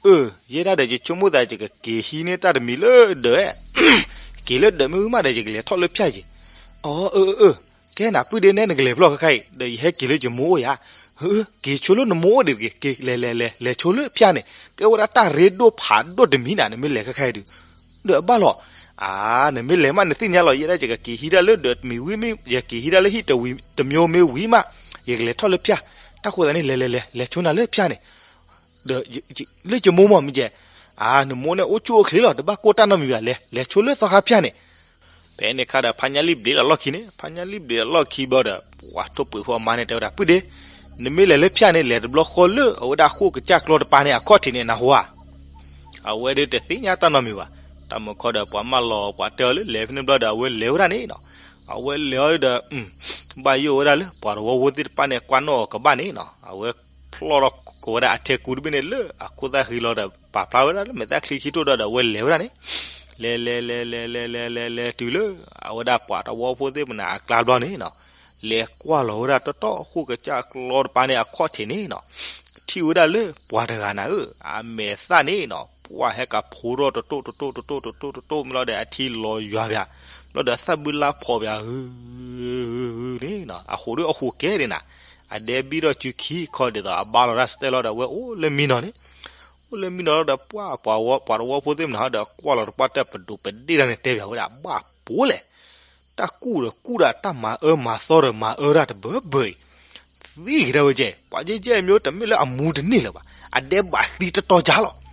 အၢ ယဲဒၣ်ဒီးယဆိကမိၣ်သး ယကက့ၤဟံးန့ၢ်တၢ်တမံၤလၢဒၢး, က့ၤလၢဒၢးမ့ၢ်ဝံၤမးဒီး ယကလဲၤထီၣ်လၢဖၠၣ်ယ့ၢ်. အၢ အၢ အၢ ကဲနၤ ပုၢ်ဒ့နဲ နကလဲၤဖဲလဲၣ်ခဲခါအံၤ, ဒီးယဟဲက့ၤလၢယမိၢ်အိၣ်ယၤ. အၢ က့ၤဆိလၢနမိၢ်အိၣ်ဒံးတဂ့ၤ, က့ၤ လဲၤ လဲၤ လဲၤ လဲၤဆိလၢဖၠၣ်န့ၣ်, ကဲဝဲဒၣ်တၢ်ရ့ဒိၣ်ဖးဒိၣ်တမံၤနၤ, နမ့ၢ်လဲၤခဲခါအံၤဒုး ဒီးအဘၣ်လီၤ. အၢ နမ့ၢ်လဲၤမးနသ့ၣ်ညါလီၤ, ယဲဒၣ်ယကက့ၤဟံးဒၣ်လၢဒၢးတမံၤဝံၤမ့ၢ်, ယက့ၤဟံးဒၣ်လၢဟံၣ်တဝံၤတမံၤမ့ၢ်ဝံၤမး, ယကလဲၤထီၣ်လၢဖၠၣ်, တၢ်ဃိသးန့ၣ် လဲၤ လဲၤ လဲၤ လဲၤဆိနၤလၢဖၠၣ်န့ၣ် ဒီး လၢယမိၢ်မၢ်မ့ၢ်ကဲ, အၢ နမိၢ်န့ၣ်အိၣ်ဆူၣ်အိၣ်ချ့လီၤ, တဘၣ်ကိၢ်တၢ်နီတမံၤဘၣ်, လဲၤ လဲၤဆိလၢသီခါဖၠၣ်န့ၣ်. ဖဲန့ၣ်ခါဒီး ဖါညၣ်လံၣ်ဘျ့းလီၤလီၢ်ခံန့ၣ်, ဖါညၣ်လံၣ်ဘျ့းလီၤလီၢ်ခံဘျီဒီး ပှၤထိၣ်ပှ့ၤဖိအမါန့ၣ်တဲဝဲဒၣ် ပုၢ်ဒ့, နမ့ၢ်လဲၤလၢဖၠၣ်န့ၣ် လဲၤတဘျီဃီလၢအဝဲဒၣ်ဃိၣ်ကစၢ်ကျီတပၤန့ၣ် အခီၣ်ထံးန့ၣ် နၢ်ဟူဧါ. အဝဲဒၣ်တသ့ၣ်ညါတၢ်နီတမံၤဘၣ်. တၢ်မုၢ်ခီဒီး ပှၤမၢလီၤပှၤတဲအီၤလၢလဲၤဖဲန့ၣ်ဘျီဒီး အဝဲလဲၤဝဲဒၣ်န့ၣ်နီၤ. အဝဲလဲၤအီၤဒီး ဘၣ်ယိၣ်ဝဲဒၣ်လၢပှၤတဝီဖိသ့ၣ်တဖၣ်န့ၣ် ကွၢ်နီၣ်အီၤကဘၣ်န့ၣ်နီၤ. အဝဲဖျီၣ်ထီၣ်ကိးဝဲဒၣ်အထဲကူတဘ့ၣ်န့ၣ်လၢအခိၣ်သၣ်ဃံလီၤဒီး ပာ်ဖျါဝဲဒၣ်လၢမဲာ်သၣ်ချံခံထိၣ်ဒီး အဝဲလဲၤဝဲဒၣ်န့ၣ် လဲၤ လဲၤ လဲၤ လဲၤ လဲၤ လဲၤ လဲၤ လဲၤတုၤလၢ အဝဲဒၣ်ပှၤတဝီဖိသ့ၣ်မနုၤအကျါဘျီန့ၣ်နီၤ, လဲၤကွၢ်လီၤဝဲဒၣ်တီတီ ဃိၣ်ကစၢ်ကျီတပၤန့ၣ် အခီၣ်ထံးန့ၣ်နီၤ, ထံၣ်ဝဲဒၣ်လၢပှၤတဂၤနၤဧၢ, အမဲာ်သၣ်န့ၣ်နီၤ ပှၤဟဲကဖိထီၣ်တတိၣ်တတိၣ်တတိၣ်တတိၣ်တတိၣ် မ့ၢ်လီၤဒီးအထံလီၤယွၤပၠး, ဘျီဒီးသၣ်ဘုလါဖီးပၠး ဂုၤ ဂုၤ ဂုၤန့ၣ်နီၤ, အဃိဒီးအဃိကဲဒၣ်နၤ, အဒဲဘံၣ်ထီၣ်စုခံခီဒ်သိး အဘါလီၤတၢ်စတဲလီၤဒီး အဝဲအိၣ်လၢမံနီၤန့ၣ်, အိၣ်လၢမံနီၤလီၤဒီး ပှၤ ပှၤဝီ ပှၤတဝီဖိသ့ၣ်မနုၤဒီး ကွၢ်လီၤတပှၢ်တၢၢ်ပဒိၣ်ပဒ့ၣ်တၢ်န့ၣ် တဲပၠးဝဲဒၣ် ဘၣ်ပိာ်လဲၣ်, တၢ်ကူၣ်ဒီးကူၣ်ဒၣ် တၢ်မၤအၢမၤသီဒီးမၤအၢဒၣ်တဘၢဘၢအံၤ, သံက့ၤဒၣ်ဝဲကဲ, ပှၤကဲကဲမ့ၢ်တမ့ၢ်လၢအမူတန့ၢ်လၢၤဘၣ်, အဒဲဘၣ်သံတတီၤကၢ်လီၤ.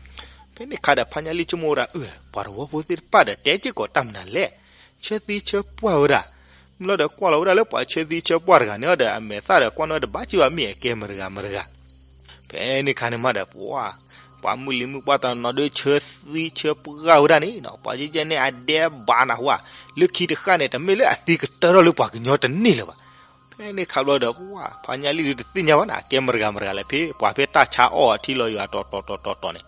ဖဲန့ၣ်ခါဒီး ဖါညၣ်လံၣ်ဆိကမိၣ်ဝဲဒၣ် အၢ ပှၤတဝီဖိသ့ၣ်တဖၣ်ဒီး တဲစ့ၢ်ကီးတၢ်မနုၤလဲၣ်, ဆၢသံဆၢပှၢ်ဝဲဒၣ်, မ့ၢ်လီၤဒီးကွၢ်လီၤဝဲဒၣ်လၢပှၤဆၢသံဆၢပှၢ်တဂၤန့ၣ်ဒီး အမဲာ်သၣ်ဒီးကွၢ်နီၣ်တဘၣ်စံးဘၣ်မ့ၢ်အကဲမတၤတဂၤမတၤတဂၤ ဖဲန့ၣ်ခါန့ၣ်မးဒီး ပှၤ ပှၤမုၢ်လံၤမုၢ်ပှၢ်တနီၤဒီးဆၢသံဆၢပှၢ်ဝဲဒၣ်န့ၣ်နီၤ, ပှၤကဲကဲန့ၣ် အဒဲဘၣ်နၢ်ဟူဧါ, လၢခံတဃၣ်န့ၣ် တမ့ၢ်လၢအသံကတၢၢ်ထီၣ်လၢပှၤကညီတန့ၢ်လၢၤဘၣ်. ဖဲန့ၣ်ခါဘျီဒီး ပှၤ ဖါညၣ်လံၣ်ဒုးတသ့ၣ်ညါဘၣ်နၤ ကဲမတၤတဂၤမတၤတဂၤလဲၣ်, ဖဲပှၤဖဲတၢ်ဆါအီၣ်အထံလီၤယွၤတီၤတီၤတီၤတီၤတီၤန့ၣ်.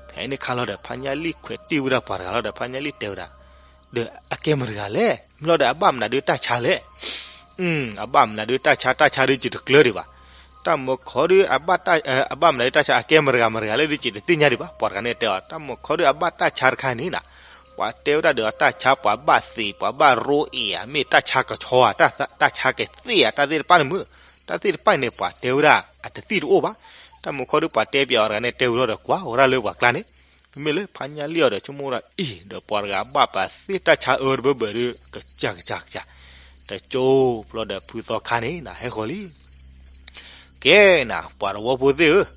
ဖဲန့ၣ်ခါလီၤဒီး ဖါညၣ်လံၣ်ခွဲးတံၢ်ဝဲဒၣ်ပှၤတဂၤလီၤဒီး ဖါညၣ်လံၣ်တဲဝဲဒၣ် ဒီးအကဲမတၤတဂၤလဲၣ်, မ့ၢ်လီၤဒီးအဘၣ်မနုၤဒုးတၢ်ဆါလဲၣ်. အဘၣ်မနုၤဒုးတၢ်ဆါ တၢ်ဆါဒုးယတကျၢၤဒံးဘၣ်. တၢ်မုၢ်ခီဒုး အဘၣ်မနုၤဒုးတၢ်ဆါ အကဲမတၤတဂၤမတၤတဂၤလဲၣ်ဒုး ယတသ့ၣ်ညါဒံးဘၣ်. ပှၤတဂၤန့ၣ်တဲအီၤ တၢ်မုၢ်ခီဒုးအဘၣ်တၢ်ဆါတခါန့ၣ်နီၤ, ပှၤတဲဝဲဒၣ်ဒီးတၢ်ဆါ ပှၤဘၣ်သ့ၣ် ပှၤဘၣ်ရိအ့ၣ်ဧါ မ့ၢ်တၢ်ဆါကဆီဧါ တၢ်ဆါကသ့ၣ်ဧါ တၢ်သ့ၣ်တဖၣ်န့ၣ်မုၢ်, တၢ်သ့ၣ်တဖၣ်န့ၣ် ပှၤတဲဝဲဒၣ်အတသံၣ်တအိၣ်ဘၣ်. တၢ်မုၢ်ခီဒုးပှၤတဲပၠးအီၤတဂၤန့ၣ် တဲဝံၤထီၣ်ဒီးကွၢ်ဝဲဒၣ်လၢပှၤကျါန့ၣ်, မ့မ့ၢ်လၢဖါညၣ်လံၣ်အီၤဒီး ဆိကမိၣ်ဝဲဒၣ်အံၤ ဒီးပှၤတဂၤဘၣ်ပာ်သ့ၣ်တၢ်ဆါအၢတဘၢဘၢဒီး ကစၢ်ကစၢ်ကစၢ်, တကၠိဘျီဒီးဖုသီခါန့ၣ်နၤ ဟဲဃီၤလံ. ကဲနၤ ပှၤသဝီဖိသ့ၣ်ဧၢ,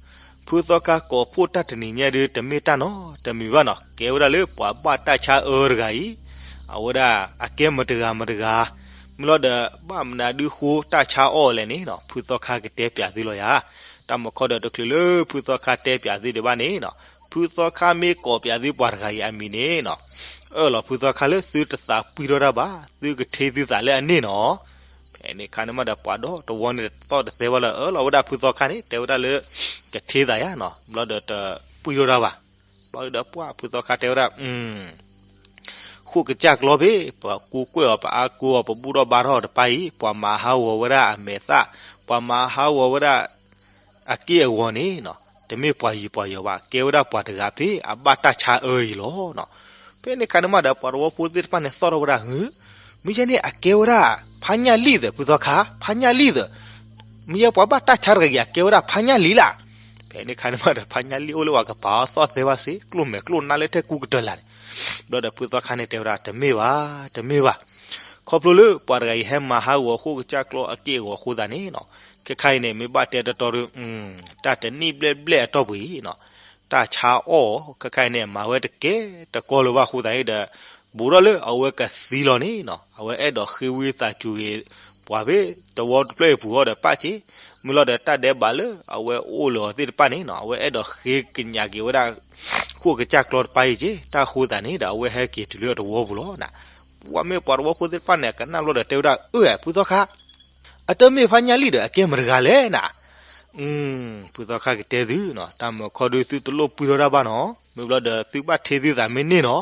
ဖုသီခါကိးဖှိၣ်တၢ်တနံၤညါဒုး တမ့ၢ်တၢ်နီတမံၤဘၣ်နီၤ, ကဲဝဲဒၣ်လၢပှၤဘၣ်တၢ်ဆါအၢတဂၤအံၤ, အဝဲဒၣ်အကဲမတၤတဂၤမတၤတဂၤ, မ့ၢ်လီၤဒီး ဘၣ်မနုၤဒုးဃိတၢ်ဆါအီၣ်လဲၣ်န့ၣ်နီၤ ဖုသီခါကတဲပၠးသုလီၤယၤ. တၢ်မုၢ်ခီဒီးတချုးလၢဖုသီခါတဲပၠးသုဒံးဘၣ်န့ၣ်နီၤ, ဖုသီခါမ့ၢ်ကိးပၠးသုပှၤတဂၤအံၤအမံၤန့ၣ်နီၤ, အၢၣ်လီၤဖုသီခါလၢသုတသးပှံၢ်ထီၣ်တၢ်ဘၣ်, သုကထ့သုသးလၢအန့ၣ်နီၤ. ဖဲန့ၣ်ခါန့ၣ်မးဒီးပှၤဒီတဝီန့ၣ်သီၣ်တသဲဘၣ်လၢ အၢၣ်လီၤဝဲဒၣ်ဖုသီခါန့ၣ် တဲဝဲဒၣ်လၢ ကထ့သးယၤနီၤ, ဘျီဒီးတပှံၢ်ထီၣ်တၢ်ဘၣ်. ဘျီဒီးပှၤဖုသီခါတဲဝဲဒၣ် ဃိၣ်ကစၢ်ကျီဖဲ ပကူကွဲၢ်အီၤ ပအါကူအီၤ ပဘူၣ်ထီၣ်ဘါထီၣ်အီၤတပၢ်အံၤ ပှၤမၤဟးဂီၤဝဲဒၣ်အမဲာ်သၣ်, ပှၤမၤဟးဂီၤဝဲဒၣ် အက့ၢ်အဂီၤန့ၣ်နီၤ, တမ့ၢ်ပှၤယံၤပှၤယီၤဘၣ်, ကဲဝဲဒၣ်ပှၤတဂၤဖဲအဘၣ်တၢ်ဆါအၢအံၤလီၤနီၤ. ဖဲန့ၣ်ခါန့ၣ်မးဒီးပှၤသဝီဖိသ့ၣ်တဖၣ်န့ၣ်သီၣ်ထီၣ်ဝဲဒၣ် ဟၢ, မ့ၢ်ယဲန့ၣ်အကဲဝဲဒၣ် ဖါညၣ်လံၣ်သၢ ဖုသီခါ ဖါညၣ်လံၣ်သၢ, မ့ၢ်ယဲပှၤဘၣ်တၢ်ဆါတဂၤအံၤ အကဲဝဲဒၣ်ဖါညၣ်လံၣ်လၢ်. ဖဲန့ၣ်ခါန့ၣ်မးဒီး ဖါညၣ်လံၣ်အိၣ်လၢပှၤကပၤအီၤသီၣ်သဲဘၣ်စ့ၢ် ကျိၣ်မဲာ်ကျိၣ်နါလၢထဲကူကတၢၢ်လၢ်န့ၣ်. ဘျီဒီးဖုသီခါန့ၣ်တဲဝဲဒၣ် တမ့ၢ်ဘၣ်, တမ့ၢ်ဘၣ်, ခီဖျိလၢပှၤတဂၤအံၤဟဲမၤဟးဂီၤဃိၣ်ကစၢ်ကျီအက့ၢ်အဂီၤအဃိသတးန့ၣ်နီၤ, ခဲခါအံၤန့ၣ် မ့ၢ်ဘၣ်တဲတတီဒီး တၢ်တနံၣ်ဘျဲၣ်ဘျဲၣ်အတီၢ်ပူၤအံၤနီၤ, တၢ်ဆါအီၣ် ခဲခါအံၤန့ၣ် မၤဝဲတကဲတကီလၢၤဘၣ်အဃိသတးန့ၣ်ဒီး ဘူးထီၣ်လၢအဝဲကသံလီၤန့ၣ်နီၤ, အဝဲအဲၣ်ဒိးဃ့ဝံသးစူၤက့ၤ ပှၤဖဲသဝီတဖျၢၣ်အံၤပူၤအီၤဒီးပၣ်က့ၤ, မ့ၢ်လီၤဒီးတၢ်ဒဲးဘးလၢအဝဲအိၣ်လၢအီၤသ့ၣ်တဖၣ်န့ၣ်နီၤ, အဝဲအဲၣ်ဒိးဃ့ကညးက့ၤဝဲဒၣ် ဃိၣ်ကစၢ်ကျီတပၢ်အံၤက့ၤ, တၢ်ဃိသတးန့ၣ်ဒီး အဝဲဟဲက့ၤတုၤလၢအသဝီပူၤလီၤနၤ. ပှၤမ့ၢ်ပှၤသဝီဖိသ့ၣ်တဖၣ်န့ၣ် ကနၣ်ဘျီဒီးတဲဝဲဒၣ် အၢ ဖုသီခါ အတမ့ၢ်ဖါညၣ်လံၣ်ဒီး အကဲမတၤတဂၤလဲၣ်နၤ. ဖုသီခါကတဲသုနီၤ, တၢ်မုၢ်ခီဒုးသုတလိၣ်ပှံၢ်ထီၣ်တၢ်ဘၣ်နီၤ, မ့ၢ်ဘျီဒီးသုဘၣ်ထ့သုသးမ့ၢ်န့ၢ်နီၤ.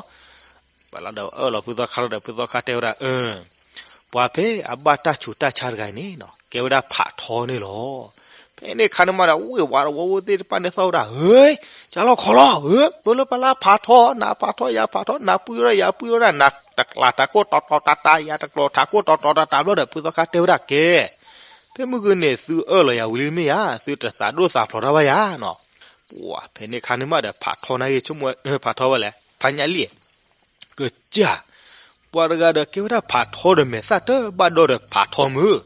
ပှၤလီၤဒီးအၢၣ်လီၤဖုသီခါလီၤဒီး ဖုသီခါတဲဝဲဒၣ် အၢ ပှၤဖဲအဘၣ်တၢ်ဆူးတၢ်ဆါတဂၤအံၤန့ၣ်နီၤ ကဲဝဲဒၣ်ဖးထီန့ၣ်လီၤ. ဖဲန့ၣ်ခါန့ၣ်မးဒီး ဝ့ၢ်ဝးတဝီဝဲသ့ၣ်တဖၣ်န့ၣ်သီၣ်ဝဲဒၣ် ဧၢ ကၢ်လီၤခီလီၤ ဧၢ ပၢလၢပလါဖးထီ နၤဖးထီယၤဖးထီ နၤပှံၢ်ဝဲဒၣ်ယၤပှံၢ်ဝဲဒၣ် နၤတကျးထးခိၣ်တီတီတီတီ ယၤတကျီထးခိၣ်တီတီတီတီ ဘျီဒီးဖုသီခါတဲဝဲဒၣ်ကဲ ဖဲမုၢ်ဂီၤန့ၣ် သုအၢၣ်လီၤယၤဝံၤလံမ့ၢ်ဧါ, သုတသးဒိၣ်သးဖျိးတၢ်ဘၣ်ယၤနီၤ. ပှၤဖဲန့ၣ်ခါန့ၣ်မးဒီး ဖးထီန့ၣ်ဂ့ၤ ဆိကမိၣ် ဖးထီဝဲလဲၣ် ဖါညၣ်လံၣ် ကစၢ်, ပှၤတဂၤဒီးကဲဝဲဒၣ်ဖးထီဒီးမဲာ်သၣ်တဘၣ်ဒီးဖးထီမုၢ်,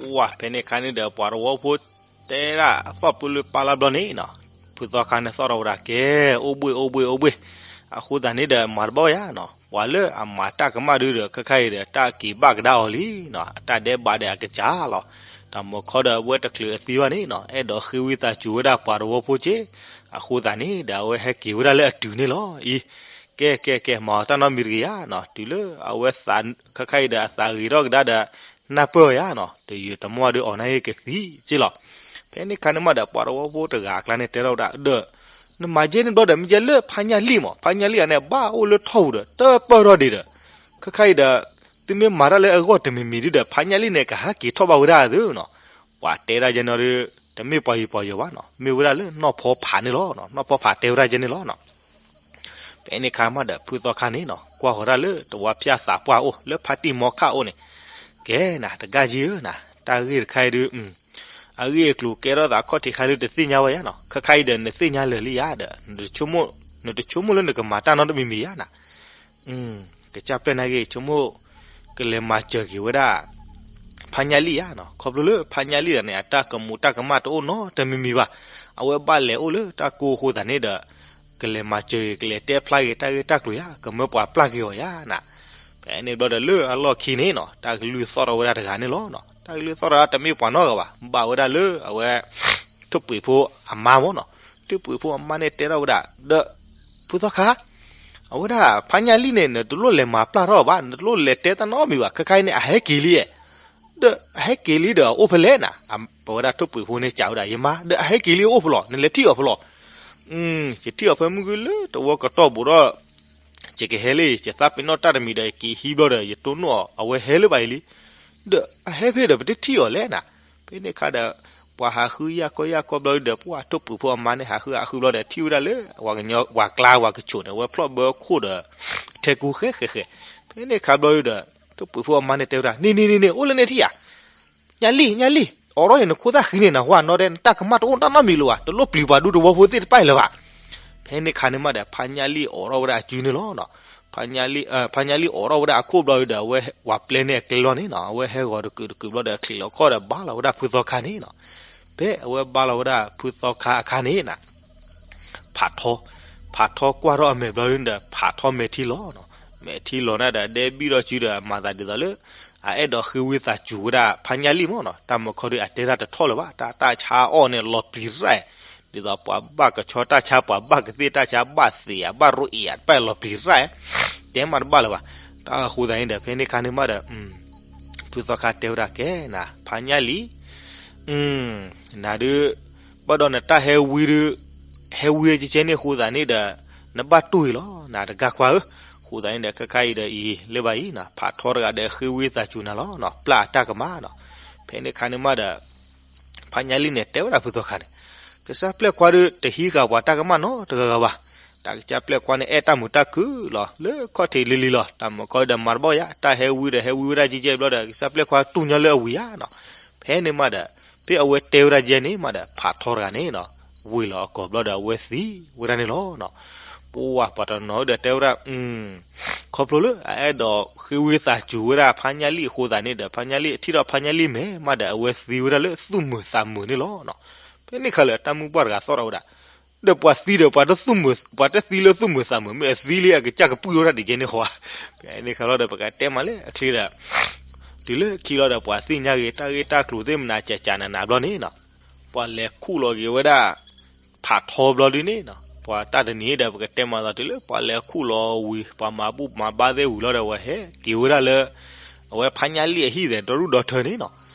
ပှၤဖဲန့ၣ်ခါန့ၣ်ဒီး ပှၤသဝီဖိတဲဒၣ်အသီၣ်ပၢလၢပလါဘျီန့ၣ်နီၤ, ဖုသီခါန့ၣ်သီၣ်ထီၣ်ဝဲဒၣ်ကဲ အိၣ်ဘှ့ၣ်အိၣ်ဘှ့ၣ်အိၣ်ဘှ့ၣ်, အဃိသတးန့ၣ်ဒီး မၤတဘၣ်ယၤနီၤ, ပှၤလၢအမၤတၢ်ကမၣ်ဒုဒီး ခဲခါအံၤဒီး တၢ်က့ၤဘၣ်ကဒါအီၤလံနီၤ, အတၢ်ဒဲးဘးဒီးအကစၢ်လီၤ. တၢ်မုၢ်ခီဒီး အဝဲတချုးအသံဘၣ်န့ၣ်နီၤ အဲၣ်ဒိးဃ့ဝံသးစူၤဝဲဒၣ်ပှၤသဝီဖိက့, အဃိသတးန့ၣ်ဒီး အဝဲဟဲက့ၤဝဲဒၣ်လၢအတုၤန့ၣ်လီၤအံၤ, ကဲကဲကဲ မၤအီၤတၢ်နီတမံၤတဂ့ၤယၤနီၤ, တုၤလၢအဝဲသး ခဲခါအံၤဒီး အသးဂ့ၤထီၣ်ကဒါဒီး နၢ်ပၢၢ်ယၤနီၤ, တယုာ်တမီၢ်ဒုးအီၤနၢ်ဟ့ၣ်ကသံက့လီၤ. ဖဲန့ၣ်ခါန့ၣ်မးဒီး ပှၤသဝီဖိတဂၤအကျါန့ၣ်တဲထီၣ်ဝဲဒၣ်ဒီး နမၤကဲန့ၣ်ဘျီဒီး မ့ၢ်ကဲလၢဖါညၣ်လံၣ်မး, ဖါညၣ်လံၣ်အန့ၣ် ဘၣ်အိၣ်လၢထီၣ်ပူၤဒီး တပၢၢ်ထီၣ်ဒံးဒီး, ခဲခါအံၤဒီး သုမ့ၢ်မၤတၢ်လၢအဂီၢ်တမံၤမံၤဒုဒီး ဖါညၣ်လံၣ်န့ၣ် ကဟဲက့ၤထီၣ်ဘၣ်ဝဲဒၣ်သုနီၤ. ပှၤတဲဒၣ်ယဲနီၤဒီး တမ့ၢ်ပှၤယံၤပှၤယီၤဘၣ်နီၤ, မ့ၢ်ဝဲဒၣ်လၢနီၢ်ဖီဖးန့ၣ်လီၤ, နီၢ်ဖီဖးတဲဝဲဒၣ်ယဲန့ၣ်လီၤနီၤ. ဖဲန့ၣ်ခါမးဒီး ဖုသီခါန့ၣ်နီၤ ကွၢ်ဃီၤတၢ်လၢတဝါဖၠၣ်သးပှၢ်အိၣ် လၢဖါတံၢ်မီခၣ်အိၣ်န့ၣ်, ကဲနၤ တဂၤယံၤဧၢနၤ, တၢ်ဂ့ၢ်တခါအံၤဒု အဂ့ၢ်အကျိၤကဲထီၣ်သးခီၣ်ထံးခါလၢတသ့ၣ်ညါဝဲယၤနီၤ, ခဲခါအံၤဒီးနသ့ၣ်ညါလၢာ်လံယၤဒီး နတဆိကမိၣ်လၢနကမၤတၢ်နီတမံၤမံၤယၤနၤ. ကစၢ်ပျဲၢ်နာ်က့ၤ ဆိကမိၣ် ကလဲၤမၤစၢၤက့ၤဝဲဒၣ် ဖါညၣ်လံၣ်ယၤနီၤ, ခီဖျိလၢဖါညၣ်လံၣ်တဂၤန့ၣ် အတၢ်ကမူးတၢ်ကမၣ်တအိၣ်နီတမံၤမံၤဘၣ်, အဝဲဘၣ်လဲၤအိၣ်လၢတၢ်ကိၢ်အဃိသတးန့ၣ်ဒီး ကလဲၤမၤစၢၤက့ၤ ကလဲၤတဲဖျါက့ၤတၢ်ဂ့ၢ်တၢ်ကျိၤယၤ ကမၢပှၤပျၢ်က့ၤအီၤယၤနၤ. ဖဲန့ၣ်ဘျီဒီးလၢအလီၢ်ခံန့ၣ်နီၤ တၢ်ကလုၢ်သီၣ်ထီၣ်ဝဲဒၣ်တဂၤန့ၣ်လီၤနီၤ, တၢ်ကလုၢ်သီၣ်ထီၣ်တမ့ၢ်ပှၤနီတဂၤဘၣ်, ဘၣ်ဝဲဒၣ်လၢအဝဲ ထိၣ်ပှ့ၤဖိအမါမ့ၢ်နီၤ, ထိၣ်ပှ့ၤဖိအမါန့ၣ်တဲထီၣ်ဝဲဒၣ် ဒီး ဖုသီခါ အဝဲဒၣ်ဖါညၣ်လံၣ်န့ၣ် နတလိၣ်လဲၤမၤပျၢ်ထီၣ်ဘၣ်, နတလိၣ်လဲၤတဲတၢ်နီတမံၤဘၣ်, ခဲခါအံၤန့ၣ် အဟဲက့ၤလံ, ဒီးအဟဲက့ၤလံဒီးအိၣ်ဖဲလဲၣ်နၤ, ပဝဲဒၣ်ထိၣ်ပှ့ၤဖိန့ၣ်စံးဝဲဒၣ် ယမါ ဒီးအဟဲက့ၤလံအိၣ်ဖဲလဲၣ်, နလဲၤထံၣ်အီၤဖဲလဲၣ်, ယထံၣ်အီၤဖဲမုၢ်ဂ့ၤလၢတဝီကတီၢ်ဘူးဒီး ယကဟဲလံ, ယသးပ့ၤနီၣ်တၢ်တမံၤဒီး ယက့ၤဟံးဘျီဒီး ယတိၢ်နီၣ်အီၤ အဝဲဟဲလၢၤဘၣ်အံၤလံ, ဒီးအဟဲဖဲဒီး ပတထံၣ်အီၤလဲၣ်နၤ. ဖဲန့ၣ်အခါဒီး ပှၤဟးဃုယၢ်ကီယၢ်ကီဘျီဒီး ပှၤထိၣ်ပှ့ၤဖိအမါန့ၣ် ဟးဃုဟးဃုဘျီဒီး ထံၣ်ဝဲဒၣ်လၢ ပှၤကညီ ပှၤကျါပှၤကဆိးန့ၣ် အဝဲဖျီၣ်ဘၢခိၣ်ဒီး ထဲကူဃဲဃဲဃဲ, ဖဲန့ၣ်အခါဘျီဒီး ထိၣ်ပှ့ၤဖိအမါန့ၣ်တဲဝဲဒၣ် န့ၣ်န့ၣ်န့ၣ်န့ၣ် အိၣ်လၢန့ၣ်ထံၣ်ဧါ, ညၣ်လံၣ် ညၣ်လံၣ် အိးထီၣ်အံၤနခိၣ်သၣ်ဃံန့ၣ် နဟါနီတဲ နတၢ်ကမၣ်တအိၣ်တၢ်နီတမံၤလၢၤဘၣ်, တလိၣ်ပျံၤပှၤဒူတဝီဖိသ့ၣ်တဖၣ်အံၤလၢၤဘၣ်. ဖဲန့ၣ်ခါန့ၣ်မးဒီး ဖါညၣ်လံၢ်အိးထီၣ်ဝဲဒၣ်အစုန့ၣ်လီၤ. ဖါညၣ်လံၢ်, ဖါညၣ်လံၢ်အိးထီၣ်ဝဲဒၣ်အခိၣ်ဘျီဒီး အဝဲဝၤပျဲန့ၢ်အကျဲလီၤန့ၣ်နီၤ, အဝဲဟဲဂီၤတကုာ်တကုာ်ဘျီဒီး အချံးလီၤခီၣ်ဒီးဘါလီၤဝဲဒၣ်ဖုသီခါန့ၣ်နီၤ. ဖဲအဝဲဘါလီၤဝဲဒၣ်ဖုသီခါအခါန့ၣ်နီၤ ဖးထီ, ဖးထီကွၢ်ထီၣ်အမဲာ်ဘျီဒ်န့ၣ်ဒီး ဖးထီမဲာ်ထံလီၤနီၤ. မဲာ်ထံလီၤန့ၣ်ဒီး ဒဲဘံၣ်ထီၣ်စုဒီး မၤသးဒ်သိးလၢ အအဲၣ်ဒိးဃ့ဝံသးစူၤဝဲဒၣ်ဖါညၣ်လံၢ်မးနီၤ. တၢ်မုၢ်ခီဒ်အတဲတၢ်တထီၣ်လၢၤဘၣ်, တၢ်, တၢ်ဆါအီၣ်န့ၣ်လီၤပျံၤရၣ်, ဒ်သိးပှၤဘၣ်ကဆီတၢ်ဆါ ပှၤဘၣ်ကသ့ၣ်တၢ်ဆါ ဘၣ်သ့ၣ်ဧါ ဘၣ်ရိအံၤဧါ တဖၣ်လီၤပျံၤရၣ်, တဲမးတဘၣ်လၢၤဘၣ်. တၢ်အဃိသတးန့ၣ်ဒီး ဖဲန့ၣ်ခါန့ၣ်မးဒီး ဖုသီခါတဲဝဲဒၣ်ကဲနၤ ဖါညၣ်လံၢ် နၤဒုး ဘၣ်ဒီးနတၢ်ဟဲဝံဒုး ဟဲဝံကဲကဲန့ၣ်အဃိသတးန့ၣ်ဒီး နဘၣ်တူၢ်အံၤလီၤ နတဂၤခွါဧၢ. အဃိသတးန့ၣ်ဒီး ခဲခါအံၤဒီးအံၤလၢၤဘၣ်အံၤနီၤ ဖးထီတဂၤဒီးဃ့ဝံသးစူၤနၤလီၤနီၤ ပျၢ်အတၢ်ကမၣ်နီၤ. ဖဲန့ၣ်ခါန့ၣ်မးဒီး ဖါညၣ်လံၢ်န့ၣ် တဲဝဲဒၣ်ဖုသီခါန့ၣ် ကစၢ်ပျဲၢ်ခွါဒုး တဟံးဃာ်ပှၤတၢ်ကမၣ်နီတဂၤဂၤဘၣ်. တၢ်ကစၢ်ပျဲၢ်ခွါန့ၣ် အဲၣ်တၢ်မုာ်တၢ်ခုၣ်လီၤ လၢခီၣ်ထံးလံၤလံၤလီၤ. တၢ်မုၢ်ခီဒီးမၤတဘၣ်ယါ တၢ်ဟဲဝံဒီးဟဲဝံဝဲဒၣ်ကဲကဲဘျီဒီး ကစၢ်ပျဲၢ်ခွါတူၢ်ညီလၢအဝံၤဧါနီၤ. ဖဲန့ၣ်မးဒီး ဖဲအဝဲတဲဝဲဒၣ်ကဲန့ၣ်မးဒီး ဖးထီတဂၤန့ၣ်နီၤ ဝံၤလီၤအကိာ်ဘျီဒီး အဝဲသံဝဲဒၣ်န့ၣ်လီၤ. ပှၤပှၤတနီၤဒီးတဲဝဲဒၣ် ခီဖျိလၢအအဲၣ်ဒိးဃ့ဝံသးစူၤဝဲဒၣ်ဖါညၣ်လံၢ်အဃိသတးန့ၣ်ဒီး ဖါညၣ်လံၢ်ထံၣ်ဒီးဖါညၣ်လံၢ်မဲာ်မးဒီး အဝဲသံဝဲဒၣ်လၢသူၣ်မုာ်သးမုာ်န့ၣ်လီၤ. ဖဲန့ၣ်ခါလၢတၢ်မုၢ်ပှၢ်တဂၤသီၣ်ထီၣ်ဝဲဒၣ် ဒီးပှၤသံဒီးပှၤတသူၣ်မုာ် ပှၤတသံလၢသူၣ်မုာ်သးမုာ် မ့ၢ်အသံလံအကစၢ်ကပုၢ်ထီၣ်တၢ်ဒ်ကဲန့ၣ်ဃီဧါ. ဖဲန့ၣ်ခါလီၤဒီး ပကတဲမးလၢအချ့ဒီး တုၤလၢခံလီၤဒီး ပှၤသ့ၣ်ညါဂ့ၤ တၢ်ဂ့ၢ်တၢ်ကျိၤသ့ၣ်မနၤ ကၠးကၠးနးနးဘျီန့ၣ်နီၤ ပှၤလဲၤခူၣ်လီၤက့ၤဝဲဒၣ် ဖးထီဘျီဒ်န့ၣ်နီၤ ပှၤတၢ်တနံၤဒီး ပကတဲမးသီးတုၤလၢ ပှၤလဲၤခူၣ်လီၤဝံၤ ပှၤမၤဘူၣ်မၤဘါသ့ၣ်ဝံၤလီၤဒီး ဝဲဟဲက့ၤဝဲဒၣ်လၢ အဝဲဖါညၣ်လံၢ်အဟံၣ်ဒီး ဒီဒူၣ်ဒီထၢန့ၣ်နီၤ.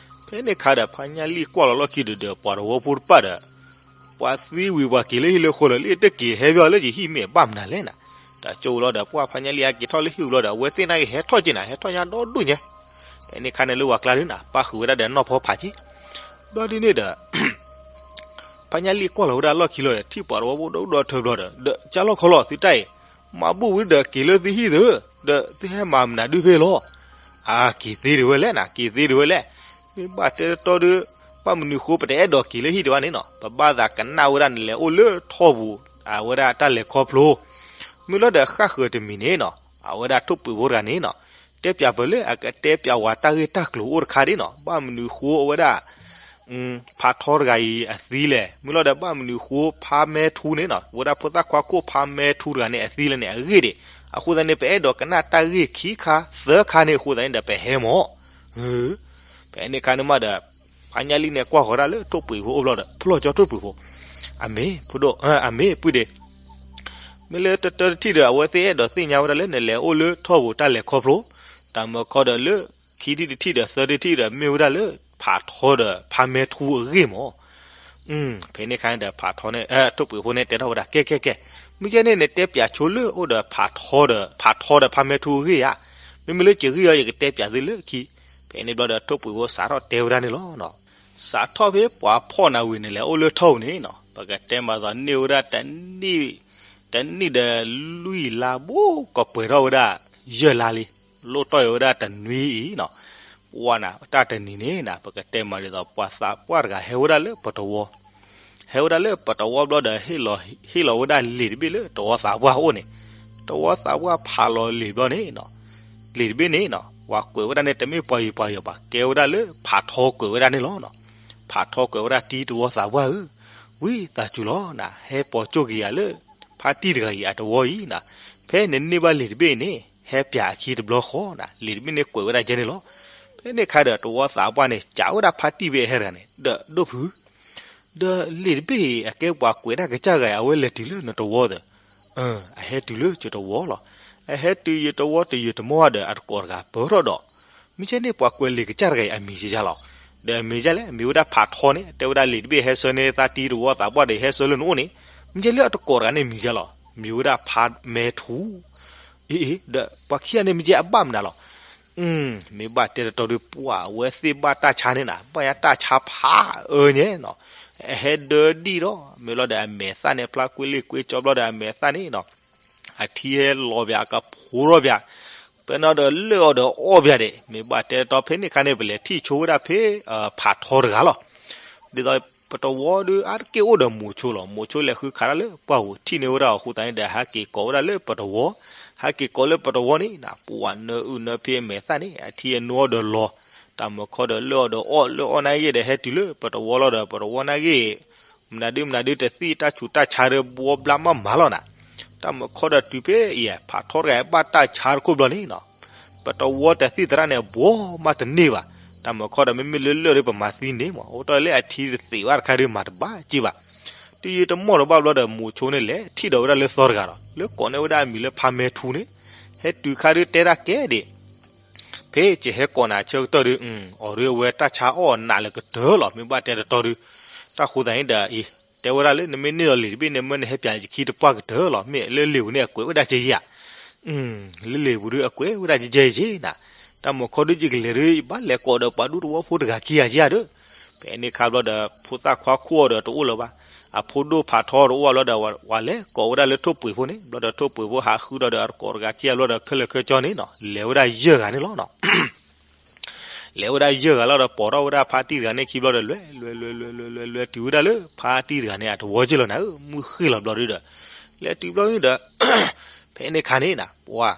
ဖဲန့ၣ်ခါဒီး ဖါညၣ်လံၢ်ကွၢ်လီၤလီၢ်ခံဒီး ဒီးပှၤတဝီဖိတဖၣ်ဒီး ပှၤသံဝံၤပှၤက့ၤလၢဟံၣ်လၢဃီလီၤ လၢတက့ၤဟဲဘၣ်လၢယဟံၣ်မ့ၢ်အဘၣ်မနုၤလဲၣ်နီၤ. တၢ်ကၠိလီၤဒီး ပှၤဖါညၣ်လံၢ်အက့ၤထီၣ်လၢဟံၣ်ဝံၤလီၤဒီး အဝဲသ့ၣ်နာ်က့ၤဟဲထီၣ်က့ၤနၤ ဟဲထီၣ်ညါဒီဒူၣ်ညါ. ဖဲန့ၣ်ခါန့ၣ်လၢပှၤကျါဒ်နၤ ပၣ်ဃုာ်ဝဲဒၣ်ဒီးနီၢ်ဖီဖးက့ၤ ဘျီဒ်န့ၣ်ဒီး ဖါညၣ်လံၢ်ကွၢ်လီၤဝဲဒၣ်လီၢ်ခံလီၤဒီး ထံၣ်ပှၤတဝီဖိဒီဒူၣ်ဒီထၢဘျီဒီး ဒီးကၢ်လီၢ်ခီလီၤသုတၢ်အံၤ မၤဘူၣ်ဝံၤဒီးက့ၤလၢသုဟံၣ်သု ဒီးသုဟဲမၤမနုၤဒုးဖဲလီၤ. အါ က့ၤသ့ဒံးဝဲလဲၣ်နၤ က့ၤသ့ဒံးဝဲလဲၣ်. မ့ၢ်ဘၣ်တဲတီတီဒုး ဘၣ်မနုၤဃိပတအဲၣ်ဒိးက့ၤလၢဟံၣ်ဒံးဘၣ်န့ၣ်နီၤ ပဘၣ်သးကနၣ်ဝဲဒၣ်နလဲၤအိၣ်လၢထီၣ်ပူၤ အဝဲဒၣ်တၢ်လဲၤခီဖျိ မ့ၢ်လီၤဒီးဃၣ်ဃၢၤတမံၤန့ၣ်နီၤ အဝဲဒၣ်ထိၣ်ပှံၤဖိတဂၤန့ၣ်နီၤ တဲပၠးပၢၢ်လၢအကတဲပၠးဝဲတၢ်ဂ့ၢ်တၢ်ကျိၤအိၣ်တခါဒ်နီၤ ဘၣ်မနုၤဃိအဝဲဒၣ် ဖးထီတဂၤအံၤအသံလဲၣ် မ့ၢ်လီၤဒီးဘၣ်မနုၤဃိဖါမဲထူန့ၣ်နီၤ ဝဲဒၣ်ဖိသၣ်ခွါခိၣ်ဖါမဲထူတဂၤန့ၣ်အသံလဲၣ်န့ၣ် အဂ့ၢ်ဒံး အဃိသတးန့ၣ် ပအဲၣ်ဒိးကနၣ်တၢ်ဂ့ၢ်ခံခါသၢခါန့ၣ် အဃိသတးန့ၣ်ဒီးပဟဲမၢ် ဖဲန့ၣ်ခါန့ၣ်မးဒီး ဖါညၣ်လံၢ်န့ၣ်ကွၢ်ဃီၤဒၣ်လၢထိၣ်ပှံၤဖိအိၣ်ဘျီဒီး ဖျီၣ်ကၠီထိၣ်ပှံၤဖိ အမ့ၢ်ဖိဒိၣ် အမ့ၢ်ပုၢ်ဒ့ မ့ၢ်လၢတတၢတထံၣ်ဒီး အဝဲသ့ၣ်အဲၣ်ဒိးသ့ၣ်ညါဝဲဒၣ်လၢနလဲၤအိၣ်လၢထီၣ်ပူၤတၢ်လဲၤခီဖျိ တၢ်မၢခီဒီးလၢ ခံထံၣ်တထံၣ်ဒီးသၢထံၣ်တထံၣ်ဒီး မ့ၢ်ဝဲဒၣ်လၢဖးထီဒီးဖါမဲထူအဂ့ၢ်မၢ် ဖဲန့ၣ်ခါန့ၣ်ဒီး ဖးထီန့ၣ် ထိၣ်ပှံၤဖိန့ၣ်တဲထီၣ်ဝဲဒၣ် ကဲ ကဲ ကဲ မ့ၢ်ကဲန့ၣ် နတဲပၠးဆိလၢအိၣ်ဒီးဖးထီဒီး ဖးထီဒီးဖါမဲထူအဂ့ၢ်ဧါ. မ့မ့ၢ်လၢကဂ့ၢ်အီၤ ယကတဲပၠးသုလၢခံ. ဖဲန့ၣ်ဘျီဒီး ထိၣ်ပှံၤဖိစးထီၣ်တဲဝဲဒၣ်န့ၣ်လီၤ. စးထီၣ်ဖဲပှၤဖီၣ်နၤဝံၤန့ၣ် လဲၤအိၣ်လၢထီၣ်ပူၤန့ၣ်နီၤ ပကတဲမးသိးန့ၢ်ဝဲဒၣ် တနံၣ်ဒီးလွံၢ်လါဘိ ကပှဲၤထီၣ်ဝဲဒၣ် ယဲၢ်လါလံ. လိၣ်တီၢ်အီၤဝဲဒၣ်တနွံအံၤနီၤ. ပှၢ်နၤ တၢ်တနံၤန့ၣ်နၤ ပကတဲမးဒ်သိး ပှၤသးပှၢ်တဂၤဟဲဝဲဒၣ်လၢပတဝီ, ဟဲဝဲဒၣ်လၢပတဝီဘျီဒီး ဟ့ၣ်လီၤဝဲဒၣ်လံာ်တဘ့ၣ်လၢတဝီသးပှၢ်အအိၣ်န့ၣ်, တဝီသးပှၢ်ဖးလီၤလံာ်ဘျီန့ၣ်နီၤ, လံာ်တဘ့ၣ်န့ၣ်နီၤ ပှၤကွဲးဝဲဒၣ်န့ၣ် တမ့ၢ်ပှၤယံၤပှၤယီၤဘၣ်, ကဲဝဲဒၣ်လၢဖးထီကွဲးဝဲဒၣ်န့ၣ်လီၤ. ဖးထီကွဲးဝဲဒၣ် တံၤတဝီသးပှၢ်ဧၢ, ဝံသးစူၤလီၤနၤ ဟဲပိာ်ကၠိၣ်က့ၤယၤလၢ ဖါတံၢ်တဂၤအံၤအတဝီအံၤနၤ, ဖဲနန့ၢ်ဘၣ်လံာ်တဘ့ၣ်အံၤန့ၣ် ဟဲပၠးအခံတဘျီဃီနၤ, လံာ်တဘ့ၣ်န့ၣ်ကွဲးဝဲဒၣ်ကဲန့ၣ်လီၤ. ဖဲန့ၣ်ခါဒီး တဝီသးပှၢ်န့ၣ် ကးဝဲဒၣ်ဖါတံၢ်ဘ့ၣ်အဟဲတဂၤန့ၣ် ဒီးဒိၣ်ဖု ဒီးလံာ်တဘ့ၣ်အံၤ အကဲပှၤကွဲးတၢ်ကစၢ်တဂၤအံၤ အဝဲလဲၤတုၤလၢနတဝီသၢ, အဟဲတုၤလၢယတဝီလီၤ. အဟဲတုၤယတဝီတယံာ်တမီၢ်ဒီး အတကိးတဂၤပၢၢ်ထီၣ်ဒီး, မ့ၢ်ကဲန့ၣ် ပှၤကွဲးလံာ်ကစၢ်တဂၤအံၤ အမံၤယဲယဲလီၤ. ဒီးအမံၤယဲလဲၣ်, မံၤဝဲဒၣ်ဖးထီန့ၣ် တဲဝဲဒၣ်လံာ်တဘ့ၣ်ဟဲဆၢန့ၢ်သးတံၤတဝီသးပှၢ်ဒီး ဟဲဆၢလၢနအိၣ်န့ၣ်, မ့ၢ်ကဲလၢအတကိးတဂၤန့ၣ်မံၤယဲလီၤ. မံၤဝဲဒၣ်ဖးမဲထူ အ့ အ့ ဒီးပှၤခံဂၤန့ၣ် မ့ၢ်ကဲအဘၣ်မနုၤလီၤ. မ့ၢ်ဘၣ်တဲတတီဒီး ပှၤအဝဲသ့ၣ်ဘၣ်တၢ်ဆါန့ၣ်နၤ, ဘၣ်ညါတၢ်ဆါဖးအၢညါနီၤ, အဟဲဒၢဒံၣ်ဒီး မ့ၢ်လီၤဒီးအမဲာ်သၣ်န့ၣ် ဖျါကွ့လ့ၣ်ကွ့ကၠီဘျီဒီးအမဲာ်သၣ်န့ၣ်နီၤ, အထံဟဲလီၤပၠး အကဖိထီၣ်ပၠး, ဖဲန့ၣ်ဒီးလၢၢ်အီၣ်ဒီးအီၣ်ဘၣ်ဒံး မ့ၢ်ဘၣ်တဲတီဖဲန့ၣ်ခါန့ၣ် ပလဲၤထံၣ်ဆိဝဲဒၣ်ဖဲ ဖးထီတဂၤလီၤ. ဒ်သိးပတဝီဒုးအါတက့ၢ်အိၣ်ဒီးမိၤဆိလီၤ. မိၤဆိလဲၤဃုခးတၢ်လၢပှၢ်ပူၤထံၣ်န့ၢ်ဝဲဒၣ်အဃိသတးန့ၣ်ဒီး ဟဲက့ၤကိးဝဲဒၣ်လၢပတဝီ, ဟဲက့ၤကိးလၢပတဝီန့ၣ် ပှၤနၢအုၣ်နၢဖဲအမဲာ်သၣ်န့ၣ် အထံအနိအီၣ်ဒီးလီၤ. တၢ်မုၢ်ခီဒီးလၢၢ်အီၣ်ဒီးအီၣ် လၢၢ်အီၣ်နာ်ဂ့ၢ်ဒီး ဟဲတုၤလၢပတဝီလီၤဒီး ပတဝီနာ်ဂ့ၢ် မနုၤဒုမနုၤဒု တသံၣ်တၢ်ဆူးတၢ်ဆါဒီးဘှီဘျါမးမးလီၤနၤ. တၢ်မုၢ်ခီဒီးတုၤဖဲအံၤ ဖးထီတဂၤဘၣ်တၢ်ဆါတခိၣ်ဘျီန့ၣ်နီၤ, ပတဝီတသံၣ်သရၣ်န့ၣ် ဘှီမးတန့ၢ်ဘၣ်. တၢ်မုၢ်ခီဒီးမ့မ့ၢ်လၢလၢၢ်ဒီးပမၤသံန့ၣ်မး အိၣ်တ့ၢ်လၢအထံတသ့ဘၣ်တခါဒီးမၤတဘၣ်က့ၤဘၣ်. တုၤယံာ်တမီၢ်တဘၣ်ဘျီဒီး မိၤဆိန့ၣ်လဲၤထံၣ်ဒီးဝဲဒၣ်လၢသီတဂၤဒီး လၢကိးန့ၢ်ဝဲဒၣ်အမံၤလၢဖါမဲထူန့ၣ်, ဟဲတုၤခါဒုးတဲဒၣ်ကဲဒံး ဖဲယဟဲကိးနၤဆၢကတီၢ်ဒုး အီၤဒုးအဝဲတၢ်ဆါအီၣ်နးလၢကတၢၢ်လီၤ. မ့ၢ်ဘၣ်တဲတတီဒုး တၢ်ဃိသတးန့ၣ်ဒီး အံၤ တဲဝဲဒၣ်လၢနမ့ၢ်န့ၢ်လီၤလံာ်တဘ့ၣ်န့ၣ် မ့ၢ်နဟဲပၠးယခံတပှၢ်ကတၢၢ်လီၤ. မ့ၢ်လၢလံာ်ပူၤန့ၣ်အကွဲးဝဲဒၣ်ကယဲၢ်ဧါ. လၢလံာ်ပူၤဒုးအကွဲးဝဲဒၣ်ကယဲၢ်က့ၤနၤ. တၢ်မုၢ်ခီဒုးယကလဲၤဒုး ယဘၣ်လဲၤကိးဒီးပှၤဒူသဝီဖိတဂၤခံဂၤကယဲၢ်ဧါဒုး. ဖဲန့ၣ်ခါဘျီဒီး ဖိသၣ်ခွါခိၣ်အီၤဒီးတအိၣ်လၢၤဘၣ်. အဖိဒိၣ်ဖးထီတအိၣ်ဘၣ်ဘျီဒီး ပှၤလဲၤကိးဝဲဒၣ်လၢထိၣ်ပှ့ၤဖိန့ၣ် ဘျီဒီးထိၣ်ပှ့ၤဖိဟးဃုဒီးဒီးအတကိးတဂၤခံဂၤဘျီဒီး ခဲလၢာ်ခဲဆ့န့ၣ်နီၤ လဲၤဝဲဒၣ်ယဲၢ်ဂၤန့ၣ်လီၤနီၤ. လဲၤဝဲဒၣ်ယဲၢ်ဂၤလီၤဒီး ပိာ်ထီၣ်ဝဲဒၣ်ဖါတံၢ်တဂၤန့ၣ်ခံဘျီဒီး လဲၤလဲၤလဲၤလဲၤလဲၤလဲၤတုၤဝဲဒၣ်လၢဖါတံၢ်တဂၤန့ၣ် အတဝီက့ၢ်လီၤနၤဧၢ, မုၢ်ဃ့ၢ်လီၤဘျီဒုးဒီး လဲၤတုၤဘျီဒုးဒီး ဖဲန့ၣ်ခါန့ၣ်နၤ ပှၤ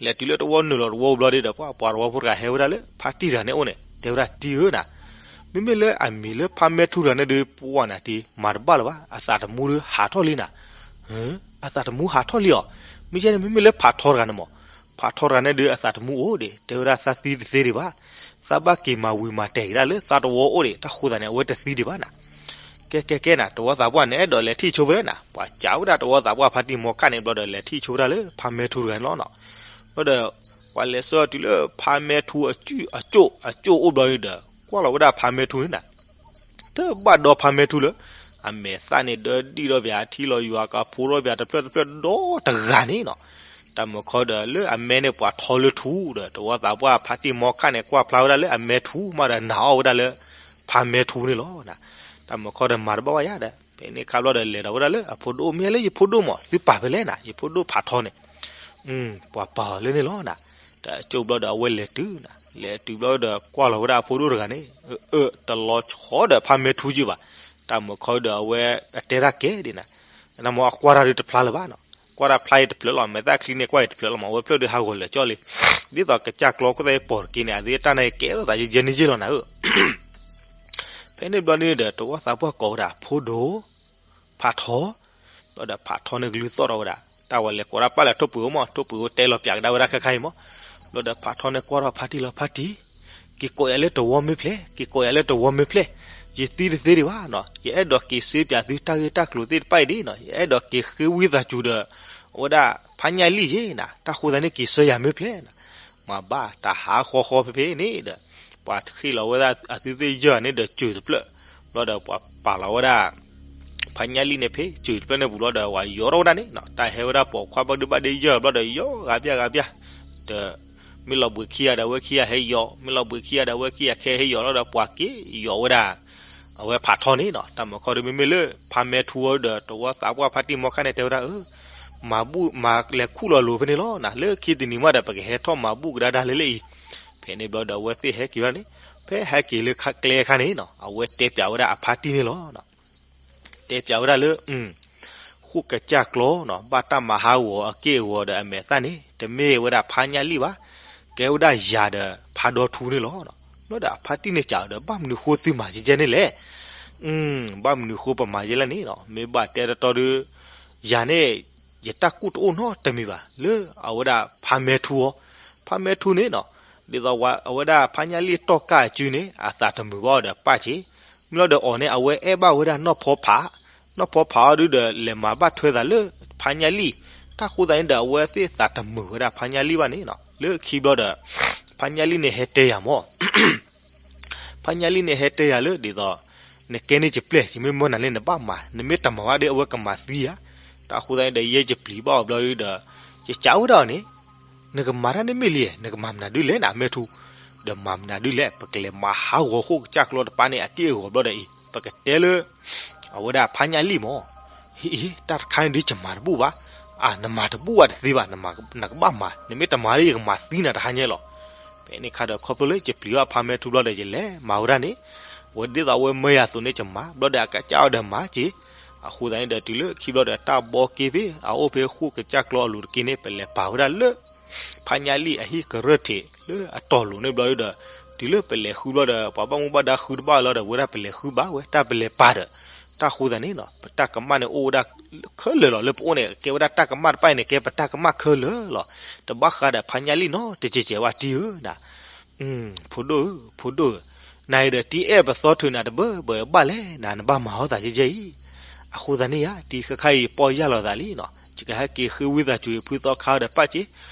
လဲၤတုၤလၢတဝီနုာ်လီၤတဝီဘျီဒုးဒီး ပှၤပှၤတဝီဖိတဂၤဟဲဝဲဒၣ်လၢဖါတံၢ်တဂၤန့ၣ်အိၣ်န့ၣ် တဲဝဲဒၣ်တံၢ်ဧၢနၤ, မ့မ့ၢ်လၢအမံၤလၢဖါမဲထူတဂၤန့ၣ်ဒုး ပှၤနၤတံၢ် မၤတဘၣ်လၢၤဘၣ်, အသးတမူဒုးဟးထီၣ်လံနၤ အသးတမူဟးထီၣ်လံအီၤ, မ့ၢ်ယဲန့ၣ် မ့မ့ၢ်လၢဖးထီတဂၤန့ၣ်မး, ဖးထီတဂၤန့ၣ်ဒုး အသးတမူအိၣ်ဒံး တဲဝဲဒၣ်သးသံတသ့ဒံးဘၣ်, သးဘၣ်က့ၤမၤဝံၤမၤတဲာ်က့ၤဒၣ်လၢသးတဝီအိၣ်ဒံး တၢ်ဃိသတးန့ၣ် အဝဲတသံဒံးဘၣ်နၤ. ကဲကဲကဲနၤ တဝီသးပှၢ်န့ၣ် အဲၣ်ဒိးလဲၤထံၣ်ဆိဖဲလဲၣ်နၤ, ပှၤကးဝဲဒၣ်တဝီသးပှၢ်ဖါတံၢ်မီခါန့ၣ် ဘျီဒီးလဲၤထံၣ်ဆိဝဲဒၣ်လၢဖါမဲထူတဂၤန့ၣ်လီၤနီၤ. ဘျီဒီး ပှၤလဲၤဆှၢတုၤလၢဖါမဲထူအကၠိၣ် အကၠိၣ်အိၣ်ဘျီဒုးဒီး ကွၢ်လီၤဝဲဒၣ်ဖါမဲထူန့ၣ်နၤ တဘၣ်ဒီဖါမဲထူလၢ အမဲာ်သၣ်န့ၣ်ဒၢဒံၣ်ထီၣ်ပၠး ထံလီၤယွၤကဖိထီၣ်ပၠး တဖျၢၣ်တဖျၢၣ်ဒီတဂၤန့ၣ်နီၤ. တၢ်မုၢ်ခီဒီးလၢအမဲန့ၣ်ပှၤထီလၢထူဒီး တဝီသးပှၢ်ဖါတံၢ်မီခါန့ၣ် ကွၢ်ဖျါဝဲဒၣ်လၢအမဲထူမးဒီး နာ်အီၣ်ဝဲဒၣ်လၢ ဖါမဲထူန့ၣ်လီၤ. တၢ်မုၢ်ခီဒီးမၤတဘၣ်ဝဲယါဒီး ဖဲန့ၣ်ခါဘျီဒီးလဲၤဒီးဝဲဒၣ်လၢအဖိဒိၣ် မ့ၢ်လၢယဖိဒိၣ်မး သုပာ်ဖဲလဲၣ်နၤ ယဖိဒိၣ်ဖးထီန့ၣ် ပှၤပာ်အီၤလၢန့ၣ်လီၤနၤ. တၢ်အကၠိၣ်ဘျီဒီးအဝဲလဲၤတုၤနၤ, လဲၤတုၤဘျီဒီးကွၢ်လီၤဝဲဒၣ်အဖိဒိၣ်တဂၤန့ၣ် အၢ တလီၤဆီဒီးဖါမဲထူက့ဘၣ်. တၢ်မုၢ်ခီဒီးအဝဲအတဲတၢ်ကဲဒံးနၤ, နမ့ၢ်အကွၢ်တၢ်ဒုးတဖျါလၢၤဘၣ်နီၤ, ကွၢ်တၢ်ဖျါအံၤတဖျၢၣ်လီၤ, မဲာ်သၣ်ချံန့ၣ်ကွၢ်အံၤတဖျၢၣ်လီၤမး, အဝဲဖျၢၣ်ဒုးဟးဂီၤလၢာ်ကၠီလံ, ဒ်သိးကစၢ်ကျီခိၣ်သၣ်အံၤပိာ်တက့ၢ်န့ၣ် အသ့ၣ်တၢ်န့ၣ်ကဲထီၣ်သးယဲယဲန့ၣ်ယဲလီၤနၤဧၢ ဖဲန့ၣ်ဘျီန့ၣ်ဒီး တဝီသးပှၢ်ကိးဝဲဒၣ် ဖိဒိၣ်, ဖးထီ, ဘျီဒီးဖးထီန့ၣ်ကလုၢ်သီၣ်ထီၣ်ဝဲဒၣ်, တၢ်ဝဲလဲၤကိးတၢ်ပာ်လၢထိၣ်ပှ့ၤအိၣ်မး, ထိၣ်ပှ့ၤအိၣ်တဲလီၤပၠးကဒါဝဲဒၣ်ခဲခါအံၤမး, ဘျီဒီးဖးထီန့ၣ်ကွၢ်ထီၣ်ဖါတံၢ်လီၤ, ဖါတံၢ်, က့ၤကိးယၤလၢတဝီမ့ၢ်ဖျဲၣ်, က့ၤကိးယၤလၢတဝီမ့ၢ်ဖျဲၣ်, ယသံတသ့ဒံးဘၣ်နီၤ, ယအဲၣ်ဒိးက့ၤစ့ပၠးသုတၢ်ဂ့ၢ်တၢ်ကျိၤသ့ၣ်တဖၣ်အံၤဒ်နီၤ, ယအဲၣ်ဒိးက့ၤဃ့ဝံသးစူၤဒီး အဝဲဒၣ်ဖါညၣ်လံၢ်ယဲနၤ, တၢ်ဃိသတးန့ၣ်က့ၤဆှၢယၤမ့ၢ်ဖျဲၣ်နၤ, မၤဘၣ်တၢ်ဟးဃီဃီဖဲဖဲန့ၣ်ဒီး ပှၤတဃ့ၢ်လီၤဝဲဒၣ်အသုသ့ၣ်ယဲၢ်ဂၤန့ၣ်ဒီးစၢၤတဖျၢၣ်, ဘျီဒီးပှၤပာ်လီၤဝဲဒၣ် ဖါညၣ်လံၢ်န့ၣ်ဖဲစၢၤတဖျၢၣ်န့ၣ်ပူၤဘျီဒီး ပှၤယီၤထီၣ်ဝဲဒၣ်န့ၣ်နီၤ, တၢ်ဟဲဝဲဒၣ်ပိာ်ခွါဘၣ်ဒုဘၣ်ဒ့ယဲၢ်ဂၤဘျီဒီး ယီၤဂၤပျၢ်ဂၤပျၢ်, ဒီး မ့ၢ်လီၤဘှံးခံဂၤဒီးအဝဲခံဂၤဟဲယီၤ, မ့ၢ်လီၤဘှံးခံဂၤဒီးအဝဲခံဂၤခဲဟဲယီၤလီၤဒီး ပှၤက့ၤယီၤဝဲဒၣ် အဝဲဖးထီန့ၣ်နီၤ, တၢ်မုၢ်ခီဒီးမ့မ့ၢ်လၢ ဖါမဲထူအီၤဒီး တဝီသးပှၢ်ဖါတံၢ်မီခါန့ၣ်တဲဝဲဒၣ် အၢ မၤဘူၣ်မၤလဲၤခူၣ်လီၤလိၤဖဲန့ၣ်လီၤနၤ, လၢခံတနံၤမးဒီး ပကဟဲထီၣ်မၤဘူၣ်ကဒါဒၣ်လၢလၢအံၤ, ဖဲန့ၣ်ဘျီဒီးအဝဲသ့ၣ်ဟဲက့ၤဝဲဒၣ်န့ၣ်, ဖဲဟဲက့ၤလၢကျဲခါန့ၣ်နီၤ အဝဲတဲပၠးဝဲဒၣ်အဖါတံၢ်န့ၣ်လီၤ. တဲပၠးဝဲဒၣ်လၢ ဃိၣ်ကစၢ်ကျီနီၤ ဘၣ်တၢ်မၤဟးဂီၤအက့ၢ်အဂီၤဒီးအမဲာ်သၣ်န့ၣ် တမ့ၢ်ဝဲဒၣ်ဖါညၣ်လံၢ်ဘၣ်, ကဲဝဲဒၣ်ယၤဒီးဖါဒီထူန့ၣ်လီၤ. ဘျီဒီးအဖါတံၢ်န့ၣ်စံးဒီး ဘၣ်မနုၤဃိသုမၤကဲကဲန့ၣ်လဲၣ်, ဘၣ်မနုၤဃိပမၤကဲလဲၣ်န့ၣ်နီၤ, မ့ၢ်ဘၣ်တဲတတီဒုး ယၤန့ၣ် ယတၢ်ကူၣ်တအိၣ်နီတမံၤဘၣ် လၢအဝဲဒၣ်ဖါမဲထူအီၤ, ဖါမဲထူန့ၣ်နီၤ, ဒ်သိးအဝဲဒၣ်ဖါညၣ်လံၢ်တီၢ်ကၢ်အစုန့ၣ် အသးတမုာ်ဘၣ်အီၤဒီးပၢ်က့ၤ, မ့ၢ်လီၤဒီးအီၤန့ၣ် အဝဲအဲၣ်ဘၣ်ဝဲဒၣ်နီၢ်ဖီဖး, နီၢ်ဖီဖးအီၤဒုဒီး လဲၤမၤဘၣ်ထွဲသးလၢဖါညၣ်လံၢ်, တၢ်ဃိသတးန့ၣ်ဒီး အဝဲသ့ၣ်သးတမုာ်ဝဲဒၣ်ဖါညၣ်လံၢ်ဘၣ်န့ၣ်နီၤ, လၢခံဘျီဒီး ဖါညၣ်လံၢ်န့ၣ်ဟဲတဲယၤမး ဖါညၣ်လံၢ်န့ၣ်ဟဲတဲယၤလၢဒ်သိး နကဲန့ၢ်ယပျဲၢ် ယမ့ၢ်မၢနၤလၢနဘၣ်မၤ နမ့ၢ်တမၤဘၣ်ဒီးအဝဲကမၤသံယၤ, တၢ်ဃိသတးန့ၣ်ဒီး ယဲယပျံၤဘၣ်အီၤဘျီဒုဒီး ယကးဝဲဒၣ်အီၤန့ၣ် နကမၤတၢ်န့ၣ်မ့ၢ်လံ, နကမၤမနုၤဒုလဲၣ်နမဲာ်ထူ, ဒီးမၤမနုၤဒုလဲၣ် ပကလဲၤမၤဟးဂီၤဃိၣ်ကစၢ်ကျီတပၤန့ၣ် အက့ၢ်အဂီၤဘျီဒီးအံၤ ပကတဲလၢ အဝဲဒၣ်ဖါညၣ်လံၢ်မး, အံၤ တၢ်တခါန့ၣ်ဒုယမၤတဘူၣ်ဘၣ်, အၢ နမၤတဘူၣ်ဘၣ်တသ့ဘၣ်, နကဘၣ်မၤ, နမ့ၢ်တမၤဒီးယကမၤသံနၤတဟါညါလီၤ. ဖဲန့ၣ်အခါဒီးခီဖျိလၢယပျံၤဘၣ်ဖါမဲာ်ထူဘျီဒီးယလဲၤမၤဝဲဒၣ်န့ၣ်, ဝဲဒ်သိးအဝဲမၢယၤအသိးန့ၣ် ယမၤဘျီဒီးအကစၢ်အီၤဒီးမၤက့ၤ. အဃိသတးန့ၣ်ဒီးတုၤလၢခံဘျီဒီးတၢ်ဘီက့ၤဖဲအအိၣ်ဖဲဃိၣ်ကစၢ်ကျီအလိၤတက့ၢ်န့ၣ် ပလဲၤပာ်ဝဲဒၣ်လၢ ဖါညၣ်လံၣ်အဟံၣ်ကရၢၢ်ထံးလၢအတီၤလိၤန့ၣ်ဘျီဒီး, တုၤလၢပလဲၤဃုဘျီဒီး ပှၤဘၣ်မူဘၣ်ဒါဃုတဘၣ်လီၤဒီး ဝဲဒၣ်ပလဲၤဃုဘၣ်ဝဲတၢ်ပလဲၤပာ်ဒီး, တၢ်ဃိသတးန့ၣ်နီၤ ပတၢ်ကမၣ်န့ၣ်အိၣ်ဝဲဒၣ်ခဲလၢာ်လီၤ. လၢပအိၣ်န့ၣ် ကဲဝဲဒၣ်တၢ်ကမၣ်တဖၣ်အံၤန့ၣ် ကဲပတၢ်ကမၣ်ခဲလၢာ်လီၤ. တဘၣ်ဃးဒီးဖါညၣ်လံၣ်နီတစဲးစဲးဘၣ်တံၤဧၢဒၣ်. ဖိဒိၣ်ဧၢ, ဖိဒိၣ်ဧၢ, နၤအံၤဒီးတံၤအဲၣ်ပသီထုးနၤတဘၢဘၢဘၣ်လဲၣ်, နၤနဘၣ်မၤအီၣ်သးယဲယဲအံၤ. အဃိသတးန့ၣ်ယါ တံၤခဲခါအံၤပီၢ်ယၢ်လီၤသးလံနီၤ, ယကဟဲက့ၤဃ့ဝံသးစူၤဖုသီခါအီၤဒီးပၣ်စ့,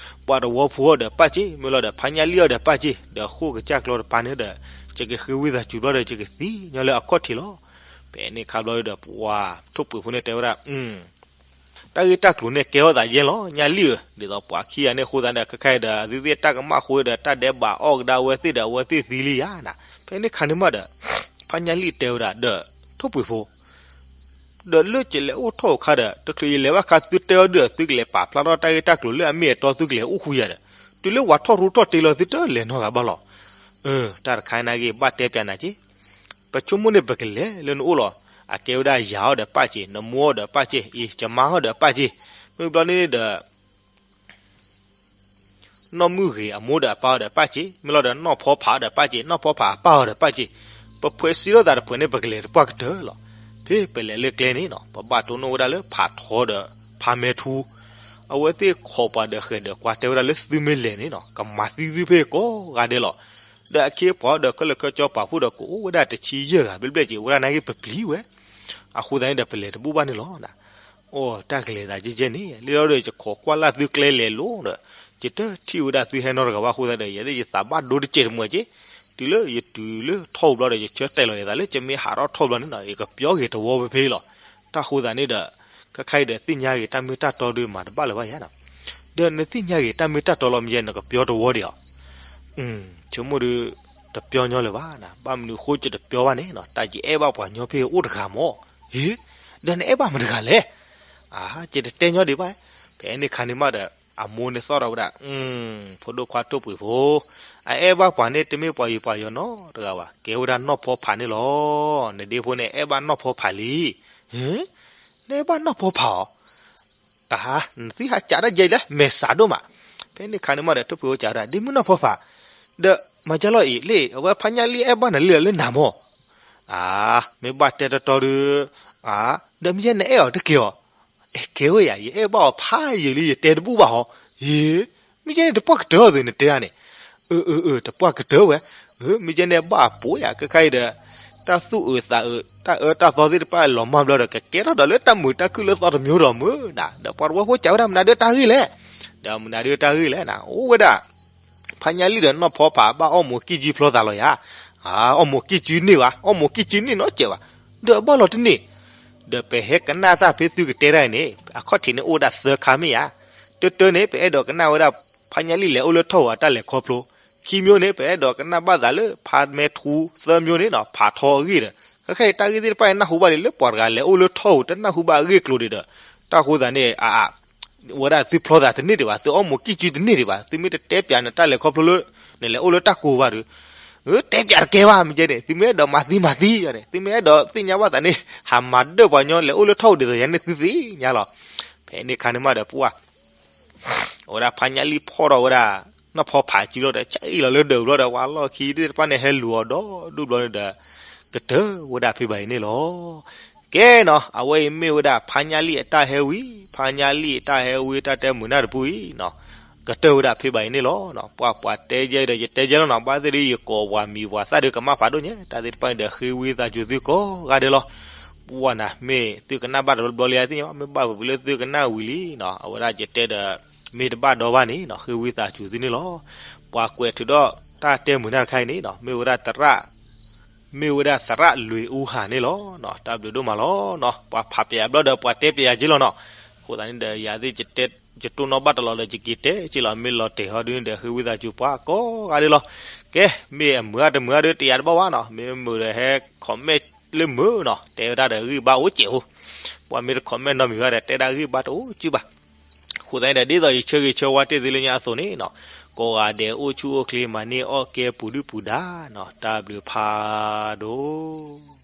ပှၤတဝီဖိအီၤဒီးပၣ်စ့, မ့ၢ်လီၤဒီးဖါညၣ်လံၣ်အီၤဒီးပၣ်စ့, ဒီးဃိၣ်ကစၢ်ကျီတပၤန့ၣ်ဒီး, ယကဃ့ဝံသးစူၤဘျီဒီးယကသံညီလၢအခီၣ်ထံးလီၤ. ဖဲန့ၣ်ခါဘျီဒီးပှၤထိၣ်ပှ့ၤဖိန့ၣ်တဲဝဲဒၣ် တၢ်ဂ့ၢ်တၢ်ကျိၤန့ၣ်ကဲထီၣ်သးယဲလီၤ ညၣ်လံၣ်ဧၢ, ဒ်သိးပှၤခံဂၤန့ၣ်အဃိသတးန့ၣ် ခဲခါအံၤဒီး အသုသ့ၣ်တၢ်ကမၣ်ဃိဒီးတၢ်ဒဲးဘးအီၣ်ကဒါဝဲသ့ၣ်ဒီးအဝဲသ့ၣ်သံလံယါနၤ. ဖဲန့ၣ်ခါန့ၣ်မးဒီး ဖါညၣ်လံၣ်တဲဝဲဒၣ်ဒီး ထိၣ်ပှ့ၤဖိ ဒီးလၢယလဲၤအိၣ်ထီၣ်အခါဒီး တချုးယလဲၤဘၣ်ခါသုတဲအီၤဒီး သုကလဲၤပာ်ဖျါထီၣ်တၢ်ဂ့ၢ်တၢ်ကျိၤလၢအမ့ၢ်အတီသုကလဲၤအိၣ်ဃုာ်ယၤဒီး, တုၤလၢဝၤထီၣ်ရူထီၣ်တ့လီၤသုတလဲၤနီတဂၤဘၣ်လီၤ. အၢ တၢ်တခါနာ်က့ၤဘၣ်တဲပၠးနၤက့ၤ, ပဆိကမိၣ်န့ၣ်ပကလဲၤလၢနအိၣ်လီၤ. အကဲဝဲဒၣ်ယၤအီၤဒီးပၣ်စ့, နမိၢ်အီၤဒီးပၣ်စ့, အံၤ ယမါအီၤဒီးပၣ်စ့, မ့ၢ်ဘျီန့ၣ်ဒီး နီၢ်မုၢ်ဂ့ၤအမိၢ်ဒီးအပၢ်အီၤဒီးပၣ်စ့, မ့ၢ်လီၤဒီးနီၢ်ဖီဖးအီၤဒီးပၣ်စ့, နီၢ်ဖီဖးအပၢ်အီၤဒီးပၣ်စ့, ပဖှဲးစံးထီၣ်သးတဖှဲးန့ၣ် ပကလဲၤတပှၢ်ကတၢၢ်လီၤ. ဖဲပလဲၤလၢကျဲန့ၣ်နီၤ ပဘၣ်တိၢ်နီၣ်ဝဲဒၣ်လၢဖးထီဒီးဖါမဲာ်ထူ, အဝဲသ့ၣ်ခိးပှၤဒီးဃဲၤဒီးကွၢ်တဲဝဲဒၣ်လၢသုမ့ၢ်လဲၤန့ၣ်နီၤ ကမၤသံသုဖဲကိးဂၤဒဲးလီၤ. ဒီးအခ့အပှၤဒီးခဲလၢာ်ခဲဆ့ပာ်ဖှိၣ်ဒီးကအိၣ်ဝဲဒၣ်တဆံယဲၢ်ဂၤဘျဲၣ်ဘျဲၣ်က့ၤ ဝဲဒၣ်နာ်က့ၤပပျံၤဝဲ, အဃိသတးန့ၣ်ဒီးပလဲၤတဘူၣ်ဘၣ်န့ၣ်လီၤ. အိ တၢ်ကလဲၤသးကဲကဲန့ၣ် လၢလီၤဒီးယခိးကွၢ်လၢ်သုကျဲလဲၤလိၤဒီး, ယတထံၣ်ဝဲဒၣ်သုဟဲနီတဂၤဘၣ်အဃိသတးဒီး ယသ့ၣ်ယသးဘၣ်ဒိတစဲးတမှဲးက့ၤ, တုၤလၢယတုၤလၢထီၣ်ပူၤဘျီဒီး ယဆၢတဲာ်လီၤယသးလၢယမ့ၢ်ဟးထီၣ်ထီၣ်ဘျီန့ၣ်နီၤ ယကပျီက့ၤတဝီဖဲဖဲလီၤ. တၢ်ဃိသတးန့ၣ်ဒီး ခဲခါအံၤဒီးသ့ၣ်ညါက့ၤတၢ်မ့ၢ်တၢ်တီဒုးမၤတဘၣ်လၢၤဘၣ်ယါနီၤ. ဒီးနသ့ၣ်ညါက့ၤတၢ်မ့ၢ်တၢ်တီလီၤမ့ၢ်ယဲ နကပျီတဝီဒံးဧါ. ဆိကမိၣ်ဒုး တပျီညီလၢၤဘၣ်နၤ, ဘၣ်မနုၤဃိယတပျီဘၣ်န့ၣ်နီၤ တၢ်ယအဲၣ်ဘၣ်ပှၤညီဖဲအိၣ်တဂၤမၢ်. ဟ့, ဒီးနအဲၣ်ဘၣ်မတၤတဂၤလဲၣ်. အါ ယတတဲညီဒံးဘၣ်. ဖဲန့ၣ်ခါန့ၣ်မးဒီး အမိၢ်န့ၣ်သီၣ်ထီၣ်ဝဲဒၣ်, ဖိဒိၣ်ခွါထိၣ်ပှ့ၤဖိ, အအဲၣ်ဘၣ်ပှၤန့ၣ် တမ့ၢ်ပှၤယံၤပှၤယီၤနီတဂၤဘၣ်, ကဲဝဲဒၣ်နီၢ်ဖီဖးန့ၣ်လီၤ. နဒ့ဖိန့ၣ် အဲၣ်ဘၣ်နီၢ်ဖီဖးလံ. ဟ့, နအဲၣ်ဘၣ်နီၢ်ဖီဖးဧါ. အါ, နသံဟးကးတၢ်ယဲလၢမဲာ်ဆှးဒိၣ်မး. ဖဲန့ၣ်ခါန့ၣ်မးဒီး ထိၣ်ပှ့ၤဖိကးဝဲဒၣ် ဒ့မုၢ်နီၢ်ဖီဖး, ဒီးမၤယါလီၤအံၤလၢ အဝဲဖါညၣ်လံၣ်အဲၣ်ဘၣ်နၤလံလၢနၤမၢ်. အါ, မ့ၢ်ဘၣ်တဲတီတီဒုး, အါ, ဒီးမ့ၢ်ယဲနအဲၣ်အီၤတက့ၢ်ဧါ. အဲ ကဲဝဲယၤ ယအဲၣ်ဘၣ်အီၤဖးယံာ်လံ ယတဲတဘူၣ်ဘၣ်ဟီ. ဟ့, မ့ၢ်ယဲန့ၣ်တပှၢ်ကတၢၢ်သုးနတဲဒၣ်န့ၣ်. အၢ အၢ အၢ တပှၢ်ကတၢၢ်ဝဲ. အၢ မ့ၢ်ယဲန့ၣ်ဘၣ်အပိာ်ယၤ ခဲခါအံၤဒီး တၢ်သူၣ်အုးသးအုး တၢ်အၢတၢ်သီသ့ၣ်တဖၣ်လီၤမၢ်ဘျီဒီး ကကဲထီၣ်ဒီးလၢတၢ်မုာ်တၢ်ခုၣ်လၢသီတမျိုးဒီးမုၢ်နၤ, ဒီးပှၤတဝီဖိကးဝဲဒၣ်မနုၤဒုးတၢ်ဂ့ၢ်လဲၣ်. ဒီးမနုၤဒုးတၢ်ဂ့ၢ်လဲၣ်နၤ အိၣ်ဝဲဒၣ် ဖါညၣ်လံၣ်ဒီးနီၢ်ဖီဖးဘၣ်အီၣ်မိၤကံၢ်ကုဖျီသးလီၤယၤ. အါ, အီၣ်မိၤကံၢ်ကုန့ၢ်ဘၣ်, အီၣ်မိၤကံၢ်ကုန့ၢ်နီတစဲးဘၣ်. ဒီးအဘၣ်လီၤတန့ၢ်. ဒီးပဟဲကနၣ်တၢ်ဖဲသုကတဲဒၣ်အံၤန့ၣ် အခီၣ်ထံးန့ၣ်အိၣ်ဝဲဒၣ်သၢခါမ့ၢ်ဧါ. တၢတၢန့ၣ် ပအဲၣ်ဒိးကနၣ်ဝဲဒၣ် ဖါညၣ်လံၣ်လဲၤအိၣ်လၢထီၣ်ဧိၤအတၢ်လဲၤခီဖျိ, ခံမျိုးန့ၣ် ပအဲၣ်ဒိးကနၣ်ဘၣ်သးလၢဖါမဲာ်ထူ, သၢမျိုးန့ၣ်နီၤ ဖးထီအဂ့ၢ်ဒီး ခဲခါအံၤတၢ်ဂ့ၢ်သ့ၣ်တဖၣ်အံၤနၢ်ဟူဘၣ်လံ လၢပှၤတဂၤလဲၤအိၣ်လၢထီၣ်ဧိၤတနၢ်ဟူဘၣ်အဂ့ၢ်အကျိၤဒံးဒီး, တၢ်ဃိသတးန့ၣ် အါ အါ ဝဲဒၣ်သုဖျီသးတန့ၢ်ဒံးဘၣ်, သုအီၣ်မိၤကံၢ်ကုတန့ၢ်ဒံးဘၣ်, သုမ့ၢ်တတဲပၠးနတၢ်လဲၤခီဖျိလၢ နလဲၤအိၣ်လၢတၢ်ကိၤဘၣ်ဒီး, တဲပၠးတကဲဘၣ် မ့ၢ်ကဲန့ၣ် သုမ့ၢ်အဲၣ်ဒိးမၤသံမၤသံယၤန့ၣ် သုမ့ၢ်အဲၣ်ဒိးသ့ၣ်ညါဘၣ်သးန့ၣ် ဟးမၤဒၢၣ်ပှၤညီလဲၤအိၣ်လၢထီၣ်ဧိၤဒ်သိးယၤန့ၣ်သုသ့ၣ်ညါလီၤ. ဖဲန့ၣ်ခါန့ၣ်မးဒီးပှၤ အဝဲဒၣ်ဖါညၣ်လံၣ်ဖီၣ်ထီၣ်ဝဲဒၣ် နီၢ်ဖီဖးစုလီၤဒီး ဆၢအံၤလီၤလၢဒၢးဘျီဒီး ပှၤလီၢ်ခံသ့ၣ်တဖၣ်န့ၣ် ဟဲလူၤအီၤဒီဒူၣ်ဘျီန့ၣ်ဒီး ကတၢၢ်ဝဲဒၣ်ဖဲဘၣ်အံၤန့ၣ်လီၤ. ကဲနီၤ အဝဲအံၤမ့ၢ်ဝဲဒၣ်ဖါညၣ်လံၣ်အတၢ်ဟဲဝံၤ, ဖါညၣ်လံၣ်အတၢ်ဟဲဝံၤ တၢ်တဲမုာ်နၢ်တပူၤအံၤနီၤ, ကတၢၢ်ဝဲဒၣ်ဖဲဘၣ်အံၤန့ၣ်လီၤ. ပှၤပှၤတဲယဲဒီး ယတဲယဲလီၤနီၤ, ဘၣ်သ့ၣ်ဒီးယကိးပှၤမံၤပှၤသၣ်ဒီးကမၣ်ဖးဒိၣ်ညါ, တၢ်သ့ၣ်တဖၣ်န့ၣ်ဒီး ဃ့ဝံသးစူၤသုကိးဂၤဒဲးလီၤ. ပှၤနၤ မ့ၢ်သုကနၣ်ဘၣ်တဘျီဘျီလံသ့ၣ်ညါ, မ့ၢ်ဘၣ်ပပူၤလၢသုကနၣ်ဝံၤလံနီၤ, အဝဲဒၣ်ယတဲဒီး မ့ၢ်တဘၣ်ဒီဘၣ်န့ၣ်နီၤ ဃ့ဝံသးစူၤသုန့ၣ်လီၤ. ပှၤကွဲးထုးဒီးတၢ်တဲမုာ်နၢ်တခါအံၤန့ၣ်နီၤ မ့ၢ်ဝဲဒၣ်သရၣ် မ့ၢ်ဝဲဒၣ်သရၣ်လွံၢ်အူဟၣ်န့ၣ်လီၤ. တၢ်ဘျုးဒိၣ်မးလီၤနီၤ, ပှၤဖးပျဲယၤဘျီဒီး ပှၤတဲပျဲယၤက့လီၤနီၤ. အဃိသတးန့ၣ်ဒီး ယၤသ့ၣ် ယတိၢ်နီၣ်ဘၣ်တလီၤဒီး ယက့ၤတဲက့လီၤ, မ့ၢ်လီၤတဲာ်ဟီဒုန့ၣ်ဒီးဃ့ဝံသးစူၤပှၤကိးဂၤဒဲးလီၤ. ကဲ မ့ၢ်အမုာ်အါတမုာ်အါဒီး တယၤတဘၣ်ဘၣ်နီၤ, မ့ၢ်မုာ်ဒီးဟဲ comment လၢမုာ်နီၤ, တဲဝဲဒၣ်ဒီးဂံၢ်ဘါအိၣ်စဲးအိၣ်, ပှၤမ့ၢ်တ comment နီတမံၤဘၣ်ဒီး တဲဒၣ်ဂံၢ်ဘါတအိၣ်စုဘၣ်. အဃိသတးန့ၣ်ဒီး ဒ်သိးယဆၢဂ့ၤဆၢဝါတ့ၢ်သုလၢညါအသိးန့ၣ်နီၤ, ကိးဂၤဒဲးအိၣ်ဆူၣ်အိၣ်ချ့ မၤန့ၢ်အီၣ်ကဲပူၤဒုၣ်ပူၤဒါနီၤ, တၢ်ဘျုးဖးဒိၣ်